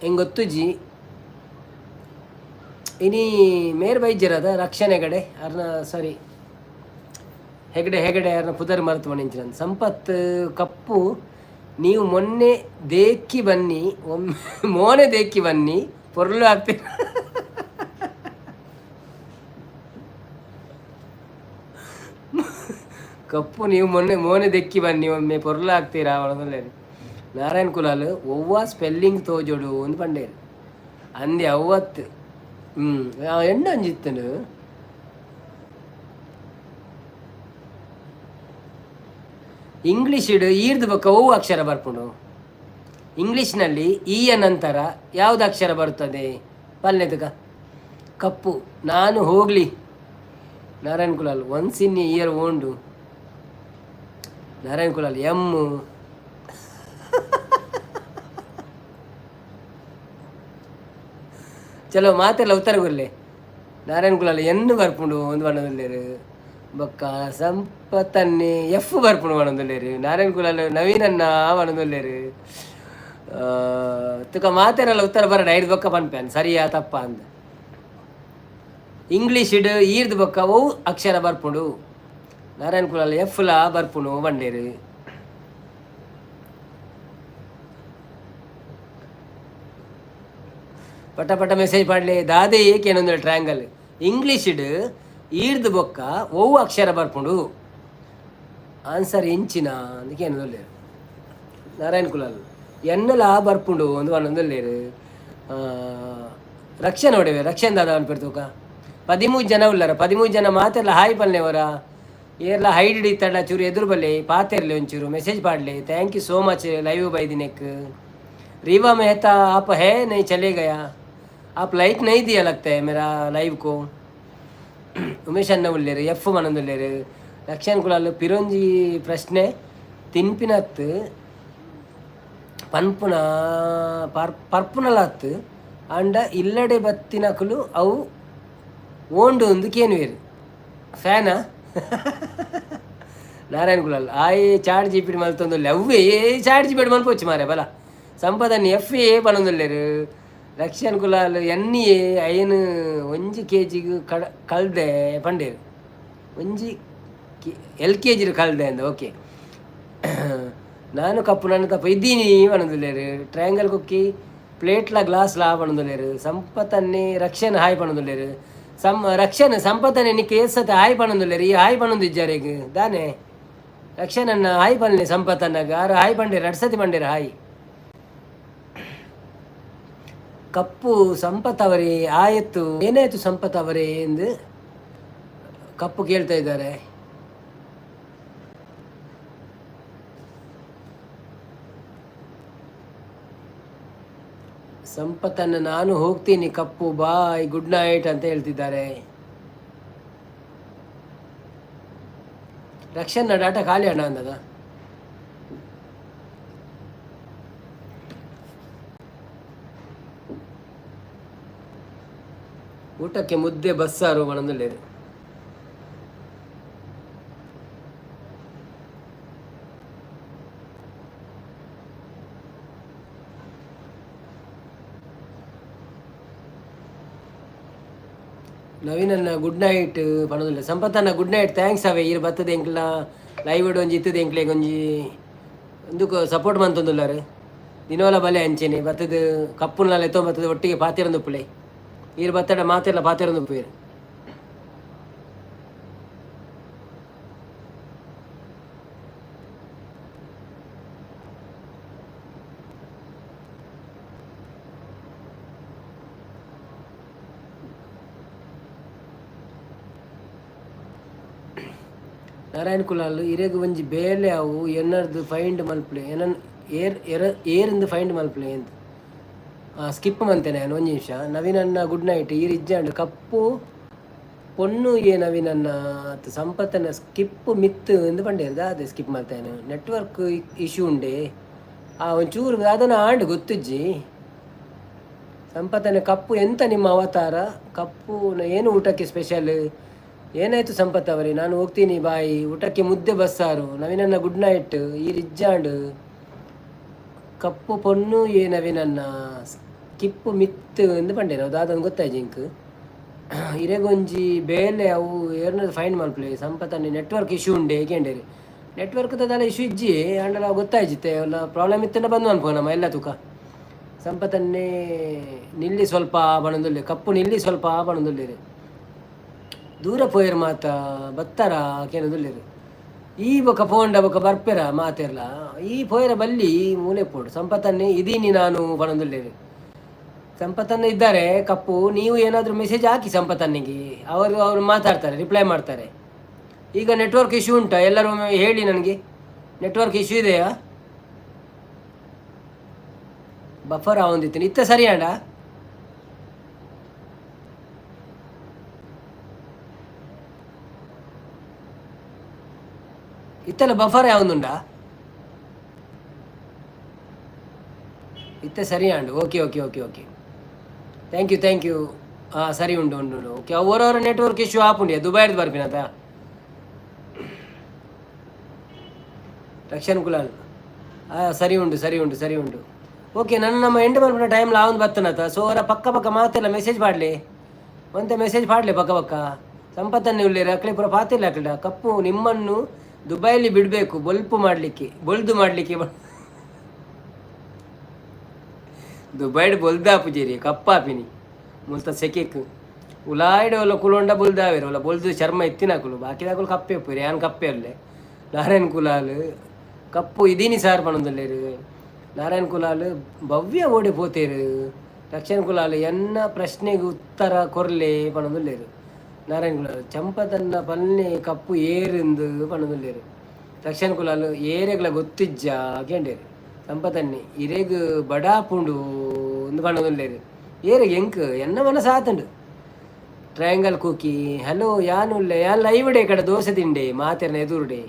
ಹೆಂಗೆ ಗೊತ್ತುಜಿ. ಇನಿ ಮೇರ್ ಬೈಜರದ ರಕ್ಷಣೆ ಕಡೆ ಅರ್ನ, ಸಾರಿ, ಹೆಗಡೆ ಹೆಗಡೆ ಅರ್ನ ಪುದರ್ ಮರೆತು ಮಣಿಂಚಿನ. ಸಂಪತ್ ಕಪ್ಪು, ನೀವು ಮೊನ್ನೆ ದೇಕ್ಕಿ ಬನ್ನಿ, ಒಮ್ಮೆ ಮೋನೆ ದೇಕ್ಕಿ ಬನ್ನಿ, ಪೊರ್ಲು ಆಗ್ತೀರ. ಕಪ್ಪು, ನೀವು ಮೊನ್ನೆ ಮೋನೆ ದೆಕ್ಕಿ ಬನ್ನಿ ಒಮ್ಮೆ, ಪೊರ್ಲು ಆಗ್ತೀರಾ ಒಳದಲ್ಲೇ. ನಾರಾಯಣ್ ಕುಲಾಲ್ ಒವ್ವ ಸ್ಪೆಲ್ಲಿಂಗ್ ತೋಜೋಡು ಒಂದು ಪಂಡೇರು ಅಂದೆ ಅವ್ವತ್ತು. ಹ್ಞೂ, ಎಣ್ಣೆ ಅಂಜಿತ್ತನು. ಇಂಗ್ಲೀಷ್ ಈರ್ದು ಬೊಕ್ಕ ಓ ಅಕ್ಷರ ಬರ್ಪುಂಡು. ಇಂಗ್ಲೀಷ್ನಲ್ಲಿ ಈಯ ನಂತರ ಯಾವುದು ಅಕ್ಷರ ಬರುತ್ತದೆ ಪಲ್ಲೆದಗ? ಕಪ್ಪು ನಾನು ಹೋಗಲಿ. Narayan Kulal once in year ಓಂಡು. ನಾರಾಯಣ್ ಕುಲಾಲ್ ಎಮ್. ಚಲೋ ಮಾತೆಲ್ಲ ಉತ್ತರ ಕೊರ್ಲೆ. ನಾರಾಯಣ್ ಕುಲಾಲ್ ಎನ್ ಬರ್ಪುಂಡು ಒಂದು ಬಣ್ಣದಲ್ಲೇರು. ಬೊಕ್ಕ ಸಂಪತ್ತನ್ನೇ ಎಫ್ ಬರ್ಪುಂಡು ಬಣ್ಣದಲ್ಲೇರು. ನಾರಾಯಣ್ ಕುಲಾಲ್ ನವೀನನ್ನ ಬಣ್ಣದಲ್ಲೇರು. ತುಕ ಮಾತೆರೆಲ್ಲ ಉತ್ತರ ಬರಡ ಐದು ಬೊಕ್ಕ ಪನ್ಪೇನ್ ಸರಿಯಾ ತಪ್ಪ ಅಂದ. ಇಂಗ್ಲೀಷ್ ಈರ್ದು ಬೊಕ್ಕ ಒವು ಅಕ್ಷರ ಬರ್ಪುಂಡು? ನಾರಾಯಣ್ ಕುಲಾಲ್ ಎಫ್ ಲಾ ಬರ್ಪುಂಡು ಬಂಡೇರು. ಪಟ ಪಟ ಮೆಸೇಜ್ ಪಾಡ್ಲೆ. ದಾದೆ ಏಕೇನೊಂದು ಟ್ರಯಾಂಗಲ್? ಇಂಗ್ಲೀಷ್ಡ್ ಈರ್ದು ಬೊಕ್ಕ ಒವು ಅಕ್ಷರ ಬರ್ಪುಂಡು? ಆನ್ಸರ್ ಇಂಚಿನ ಅಂದಕ್ಕೆ. ನಾರಾಯಣ್ ಕುಲಾಲ್ ಎನ್ನಲ ಬರ್ಪುಂಡು ಒಂದು ಒಂದೊಂದುಲ್ಲೇರು. ರಕ್ಷಣೆ ಹೊಡೆವೆ ರಕ್ಷಣೆ ದಾದ ಅನ್ಪೆಡ್ತೂಕ. 13 ಜನ ಉಳ್ಳಾರ, 13 ಜನ ಮಾತೆಲ್ಲ ಹಾಯ್ ಪಲ್ಲೆವರ. ಏರ್ಲ ಹೈಡ್ ಇತ್ತಡ ಚೂರು ಎದುರು ಬಲ್ಲೆ ಪಾತೆರ್ಲೆ, ಒಂಚೂರು ಮೆಸೇಜ್ ಪಾಡ್ಲೆ. Thank you so much live ಬೈದಿನೆಕ್. रीवा मेहता, आप है नहीं, चले गया? आप लाइक नहीं दिया लगता है मेरा लाइव को. ಉಮೇಶ್ ಅಣ್ಣ ಉಳ್ಳೇರು, ಎಫ್ ಮನಂದುಲ್ಲೇರು. ಲಕ್ಷಣ್ ಕುಲಾಲ್ ಪಿರೊಂಜಿ ಪ್ರಶ್ನೆ, ತಿನ್ಪಿನತ್ ಪನ್ಪುನ ಪರ್ ಪರ್ಪುನಲಾತ್ ಅಂಡ ಇಲ್ಲಡೆ ಬತ್ತಿನಕುಲು ಅವು ಓಂಡು ಒಂದು ಕೇನುವೇರು ಫ್ಯಾನಾ? ನಾರಾಯಣ್ ಕುಲಾಲ್ ಆಯ್ ಚಾಟ್ ಜಿಪಿಟಿ ಮಲ್ತೊಂದುಲ್ಲೆ. ಅವ್ವೇ ಚಾಟ್ ಜಿಪಿಟಿ ಮಲ್ಪೊಚ್ಚು ಮಾರೆ ಬಲ. ಸಂಪದನ್ ಎಫ್ ಎ ಪನೊಂದುಲ್ಲೆರ್. ರಕ್ಷಣ್ ಕುಲಾಲ್ ಎನ್ ಎ ಐನ್ ಒಂಜಿ ಕೆ ಜಿಗ್ ಕಡ ಕಲ್ದೆ ಪಂಡೇರು. ಒಂಜಿ ಕೆ ಎಲ್ ಕೆ ಜಿಡ್ ಕಲ್ದೆ ಅಂದ. ಓಕೆ, ನಾನು ಕಪ್ಪು ನನ್ನ ತಪ್ಪ ಇದ್ದೀನಿ ಪನೊಂದುಲ್ಲೆರ್. ಟ್ರಯಾಂಗಲ್ ಕುಕ್ಕಿ ಪ್ಲೇಟ್ಲ ಗ್ಲಾಸ್ಲ ಪನೊಂದುಲ್ಲೆರ್. ಸಂಪತನ್ನೇ ರಕ್ಷಣ್ ಹಾಯ್ ಪನೊಂದುಲ್ಲೆರ್. ಸಂ ರಕ್ಷಣೆ ಸಂಪತ್ತನೆ ನಿಕ್ಕೆ ಏಸತೆ ಹಾಯ್ ಪಣೊಂದುಲ್ಲೆರ್, ಈ ಹಾಯ್ ಪಣೊಂದಿಜ್ಜಾರೆಗ್ ದಾನೆ? ರಕ್ಷಣನ್ನ ಹಾಯ್ ಪನ್ಲೆ ಸಂಪತ್ತನ್ನಗ. ಆರ್ ಹಾಯ್ ಪಂಡೇರ್, ರಡ್ಡ್ ಸತಿ ಪಂಡೇರ್ ಹಾಯ್. ಕಪ್ಪು ಸಂಪತ್ ಅವರೇ ಆಯಿತು, ಏನಾಯ್ತು ಸಂಪತ್ ಅವರೇ ಎಂದು ಕಪ್ಪು ಕೇಳ್ತಾ ಇದ್ದಾರೆ. ಸಂಪತ್ತನ್ನು ನಾನು ಹೋಗ್ತೀನಿ ಕಪ್ಪು, ಬಾಯ್, ಗುಡ್ ನೈಟ್ ಅಂತ ಹೇಳ್ತಿದ್ದಾರೆ. ರಕ್ಷಣಾ ಡಾಟಾ ಖಾಲಿ ಅಣ್ಣ ಅಂದದ. ಊಟಕ್ಕೆ ಮುದ್ದೆ ಬಸ್ಸಾರು ಮನದಲ್ಲಿದೆ. ನವೀನನ್ನ ಗುಡ್ ನೈಟ್ ಪಣೋದಿಲ್ಲ. ಸಂಪತ್ತನ್ನ ಗುಡ್ ನೈಟ್, thanks ಅವೇ. ಈರ್ ಬತ್ತದ ಎಂಕ್ಲ ಲೈವ್ ಒಂಜಿ ಇತ್ತದ, ಎಂಕ್ಲೆಗ್ ಒಂಜಿ ಒಂದುಕು ಸಪೋರ್ಟ್ ಮಂತೊಂದುಲ್ಲಾರು. ದಿನೋಲ ಬಲೆ ಅಂಚೆನೆ ಬತ್ತದ, ಕಪ್ಪುಲ್ನಾಲ ಎತ್ತೊ ಬತ್ತದ, ಒಟ್ಟಿಗೆ ಪಾತೆರೊಂದುಪ್ಪುಲೆ. ಈರ್ ಬತ್ತಡ ಮಾತೆರ್ಲ ಪಾತೆರೊಂದುಪ್ಪುವೆರ್. ನಾರಾಯಣ ಕುಲಾಲ್ ಇರೆಗ್ ಒಂಜಿ ಬೇಲೆ ಅವು ಎನ್ನರ್ದು ಫೈಂಡ್ ಮಲ್ಪಲೆ, ಎನನ್ ಏರ್ ಎರ ಏರಿಂದ ಫೈಂಡ್ ಮಲ್ಪಲೆ ಎಂದ್. ಸ್ಕಿಪ್ ಮಂತೇನೆ ನಾನು, ಒಂಜಿ ನಿಮಿಷ. ನವೀನನ್ನ ಗುಡ್ ನೈಟ್, ಈರ್ ಇಜ್ಜಾಂಡ್. ಕಪ್ಪು ಪೊಣ್ಣು ಏ ನವೀನನ್ನ ಅತ್ ಸಂಪತ್ತನ ಸ್ಕಿಪ್ ಮಿತ್ ಎಂದು ಪಂಡೇರ್. ಅದೇ ಸ್ಕಿಪ್ ಮಲ್ತೇನೆ, ನೆಟ್ವರ್ಕ್ ಇಶ್ಯೂ ಉಂಡೆ. ಆ ಒಂಚೂರು ಅದನ್ನ ಆಂಡ್ ಗೊತ್ತಿಜ್ಜಿ. ಸಂಪತ್ತನ ಕಪ್ಪು ಎಂತ ನಿಮ್ಮ ಅವತಾರ? ಕಪ್ಪು ಏನು ಊಟಕ್ಕೆ ಸ್ಪೆಷಲ್? ಏನಾಯ್ತು ಸಂಪತ್ ಅವರೇ? ನಾನು ಹೋಗ್ತೀನಿ, ಬಾಯ್. ಊಟಕ್ಕೆ ಮುದ್ದೆ ಬಸ್ಸಾರು. ನವೀನನ್ನ ಗುಡ್ ನೈಟ್, ಈ ರಿಜ್ಜಾಂಡ್. ಕಪ್ಪು ಪೊಣ್ಣು ಏ ನವೀನನ್ನ ಸ್ಕಿಪ್ ಮಿತ್ ಎಂದು ಪಂಡೇರು. ದಾದನ್ ಗೊತ್ತಾಯ್ತು ಇಂಕ್. ಇರೆಗೊಂಜಿ ಬೇಲೆ ಅವು ಏರ್ನ ಫೈಂಡ್ ಮಲ್ಪಲೆ. ಸಂಪತ್ತಲ್ಲಿ ನೆಟ್ವರ್ಕ್ ಇಶ್ಯೂ ಉಂಡೆ ಏಕೆಂಡೇರಿ. ನೆಟ್ವರ್ಕ್ ದಾಲ ಇಶ್ಯೂ ಇಜ್ಜಿ ಅಂಡಲ ಗೊತ್ತಾಯ್ಜಿತ್ತೆ ಎಲ್ಲ ಪ್ರಾಬ್ಲಮ್ ಇತ್ತಂಡ ಬಂದು ಅನ್ಪೋ ನಮ್ಮ ಎಲ್ಲ ತೂಕ. ಸಂಪತ್ತನ್ನೇ ನಿಲ್ಲಿ ಸ್ವಲ್ಪ ಬಣದುಲ್ಲೆ. ಕಪ್ಪು ನಿಲ್ಲಿ ಸ್ವಲ್ಪ ಬಣದುಲ್ಲೇರಿ. ದೂರ ಪೋಯರ್ ಮಾತ ಬತ್ತಾರ ಕೇನದುಲ್ಲೇರು. ಈ ಬೊಕ ಪೋಂಡ ಬೊಕ ಬರ್ಪೆರ ಮಾತೆರ್ಲ. ಈ ಪೋಯರ ಬಲ್ಲಿ ಮೂಲೆ ಪೋಡು. ಸಂಪತ್ತನ್ನೇ ಇದೀನಿ ನಾನು ಬಣದುಲ್ಲೇರು. ಸಂಪತ್ತನ್ನ ಇದ್ದಾರೆ. ಕಪ್ಪು, ನೀವು ಏನಾದರೂ ಮೆಸೇಜ್ ಹಾಕಿ ಸಂಪತ್ತನ್ನಿಗೆ, ಅವರು ಅವರು ಮಾತಾಡ್ತಾರೆ, ರಿಪ್ಲೈ ಮಾಡ್ತಾರೆ. ಈಗ ನೆಟ್ವರ್ಕ್ ಇಶ್ಯೂ ಉಂಟಾ? ಎಲ್ಲರೂ ಒಮ್ಮೆ ಹೇಳಿ ನನಗೆ, ನೆಟ್ವರ್ಕ್ ಇಶ್ಯೂ ಇದೆಯಾ? ಬಫರ್ ಆವೊಂದಿತ್ತು ಇತ್ತ, ಸರಿ ಅಣ್ಣ. ಇತ್ತಲ್ಲ ಬಫರ್ ಯಾವೊಂದುಂಡಾ? ಇತ್ತ ಸರಿ and. Okay okay okay okay, thank you, thank you. ಹಾಂ, ಸರಿ ಉಂಟು ಉಂಟು ಉಂಟು. ಓಕೆ, ಅವರವರ ನೆಟ್ವರ್ಕ್ ಇಶ್ಯೂ ಆಪುಂಡು. ದುಬೈರ್ದು ಬರ್ಪಿನತ ರಕ್ಷಣ್ ಕುಲಾಲ್. ಹಾಂ, ಸರಿ ಉಂಟು, ಸರಿ ಉಂಟು, ಸರಿ ಉಂಟು. ಓಕೆ, ನನ್ನ ನಮ್ಮ ಎಂಡ್ ಮಲ್ಪುನ ಟೈಮ್ ಲಾವೊಂದು ಬತ್ತನತ. ಸೊ ಅವರ ಪಕ್ಕ ಪಕ್ಕ ಮಾತೆಲ್ಲ ಮೆಸೇಜ್ ಪಾಡ್ಲಿ, ಒಂತೆ ಮೆಸೇಜ್ ಪಾಡ್ಲಿ ಪಕ್ಕ ಪಕ್ಕ. ಸಂಪತ್ತನ್ನೇ ಉಲ್ಲೇರು, ಅಕ್ಲೆ ಪೂರ ಪಾತಿಲ್ಲ ಅಕ್ಲೆಡ. ಕಪ್ಪು ನಿಮ್ಮನ್ನು ದುಬೈಲಿ ಬಿಡಬೇಕು ಬೊಲ್ಪು ಮಾಡಲಿಕ್ಕೆ, ಬೊಲ್ದು ಮಾಡಲಿಕ್ಕೆ. ದುಬೈಡ್ ಬೊಲ್ದಾಪುಜೇರಿ, ಕಪ್ಪಾಪಿನಿ ಮುಲ್ತ ಸೆಕೆಕ್. ಉಲಾಯ್ಡ್ ಒಲ್ಲ ಕುಲೊಂಡ ಬೊಲ್ದಾವೇರು ಒಲ್ಲ, ಬೊಲ್ದು ಚರ್ಮ ಎತ್ತಿನಕುಲು. ಬಾಕಿದಕುಲು ಕಪ್ಪೆ ಉಪ್ಪುರಿ, ಯಾನ್ ಕಪ್ಪೆ ಅಲ್ಲೇ. ನಾರಾಯಣ್ ಕುಲಾಲ್ ಕಪ್ಪು ಇದೀನಿ ಸಾರ್ ಪಣೊಂದುಲ್ಲೆರ್. ನಾರಾಯಣ್ ಕುಲಾಲ್ ಭವ್ಯ ಓಡೆ ಪೋತೇರು. ರಕ್ಷಣ್ ಕುಲಾಲ್ ಎನ್ನ ಪ್ರಶ್ನೆಗೆ ಉತ್ತರ ಕೊರ್ಲೆ ಪಣೊಂದುಲ್ಲೆರ್. ನಾರಾಯಣ್ ಕುಲಾಲ್ ಚಂಪತನ್ನ ಪಲ್ನೆ ಕಪ್ಪು ಏರಿಂದು ಪಣೊಂದುಲ್ಲೆರ್. ರಕ್ಷಣ್ ಕುಲಾಲ್ ಏರೆಗ್ಲ ಗೊತ್ತಿಜ್ಜ ಕೇಂಡೇರು. ಸಂಪತನ್ನಿ ಇರೆಗ್ ಬಡಾಪುಂಡು ಇಂದು ಪಣೊಂದುಲ್ಲೆರ್. ಏರೆಗ್ ಎಂಕ್ ಎನ್ನ ಮನಸ್ಸಾತುಂಡು. ಟ್ರಯಾಂಗಲ್ ಕುಕಿ ಹಲೋ, ಯಾನ್ ಉಲ್ಲೆ, ಯಾನ್ ಲೈವ್ ಡೇ ಕಡೆ ದೋಸೆ ತಿಂಡೆ ಮಾತೆರ್ನ ಎದುರುಡೆ.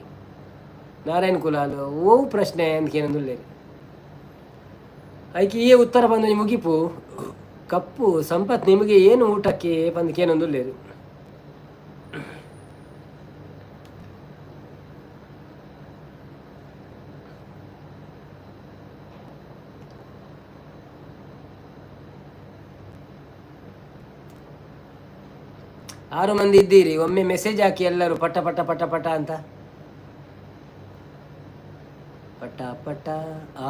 ನಾರಾಯಣ್ ಕುಲಾಲ್ ಓ ಪ್ರಶ್ನೆ ಅಂತ ಕೇನೊಂದುಲ್ಲೆರ್. ಐಕೆ ಈ ಉತ್ತರ ಬಂದು ಮುಗಿಪು. ಕಪ್ಪು ಸಂಪತ್ ನಿಮಗೆ ಏನು ಊಟಕ್ಕೆ ಪಂದ್ ಕೇನೊಂದುಲ್ಲೆರ್. ಆರು ಮಂದಿ ಇದ್ದೀರಿ, ಒಮ್ಮೆ ಮೆಸೇಜ್ ಹಾಕಿ ಎಲ್ಲರೂ ಪಟ ಪಟ ಪಟ ಪಟ ಅಂತ. ಪಟ ಪಟ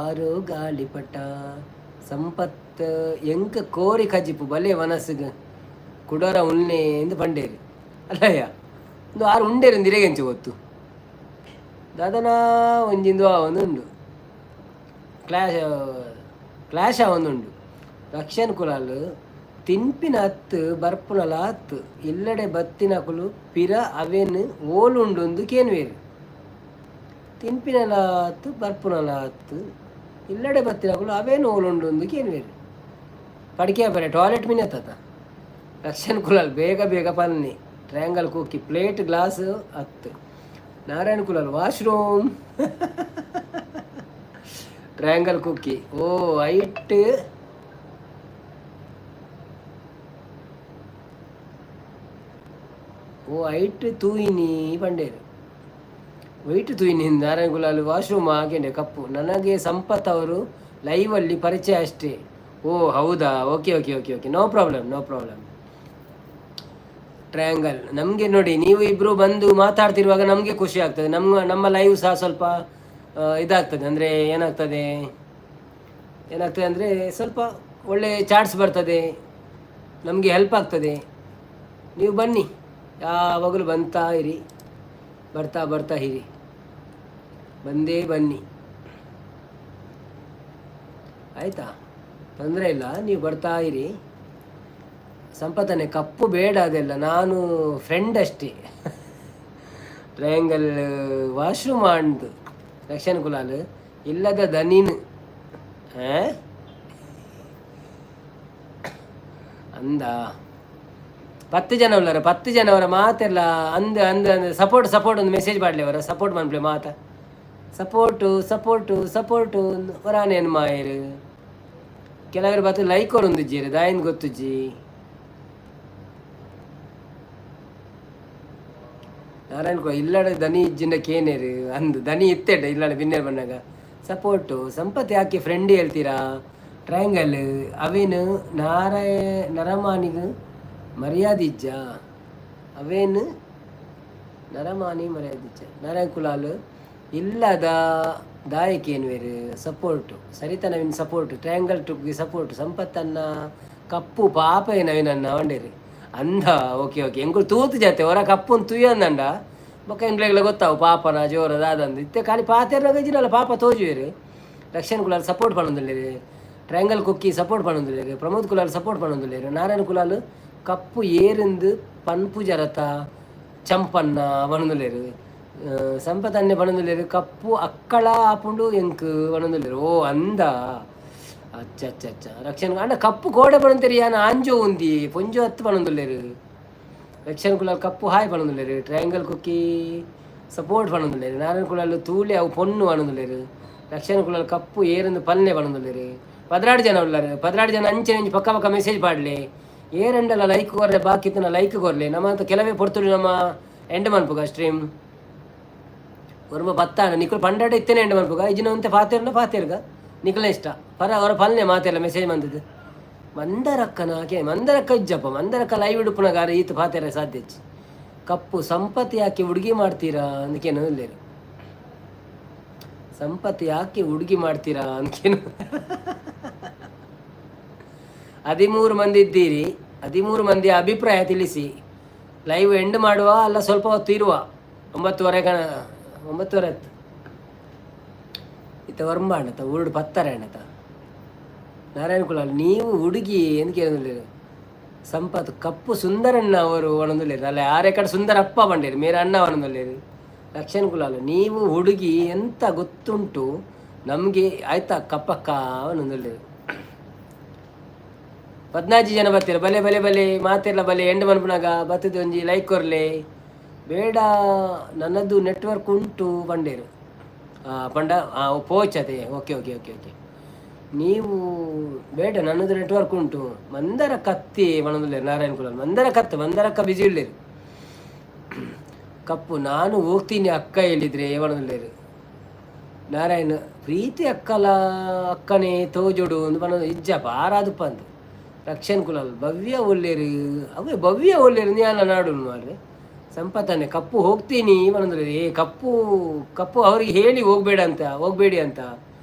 ಆರು ಗಾಳಿ ಪಟ. ಸಂಪತ್ ಎಂಕ ಕೋರಿ ಕಜಿಪು ಬಲೆ ಮನಸ್ಸಿಗೆ. ಕುಡೋರ ಉನ್ನೆ ಎಂದು ಪಂಡೇರಿ. ಅಲ್ಲಯ್ಯ, ಒಂದು ಆರು ಉಂಡೇರು ಇಂದಿರೆಗೆಂಚ ಗೊತ್ತು. ದಾದನ ಒಂಜಿಂದು ಒಂದು ಕ್ಲಾಶ್ ಕ್ಲಾಶ್ ಒಂದುಂಡು. ರಕ್ಷನ್ ಕುಲಾಲ್, ತಿನ್ಪಿನ ಅತ್ತು ಬರ್ಪುನಲ ಅತ್ತು, ಇಲ್ಲಡೆ ಬತ್ತಿನಕುಲು ಪಿರ ಅವೇನು ಓಲುಂಡುಂದು ಕೇನ್ವೇರು. ತಿನ್ಪಿನಲ ಅತ್ತು ಬರ್ಪುನಲ ಅತ್ತು, ಇಲ್ಲಡೆ ಬತ್ತಿನಕುಲು ಅವೇನು ಓಲುಂಡುಂದು ಕೇನ್ವೇರು. ಪಡಿಕೆ ಬರೆ ಟಾಯ್ಲೆಟ್ ಮಿನತ್ತ. ರಕ್ಷನ್ ಕುಲಾಲ್, ಬೇಗ ಬೇಗ ಪನ್ನಿ. ಟ್ರಯಾಂಗಲ್ ಕುಕ್ಕಿ, ಪ್ಲೇಟ್ ಗ್ಲಾಸ್ ಹತ್ತು. ನಾರಾಯಣ ಕುಲಾಲ್, ವಾಶ್ರೂಮ್. ಟ್ರಯಾಂಗಲ್ ಕುಕ್ಕಿ, ಓ ಐಟ್ ಓ ಐಟ್ ತೂಯಿನಿ ಪಂಡೇರು. ವೈಟ್ ತೂಯಿನಿ. ನಾರಾಯಣ ಕುಲಾಲ್, ವಾಶ್ರೂಮ್ ಹಾಗೇನೆ. ಕಪ್ಪು, ನನಗೆ ಸಂಪತ್ ಅವರು ಲೈವಲ್ಲಿ ಪರಿಚಯ ಅಷ್ಟೇ. ಓ ಹೌದಾ? Okay okay okay okay, no problem, no problem. Triangle, ನಮಗೆ ನೋಡಿ, ನೀವು ಇಬ್ಬರು ಬಂದು ಮಾತಾಡ್ತಿರುವಾಗ ನಮಗೆ ಖುಷಿ ಆಗ್ತದೆ. ನಮ್ಮ ನಮ್ಮ ಲೈವ್ ಸಹ ಸ್ವಲ್ಪ ಇದಾಗ್ತದೆ. ಅಂದರೆ ಏನಾಗ್ತದೆ ಏನಾಗ್ತದೆ ಅಂದರೆ, ಸ್ವಲ್ಪ ಒಳ್ಳೆ ಚಾಟ್ಸ್ ಬರ್ತದೆ, ನಮಗೆ ಹೆಲ್ಪ್ ಆಗ್ತದೆ. ನೀವು ಬನ್ನಿ, ಯಾವಾಗಲೂ ಬಂತಾ ಇರಿ, ಬರ್ತಾ ಬರ್ತಾ ಇರಿ, ಬಂದೇ ಬನ್ನಿ. ಆಯಿತಾ? ತೊಂದರೆ ಇಲ್ಲ, ನೀವು ಬರ್ತಾ ಇರಿ. ಸಂಪತನೆ, ಕಪ್ಪು ಬೇಡ ಅದೆಲ್ಲ, ನಾನು ಫ್ರೆಂಡ್ ಅಷ್ಟೇ. ಟ್ರಯಾಂಗಲ್, ವಾಶ್ರೂಮ್ ಅಂದು. ರಕ್ಷನ್ ಕುಲಾಲ್, ಇಲ್ಲದ ದನಿನ್ ಅಂದ. 10 ಜನ ಉಳ್ಳಾರ, 10 ಜನ ಅವರ ಮಾತೆಲ್ಲ ಅಂದ್ ಅಂದ್ ಅಂದ್. ಸಪೋರ್ಟ್ ಸಪೋರ್ಟ್ ಒಂದು ಮೆಸೇಜ್ ಮಾಡಲಿ ಅವರ. ಸಪೋರ್ಟ್ ಮನ್ಪ್ಲೆ ಮಾತ. ಸಪೋರ್ಟು ಸಪೋರ್ಟು ಸಪೋರ್ಟು ಹೊರಾನೇನು ಮಾಯರು. ಕೆಲವರು ಬತ್ತು ಲೈಕ್ ಕೊರೊಂದಿಜ್ಜೇರು, ದಾಯಿನ್ ಗೊತ್ತುಜ್ಜಿ. ನಾರಾಯಣ ಕೋ ಇಲ್ಲಡೆ ದನಿ ಇಜ್ಜಿಂಡ ಕೇನೇರು ಅಂದು. ದನಿ ಇತ್ತೆಡ ಇಲ್ಲಡೆ ಬಿನ್ನೇರು ಬಂದಾಗ. ಸಪೋರ್ಟು. ಸಂಪತ್, ಯಾಕೆ ಫ್ರೆಂಡ್ ಹೇಳ್ತೀರಾ? ಟ್ರಯಾಂಗಲ್, ಅವೇನು ನಾರಾಯ ನರಮಾನಿಗೆ ಮರ್ಯಾದೆ ಇಜ್ಜ? ಅವೇನು ನರಮಾನಿ ಮರ್ಯಾದೆ ಇಜ್ಜ? ನಾರಾಯಣ ಕುಲಾಲ್, ಇಲ್ಲದ ದಾಯಕೇನು support. Sarita Naveen support, triangle ಟುಗ್ ಸಪೋರ್ಟ್. ಸಂಪತ್ತನ್ನ ಕಪ್ಪು ಪಾಪ ನವೀನನ್ನ ಅವಂಡೇರಿ ಅಂದ. ಓಕೆ ಓಕೆ, ಎಂಕುಲು ತೂತು ಜಾತೆ ಹೊರ ಕಪ್ಪುನ್ ತುಯ್ಯಂದಂಡ. ಬೊಕ್ಕ ಎಂಕ್ಲೆಗ್ಲ ಗೊತ್ತಾವು ಪಾಪನ ಜೋರ ದಾದಂದು. ಇತ್ತೆ ಖಾಲಿ ಪಾತೆರ್ನಾಗ ಇಜ್ಜಿನಲ್ಲ ಪಾಪ ತೋಜುವೆರು. ರಕ್ಷನ್ ಕುಲಾಲ್ ಸಪೋರ್ಟ್ ಪಣೊಂದುಲ್ಲೆರ್. ಟ್ರಯಾಂಗಲ್ ಕುಕ್ಕಿ ಸಪೋರ್ಟ್ ಪಣೊಂದುಲ್ಲೆರ್. ಪ್ರಮೋದ್ ಕುಲಾಲ್ ಸಪೋರ್ಟ್ ಪಣೊಂದುಲ್ಲೆರ್. ನಾರಾಯಣ ಕುಲಾಲ್, ಕಪ್ಪು ಏರಿಂದು ಪನ್ಪು ಜರತ ಚಂಪನ್ನ ಪಣೊಂದುಲ್ಲೆರ್. ಸಂಪತನ್ನೆ ಪಣೊಂದುಲ್ಲೆರ್, ಕಪ್ಪು ಅಕ್ಕಳ ಆಪುಂಡು ಎಂಕ್ ಪಣೊಂದುಲ್ಲೆರ್. ಓ ಅಂದ, ಅಚ್ಚ ಅಚ್ಚ ಅಚ್ಚ. ರಕ್ಷನ್ ಅಂಡ ಕಪ್ಪು ಕೋಡೆ ಪಣೊಂತೆರ್, ಯಾನ್ ಆಂಜೋ ಉಂದಿ ಪೊಂಜೋ ಅತ್ತು ಪಣೊಂದುಲ್ಲೆರ್. ರಕ್ಷನ್ ಕುಲಾಲ್, ಕಪ್ಪು ಹಾಯ್ ಪಣೊಂದುಲ್ಲೆರ್. ಟ್ರಯಾಂಗಲ್ ಕುಕ್ಕಿ ಸಪೋರ್ಟ್ ಪಣೊಂದುಲ್ಲೆರ್. ನಾರಾಯಣ ಕುಲಾಲ್, ತೂಲೆ ಅವು ಪೊಣ್ಣು ಪಣೊಂದುಲ್ಲೆರ್. ರಕ್ಷನ್ ಕುಲಾಲ್, ಕಪ್ಪು ಏರಂದು ಪಲ್ನೆ ಪಣೊಂದುಲ್ಲೆರ್. 12 ಜನ ಉಳ್ಳಾರ್. 12 ಜನ ಅಂಚನೆ ಒಂಜಿ ಪಕ್ಕ ಪಕ್ಕ ಮೆಸೇಜ್ ಪಾಡ್ಲೆ. ಏರಂಡಲ ಲೈಕ್ ಕೊರ್ರೆ, ಬಾಕಿ ಇತ್ತಿನ ಲೈಕ್ ಕೊರ್ಲೆ. ನಮ್ಮ ಅಂತ ಕೆಲವೇ ಪೊರ್ತುಡು ನಮ್ಮ ಎಂಡ್ ಮನ್ಪುಗ ಸ್ಟ್ರೀಮ್. ಒರ್ಂಬ ಪತ್ತಾಂಡ ನಿಕುಲು ಪಂಡಾಡ ಇತ್ತೇನೆ ಎಂಡ್ ಮನ್ಪುಗ. ಇಜಿನ ಒಂತೆ ಪಾತೆರ್ನ ಪಾತೆರ್ಗ, ನಿಕುಲ ಇಷ್ಟ. ಪರ ಅವರ ಪಲ್ನೆ ಮಾತೆಲ್ಲ ಮೆಸೇಜ್ ಬಂದದ್ದು. ಮಂದರಕ್ಕನ ಆಕೆ ಮಂದರಕ್ಕ ಇಜ್ಜಪ್ಪ. ಮಂದರಕ್ಕ ಲೈವ್ ಇಡುಪುನಗಾರ ಈತ ಪಾತೆರ ಸಾಧ್ಯ ಇಜ್ಜಿ. ಕಪ್ಪು, ಸಂಪತ್ ಯಾಕೆ ಹುಡುಗಿ ಮಾಡ್ತೀರಾ ಅಂದಕೇನು ಇಲ್ಲೇರು. ಸಂಪತ್ ಯಾಕೆ ಹುಡುಗಿ ಮಾಡ್ತೀರಾ ಅಂದ್ಕೇನು. 13 ಮಂದಿ ಇದ್ದೀರಿ. 13 ಮಂದಿ ಅಭಿಪ್ರಾಯ ತಿಳಿಸಿ. ಲೈವ್ ಎಂಡ್ ಮಾಡುವ ಅಲ್ಲ ಸ್ವಲ್ಪ ಹೊತ್ತು ಇರುವ? 9:30 ಕಣ, 9:30 ಆಯ್ತು. ಇತ್ತ ಒರ್ಂಬ ಅಣ್ಣತ ಊರುಡು ಪತ್ತಾರೆ ಅಣ್ಣತ. ನಾರಾಯಣ ಕುಲಾಲ್, ನೀವು ಹುಡುಗಿ ಏನು ಕೇಳಿದ್ರು. ಸಂಪತ್, ಕಪ್ಪು ಸುಂದರಣ್ಣ ಅವರು ಒಣಂದುಲ್ಲೇರು. ಅಲ್ಲ, ಆರೆ ಕಡೆ ಸುಂದರಪ್ಪ ಬಂಡೇರು, ಮೇರೆ ಅಣ್ಣ ಒಣಂದುಲ್ಲೇರು. ಲಕ್ಷಣ ಕುಲಾಲ್, ನೀವು ಹುಡುಗಿ ಎಂತ ಗೊತ್ತುಂಟು ನಮಗೆ, ಆಯ್ತಾ ಕಪ್ಪಕ್ಕ ಒಣಂದುಲ್ಲೇರು. 14 ಜನ ಬರ್ತೀರ. ಬಲೆ ಬಲೆ ಬಲೆ ಮಾತೆಲ್ಲ ಬಲೆ. ಎಂಡ್ ಮನ್ಪುನಾಗ ಬತ್ತದ ಒಂಜಿ ಲೈಕ್ ಕೊರ್ಲೆ. ಬೇಡ, ನನ್ನದು ನೆಟ್ವರ್ಕ್ ಉಂಟು ಬಂಡೇರು. ಪಂಡ ಪೋಚತೆ. Okay okay okay okay. ನೀವು ಬೇಡ, ನನ್ನದು ನೆಟ್ವರ್ಕ್ ಉಂಟು. ಮಂದರ ಕತ್ತಿ ಪಣೊಂದುಲ್ಲೆರ್. ನಾರಾಯಣ ಕುಲಾಲ್, ಮಂದರ ಕತ್ತು ಮಂದರಕ್ಕ ಬಿಜಿ ಉಳ್ಳೇರು. ಕಪ್ಪು, ನಾನು ಹೋಗ್ತೀನಿ ಅಕ್ಕ ಹೇಳಿದ್ರೆ ಪಣೊಂದುಲ್ಲೆರ್. ನಾರಾಯಣ, ಪ್ರೀತಿ ಅಕ್ಕಲ ಅಕ್ಕನೇ ತೋಜೋಡು ಒಂದು ಪಣ ಇಜ್ಜಪ್ಪ ಆರಾದಪ್ಪ ಅಂದು. ರಕ್ಷನ್ ಕುಲಾಲ್, ಭವ್ಯ ಒಲ್ಲೇರು. ಅವೇ ಭವ್ಯ ಒಲ್ಲೇರು ನ್ಯಾಲ ನಾಡು ಮಾರ್ರೆ. ಸಂಪತ್ತನೆ, ಕಪ್ಪು ಹೋಗ್ತೀನಿ ಪಣೊಂದುಲ್ಲೆರ್. ಏ ಕಪ್ಪು ಕಪ್ಪು ಅವರಿಗೆ ಹೇಳಿ ಹೋಗ್ಬೇಡ ಅಂತ, ಹೋಗ್ಬೇಡಿ ಅಂತ.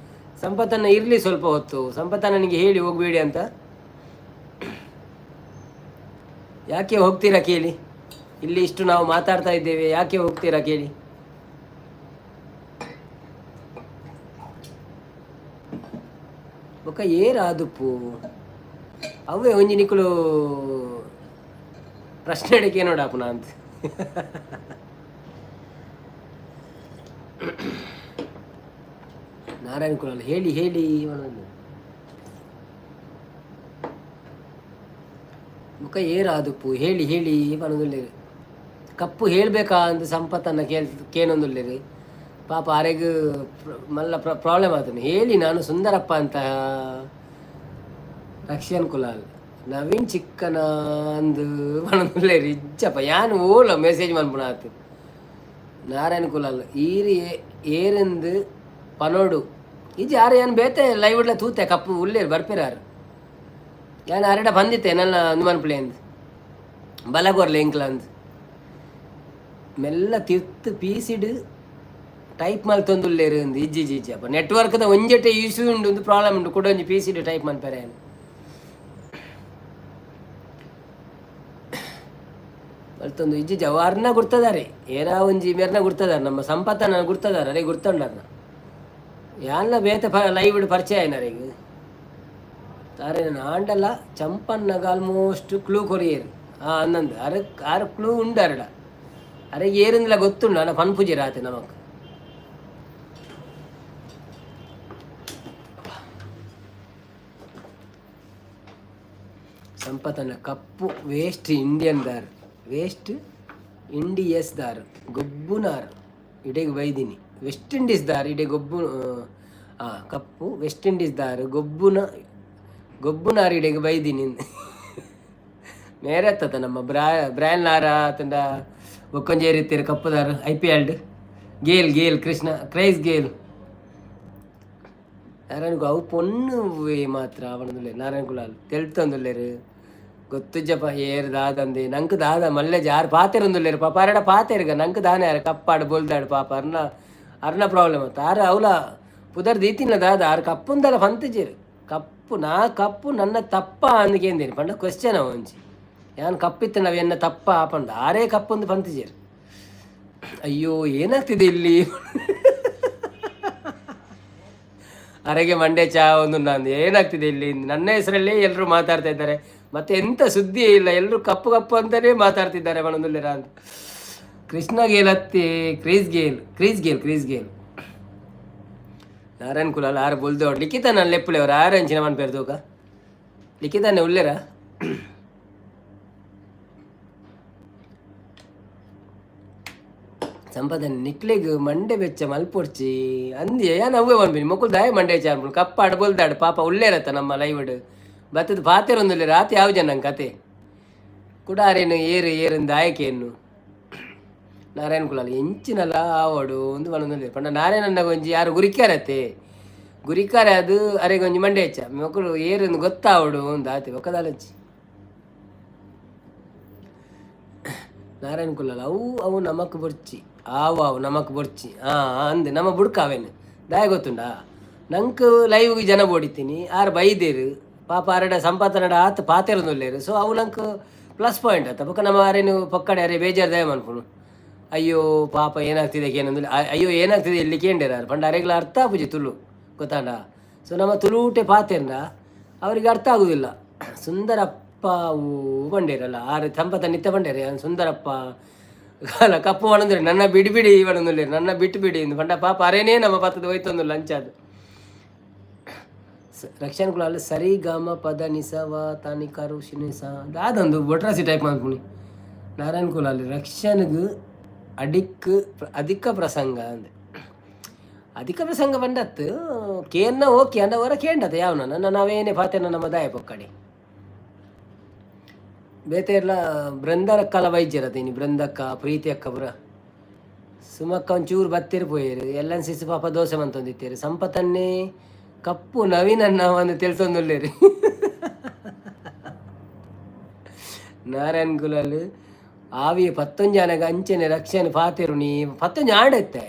ಸಂಪತ್ತನ್ನ ಇರಲಿ ಸ್ವಲ್ಪ ಹೊತ್ತು. ಸಂಪತ್ತಣ್ಣನಿಗೆ ಹೇಳಿ ಹೋಗ್ಬೇಡಿ ಅಂತ. ಯಾಕೆ ಹೋಗ್ತೀರಾ ಕೇಳಿ? ಇಲ್ಲಿ ಇಷ್ಟು ನಾವು ಮಾತಾಡ್ತಾ ಇದ್ದೇವೆ, ಯಾಕೆ ಹೋಗ್ತೀರಾ ಕೇಳಿ? ಬೊಕ್ಕ ಏರಾದುಪ್ಪು ಅವೇ ಒಂಜಿ ನಿಕುಲು ಪ್ರಶ್ನೆ ಅಡಿಕೆ ನೋಡಾಪುನ ಅಂತ. ನಾರಾಯಣ ಕುಲಾಲ್ ಹೇಳಿ ಹೇಳಿ. ಮುಖ ಏರಾದುಪ್ಪು ಹೇಳಿ ಹೇಳಿ ಪನೊಂದುಲ್ಲೆರ್. ಕಪ್ಪು ಹೇಳ್ಬೇಕಾ ಅಂದ್ ಸಂಪತ್ತನ್ನ ಕೇಳ್ ಕೇನೊಂದುಲ್ಲೆರ್. ಪಾಪ ಆರೆಗ್ ಮಲ್ಲ ಪ್ರಾಬ್ಲಮ್ ಆತುಂಡು. ಹೇಳಿ, ನಾನು ಸುಂದರಪ್ಪ ಅಂತ. ರಕ್ಷನ್ ಕುಲಾಲ್ ನವೀನ್ ಚಿಕ್ಕನ ಅಂದ್ ಪನೊಂದುಲ್ಲೆರ್. ಇಜ್ಜಪ್ಪ, ಯಾನ್ ಓಲ ಮೆಸೇಜ್ ಮನ್ಪುನ ಆತು. ನಾರಾಯಣ ಕುಲಾಲ್ ಈರ್ ಏರೆಂದು ಪನೋಡು. ಇಜ್ಜಿ, ಆರ್ ಯಾನ್ ಬೇತೆ ಲೈವ್ ತೂತೆ, ಕಪ್ಪು ಉಲ್ಲೇರು ಬರ್ಪೇರಾರು. ಯಾನ್ ಅರೆಡ ಬಂದಿತ್ತೆ ನನ್ನ ಅಂದ್ ಮನ್ಪುಲೆ ಅಂದ್, ಬಲಗೊರ್ಲೆ ಎಂಕ್ಲ ಅಂದ್. ಮೆಲ್ಲ ತಿರ್ತ್ ಪೀಸಿಡ್ ಟೈಪ್ ಮಲ್ತೊಂದುಲ್ಲೆರ್ ಅಂದ್. ಇಜ್ಜಿ ಇಜ್ಜಿ ಇಜ್ಜಿ ಅಪ್ಪ, ನೆಟ್ವರ್ಕ್ದ ಒಂಜೆಟೆ ಇಶ್ಯೂ ಉಂಡು, ಒಂದು ಪ್ರಾಬ್ಲಮ್ ಉಂಡು. ಕುಡ ಒಂಜಿ ಪೀಸಿಡ್ ಟೈಪ್ ಮನ್ಪೆರೆ ಯಾನ್ ಮಲ್ತೊಂದು. ಇಜ್ಜಿ, ಜವಾರ್ನ ಗುರ್ತದಾರೆ, ಏರಾ ಒಂಜಿ ಮೆರ್ನ ಗುರ್ತದಾರೆ, ನಮ್ಮ ಸಂಪತ್ತನ ಗುರ್ತದಾರ, ಅರೆ ಗುರ್ತುಂಡರ್ನ. ಯಾನ್ಲ ಬೇತೆ ಪ ಲೈವ್ ಪರಿಚಯ ಆಯ್ನರೆಗ್ ತಾರೇನ ಆಂಡಲ ಚಂಪನ್ನಗ ಆಲ್ಮೋಸ್ಟ್ ಕ್ಲೂ ಕೊರಿಯರ್. ಆ ಅಂದಂದು ಅರೆ ಆರ್ ಕ್ಲೂ ಉಂಡು ಅರಡ. ಅರೆಗ್ ಏರಿಂದ್ಲ ಗೊತ್ತುಂಡು, ಅನ ಪನ್ಪುಜಿ ರಾತೆ ನಮಕ್. ಸಂಪತನ ಕಪ್ಪು ವೇಸ್ಟ್ ಇಂಡಿಯನ್ ದಾರ್, ವೇಸ್ಟ್ ಇಂಡಿಯಸ್ ದಾರ್, ಗೊಬ್ಬುನಾರ್ ಇಡೆಗ್ ಬೈದಿನಿ. ವೆಸ್ಟ್ ಇಂಡೀಸ್ ದಾರ್ ಇಡೆ ಗೊಬ್ಬು. ಕಪ್ಪು ವೆಸ್ಟ್ ಇಂಡೀಸ್ ದಾರ್, ಗೊಬ್ಬುನ ಗೊಬ್ಬುನಾರ್ ಇಡೆಗ್ ಬೈದಿನಿ. ಮೇರೆತ್ತದ ನಮ್ಮ ಬ್ರಾಯನ್ ಲಾರಾ ತಂಡ ಬೊಕ್ಕೊಂಜೇರಿತ್ತೀರು ಕಪ್ಪುದಾರ್ ಐಪಿಎಲ್. ಗೇಲ್ ಗೇಲ್ ಕೃಷ್ಣ ಕ್ರೈಸ್ ಗೇಲ್. ನಾರಾಯಣ ಅವು ಪೊಣ್ಣು ಮಾತ್ರ ಅವನದುಲ್ಲೆ. ನಾರಾಯಣ ಕುಲಾಲ್ ತೆಲ್ತೊಂದುಲ್ಲೆರ್. ಗೊತ್ತುಜ್ಜಪ್ಪ ಏರ್ ದಾದಂದೆ. ನಂಕ್ ದಾದ ಮಲ್ಲೆ ಜಾರ್ ಪಾತೆರೊಂದುಲ್ಲೆರ್ ಪಾಪ. ಅರಡ ಪಾತೆರ್ಗ ನಂಕ್ ದಾನೆ? ಆರ್ ಕಪ್ಪಾಡು ಬೋಲ್ದಾಡು ಪಾಪ. ಅರ್ನ ಅರ್ನ ಪ್ರಾಬ್ಲಮ್ ಅತ್ತ. ಆರ್ ಅವಲ ಪುದರ್ ದೀತಿನ ದಾದ ಆರ್ ಕಪ್ಪುಂದಲ ಪಂತಿಜೆರ್. ಕಪ್ಪು ನಾ ಕಪ್ಪು ನನ್ನ ತಪ್ಪ ಅಂದ್ ಕೇಂದೇನಿ ಪಂಡ ಕ್ವಶನ್ ಒಂಜಿ. ಯಾನ್ ಕಪ್ಪಿತ್ತು ನಾವ್ ಎನ್ನ ತಪ್ಪ ಪಂಡ ಆರೇ ಕಪ್ಪುಂದು ಪಂತಿಜೆರ್. ಅಯ್ಯೋ, ಏನಾಗ್ತಿದೆ ಇಲ್ಲಿ? ಅರೆಗೆ ಮಂಡೆ ಚಾ ಒಂದು ನಾನು. ಏನಾಗ್ತಿದೆ ಇಲ್ಲಿ? ನನ್ನ ಹೆಸರಲ್ಲೇ ಎಲ್ಲರೂ ಮಾತಾಡ್ತಾ ಇದ್ದಾರೆ, ಮತ್ತೆ ಎಂತ ಸುದ್ದಿಯೇ ಇಲ್ಲ. ಎಲ್ಲರೂ ಕಪ್ಪು ಕಪ್ಪು ಅಂತಾನೆ ಮಾತಾಡ್ತಿದ್ದಾರೆ ಮನದುಲ್ಲಿರ ಅಂತ. ಕೃಷ್ಣ ಗೇಲ್ ಅತ್ತಿ Chris Gayle, Chris Gayle, Chris Gayle. Narayan Kulal ಆರು ಬೊಲ್ದೋಡ್. ಲಿಖಿತ ನಾನು ಲೆಪ್ಪುಲೆ ಅವರು ಆರು ಅಂಚಿನ ಮನ್ ಪೇರು ತೂಕ. ಲಿಖಿತಾನೆ ಉಲ್ಲೇರ? ಸಂಪಾದನೆ ನಿಕ್ಲೆಗ್ ಮಂಡೆ ಬೆಚ್ಚ ಮಲ್ಪೊಡ್ಚಿ ಅಂದ್ಯೆ. ಯಾನ್ ಅವ್ವೆ ಪನ್ಪಿನಿ, ಮೊಕುಲು ದಾಯ ಮಂಡೆ ಬೆಚ್ಚ ಅನ್ಪುನು? ಕಪ್ಪಾಡ್ ಬೊಲ್ದಾಡ್ ಪಾಪ ಉಲ್ಲೇರತ್ತ ನಮ್ಮ ಲೈವ್ಡ್ ಬತ್ತದ ಪಾತೆರೊಂದುಲ್ಲೆರ್. ಆತ್ ಯಾವ ಜನ ಕತೆ ಕುಡಾರೇನು ಏರು ಏರುಂದು ದಾಯಕೇನು. ನಾರಾಯಣ ಕುಲಾಲ್ ಎಂಚಿನಲ ಆವಡು ಒಂದು ಪನೊಂದುಲ್ಲೆರ್. ಪಂಡ ನಾರಾಯಣಣ್ಣ ಒಂಜಿ ಯಾರು ಗುರಿಕಾರತ್ತೆ, ಗುರಿಕಾರೆ ಅದು ಅರೆಗ್ ಒಂಜಿ ಮಂಡೆ ಹೆಚ್ಚ ಮೊಕುಲು ಏರುಂದು ಗೊತ್ತಾವಡು ಒಂದು ಆತೆ ಬೊಕ್ಕ ದಾಲಚ್ಚಿ. ನಾರಾಯಣ ಕುಲಾಲ್ ಅವು ಅವು ನಮಕ್ ಬೊರ್ಚಿ, ಆವು ಅವು ನಮಕ್ ಬೊರ್ಚಿ. ಅಂದ್ ನಮ ಬುಡ್ಕ ಅವೇನು ದಾಯ ಗೊತ್ತುಂಡಾ? ನಂಕ್ ಲೈವ್ಗೆ ಜನ ಬೋಡಿತೀನಿ, ಆರ್ ಬೈದೇರು ಪಾಪ. ಅರಡ ಸಂಪಾದನಡ ಆತ್ ಪಾತೆರೊಂದುಲ್ಲೆರ್. ಸೊ ಅವು ನಂಕ್ ಪ್ಲಸ್ ಪಾಯಿಂಟ್ ಆತ. ಬೊಕ್ಕ ನಮ್ಮ ಅರೇನು ಪೊಕ್ಕಡೆ ಅರೆ ಬೇಜಾರ್ ದಾಯ ಮನ್ಪುನು? ಅಯ್ಯೋ ಪಾಪ ಏನಾಗ್ತಿದೆ ಕೇನೊಂದು, ಅಯ್ಯೋ ಏನಾಗ್ತಿದೆ ಇಲ್ಲಿ ಕೇಂಡೇರ ಪಂಡ ಅರೆಗ್ಲ ಅರ್ಥ ಆಪುಜಿ ತುಳು, ಗೊತ್ತಾಂಡ? ಸೊ ನಮ್ಮ ತುಳುಟೆ ಪಾತೆರ್ಂಡ ಅವರಿಗೆ ಅರ್ಥ ಆಗುದಿಲ್ಲ. ಸುಂದರಪ್ಪ ಅವು ಬಂಡೇರಲ್ಲ, ಆರು ಸಂಪತ ನಿತ್ಯ ಬಂಡೇರೆ ಸುಂದರಪ್ಪ ಅಲ್ಲ ಕಪ್ಪು ಪನೊಂದುಲ್ಲೆರ್. ನನ್ನ ಬಿಡಿ ಬಿಡಿ ಪನೊಂದುಲ್ಲೆರ್, ನನ್ನ ಬಿಟ್ಟು ಬಿಡಿ ಇಂದು. ಪಂಡ ಪಾಪ ಅರೇನೇ ನಮ್ಮ ಪತ್ತದ ಹೋಯ್ತೊಂದುಲ್ಲ ಅಂಚಾದ್. ರಕ್ಷಣ್ ಕುಲಾಲ್ ಸರಿ ಗ ಮ ಪದ ನಿಸ ವ ತಾನಿ ಕರು ಶಿನಿಸ ದಾದೊಂದು ಬೊಟ್ರಾಸಿ ಟೈಪ್ ಮನ್ಪುನಿ. ನಾರಾಯಣ ಕುಲಾಲ್ ರಕ್ಷಣಗ್ ಅಡಿಕ್ ಅಧಿಕ ಪ್ರಸಂಗ ಅಂದ್. ಅಧಿಕ ಪ್ರಸಂಗ ಬಂದತ್ತು ಕೇನ್ನ ಓಕೆ ಅಂಡ ಹೊರ ಕೇಂಡತೆ ಯಾವನ ನನ್ನ ನಾವೇನೇ ಪಾತೆನ ನಮ್ಮ ದಾಯ ಪೊಕ್ಕಡೆ ಬೇತೆ ಎಲ್ಲ. ಬೃಂದರಕ್ಕಲ ವೈದ್ಯರತ ಇನಿ ಬೃಂದಕ್ಕ ಪ್ರೀತಿ ಅಕ್ಕ ಪುರ ಸುಮಕ್ಕ ಒಂಚೂರು ಬತ್ತೆರ್ ಪೋಯೆರ್. ಎಲ್ಲನ್ ಸಿಸ್ ಪಾಪ ದೋಸೆ ಮಂತೊಂದಿತ್ತೆರ್. ಸಂಪತನ್ನೇ ಕಪ್ಪು ನವೀನನ್ನ ಒಂದು ತೆಲ್ತೊಂದುಲ್ಲೆರ್. ನಾರಾಯಣ್ ಕುಲಾಲ್ ಆವಿಯ ಪತ್ತೊಂಜಾನಗ ಅಂಚನೆ ರಕ್ಷಣೆ ಪಾತೆರುನಿ. ಪತ್ತೊಂಜಿ ಆಂಡ ಇತ್ತೆ,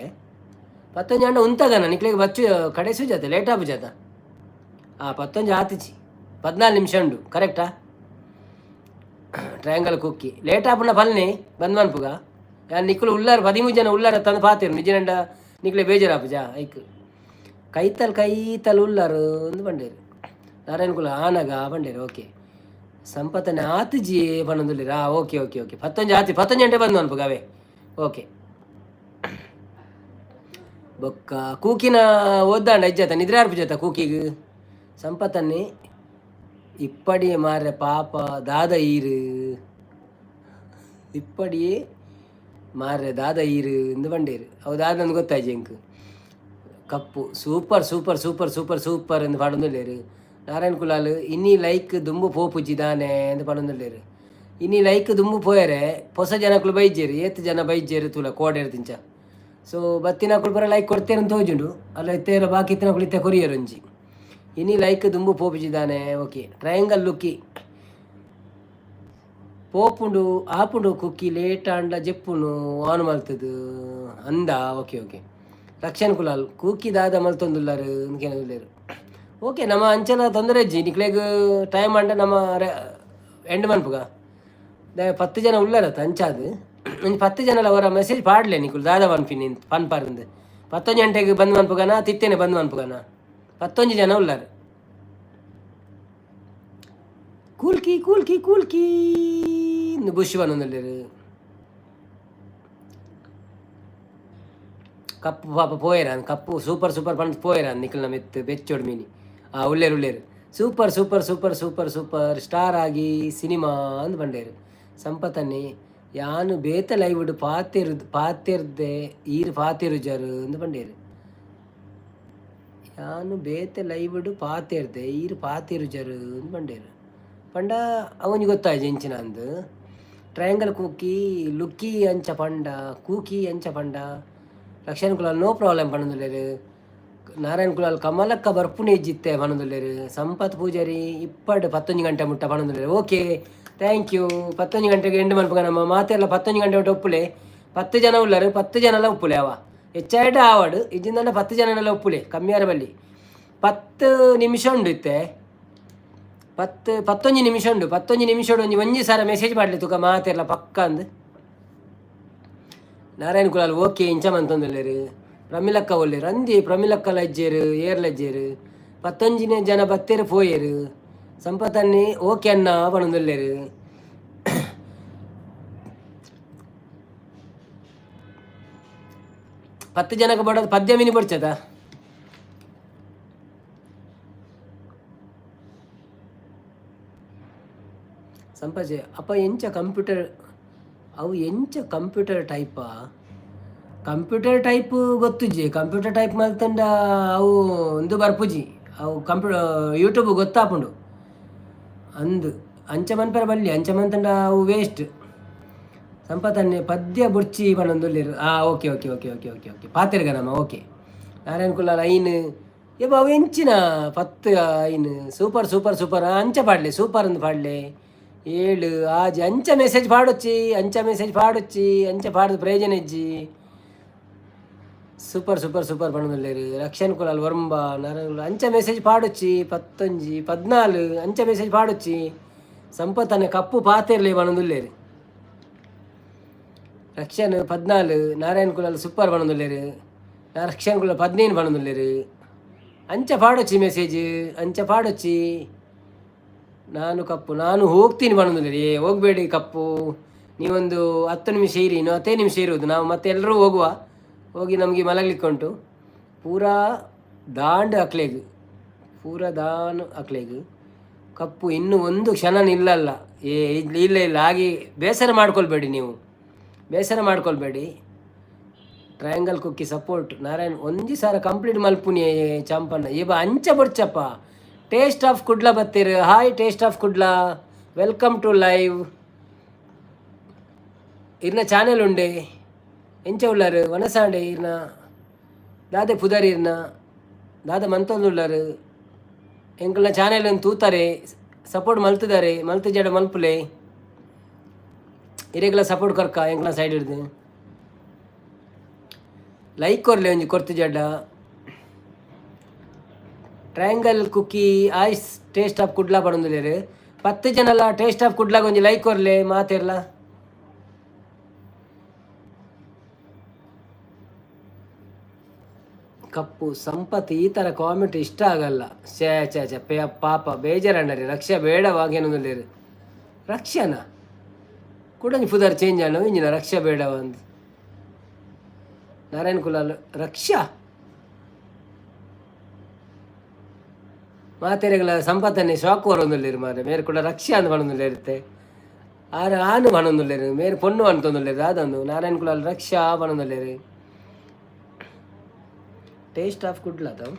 ಪತ್ತೊಂಜಿ ಆಂಡ ಉಂತಗನ ನಿಕ್ಲೆಗ್ ಬಚ್ಚು ಕಡೆ ಸುಜಾತ ಲೇಟ್ ಆಪುಜಾತ. ಆ ಪತ್ತೊಂಜಿ ಆತಿಚಿ, 14 ನಿಮಿಷ ಉಂಡು, ಕರೆಕ್ಟಾ? ಟ್ರಯಾಂಗಲ್ ಕುಕ್ಕಿ ಲೇಟ್ ಆಪುಂಡ ಪಲ್ನೆ ಬಂದ್ ಮನ್ಪುಗ. ಯಾನ್ ನಿಕುಲು ಉಲ್ಲಾರ 13 ಜನ ಉಲ್ಲಾರ ತಂದು ಪಾತೆರು ನಿಜನಂಡ ನಿಕ್ಲೆ ಬೇಜಾರಾಪುಜಾ ಐಕ್. ಕೈತಲ್ ಕೈತಲ್ ಉಲ್ಲಾರು ಅಂದ್ ಪಂಡೇರು. ನಾರಾಯಣ ಕುಲ ಆನಗ ಪಂಡೇರು. ಓಕೆ, ಸಂಪತ್ತನೆ ಆತುಜಿ ಪನೊಂದುಲ್ಲೆರ್. ಆ ಓಕೆ ಓಕೆ ಓಕೆ, ಪತ್ತೊಂಜಿ ಆತಿ, ಪತ್ತೊಂಜಿ ಗಂಟೆ ಬಂದು ಮನ್ಪುಗ ಅವೇ. ಓಕೆ, ಬೊಕ್ಕ ಕೂಕಿನ ಓದ್ದಾಂಡ ಇಜ್ಜತ ನಿದ್ರೆ ಆರ್ಪುಜತ ಕೂಕಿಗ್. ಸಂಪತ್ತನ್ನೇ ಇಪ್ಪಡಿಯೇ ಮಾರ್ರೆ ಪಾಪ ದಾದ ಈರು, ಇಪ್ಪಡಿಯೇ ಮಾರ್ರೆ ದಾದ ಈರು ಇಂದು ಪಂಡೇರು. ಅವು ದಾದಂದು ಗೊತ್ತಾಯ್ಜಿ ಎಂಕ್. ಕಪ್ಪು super super super super super ಎಂದು ಪಾಡೊಂದುಲ್ಲೆರ್. ನಾರಾಯಣ ಕುಲಾಲ್ ಇನಿ ಲೈಕ್ ದುಂಬು ಪೋಪುಜಿ ದಾನೆ ಎಂದು ಪಾಡೊಂದುಲ್ಲೆರ್. ಇನಿ ಲೈಕ್ ದುಂಬು ಪೋಯರೆ ಪೊಸ ಜನಕುಲು ಬೈಜೆರ್, ಏತ್ ಜನ ಬೈಜೆರ್ ತೂಲ ಕೋಡೆರ್ ತಿಂಚ. ಸೊ ಬತ್ತಿನಕುಲು ಪೂರ ಲೈಕ್ ಕೊಡ್ತೇರಂತ ತೋಜುಂಡು ಅಲ್ಲ, ಇತ್ತೇರ ಬಾಕಿ ಇತ್ತಿನಕುಲು ಇತ್ತೆ ಕೊರಿಯರ್ ಒಂಜಿ. ಇನಿ ಲೈಕ್ ದುಂಬು ಪೋಪುಜಿ ದಾನೆ. ಓಕೆ, ಟ್ರಯಾಂಗಲ್ ಲುಕ್ಕಿ ಪೋಪುಂಡು ಆಪುಂಡು ಕುಕ್ಕಿ ಲೇಟ್ ಆಂಡ ಜೆಪ್ಪುನು ಆನ್ ಮಲ್ತದು ಅಂದ. ಓಕೆ ಓಕೆ, ರಕ್ಷಣ್ ಕುಲಾಲ್ ಕೂಕಿ ದಾದ ಮಲ್ತೊಂದುಲ್ಲಾರು ಅಂದ್ಕೇನೊಂದುಲ್ಲೆರ್. ಓಕೆ, ನಮ್ಮ ಅಂಚಲ ತೊಂದರೆ ಇಜ್ಜಿ. ನಿಕ್ಲೆಗ್ ಟೈಮ್ ಆಂಡ ನಮ್ಮ ಎಂಡ್ ಮನ್ಪುಗ. 10 ಜನ ಉಲ್ಲರತ್ತ ಅಂಚಾದ್ ಒಂಜಿ 10 ಜನಲ ಅವರ ಮೆಸೇಜ್ ಪಾಡ್ಲೆ ನಿಕುಲು ದಾದ ಪನ್ಪಿನಿ ಪನ್ಪಾರಂದು. ಪತ್ತೊಂಜಿ ಗಂಟೆಗೆ ಬಂದ್ ಮನ್ಪುಗನ, ತಿತ್ತೇನೆ ಬಂದ್ ಮನ್ಪುಗನ. ಪತ್ತೊಂಜಿ ಜನ ಉಲ್ಲಾರು. ಕೂಲ್ಕಿ ಕೂಲ್ಕಿ ಕೂಲ್ಕಿ ಇಂದು ಬುಷ್ ಪನೊಂದುಲ್ಲೆರ್. ಕಪ್ಪು ಪಾಪ ಪೋಯೆರ ಕಪ್ಪು ಸೂಪರ್ ಸೂಪರ್ ಪಂದ್ ಪೋಯೆರ ನಿಕಲ್ನ ಮಿತ್ತ್ ಬೆಚ್ಚೊಡು ಮೀನಿ. ಆ ಉಲ್ಲೇರು ಉಲ್ಲೇರು. Super super super super super star ಆಗಿ ಸಿನಿಮಾ ಅಂದ್ ಪಂಡೇರು. ಸಂಪತನ್ನೇ ಯಾನು ಬೇತೆ ಲೈವ್ಡ್ ಪಾತೆರ್ ಪಾತೆರ್ದೆ ಈರ್ ಪಾತೆರುಜರ್ ಅಂದ್ ಪಂಡೇರು. ಯಾನು ಬೇತೆ ಲೈವ್ಡ್ ಪಾತೆರ್ದೆ ಈರ್ ಪಾತೆರುಜರ್ ಅಂದ್ ಪಂಡೇರು. ಪಂಡ ಅವೊಂಜಿ ಗೊತ್ತಾಯ್ಜಿ ಎಂಚಿನ ಅಂದ್. ಟ್ರಯಾಂಗಲ್ ಕೂಕಿ ಲುಕ್ಕಿ ಅಂಚ ಪಂಡ ಕೂಕಿ ಅಂಚ ಪಂಡ. ಲಕ್ಷಣ ಕುಲಾಲ್ ನೋ ಪ್ರಾಬ್ಲಮ್ ಪನೊಂದುಲ್ಲೆರ್. ನಾರಾಯಣ ಕುಲಾಲ್ ಕಮಲಕ್ಕ ಬರ್ಪುನೆ ಇಜ್ಜಿತ್ತೆ ಪನೊಂದುಲ್ಲೆರ್. ಸಂಪತ್ ಪೂಜಾರಿ ಇಪ್ಪಡ್ ಪತ್ತೊಂಜಿ ಗಂಟೆ ಮುಟ್ಟ ಪನೊಂದುಲ್ಲೆರ್. Okay, thank you. ಪತ್ತೊಂಜಿ ಗಂಟೆಗೆ ಎಂಡ್ ಮನ್ಪುಗ ನಮ್ಮ ಮಾತೆರ್ಲ. ಪತ್ತೊಂಜಿ ಗಂಟೆ ಮುಟ್ಟ ಉಪ್ಪುಲೆ. 10 ಜನ ಉಲ್ಲರು, 10 ಜನಲ ಉಪ್ಪುಲೆ. ಅವ ಹೆಚ್ಚಾಯ್ಟ ಆವಡ್ ಇಜ್ಜಿಂದಂಡ 10 ಜನನೆಲ್ಲ ಉಪ್ಪುಲೆ, ಕಮ್ಮಿಯಾರ ಬಲ್ಲಿ. 10 ನಿಮಿಷ ಉಂಡು ಇತ್ತೆ, ಪತ್ತು ಪತ್ತೊಂಜಿ ನಿಮಿಷ ಉಂಡು. ಪತ್ತೊಂಜಿ ನಿಮಿಷ ಒಂಜಿ ಒಂಜಿ ಸಾರ ಮೆಸೇಜ್ ಮಾಡಲಿ ತುಕ ಮಾತೆರ್ಲ ಪಕ್ಕ ಅಂದ್. ನಾರಾಯಣ ಕುಲಾಲ್ ಓಕೆ ಇಂಚ ಮಂತೊಂದುಲ್ಲೆರ್. ಪ್ರಮಿಲಕ್ಕ ಒಲ್ಲೆರ್ ಅಂದಿ. ಪ್ರಮಿಲಕ್ಕ ಲಜ್ಜೆರ್ ಏರ್ ಲಜ್ಜೆರ್. ಪತ್ತೊಂಜಿನೇ ಜನ ಬತ್ತೆರ್ ಪೋಯೆರ್. ಸಂಪತನ್ನಿ ಓಕೆ ಅನ್ನ ಪನೊಂದುಲ್ಲೆರ್. 10 ಜನಕ್ಕೆ ಬಡೋದು ಪದ್ಯ ಮಿನಿ ಬಡ್ಚದ. ಸಂಪಾಜೆ ಅಪ್ಪ ಎಂಚ ಕಂಪ್ಯೂಟರ್ ಅವು ಎಂಚ ಕಂಪ್ಯೂಟರ್ ಟೈಪಾ? ಕಂಪ್ಯೂಟರ್ ಟೈಪ್ ಗೊತ್ತುಜ್ಜಿ. ಕಂಪ್ಯೂಟರ್ ಟೈಪ್ ಮಲ್ತಂಡ ಅವು ಒಂದು ಬರ್ಪುಜಿ. ಅವು ಯೂಟ್ಯೂಬ್ ಗೊತ್ತಾಪುಂಡು ಅಂದ್. ಅಂಚ ಮನ್ಪೆರೆ ಬಲ್ಲಿ, ಅಂಚ ಮನ್ತಂಡ ಅವು ವೇಸ್ಟ್. ಸಂಪತನ್ನೆ ಪದ್ಯ ಬುಡ್ಚಿ ಪನೊಂದುಲ್ಲೆರ್. ಆ okay okay okay okay okay okay ಪಾತೆರ್ಗ ನಮ್ಮ. ಓಕೆ, ನಾರಾಯಣ ಕುಲಾಲ್ ಐನ್ ಏಬ ಅವು ಎಂಚಿನ ಪತ್ತು ಐನ್. ಸೂಪರ್ ಸೂಪರ್ ಸೂಪರ್ ಅಂಚ ಪಾಡ್ಲೆ, ಸೂಪರ್ ಅಂದ್ ಪಾಡ್ಲೆ. ಏಳು ಆಜಿ ಅಂಚ ಮೆಸೇಜ್ ಪಾಡೊಚ್ಚಿ, ಅಂಚ ಮೆಸೇಜ್ ಪಾಡೊಚ್ಚಿ. ಅಂಚ ಪಾಡ್ದು ಪ್ರಯೋಜನ ಇಜ್ಜಿ. ಸೂಪರ್ ಸೂಪರ್ ಸೂಪರ್ ಪನೊಂದುಲ್ಲೆರ್. ರಕ್ಷಣ್ ಕುಲಾಲ್ ವರ್ಂಬ. ನಾರಾಯಣ ಕುಲಾಲ್ ಅಂಚ ಮೆಸೇಜ್ ಪಾಡೊಚ್ಚಿ. ಪತ್ತೊಂಜಿ 14 ಅಂಚ ಮೆಸೇಜ್ ಪಾಡೊಚ್ಚಿ. ಸಂಪತ್ತನೆ ಕಪ್ಪು ಪಾತೆರ್ಲೆ ಪನೊಂದುಲ್ಲೆರ್. ರಕ್ಷಣ್ 14. ನಾರಾಯಣ ಕುಲಾಲ್ ಸೂಪರ್ ಪನೊಂದುಲ್ಲೆರ್. ರಕ್ಷಣ್ ಕುಲಾಲ್ 15 ಪನೊಂದುಲ್ಲೆರ್. ಅಂಚ ಪಾಡೊಚ್ಚಿ ಮೆಸೇಜ್, ಅಂಚ ಪಾಡೊಚ್ಚಿ. ನಾನು ಕಪ್ಪು ನಾನು ಹೋಗ್ತೀನಿ ಪನೊಂದುಲ್ಲೆರ್. ಏ ಹೋಗಬೇಡಿ ಕಪ್ಪು, ನೀವೊಂದು 10 ನಿಮಿಷ ಇರಿ. ಇನ್ನು 10 ನಿಮಿಷ ಇರುವುದು. ನಾವು ಮತ್ತೆ ಎಲ್ಲರೂ ಹೋಗುವ, ಹೋಗಿ ನಮಗೆ ಮಲಗಲಿಕ್ಕೆ ಉಂಟು. ಪೂರಾ ದಾಂಡ್ ಅಕ್ಲೆಗ್, ಪೂರಾ ದಾನ್ ಅಕ್ಲೆಗ್. ಕಪ್ಪು ಇನ್ನು ಒಂದು ಕ್ಷಣ ನಿಲ್ಲಲ್ಲ. ಏ ಇಲ್ಲ ಇಲ್ಲ, ಹಾಗೆ ಬೇಸರ ಮಾಡ್ಕೊಳ್ಬೇಡಿ ನೀವು, ಬೇಸರ ಮಾಡ್ಕೊಳ್ಬೇಡಿ. ಟ್ರಯಾಂಗಲ್ ಕುಕ್ಕಿ ಸಪೋರ್ಟ್. ನಾರಾಯಣ್ ಒಂಜಿ ಸಾರ ಕಂಪ್ಲೀಟ್ ಮಲ್ಪುನಿ ಚಾಂಪನ್ನ. ಏಬ ಅಂಚ ಬೊಡ್ಚಪ್ಪ. ಟೇಸ್ಟ್ ಆಫ್ ಕುಡ್ಲ ಬತ್ತೀರ್. Hi taste of Kudla, welcome to live. ಇರ್ನ ಚಾನೆಲ್ ಉಂಡೆ. ಎಂಚ ಉಳ್ಳಾರು ವನಸಾಂಡೆ? ಇರ್ನ ದಾದೆ ಪುದರ್? ಇರ್ನ ದಾದ ಮಂತೊಂದುಳ್ಳಾರು? ಎಂಕಲ್ನ ಚಾನೆಲ್ ತೂತಾರೆ, ಸಪೋರ್ಟ್ ಮಲ್ತುದಾರೆ. ಮಲ್ತು ಜಡ ಮಲ್ಪುಲೆ. ಇರೆಗ್ಲ ಸಪೋರ್ಟ್ ಕೊರ್ಕ ಎಂಕಲ್ನ ಸೈಡ್ ಹಿಡ್ದು. ಲೈಕ್ ಕೊರ್ಲೆ ಒಂಜಿ ಕೊರ್ತು ಜಡ್ಡ. Triangle Kukki ice taste of Kudla ಪಡೊಂದುಲ್ಲೆರ್. 10 ಜನಲ ಟೇಸ್ಟ್ ಆಫ್ ಕುಡ್ಲಾಗ ಒಂಜಿ ಲೈಕ್ ಕೊರ್ಲೆ ಮಾತೆರ್ಲ. ಕಪ್ಪು ಸಂಪತ್ ಈ ಥರ ಕಾಮೆಂಟ್ ಇಷ್ಟ ಆಗಲ್ಲ. ಛೇ ಛೇ ಛೇ, ಪೇ ಪಾಪ ಬೇಜಾರಣ್ಣರಿ. ರಕ್ಷಾ ಬೇಡವಾಗೇನೊಂದುಲ್ಲೇರು ರಕ್ಷಾನ ಕುಡಂಜಿ ಪುದರ್ ಚೇಂಜ್ ಅಣ್ಣ ಇಂಜಿನ ರಕ್ಷಾ ಬೇಡವ ಅಂದ್. ನಾರಾಯಣ ಕುಲಾಲ್ ರಕ್ಷಾ ಮಾತೆರೆಗಳ ಸಂಪತ್ತನ್ನೇ ಶಾಕ್ ಬರೋದುಲ್ಲೇರು ಮಾರೆ. ಮೇರೆ ಕೂಡ ರಕ್ಷಾ ಅಂದ್ ಪನೊಂದುಲ್ಲೇರುತ್ತೆ. ಆರು ಆನು ಪನೊಂದುಲ್ಲೇರು ಮೇರೆ, ಪೊಣ್ಣು ಅಂತೊಂದುಲ್ಲೇರು. ಅದೊಂದು ನಾರಾಯಣ ಕುಲಾಲ್ ರಕ್ಷಾ ಪನೊಂದುಲ್ಲೇರು. ಟೇಸ್ಟ್ ಆಫ್ ಕುಡ್ಲ ಅದು.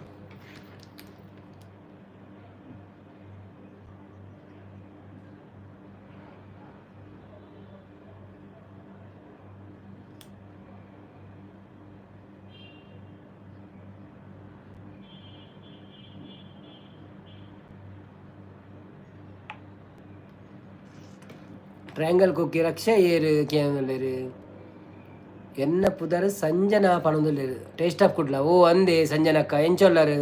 ಟ್ರಯಾಂಗಲ್ ಕುಕ್ಕಿ ರಕ್ಷಾ ಏರು ಕೇಂದ್ಲೇರು. ಎನ್ನ ಪುದರ್ ಸಂಜನಾ ಪನೊಂದುಲ್ಲೆರ್. Taste of Kudla. ಓ ಅಂದೆ ಸಂಜನಕ್ಕ, ಎಂಚೊಲ್ಲರು?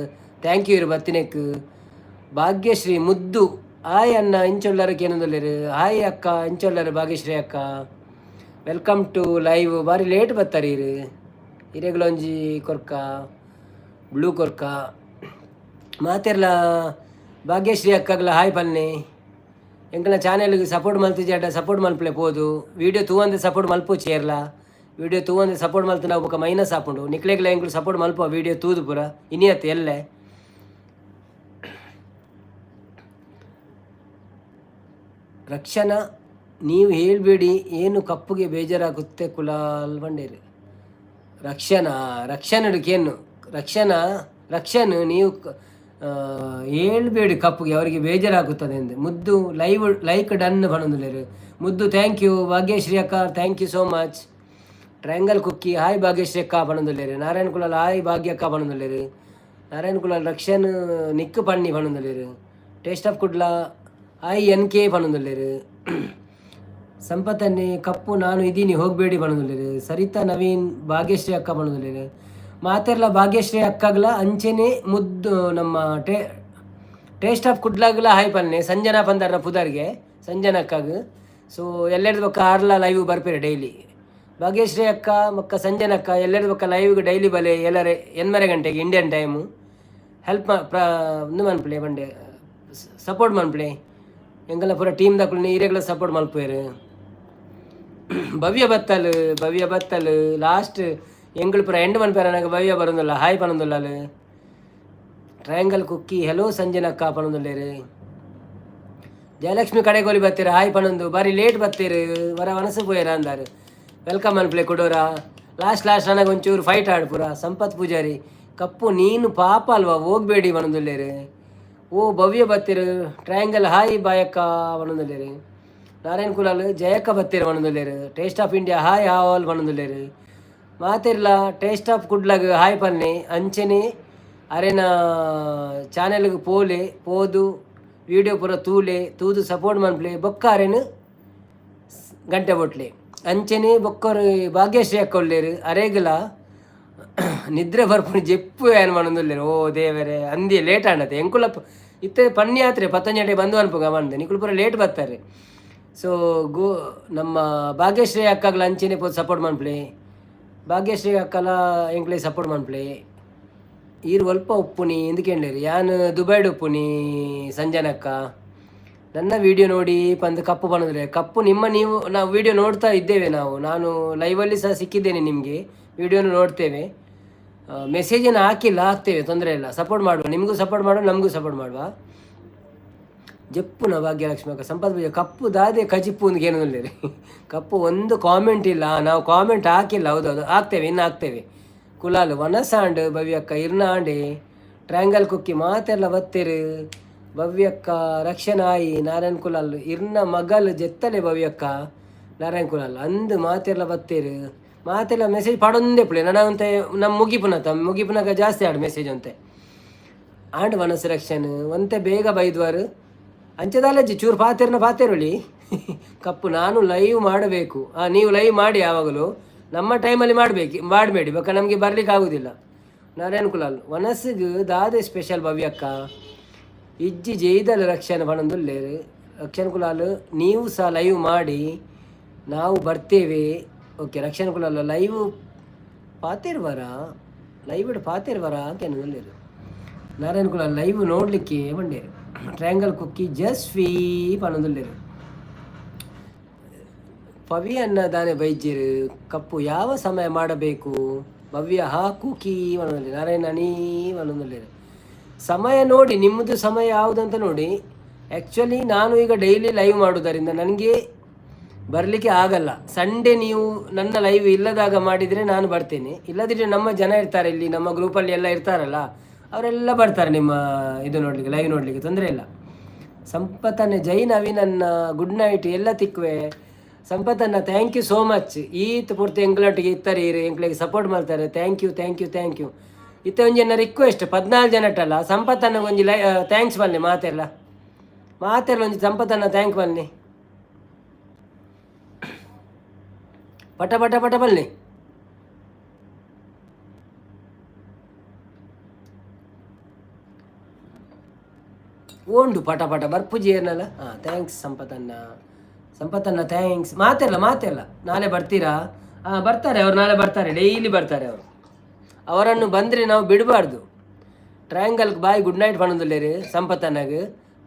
Thank you ಇರು ಬತ್ತಿನೆಕ್. ಭಾಗ್ಯಶ್ರೀ ಮುದ್ದು ಹಾಯ್ ಅಣ್ಣ, ಎಂಚೊಲ್ಲರು ಕೇನೊಂದುಲ್ಲೆರ್. ಹಾಯ್ ಅಕ್ಕ, ಎಂಚೊಲ್ಲರು? ಭಾಗ್ಯಶ್ರೀ ಅಕ್ಕ, welcome to live. ಬಾರಿ ಲೇಟ್ ಬತ್ತಾರೆ ಇರು. ಇರೆಗ್ಲೊಂಜಿ ಕೊರ್ಕ ಬ್ಲೂ ಕೊರ್ಕ ಮಾತೆರ್ಲ. ಭಾಗ್ಯಶ್ರೀ ಅಕ್ಕಗ್ಲ ಹಾಯ್ ಪನ್ನೆ. ಎಂಕಲ್ನ ಚಾನೆಲ್ಗೆ ಸಪೋರ್ಟ್ ಮಲ್ತಿಜಾಡ ಸಪೋರ್ಟ್ ಮಲ್ಪಲೆ ಪೋದು. ವೀಡಿಯೋ ತೂವಂದೆ ಸಪೋರ್ಟ್ ಮಲ್ಪು ಚೇರ್ಲ. ವೀಡಿಯೋ ತೂವಂದೆ ಸಪೋರ್ಟ್ ಮಲ್ತು ನಾವು ಬೊಕ ಮೈನಸ್ ಆಪುಂಡು. ನಿಕ್ಲೆಗ್ಲ ಎಂಕುಲು ಸಪೋರ್ಟ್ ಮಲ್ಪುವ ವೀಡಿಯೋ ತೂದು ಪೂರ ಇನಿಯತ್ ಎಲ್ಲೆ. ರಕ್ಷಣಾ ನೀವು ಹೇಳಬೇಡಿ ಏನು ಕಪ್ಪುಗೆ ಬೇಜಾರಾಗುತ್ತೆ ಕುಲಾಲ್ ಬಂಡೇರು. ರಕ್ಷಣಾ ರಕ್ಷಣೆಡು ರಕ್ಷಣಾ ರಕ್ಷಣೆ ನೀವು ಹೇಳ್ಬೇಡಿ ಕಪ್ಪುಗೆ, ಅವರಿಗೆ ಬೇಜಾರಾಗುತ್ತದೆ ಎಂದು. ಮುದ್ದು ಲೈವ್ ಲೈಕ್ ಡನ್ ಪನೊಂದುಲ್ಲೆರ್. ಮುದ್ದು thank you. Bhagyashree ಅಕ್ಕ, thank you so much. Triangle cookie hi Bhagyashree ಅಕ್ಕ ಪನೊಂದುಲ್ಲೆರ್. ನಾರಾಯಣ ಕುಲಾಲ್ ಹಾಯ್ ಭಾಗ್ಯ ಅಕ್ಕ ಪನೊಂದುಲ್ಲೆರ್. ನಾರಾಯಣ ಕುಲಾಲ್ ರಕ್ಷನ್ ನಿಕ್ಕು ಪನ್ನಿ ಪನೊಂದುಲ್ಲೆರ್. Taste of Kudla hi N K ಪನೊಂದುಲ್ಲೆರ್. ಸಂಪತ್ತನ್ನೇ ಕಪ್ಪು ನಾನು ಇದ್ದೀನಿ ಹೋಗಬೇಡಿ ಪನೊಂದುಲ್ಲೆರ್. ಸರಿತಾ ನವೀನ್ ಭಾಗ್ಯಶ್ರೀ ಅಕ್ಕ ಪನೊಂದುಲ್ಲೆರ್. ಮಾತೆರ್ಲ ಭಾಗ್ಯಶ್ರೀ ಅಕ್ಕಗ್ಲ ಅಂಚೆನೆ ಮುದ್ದು ನಮ್ಮ ಟೇಸ್ಟ್ ಆಫ್ ಕುಡ್ಲಾಗ್ಲ ಹಾಯ್ ಪನ್ನೆ. ಸಂಜನಾ ಪಂದರ್ನ ಪುದರ್ಗೆ ಸಂಜನಾ ಅಕ್ಕಗ್. ಸೊ ಎಲ್ಲೆರ್ದು ಬೊಕ್ಕ ಆರ್ಲ ಲೈವ್ ಬರ್ಪೇರೆ ಡೈಲಿ. ಭಾಗ್ಯಶ್ರೀ ಅಕ್ಕ ಬೊಕ್ಕ ಸಂಜನಾ ಅಕ್ಕ ಎಲ್ಲೆರ್ದು ಬೊಕ್ಕ ಲೈವ್ಗೆ ಡೈಲಿ ಬಲೆ ಎಲ್ಲರೆ 8:30 ಗಂಟೆಗೆ ಇಂಡಿಯನ್ ಟೈಮು. ಹೆಲ್ಪ್ ಪ್ರ ಉಂದು ಮನ್ಪುಲೆ ಪಂಡೆ, ಸಪೋರ್ಟ್ ಮನ್ಪುಲೆ. ಎಂಕಲ್ನ ಪೂರ ಟೀಮ್ ದಕುಲು ಇರೆಗ್ಲ ಸಪೋರ್ಟ್ ಮಲ್ಪುವೆರ್. ಭವ್ಯ ಬತ್ತಲ್, ಭವ್ಯ ಬತ್ತಲ್. ಲಾಸ್ಟ್ ಎಂಕುಲು ಪೂರ ಎಂಡ್ ಮನ್ಪೆರೆ ಭವ್ಯ ಬರೋದಿಲ್ಲ. ಹಾಯ್ ಪನೊಂದುಲ್ಲಲ್. ಟ್ರಯಾಂಗಲ್ ಕುಕ್ಕಿ ಹೆಲೋ ಸಂಜನಕ್ಕ ಪನೊಂದುಲ್ಲೆರ್. ಜಯಲಕ್ಷ್ಮಿ ಕಡೆಗೋಲಿ ಬತ್ತೀರ ಹಾಯ್ ಪನೊಂದು. ಬಾರಿ ಲೇಟ್ ಬತ್ತೀರು, ವರ ವನಸು ಪೋಯರ ಅಂದಾರು. Welcome ಅನ್ಪ್ಲೆ ಕೊಡೋರ. ಲಾಸ್ಟ್ ಲಾಸ್ಟ್ ನನಗೆ ಒಂಚೂರು ಫೈಟ್ ಆಡು ಪೂರ. ಸಂಪತ್ ಪೂಜಾರಿ ಕಪ್ಪು ನೀನು ಪಾಪ ಅಲ್ವಾ ಹೋಗ್ಬೇಡಿ ಪನೊಂದುಲ್ಲೆರ್. ಓ ಭವ್ಯ ಬತ್ತೀರು. ಟ್ರಯಾಂಗಲ್ ಹಾಯ್ ಬಾಯಕ್ಕ ಪನೊಂದುಲ್ಲೆರ್. ನಾರಾಯಣ್ ಕುಲಾಲ್ ಜಯಕ್ಕ ಬತ್ತೀರು ಪನೊಂದುಲ್ಲೆರ್. Taste of India hi all ಪನೊಂದುಲ್ಲೆರ್. ಮಾತೆರ್ಲ ಟೇಸ್ಟ್ ಆಫ್ ಕುಡ್ಲಗ್ ಹಾಯ್ ಪನ್ನೆ. ಅಂಚೆನೆ ಅರೆನ ಚಾನೆಲ್ಗೆ ಪೋಲೆ, ಪೋದು ವೀಡಿಯೋ ಪೂರ ತೂಲೆ, ತೂದು ಸಪೋರ್ಟ್ ಮನ್ಪ್ಲೆ. ಬೊಕ್ಕ ಅರೆನ್ ಗಂಟೆ ಬೊಟ್ಲೆ. ಅಂಚೆನೆ ಬೊಕ್ಕರು ಭಾಗ್ಯಶ್ರೀ ಅಕ್ಕ ಉಲ್ಲೆರ್, ಅರೆಗ್ಲ ನಿದ್ರೆ ಬರ್ಪುನಿ ಜೆಪ್ಪು ಏನು ಪನೊಂದುಲ್ಲೆರ್. ಓ ದೇವರೇ ಅಂದಿ ಲೇಟ್ ಆಂಡತೆ. ಎಂಕುಲ ಇತ್ತೆ ಪನ್ನಿ ಆತ್ರೆ 10 ಗಂಟೆ ಬಂದು ಅನ್ಪುಗ ಬಂದೆ. ನಿಕುಲು ಪೂರ ಲೇಟ್ ಬರ್ತಾರೆ. ಸೊ ಗೋ ನಮ್ಮ ಭಾಗ್ಯಶ್ರೀ ಅಕ್ಕಗ್ಲ ಅಂಚೆನೆ ಪೋದು ಸಪೋರ್ಟ್ ಮನ್ಪ್ಲೆ. ಭಾಗ್ಯಶ್ರೀ ಅಕ್ಕಲ ಎಂಕ್ಲೆ ಸಪೋರ್ಟ್ ಮನ್ಪ್ಲೆ. ಈರ್ ಒಲ್ಪ ಉಪ್ಪುನಿ ಇಂದು ಯಾನ್ ದುಬೈಡ್ ಉಪ್ಪುನಿ ಸಂಜನಕ್ಕ. ನನ್ನ ವಿಡಿಯೋ ನೋಡಿ ಪಂದ್ ಕಪ್ಪು ಪನೊಂದುಲ್ಲೆ. ಕಪ್ಪು ನಿಮ್ಮ ನೀವು ನಾವು ವಿಡಿಯೋ ನೋಡ್ತಾ ಇದ್ದೇವೆ ನಾವು. ನಾನು ಲೈವಲ್ಲಿ ಸಹ ಸಿಕ್ಕಿದ್ದೇನೆ ನಿಮಗೆ, ವಿಡಿಯೋನು ನೋಡ್ತೇವೆ. ಮೆಸೇಜನ್ನು ಹಾಕಿಲ್ಲ, ಹಾಕ್ತೇವೆ, ತೊಂದರೆ ಇಲ್ಲ. ಸಪೋರ್ಟ್ ಮಾಡುವ, ನಿಮಗೂ ಸಪೋರ್ಟ್ ಮಾಡುವ, ನಮಗೂ ಸಪೋರ್ಟ್ ಮಾಡುವ. ಜಪ್ಪುನ ಭಾಗ್ಯಲಕ್ಷ್ಮಿ ಅಕ್ಕ. ಸಂಪತ್ ಪೂಜೆ ಕಪ್ಪು ದಾದೆ ಕಜಿಪ್ಪು ಒಂದು ಏನೊಂದುಲ್ಲೆರ್. ಕಪ್ಪು ಒಂದು ಕಾಮೆಂಟ್ ಇಲ್ಲ, ನಾವು ಕಾಮೆಂಟ್ ಹಾಕಿಲ್ಲ. ಹೌದೌದು, ಹಾಕ್ತೇವೆ, ಇನ್ನು ಹಾಕ್ತೇವೆ. ಕುಲಾಲ್ ವನಸಾಂಡ್ ಭವ್ಯಕ್ಕ ಇರ್ನಾಂಡೆ. ಟ್ರಯಾಂಗಲ್ ಕುಕ್ಕಿ ಮಾತೆಲ್ಲ ಬತ್ತೀರು. ಭವ್ಯಕ್ಕ ರಕ್ಷಣಾಯಿ ನಾರಾಯಣ್ ಕುಲಾಲ್ ಇರ್ನ ಮಗಲ್ ಜೆತ್ತಲೆ ಭವ್ಯಕ್ಕ ನಾರಾಯಣ್ ಕುಲಾಲ್ ಅಂದು. ಮಾತೆಲ್ಲ ಬತ್ತೀರು. ಮಾತೆಲ್ಲ ಮೆಸೇಜ್ ಪಾಡೊಂದೇ ಪುಳೆ ನನ್ನ ಅಂತೆ. ನಮ್ಮ ಮುಗಿಪುನತ ಮುಗಿಪುನಗ ಜಾಸ್ತಿ ಆಡು ಮೆಸೇಜ್ ಅಂತೆ. ಆಂಡ್ ವನಸ್ ರಕ್ಷಣ್ ಒಂತೆ ಬೇಗ ಬೈದ್ವಾರು ಅಂಚೆದಾಲಜ್ಜಿ ಚೂರು ಪಾತೆರ್ನ ಪಾತೆರುಳಿ. ಕಪ್ಪು ನಾನು ಲೈವ್ ಮಾಡಬೇಕು. ನೀವು ಲೈವ್ ಮಾಡಿ ಯಾವಾಗಲೂ ನಮ್ಮ ಟೈಮಲ್ಲಿ ಮಾಡಬೇಕು, ಮಾಡಬೇಡಿ ಬೊಕ್ಕ ನಮಗೆ ಬರ್ಲಿಕ್ಕೆ ಆಗುದಿಲ್ಲ. ನಾರಾಯಣ್ ಕುಲಾಲ್ ವನಸ್ಸಿಗೆ ದಾದೆ ಸ್ಪೆಷಲ್ ಭವ್ಯಕ್ಕ. ಇಜ್ಜಿ ಜೈದಲ್ ರಕ್ಷಣೆ ಪನೊಂದುಲ್ಲೆರ್. ರಕ್ಷಣ್ ಕುಲಾಲ್, ನೀವು ಸಹ ಲೈವ್ ಮಾಡಿ, ನಾವು ಬರ್ತೇವೆ. ಓಕೆ, ರಕ್ಷಣ್ ಕುಲಾಲ್ ಲೈವ್ ಪಾತಿರ್ವರ, ಲೈವ್ ಪಾತಿರ್ವರ ಅಂತ. ನಾರಾಯಣ್ ಕುಲಾಲ್ ಲೈವ್ ನೋಡಲಿಕ್ಕೆ ಬಂಡೇರು. ಟ್ರಯಾಂಗಲ್ ಕುಕ್ಕಿ ಜಸ್ಟ್ ಫೀ ಪನೊಂದುಲ್ಲೆರ್. ಪವಿ ಅನ್ನ ದಾನೆ ಬೈಜೆರ್. ಕಪ್ಪು ಯಾವ ಸಮಯ ಮಾಡಬೇಕು? ಭವ್ಯ ಹಾ ಕುಕಿ ಪನೊಂದುಲ್ಲೆರ್. ನಾರಾಯಣ ನೀ ಪನೊಂದುಲ್ಲೆರ್. ಸಮಯ ನೋಡಿ, ನಿಮ್ಮದು ಸಮಯ ಯಾವುದಂತ ನೋಡಿ. ಆ್ಯಕ್ಚುಲಿ ನಾನು ಈಗ ಡೈಲಿ ಲೈವ್ ಮಾಡೋದರಿಂದ ನನಗೆ ಬರಲಿಕ್ಕೆ ಆಗಲ್ಲ. ಸಂಡೇ ನೀವು ನನ್ನ ಲೈವ್ ಇಲ್ಲದಾಗ ಮಾಡಿದರೆ ನಾನು ಬರ್ತೇನೆ. ಇಲ್ಲದಿದ್ದರೆ ನಮ್ಮ ಜನ ಇರ್ತಾರೆ ಇಲ್ಲಿ, ನಮ್ಮ ಗ್ರೂಪಲ್ಲಿ ಎಲ್ಲ ಇರ್ತಾರಲ್ಲ, ಅವರೆಲ್ಲ ಬರ್ತಾರೆ ನಿಮ್ಮ ಇದು ನೋಡಲಿಕ್ಕೆ, ಲೈವ್ ನೋಡಲಿಕ್ಕೆ. ತೊಂದರೆ ಇಲ್ಲ. ಸಂಪತ್ತನ್ನ ಜೈ ನವೀನನ್ನ ಗುಡ್ ನೈಟ್ ಎಲ್ಲ ತಿಕ್ಕುವೆ. ಸಂಪತ್ತನ್ನ, thank you so much. ಈತ್ ಪೂರ್ತಿ ಎಂಕ್ಲೊಟ್ಟಿಗೆ ಇತ್ತಾರೆ, ಇರು ಎಂಕ್ಲೆಗೆ ಸಪೋರ್ಟ್ ಮಾಡ್ತಾರೆ. Thank you, thank you, thank you. ಇತ್ತೆ ಒಂಜಿ ಎನ್ನ ರಿಕ್ವೆಸ್ಟ್, 14 ಜನಟ್ಟಲ್ಲ, ಸಂಪತ್ತನ್ನ ಒಂಜಿ ಲೈ thanks ಬನ್ನಿ. ಮಾತೆಲ್ಲ ಮಾತೆಲ್ಲ ಒಂಜಿ ಸಂಪತ್ತನ್ನ thank ಬನ್ನಿ. ಪಟ ಪಟ ಪಟ ಬನ್ನಿ. ಓಂಡು ಪಟ ಪಟ ಬರ್ಪುಜಿ ಏನಲ್ಲ. ಹಾಂ, thanks ಸಂಪತ್ತನ್ನ, ಸಂಪತ್ತನ್ನ thanks. ಮಾತೆಲ್ಲ ಮಾತೆಲ್ಲ ನಾಳೆ ಬರ್ತೀರಾ? ಹಾಂ, ಬರ್ತಾರೆ ಅವ್ರು, ನಾಳೆ ಬರ್ತಾರೆ. ಡೈಲಿ ಬರ್ತಾರೆ ಅವರು. ಅವರನ್ನು ಬಂದರೆ ನಾವು ಬಿಡಬಾರ್ದು. ಟ್ರಯಾಂಗಲ್ ಬಾಯ್, ಗುಡ್ ನೈಟ್ ಪಣೊಂದುಲ್ಲೆರ್ ಸಂಪತ್ತನ್ನಗ್.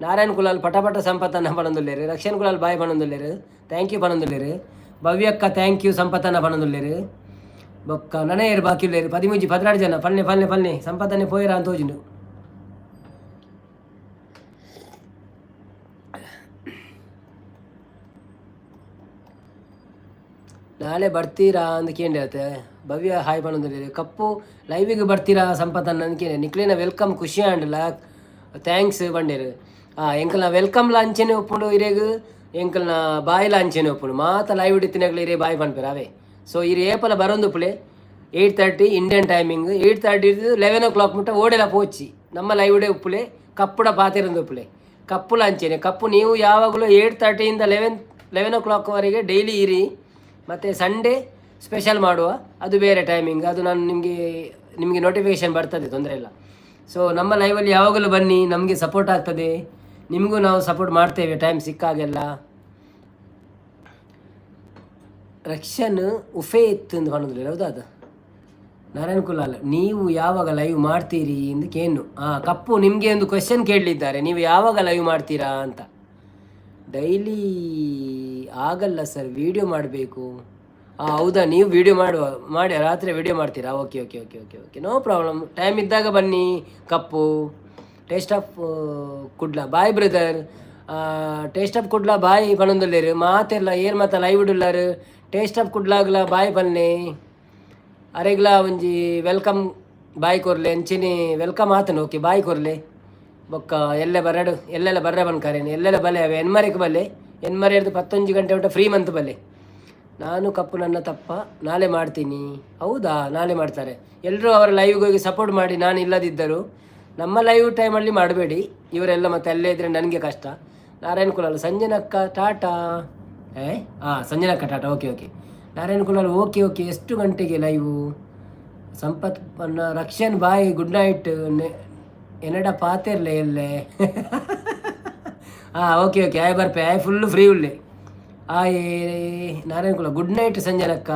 ನಾರಾಯಣ್ ಕುಲಾಲ್ ಪಟ ಪಟ ಸಂಪತ್ತನ್ನ ಪಣೊಂದುಲ್ಲೆರ್. ರಕ್ಷಣ್ ಕುಲಾಲ್ ಬಾಯ್ ಪಣೊಂದುಲ್ಲೆರ್, thank you ಪಣೊಂದುಲ್ಲೆರ್. ಭವ್ಯಕ್ಕ thank you ಸಂಪತ್ತನ್ನ ಪಣೊಂದುಲ್ಲೆರ್. ಬೊಕ್ಕ ನನಯೇರು ಬಾಕಿ ಉಲ್ಲೆರ್? 13 12 ಜನ. ಪಲ್ನೆ ಪಲ್ನೆ ಪಲ್ನೆ. ಸಂಪತ್ತನ್ನೆ ಪೋಯೆರ ಅಂತ ತೋಜುಂಡು. ನಾಳೆ ಬರ್ತೀರಾ ಅಂದ್ ಕೇಂಡೆ. ಭವ್ಯ ಹಾಯ್ ಪಣೊಂದುಲ್ಲೆರ್. ಕಪ್ಪು ಲೈವಿಗೆ ಬರ್ತೀರಾ ಸಂಪತ್ತನ್ನ ಅಂದ್ ಕೇಂಡೆ. ನಿಕ್ಲೆನ welcome ಖುಷಿ ಆಂಡಲ, thanks ಪಂಡೇರು. ಎಂಕಲ್ನ ವೆಲ್ಕಮ್ಲ ಅಂಚೆನೆ ಉಪ್ಪುಂಡು ಇರೆಗ್, ಎಂಕಲ್ನ ಬಾಯ್ಲ ಅಂಚೆನೆ ಉಪ್ಪುಂಡು. ಮಾತ ಲೈವ್ ಇತ್ತಿನಗ್ಲು ಇರೇ ಬಾಯ್ ಪನ್ಪೆರ್ ಅವೇ. ಸೊ ಇರ್ ಏಪಲ ಬರೊಂದುಪ್ಪುಲೆ. 8:30 Indian timing, 8:30 11 o'clock ಮುಟ್ಟ ಓಡೆಲ ಪೋಚಿ. ನಮ್ಮ ಲೈವ್ ಡೇ ಉಪ್ಪುಲೆ, ಕಪ್ಪುಡ ಪಾತೆರೊಂದು ಉಪ್ಪುಲೆ. ಕಪ್ಪುಲ ಅಂಚೆನೆ. ಕಪ್ಪು ನೀವು ಯಾವಾಗಲೂ 8:30ಯಿಂದ 11 ಓ ಕ್ಲಾಕ್ವರೆಗೆ ಡೈಲಿ ಇರಿ. ಮತ್ತು ಸಂಡೇ ಸ್ಪೆಷಲ್ ಮಾಡುವ, ಅದು ಬೇರೆ ಟೈಮಿಂಗ್. ಅದು ನಾನು ನಿಮಗೆ ನಿಮಗೆ ನೋಟಿಫಿಕೇಷನ್ ಬರ್ತದೆ, ತೊಂದರೆ ಇಲ್ಲ. ಸೊ ನಮ್ಮ ಲೈವಲ್ಲಿ ಯಾವಾಗಲೂ ಬನ್ನಿ, ನಮಗೆ ಸಪೋರ್ಟ್ ಆಗ್ತದೆ. ನಿಮಗೂ ನಾವು ಸಪೋರ್ಟ್ ಮಾಡ್ತೇವೆ ಟೈಮ್ ಸಿಕ್ಕಾಗೆಲ್ಲ. ರಕ್ಷನ್ ಉಫೇ ಇತ್ತು ಎಂದು ಕಾಣೋದಿಲ್ಲ, ಹೌದಾ ಅದು? ನಾರಾಯಣ್ ಕುಲಾಲ್, ನೀವು ಯಾವಾಗ ಲೈವ್ ಮಾಡ್ತೀರಿ ಎಂದು ಕೇನು. ಹಾಂ, ಕಪ್ಪು ನಿಮಗೆ ಒಂದು ಕ್ವೆಶನ್ ಕೇಳಲಿದ್ದಾರೆ, ನೀವು ಯಾವಾಗ ಲೈವ್ ಮಾಡ್ತೀರಾ ಅಂತ. ಡೈಲಿ ಆಗಲ್ಲ ಸರ್, ವೀಡಿಯೋ ಮಾಡಬೇಕು. ಹಾಂ, ಹೌದಾ? ನೀವು ವೀಡಿಯೋ ಮಾಡುವ ಮಾಡಿ ರಾತ್ರಿ ವೀಡಿಯೋ ಮಾಡ್ತೀರಾ? Okay okay okay okay okay, no problem. Time ಇದ್ದಾಗ ಬನ್ನಿ. ಕಪ್ಪು taste of Kudla bye brother. Taste of Kudla bye ಪನೊಂದುಲ್ಲೆರ್. ಮಾತೆಲ್ಲ ಏರ್ ಮಾತ ಲೈವ್ ಉಳ್ಳಾರ್? ಟೇಸ್ಟ್ ಆಫ್ ಕುಡ್ಲಾಗ್ಲ ಬಾಯ್ ಪನ್ನೆ. ಅರೆಗ್ಲ ಒಂಜಿ welcome ಬಾಯ್ ಕೊರ್ಲೆ. ಅಂಚೆನೆ welcome ಆತನ. ಓಕೆ, ಬಾಯ್ ಕೊರ್ಲೆ. ಬೊಕ್ಕ ಎಲ್ಲೆ ಬರಡು, ಎಲ್ಲೆಲ್ಲ ಬರ್ರೆ ಬನ್ಕಾರೇನು. ಎಲ್ಲೆಲ್ಲ ಬಲೆ ಅವೆ ಎನ್ಮರೆಗೆ ಬಲ್ಲೆ. ಎನ್ಮರೆ ಹಿಡ್ದು 11 ಗಂಟೆ ಊಟ ಫ್ರೀ ಮಂತ್ ಬಲ್ಲೆ. ನಾನು ಕಪ್ಪು ನನ್ನ ತಪ್ಪ, ನಾಳೆ ಮಾಡ್ತೀನಿ. ಹೌದಾ? ನಾಳೆ ಮಾಡ್ತಾರೆ. ಎಲ್ಲರೂ ಅವರ ಲೈವ್ಗೆ ಹೋಗಿ ಸಪೋರ್ಟ್ ಮಾಡಿ. ನಾನು ಇಲ್ಲದಿದ್ದರು ನಮ್ಮ ಲೈವ್ ಟೈಮಲ್ಲಿ ಮಾಡಬೇಡಿ. ಇವರೆಲ್ಲ ಮತ್ತೆ ಅಲ್ಲೇ ಇದ್ದರೆ ನನಗೆ ಕಷ್ಟ. ನಾರಾಯಣ್ ಕುಲಾಲ್, ಸಂಜನಕ್ಕ ಟಾಟಾ. ಏ ಹಾಂ, ಸಂಜನಕ್ಕ Tata. Okay okay. Narayan Kulal okay okay. ಎಷ್ಟು ಗಂಟೆಗೆ ಲೈವು? ಸಂಪತ್ ಪನ್ನ ರಕ್ಷನ್ ಬಾಯ್, ಗುಡ್ ನೈಟ್. ಎನ್ನಡ ಪಾತೆರ್ಲೆ ಎಲ್ಲೆ. ಹಾಂ, ಓಕೆ ಓಕೆ. ಆಯ್ ಬರ್ಪೆ, ಆಯ್ ಫುಲ್ಲು ಫ್ರೀ ಉಳ್ಳೆ. ಆಯ್ ನಾರಾಯಣ್ ಕುಲಾಲ್ ಗುಡ್ ನೈಟ್. ಸಂಜನಕ್ಕ,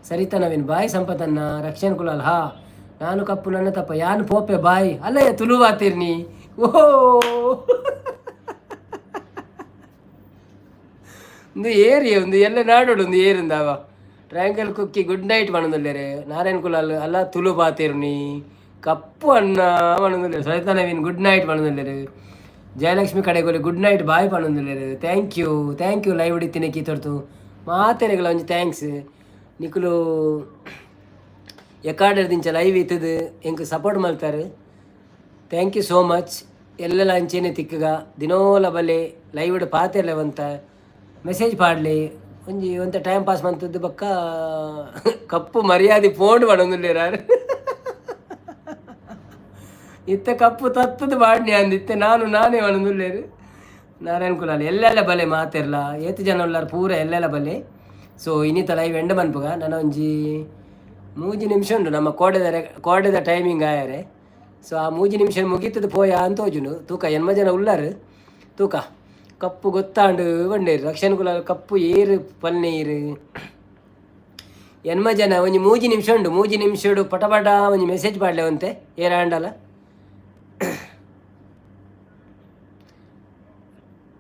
ಸರಿತಾ ನವೀನ್ ಬಾಯ್. ಸಂಪತನ್ನ, ರಕ್ಷಣ್ ಕುಲಾಲ್ ಹಾ. ನಾನು ಕಪ್ಪು ನನ್ನ ತಪ್ಪ, ಯಾನ್ ಪೋಪೆ ಬಾಯ್. ಅಲ್ಲ, ತುಳು ಬಾತಿರ್ನಿ. ಓಹೋ, ಒಂದು ಏರಿಯ ಒಂದು ಎಲ್ಲ ನಾಡೋಡು ಒಂದು ಏರಿಂದಾವ. ಟ್ರಯಾಂಗಲ್ ಕುಕ್ಕಿ ಗುಡ್ ನೈಟ್ ಪಣೊಂದುಲ್ಲೆರ್. ನಾರಾಯಣ್ ಕುಲಾಲ್ ಅಲ್ಲ ತುಳು ಪಾತೆರ್ನಿ ಕಪ್ಪು ಅಣ್ಣ ಪಣೊಂದುಲ್ಲೆರ್. ಸರಿತಾ ನವೀನ್ ಗುಡ್ ನೈಟ್ ಪಣೊಂದುಲ್ಲೆರ್. Jayalakshmi Kadegoli good night bye ಪಣೊಂದುಲ್ಲೆರ್. Thank you, thank you. Live ಇತ್ತಿನ ಕೀತೊರ್ತು ಮಾತೆರೆಗಳ ಒಂಜಿ thanks. ನಿಕುಲು ಎಕಾಡರ್ ಲೈವ್ ಇತ್ತದು ಎಂಕ್ support ಮಲ್ತಾರೆ. Thank you so much. ಎಲ್ಲೆಲ್ಲ ಅಂಚೆನೆ ತಿಕ್ಕಗ ದಿನೋಲ ಬಲೆ, ಲೈವ್ ಪಾತೆರ್ಲೆ ಒಂತ ಮೆಸೇಜ್ ಪಾಡ್ಲಿ. ಒಂಜಿ ಒಂತ ಟೈಮ್ ಪಾಸ್ ಮಂತದ್ದು. ಬೊಕ್ಕ ಕಪ್ಪು ಮರ್ಯಾದೆ ಫೋನ್ ಪಡೊಂದುಲ್ಲೆರ್. ಇತ್ತೆ ಕಪ್ಪು ತತ್ತದು ಬಾಡ್ನಿ ಅಂದ್ ಇತ್ತೆ ನಾನು ನಾನೇ ಪನೊಂದುಲ್ಲೆರ್. ನಾರಾಯಣ ಕುಲಾಲ್ ಎಲ್ಲೆಲ್ಲ ಬಲೆ. ಮಾತೆರ್ಲ ಏತ್ ಜನ ಉಲ್ಲಾರ್ ಪೂರ ಎಲ್ಲೆಲ್ಲ ಬಲೆ. ಸೊ ಇನ್ನಿತ ಲೈವ್ ಎಂಡ ಮನ್ಪುಗ. ನನ ಒಂಜಿ 3 ನಿಮಿಷ ಉಂಡು ನಮ್ಮ ಕೋಡೆದ ಕೋಡೆದ ಟೈಮಿಂಗ್ ಆಯರೆ. ಸೊ ಆ 3 ನಿಮಿಷ ಮುಗೀತದ ಪೋಯ ಅಂತ ತೋಜುಂಡು. ತೂಕ, 80 ಜನ ಉಲ್ಲಾರು. ತೂಕ. ಕಪ್ಪು ಗೊತ್ತಾಂಡು ಪಂಡೇರು. ರಕ್ಷಣ್ ಕುಲಾಲ್ ಕಪ್ಪು ಏರು ಪಲ್ನೇರು. ಎನ್ಮ ಜನ. ಒಂಜಿ 3 ನಿಮಿಷ ಉಂಡು. 3 ನಿಮಿಷಡು ಪಟ ಪಟ ಒಂಜಿ ಮೆಸೇಜ್ ಪಾಡ್ಲೆ ಒಂತೆ ಏರಾಂಡಲ.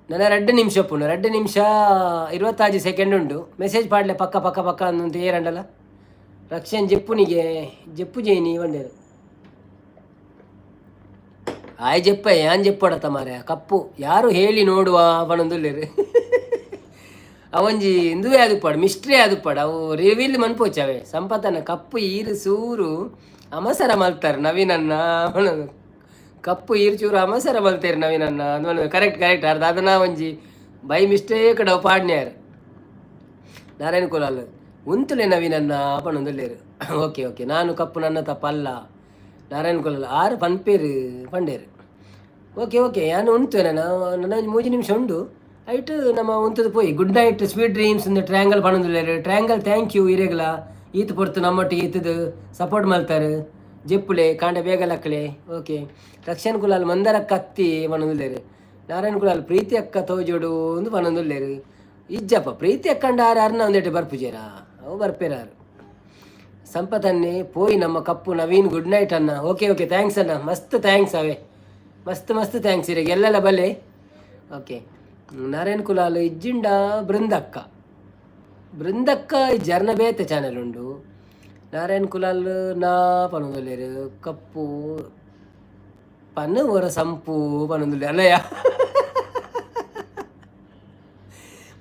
ನನ್ನ 2 ನಿಮಿಷ ಉಪ್ಪುಂಡು. 2 ನಿಮಿಷ 26 ಸೆಕೆಂಡ್ ಉಂಡು. ಮೆಸೇಜ್ ಪಾಡ್ಲೆ ಪಕ್ಕ ಪಕ್ಕ ಪಕ್ಕ ಅಂದಂತ ಏರಂಡಲ. ರಕ್ಷಣ್ ಜೆಪ್ಪುನಿಗೆ ಜೆಪ್ಪು ಜೇನಿ ಪಂಡೇರು. ಆಯ್ ಜೆಪ್ಪ, ಯಾನ್ ಜೆಪ್ಪಡತ್ತ ಮಾರೆ. ಕಪ್ಪು ಯಾರು ಹೇಳಿ ನೋಡುವ ಪನೊಂದುಲ್ಲೆರ್. ಅವೊಂಜಿ ಇಂದುವೇ ಆದುಪ್ಪಾಡು, ಮಿಸ್ಟ್ರಿ ಆದುಪ್ಪಾಡು. ಅವು ರಿವೀಲ್ ಮನ್ಪೋಚವೆ. ಸಂಪತನ ಕಪ್ಪು ಈರು ಸೂರು ಅಮಸರ ಮಲ್ತಾರೆ ನವೀನನ್ನ. ಕಪ್ಪು ಈರು ಚೂರು ಅಮಸರ ಮಲ್ತೇರು ನವೀನನ್ನ. ಕರೆಕ್ಟ್ ಕರೆಕ್ಟ್ ಅರ್ಧ ಅದನ್ನ ಒಂಜಿ ಬೈ ಮಿಸ್ಟೇಕ್ ಡವ್ ಪಾಡ್ನ್ಯಾರು. ನಾರಾಯಣ ಕುಲಾಲ್ ಉಂತುಲೆ ನವೀನನ್ನ ಪನೊಂದುಲ್ಲೆರ್. ಓಕೆ ಓಕೆ, ನಾನು ಕಪ್ಪು ನನ್ನ ತಪ್ಪಲ್ಲ. ನಾರಾಯಣ ಕುಲಾಲ್ ಆರು ಪನ್ಪೇರು ಪಂಡೇರು. ಓಕೆ ಓಕೆ, ಯಾನು ಉಂತು ನನ್ನ ನನ್ನ 3 ನಿಮಿಷ ಉಂಡು. ಐಟ್ ನಮ್ಮ ಉಂತದ ಪೋಯಿ. ಗುಡ್ ನೈಟ್, ಸ್ವೀಟ್ ಡ್ರೀಮ್ಸ್ ಒಂದು ಟ್ರ್ಯಾಂಗಲ್ ಪನೊಂದುಲ್ಲೆರ್. Triangle, thank you. ಇರೆಗ್ಲ ಈತ್ ಪೊರ್ತು ನಮ್ಮೊಟ್ಟಿಗೆ ಇತ್ತದು ಸಪೋರ್ಟ್ ಮಲ್ತಾರೆ. ಜೆಪ್ಪುಲೆ, ಕಾಂಡೆ ಬೇಗ ಲಕ್ಕಲೆ. ಓಕೆ. ರಕ್ಷಣ್ ಕುಲಾಲ್ ಮಂದರಕ್ಕ ಅತ್ತಿ ಪನೊಂದುಲ್ಲೆರ್. ನಾರಾಯಣ ಕುಲಾಲ್ ಪ್ರೀತಿ ಅಕ್ಕ ತೋಜೋಡು ಒಂದು ಪನೊಂದುಲ್ಲೆರ್. ಇಜ್ಜಪ್ಪ, ಪ್ರೀತಿ ಅಕ್ಕಂಡ ಆರು ಅರ್ನ ಒಂದೆಟೆ ಬರ್ಪುಜೇರಾ? ಅವು ಬರ್ಪೇರಾರು. ಸಂಪತನ್ನೇ ಪೋಯಿ ನಮ್ಮ ಕಪ್ಪು ನವೀನ್. ಗುಡ್ ನೈಟ್ ಅಣ್ಣ. ಓಕೆ ಓಕೆ, thanks ಅಣ್ಣ. ಮಸ್ತ್ thanks ಅವೇ, ಮಸ್ತ್ ಮಸ್ತ್ thanks ಇರೆಗ್ ಎಲ್ಲೆಲ್ಲ ಬಲೆ. ಓಕೆ. ನಾರಾಯಣ್ ಕುಲಾಲ್ ಇಜ್ಜಿಂಡ ಬೃಂದಕ್ಕ. ಬೃಂದಕ್ಕ ಜರ್ನ ಬೇತೆ ಚಾನೆಲ್ ಉಂಡು. ನಾರಾಯಣ್ ಕುಲಾಲ್ ನಾ ಪನೊಂದುಲ್ಲೆರ್. ಕಪ್ಪು ಪನ್ನು ಒರ ಸಂಪು ಪನೊಂದುಲ್ಲೆರ್. ಅಲ್ಲಯ್ಯ,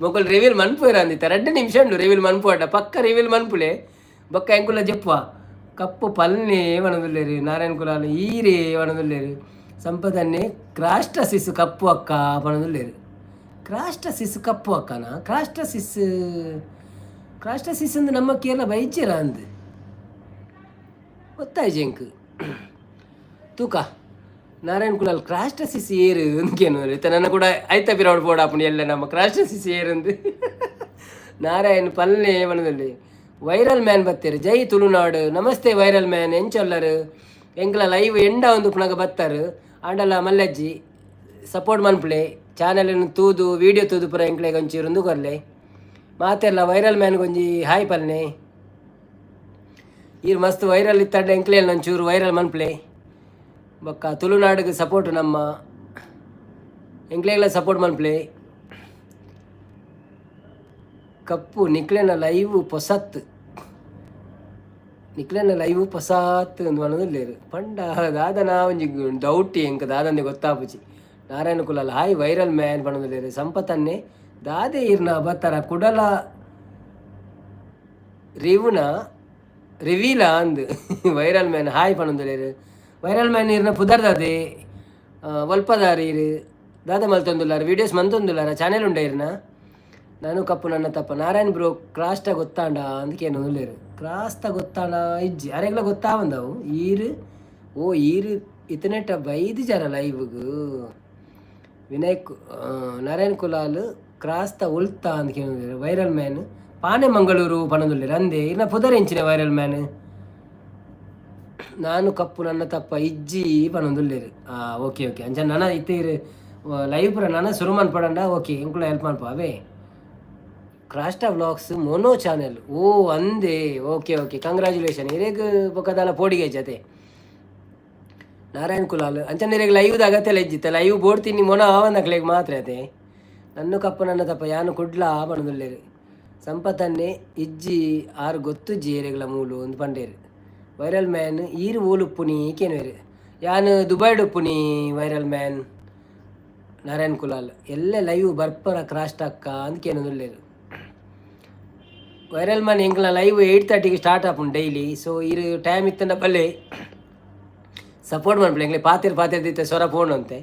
ಮೊಕುಲು ರಿವೀಲ್ ಮನ್ಪುವೆರ್ ಅಂದಿತ್ತ. 2 ನಿಮಿಷ ಉಂಡು. ರಿವೀಲ್ ಮನ್ಪುವಡ ಪಕ್ಕ ರಿವೀಲ್ ಮನ್ಪುಲೆ. ಬೊಕ್ಕ ಎಂಕುಲ ಜೆಪ್ಪುವ. ಕಪ್ಪು ಪಲ್ನೆ ಪನೊಂದುಲ್ಲೆರ್. ನಾರಾಯಣ ಕುಲಾಲ್ ಈರೇ ಪನೊಂದುಲ್ಲೆರ್. ಸಂಪದನ್ನೇ ಕ್ರಾಸ್ಟಸಿಸ್ ಕಪ್ಪು ಅಕ್ಕ ಪನೊಂದುಲ್ಲೆರ್. ಕ್ರಾಸ್ಟಸಿಸ್ ಕಪ್ಪು ಅಕ್ಕನ? ಕ್ರಾಸ್ಟಸಿಸ್, ಕ್ರಾಸ್ಟಸಿಸ್ ಅಂದ್ ನಮ್ಮ ಕೇರಳ ಬೈಚೆರ ಅಂದ್ ಗೊತ್ತಾಯ್ಜಿ ಎಂಕ್. ತೂಕ, ನಾರಾಯಣ ಕುಲಾಲ್ ಕ್ರಾಸ್ಟಸಿಸ್ ಏರು ಅಂದ್ಕೇನು. ನನ್ನ ಕೂಡ ಐತ ಪಿರವಡ್ ಪೋಡಾಪುಂಡು ಎಲ್ಲ ನಮ್ಮ ಕ್ರಾಸ್ಟಸಿಸ್ ಏರಂದು. ನಾರಾಯಣ್ ಪಲ್ನೆ ಮನದಲ್ಲಿ. ವೈರಲ್ ಮ್ಯಾನ್ ಬತ್ತೇರು. ಜೈ ತುಳುನಾಡು. ನಮಸ್ತೆ ವೈರಲ್ ಮ್ಯಾನ್, ಎಂಚೊಲ್ಲರು? ಎಂಕ್ಲ ಲೈವ್ ಎಂಡ ಒಂದು ಪುನಗ ಬತ್ತಾರು. ಆಂಡಲ ಮಲ್ಲಜ್ಜಿ ಸಪೋರ್ಟ್ ಮನ್ಪುಲೆ. ಚಾನಲ್ ತೂದು, ವೀಡಿಯೋ ತೂದು ಪುರ ಎಂಕ್ಲೆಗ್ ಒಂಚೂರು ಉಂದು ಕೊರ್ಲೆ. ಮಾತೆಲ್ಲ ವೈರಲ್ ಮ್ಯಾನ್ ಒಂಜಿ ಹಾಯ್ ಪಲ್ನೆ. ಈರ್ ಮಸ್ತ್ ವೈರಲ್ ಇತ್ತಂಡ ಎಂಕ್ಲೇಲ್ ಒಂಚೂರು ವೈರಲ್ ಮನ್ಪ್ಲೆ. ಬೊಕ್ಕ ತುಳುನಾಡಿಗೆ ಸಪೋರ್ಟ್ ನಮ್ಮ ಎಂಕ್ಲೆಗ್ಲ ಸಪೋರ್ಟ್ ಮನ್ಪ್ಲೆ. ಕಪ್ಪು ನಿಕ್ಲೆನ ಲೈವ್ ಪೊಸತ್, ನಿಕ್ಲೆನ ಲೈವ್ ಪೊಸಾತ್ ಅಂದ್ ಪನೊಂದುಲ್ಲೆರ್. ಪಂಡ ದಾದನ ಒಂಜಿ ಡೌಟ್ ಎಂಕ್, ದಾದಂದೆ ಗೊತ್ತಾಪುಜಿ. Narayana Kulal hi viral man ಪನೊಂದುಲ್ಲೆರ್. ಸಂಪತನ್ನೆ ದಾದೆ ಇರ್ನ ಬತ್ತರ ಕುಡಲ ರಿವುನ ರಿವೀಲ ಅಂದ್. ವೈರಲ್ ಮ್ಯಾನ್ ಹಾಯ್ ಪನೊಂದುಲ್ಲೆರ್. ವೈರಲ್ ಮ್ಯಾನ್, ಇರ್ನ ಪುದರ್ ದಾದೆ? ಒಲ್ಪದಾರ್ ಇರು? ದಾದ ಮಲ್ತೊಂದುಲ್ಲಾರ? ವೀಡಿಯೋಸ್ ಮಂತೊಂದುಲ್ಲಾರ? ಚಾನೆಲ್ ಉಂಡ ಇರ್ನ? ನಾನು ಕಪ್ಪು ನನ್ನ ತಪ್ಪ. ನಾರಾಯಣ್ ಬ್ರೋ ಕ್ರಾಸ್ಟ ಗೊತ್ತಾಂಡ ಅಂದಕೇನು. ಕ್ರಾಸ್ತ ಗೊತ್ತಾಂಡ? ಇಜ್ಜಿ, ಅರೆಗ್ಲ ಗೊತ್ತಾವಂದವು. ಈರ್ ಓ ಈರ್ ಇತನೆಟ ಬೈದು ಜರ ಲೈವ್ಗ್. ವಿನಯ್ ನಾರಾಯಣ್ ಕುಲಾಲ್ ಕ್ರಾಸ್ತ ಉಲ್ತಾ ಅಂತ ಕೇಳಿದ್ರು. ವೈರಲ್ ಮ್ಯಾನ್ ಪಾನೆ ಮಂಗಳೂರು ಪನೊಂದುಲ್ಲೆರ್ ಅಂದೆ. ಇನ್ನ ಪುದರ್ ಎಂಚಿನ ವೈರಲ್ ಮ್ಯಾನ್? ನಾನು ಕಪ್ಪು ನನ್ನ ತಪ್ಪ ಇಜ್ಜಿ ಪನೊಂದುಲ್ಲೆರ್. ಓಕೆ ಓಕೆ, ಅಂಚ ನನ ಇತ್ತೆ ಲೈವ್ ಪುರ ನನ ಸುರು ಮನ್ಪಡಂಡ. ಓಕೆ, ಎಂಕುಲ ಹೆಲ್ಪ್ ಮನ್ಪ ಅವೇ. ಕ್ರಾಸ್ಟಾ ವ್ಲಾಗ್ಸ್ ಮೋನೋ ಚಾನೆಲ್. ಓ ಅಂದೆ. ಓಕೆ ಓಕೆ, ಕಂಗ್ರ್ಯಾಚುಲೇಷನ್ ಇರೆಗ್. ಬೊಕ್ಕದಾಲ ಪೋಡಿಗೆ ಜತೆ ನಾರಾಯಣ್ ಕುಲಾಲ್ ಅಂಚನೆ ಇರೆಗ್ ಲೈವ್ ಅಗತ್ಯ ಇಜ್ಜಿತ್ತ. ಲೈವ್ ಬೋಡ್ತೀನಿ ಮೊನ ಆವಂದಕ್ಲೆಗ್ ಮಾತ್ರ ಅತೆ. ನನ್ನ ಕಪ್ಪು ನನ್ನ ತಪ್ಪ ಯಾನು ಕುಡ್ಲ ಪನೊಂದುಲ್ಲೆರ್. ಸಂಪತನ್ನೇ ಇಜ್ಜಿ, ಆರು ಗೊತ್ತುಜ್ಜಿ ಏರೆಗ್ಲ ಮೂಲು ಒಂದು ಪಂಡೇರು. Viral man ಈರು ಓಲುಪ್ಪುನಿ ಕೇನುವೆರು. ಯಾನು ದುಬೈಡ್ ಉಪ್ಪುನಿ ವೈರಲ್ ಮ್ಯಾನ್. ನಾರಾಯಣ್ ಕುಲಾಲ್ ಎಲ್ಲ ಲೈವ್ ಬರ್ಪರ ಕ್ರಾಸ್ಟ್ ಅಕ್ಕ ಅಂತ ಕೇನೊಂದುಲ್ಲೆರ್. ವೈರಲ್ ಮ್ಯಾನ್, ಎಂಕ್ಲ ಲೈವ್ 8:30ಗೆ ಸ್ಟಾರ್ಟ್ ಆಪುಂಡು ಡೈಲಿ. ಸೊ ಇರು ಟೈಮ್ ಇತ್ತಂಡ ಬಲ್ಲೆ, ಸಪೋರ್ಟ್ ಮನ್ಪುಲೆ. ಎಂಕ್ಲೆ ಪಾತೆರ್ ಪಾತೆರ್ ದಿತ್ತೆ ಸ್ವರ ಫೋನ್ ಅಂತೆ.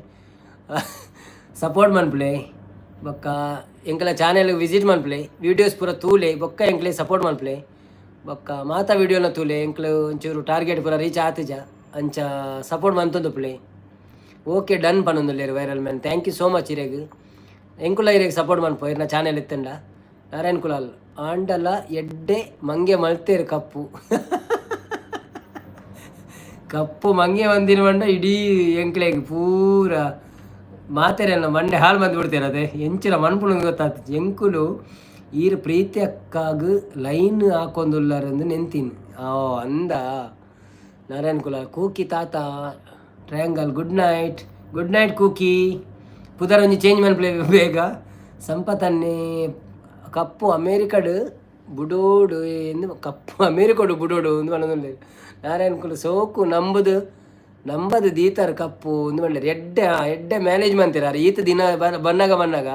ಸಪೋರ್ಟ್ ಮನ್ಪುಲೆ. ಬೊಕ್ಕ ಎಂಕ್ಲ ಚಾನೆಲ್ ವಿಸಿಟ್ ಮನ್ಪುಲೆ, ವೀಡಿಯೋಸ್ ಪೂರ ತೂಲೆ. ಬೊಕ್ಕ ಎಂಕ್ಲೆ ಸಪೋರ್ಟ್ ಮನ್ಪುಲೆ. ಬೊಕ್ಕ ಮಾತಾ ವೀಡಿಯೋನ ತೂಲೆ. ಎಂಕ್ಲು ಒಂಚೂರು ಟಾರ್ಗೆಟ್ ಪೂರ ರೀಚ್ ಆತಿಜ, ಅಂಚ ಸಪೋರ್ಟ್ ಮಂತೊಂದುಪ್ಪುಲೆ. ಓಕೆ, ಡನ್ ಪನೊಂದುಲ್ಲೆರ್ viral man. Thank you so much ಇರೆಗ್. ಎಂಕುಲ ಇರೆಗ್ ಸಪೋರ್ಟ್ ಮನ್ಪು ಇರ್ನ ಚಾನೆಲ್ ಇತ್ತಂಡ. ನಾರಾಯಣ್ ಕುಲಾಲ್ ಆಂಡಲ ಎಡ್ಡೆ ಮಂಗೆ ಮಲ್ತೇರು. ಕಪ್ಪು ಕಪ್ಪು ಮಂಗೆ ಒಂದಿನ ಪಂಡ ಇಡೀ ಎಂಕ್ಲೆಗ್ ಪೂರ. ಮಾತೆರೆಲ್ಲ ಮಂಡೆ ಹಾಳು ಬಂದು ಬಿಡ್ತೀರ. ಅದೇ ಎಂಚಿನ ಮನ್ಪುಣ ಗೊತ್ತಾಗ್ತದೆ. ಎಂಕುಲು ಈರ್ ಪ್ರೀತಿ ಅಕ್ಕಾಗ ಲೈನ್ ಹಾಕೊಂದುಲ್ಲಾರಂದು ನೆಂತೀನಿ. ಓ ಅಂದ ನಾರಾಯಣ್ ಕುಲ ಕೂಕಿ ತಾತ triangle good night, good night Kooki. ಪುದರ್ ಒಂಜಿ ಚೇಂಜ್ ಮನ್ಪುಲೆ ಬೇಗ. ಸಂಪತನ್ನೇ ಕಪ್ಪು ಅಮೇರಿಕಡ್ ಬುಡೋಡು ಎಂದು, ಕಪ್ಪು ಅಮೇರಿಕಡು ಬುಡೋಡು ಎಂದು ಪನೊಂದುಲ್ಲೆರ್. ನಾರಾಯಣ್ ಕುಲ ಸೋಕು ನಂಬುದು ನಂಬದು ದೀತಾರ್ ಕಪ್ಪು ಒಂದು ಪಂಡೆರ್. ಎಡ್ಡೆ ಎಡ್ಡೆ ಮ್ಯಾನೇಜ್ ಮಂತೀರ ಈತ ದಿನ ಬನ್ನಾಗ ಬನ್ನಾಗ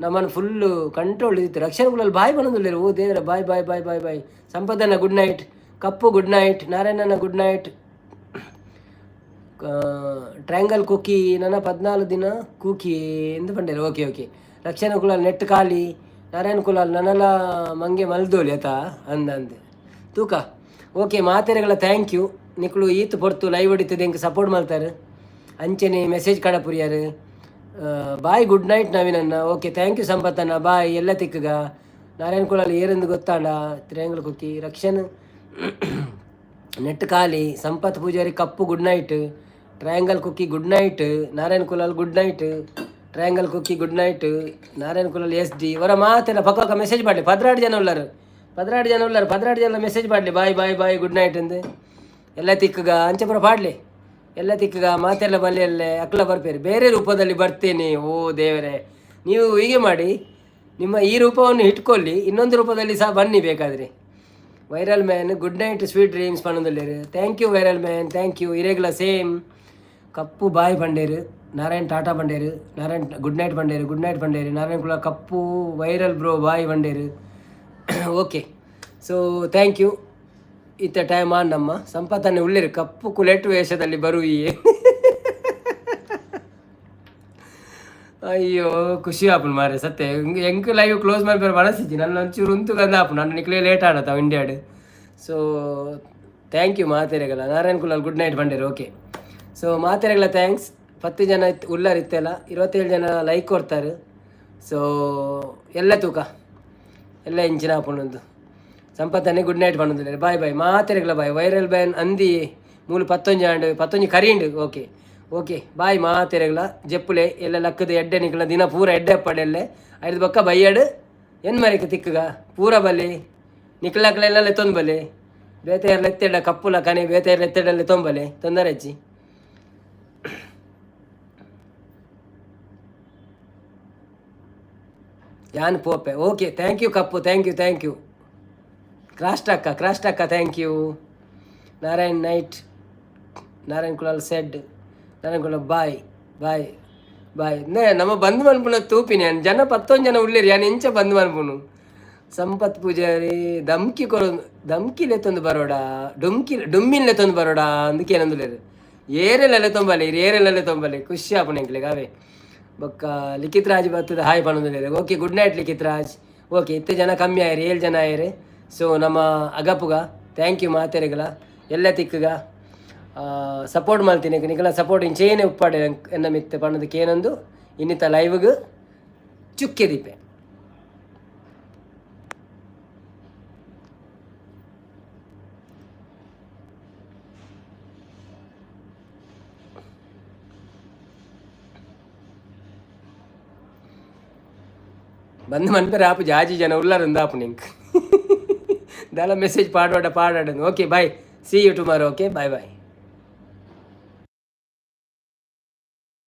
ನಮ್ಮನ್ನು ಫುಲ್ಲು ಕಂಟ್ರೋಲ್ ಇತ್ತು. ರಕ್ಷಣೆ ಕುಲಲ್ಲಿ ಬಾಯ್ ಪನೊಂದುಲ್ಲೆರ್. ಓ ದೇವರ, bye bye bye bye bye. ಸಂಪದನ್ನ ಗುಡ್ ನೈಟ್, ಕಪ್ಪು ಗುಡ್ ನೈಟ್, ನಾರಾಯಣನ good night, triangle Kuki ನನ್ನ 14 ದಿನ ಕೂಕಿ ಎಂದು ಪಂಡೇರು. ಓಕೆ ಓಕೆ, ರಕ್ಷಣಾ ಕುಲಾಲ್ ನೆಟ್ ಖಾಲಿ. ನಾರಾಯಣ ಕುಲಾಲ್ ನನಲ ಮಂಗೆ ಮಲ್ದೋಲಿ ಆತ ಅಂದ ಅಂದೆ ತೂಕ. ಓಕೆ ಮಾತೆರೆಗಳ thank you. ನಿಕ್ಲು ಈತ್ ಪೊರ್ತು ಲೈವ್ ಹೊಡಿತದೆ, ಎಂಕ್ ಸಪೋರ್ಟ್ ಮಾಡ್ತಾರೆ. ಅಂಚನೆ ಮೆಸೇಜ್ ಕಡಪುರಿಯಾರು. Bye, good night ನವೀನಣ್ಣ. Okay, thank you ಸಂಪತ್ತಣ್ಣ, ಬಾಯ್. ಎಲ್ಲ ತಿಕ್ಕಗ. ನಾರಾಯಣ ಕುಲಾಲ್ ಏರೆಂದು ಗೊತ್ತಾಂಡ. ಟ್ರಯಾಂಗಲ್ ಕುಕ್ಕಿ, ರಕ್ಷಣ್ ನೆಟ್ ಖಾಲಿ, ಸಂಪತ್ ಪೂಜಾರಿ ಕಪ್ಪು good night, triangle Kuki good night, Narayan Kulal good night, triangle Kuki good night, Narayan Kulal S D ಅವರ ಮಾತೆಲ್ಲ ಪಕ್ಕ ಮೆಸೇಜ್ ಮಾಡಲಿ. 12 ಜನ ಉಳ್ಳಾರು, 12 ಜನ ಉಳ್ಳಾರು. 12 ಜನ ಮೆಸೇಜ್ ಮಾಡಲಿ, bye bye bye good night ಅಂದು. ಎಲ್ಲ ತಿಕ್ಕಗ ಅಂಚಪುರ ಪಾಡ್ಲಿ. ಎಲ್ಲ ತಿಕ್ಕಗ ಮಾತೆಲ್ಲ ಬಲ್ಲೆಲ್ಲೇ ಅಕ್ಲ ಬರ್ಪೇರಿ. ಬೇರೆ ರೂಪದಲ್ಲಿ ಬರ್ತೇನೆ. ಓ ದೇವರೇ, ನೀವು ಹೀಗೆ ಮಾಡಿ, ನಿಮ್ಮ ಈ ರೂಪವನ್ನು ಇಟ್ಕೊಳ್ಳಿ, ಇನ್ನೊಂದು ರೂಪದಲ್ಲಿ ಸಹ ಬನ್ನಿ ಬೇಕಾದರೆ. Viral man good night, sweet dreams ಪನೊಂದುಲ್ಲೆರ್. Thank you viral man, thank you. ಇರೆಗ್ಲ same. ಕಪ್ಪು ಬಾಯ್ ಪಂಡೇರು, ನಾರಾಯಣ್ ಟಾಟಾ ಪಂಡೇರು, ನಾರಾಯಣ್ ಗುಡ್ ನೈಟ್ ಪಂಡೇರು, ಗುಡ್ ನೈಟ್ ಪಂಡೇರು. ನಾರಾಯಣ್ ಕುಲ ಕಪ್ಪು ವೈರಲ್ ಬ್ರೋ ಬಾಯ್ ಪಂಡೇರು. Okay, so thank you. ಇತ್ತ ಟೈಮ್ ಆನ್ ನಮ್ಮ ಸಂಪತ್ತನ್ನೇ ಉಳ್ಳೇರು. ಕಪ್ಪು ಕುಲೆಟು ವೇಷದಲ್ಲಿ ಬರುವಿಯೇ? ಅಯ್ಯೋ, ಖುಷಿ ಆಪುಂಡು ಮಾರೆ ಸತ್ಯ. ಎಂಕ್ ಲೈವ್ ಕ್ಲೋಸ್ ಮಲ್ಪೆರೆ ಮನಸ್ಸಿಜ್ಜಿ. ನನ್ನ ಒಂಚೂರು ಉಂತು ಗಂದ ಆಪುಂಡು. ನನ್ನ ನಿಕ್ಲೆ ಲೇಟ್ ಆಡತ್ತ ಇಂಡಿಯಾಡ್. So thank you ಮಾತೆರೆಗಲ. ನಾರಾಯಣ್ ಕುಲಾಲ್ good night ಪಂಡೇರು. Okay, so ಮಾತೆರೆಗಲ thanks. 10 ಜನ ಉಳ್ಳಾರ್ ಇತ್ತೆಲ್ಲ, 27 ಜನ ಲೈಕ್ ಕೊಡ್ತಾರೆ. ಸೊ ಎಲ್ಲ ತೂಕ ಎಲ್ಲ ಇಂಚಿನ ಆಪುಂಡು. ಸಂಪತ್ತನ್ನೇ ಗುಡ್ ನೈಟ್ ಪನೊಂದುಲ್ಲೆರ್. ಬಾಯ್ ಬಾಯ್ ಮಾತೆರೆಗ್ಲ ಬಾಯ್. ವೈರಲ್ ಬ್ಯಾನ್ ಅಂದಿ ಮೂಲು ಪತ್ತೊಂಜಿ ಆಂಡ್, ಪತ್ತೊಂಜಿ ಕರೀಂಡು. Okay okay, ಬಾಯ್ ಮಾತೆರೆಗ್ಲ. ಜೆಪ್ಪುಲೆ ಎಲ್ಲ ಲಕ್ಕದ ಎಡ್ಡೆ. ನಿಕ್ಲ ದಿನ ಪೂರ ಎಡ್ಡೆ ಪಡೆಲ್ಲೆ. ಐದು ಬೊಕ್ಕ ಬೈಯಡ್ ಎನ್ ಮರಿಕ್ ತಿಕ್ಕಗ ಪೂರ ಬಲ್ಲಿ. ನಿಕ್ಲಕ್ಲೆಲ್ಲ ಲೆತ್ತೊಂದು ಬಲ್ಲಿ. ಬೇತೆ ಎತ್ತೆಡ ಕಪ್ಪುಲ ಕನೆ ಬೇತೆ ಎತ್ತೆಡಲ್ಲಿ ತೊಂಬಲೆ ತೊಂದರೆ ಅಜ್ಜಿ. ಯಾನ್ ಪೋಪೆ. Okay, thank you cup, thank you, thank you. ಕ್ರಾಸ್ಟಕ್ಕ, ಕ್ರಾಸ್ಟಕ್ಕ thank you. Narayan night, Narayan Kulal said, Narayan Kulal bye bye bye. ನೇ ನಮ್ಮ ಬಂದ್ ಮನ್ಪುನ ತೂಪಿನಿ ಜನ ಪತ್ತೊಂದು ಜನ ಉಳ್ಳೇರಿ. ಯಾನ್ ಎಂಚ ಬಂದ್ ಮನ್ಪುನು? ಸಂಪತ್ ಪೂಜಾರಿ ಧಮ್ಕಿ ಕೊರ, ಧಮ್ಕಿ ಲೆತ್ತೊಂದು ಬರೋಡ, ಡುಮ್ಕಿ ಡುಮ್ಮಿನ್ ಲೆತ್ತೊಂದು ಬರೋಡ ಅಂದಕ್ಕೆ ಏನಂದುಲೇರು. ಏರೆಲ್ಲ ತೊಂಬಲೆ, ಏರೆಲ್ಲ ತೊಂಬಲೆ. ಖುಷಿ ಆಪುಂಡು ಎಂಕ್ಲೆಗ್ ಅವೇ. ಬೊಕ್ಕ ಲಿಖಿತ್ ರಾಜ್ ಬರ್ತದೆ hi ಪನೊಂದುಲ್ಲೆರ್. Okay, good night Likhith Raj. Okay, ಇತ್ತೆ ಜನ ಕಮ್ಮಿ ಆಯೆರ್, 7 ಜನ ಆಯೆರ್. ಸೊ ನಮ್ಮ ಅಗಪುಗ. Thank you ಮಾತೆರೆಗ್ಲ. ಎಲ್ಲ ತಿಕ್ಕುಗ. ಸಪೋರ್ಟ್ ಮಲ್ತಿನಿ ನಿಕಲ ಸಪೋರ್ಟ್ ಇಂಚೇನೆ ಉಪ್ಪಾಡೆ ಎನ್ನ ಮಿತ್ತೆ ಪನ್ನದಕ್ಕೆ ಏನೊಂದು ಇನ್ನಿತ ಲೈವ್ಗ್ ಚುಕ್ಕೆ ದೀಪೆ. ಬಂದು ಮನ್ಪೆರೆ ಆಪು ಜಾಜಿ ಜನ ಉಲ್ಲಾರಂದು ಆಪು ನಿಂಕ್ ದಾಲ message ಪಾಡೋಡ ಪಾಡಾಡ. Okay, bye, see you tomorrow. Okay, bye bye.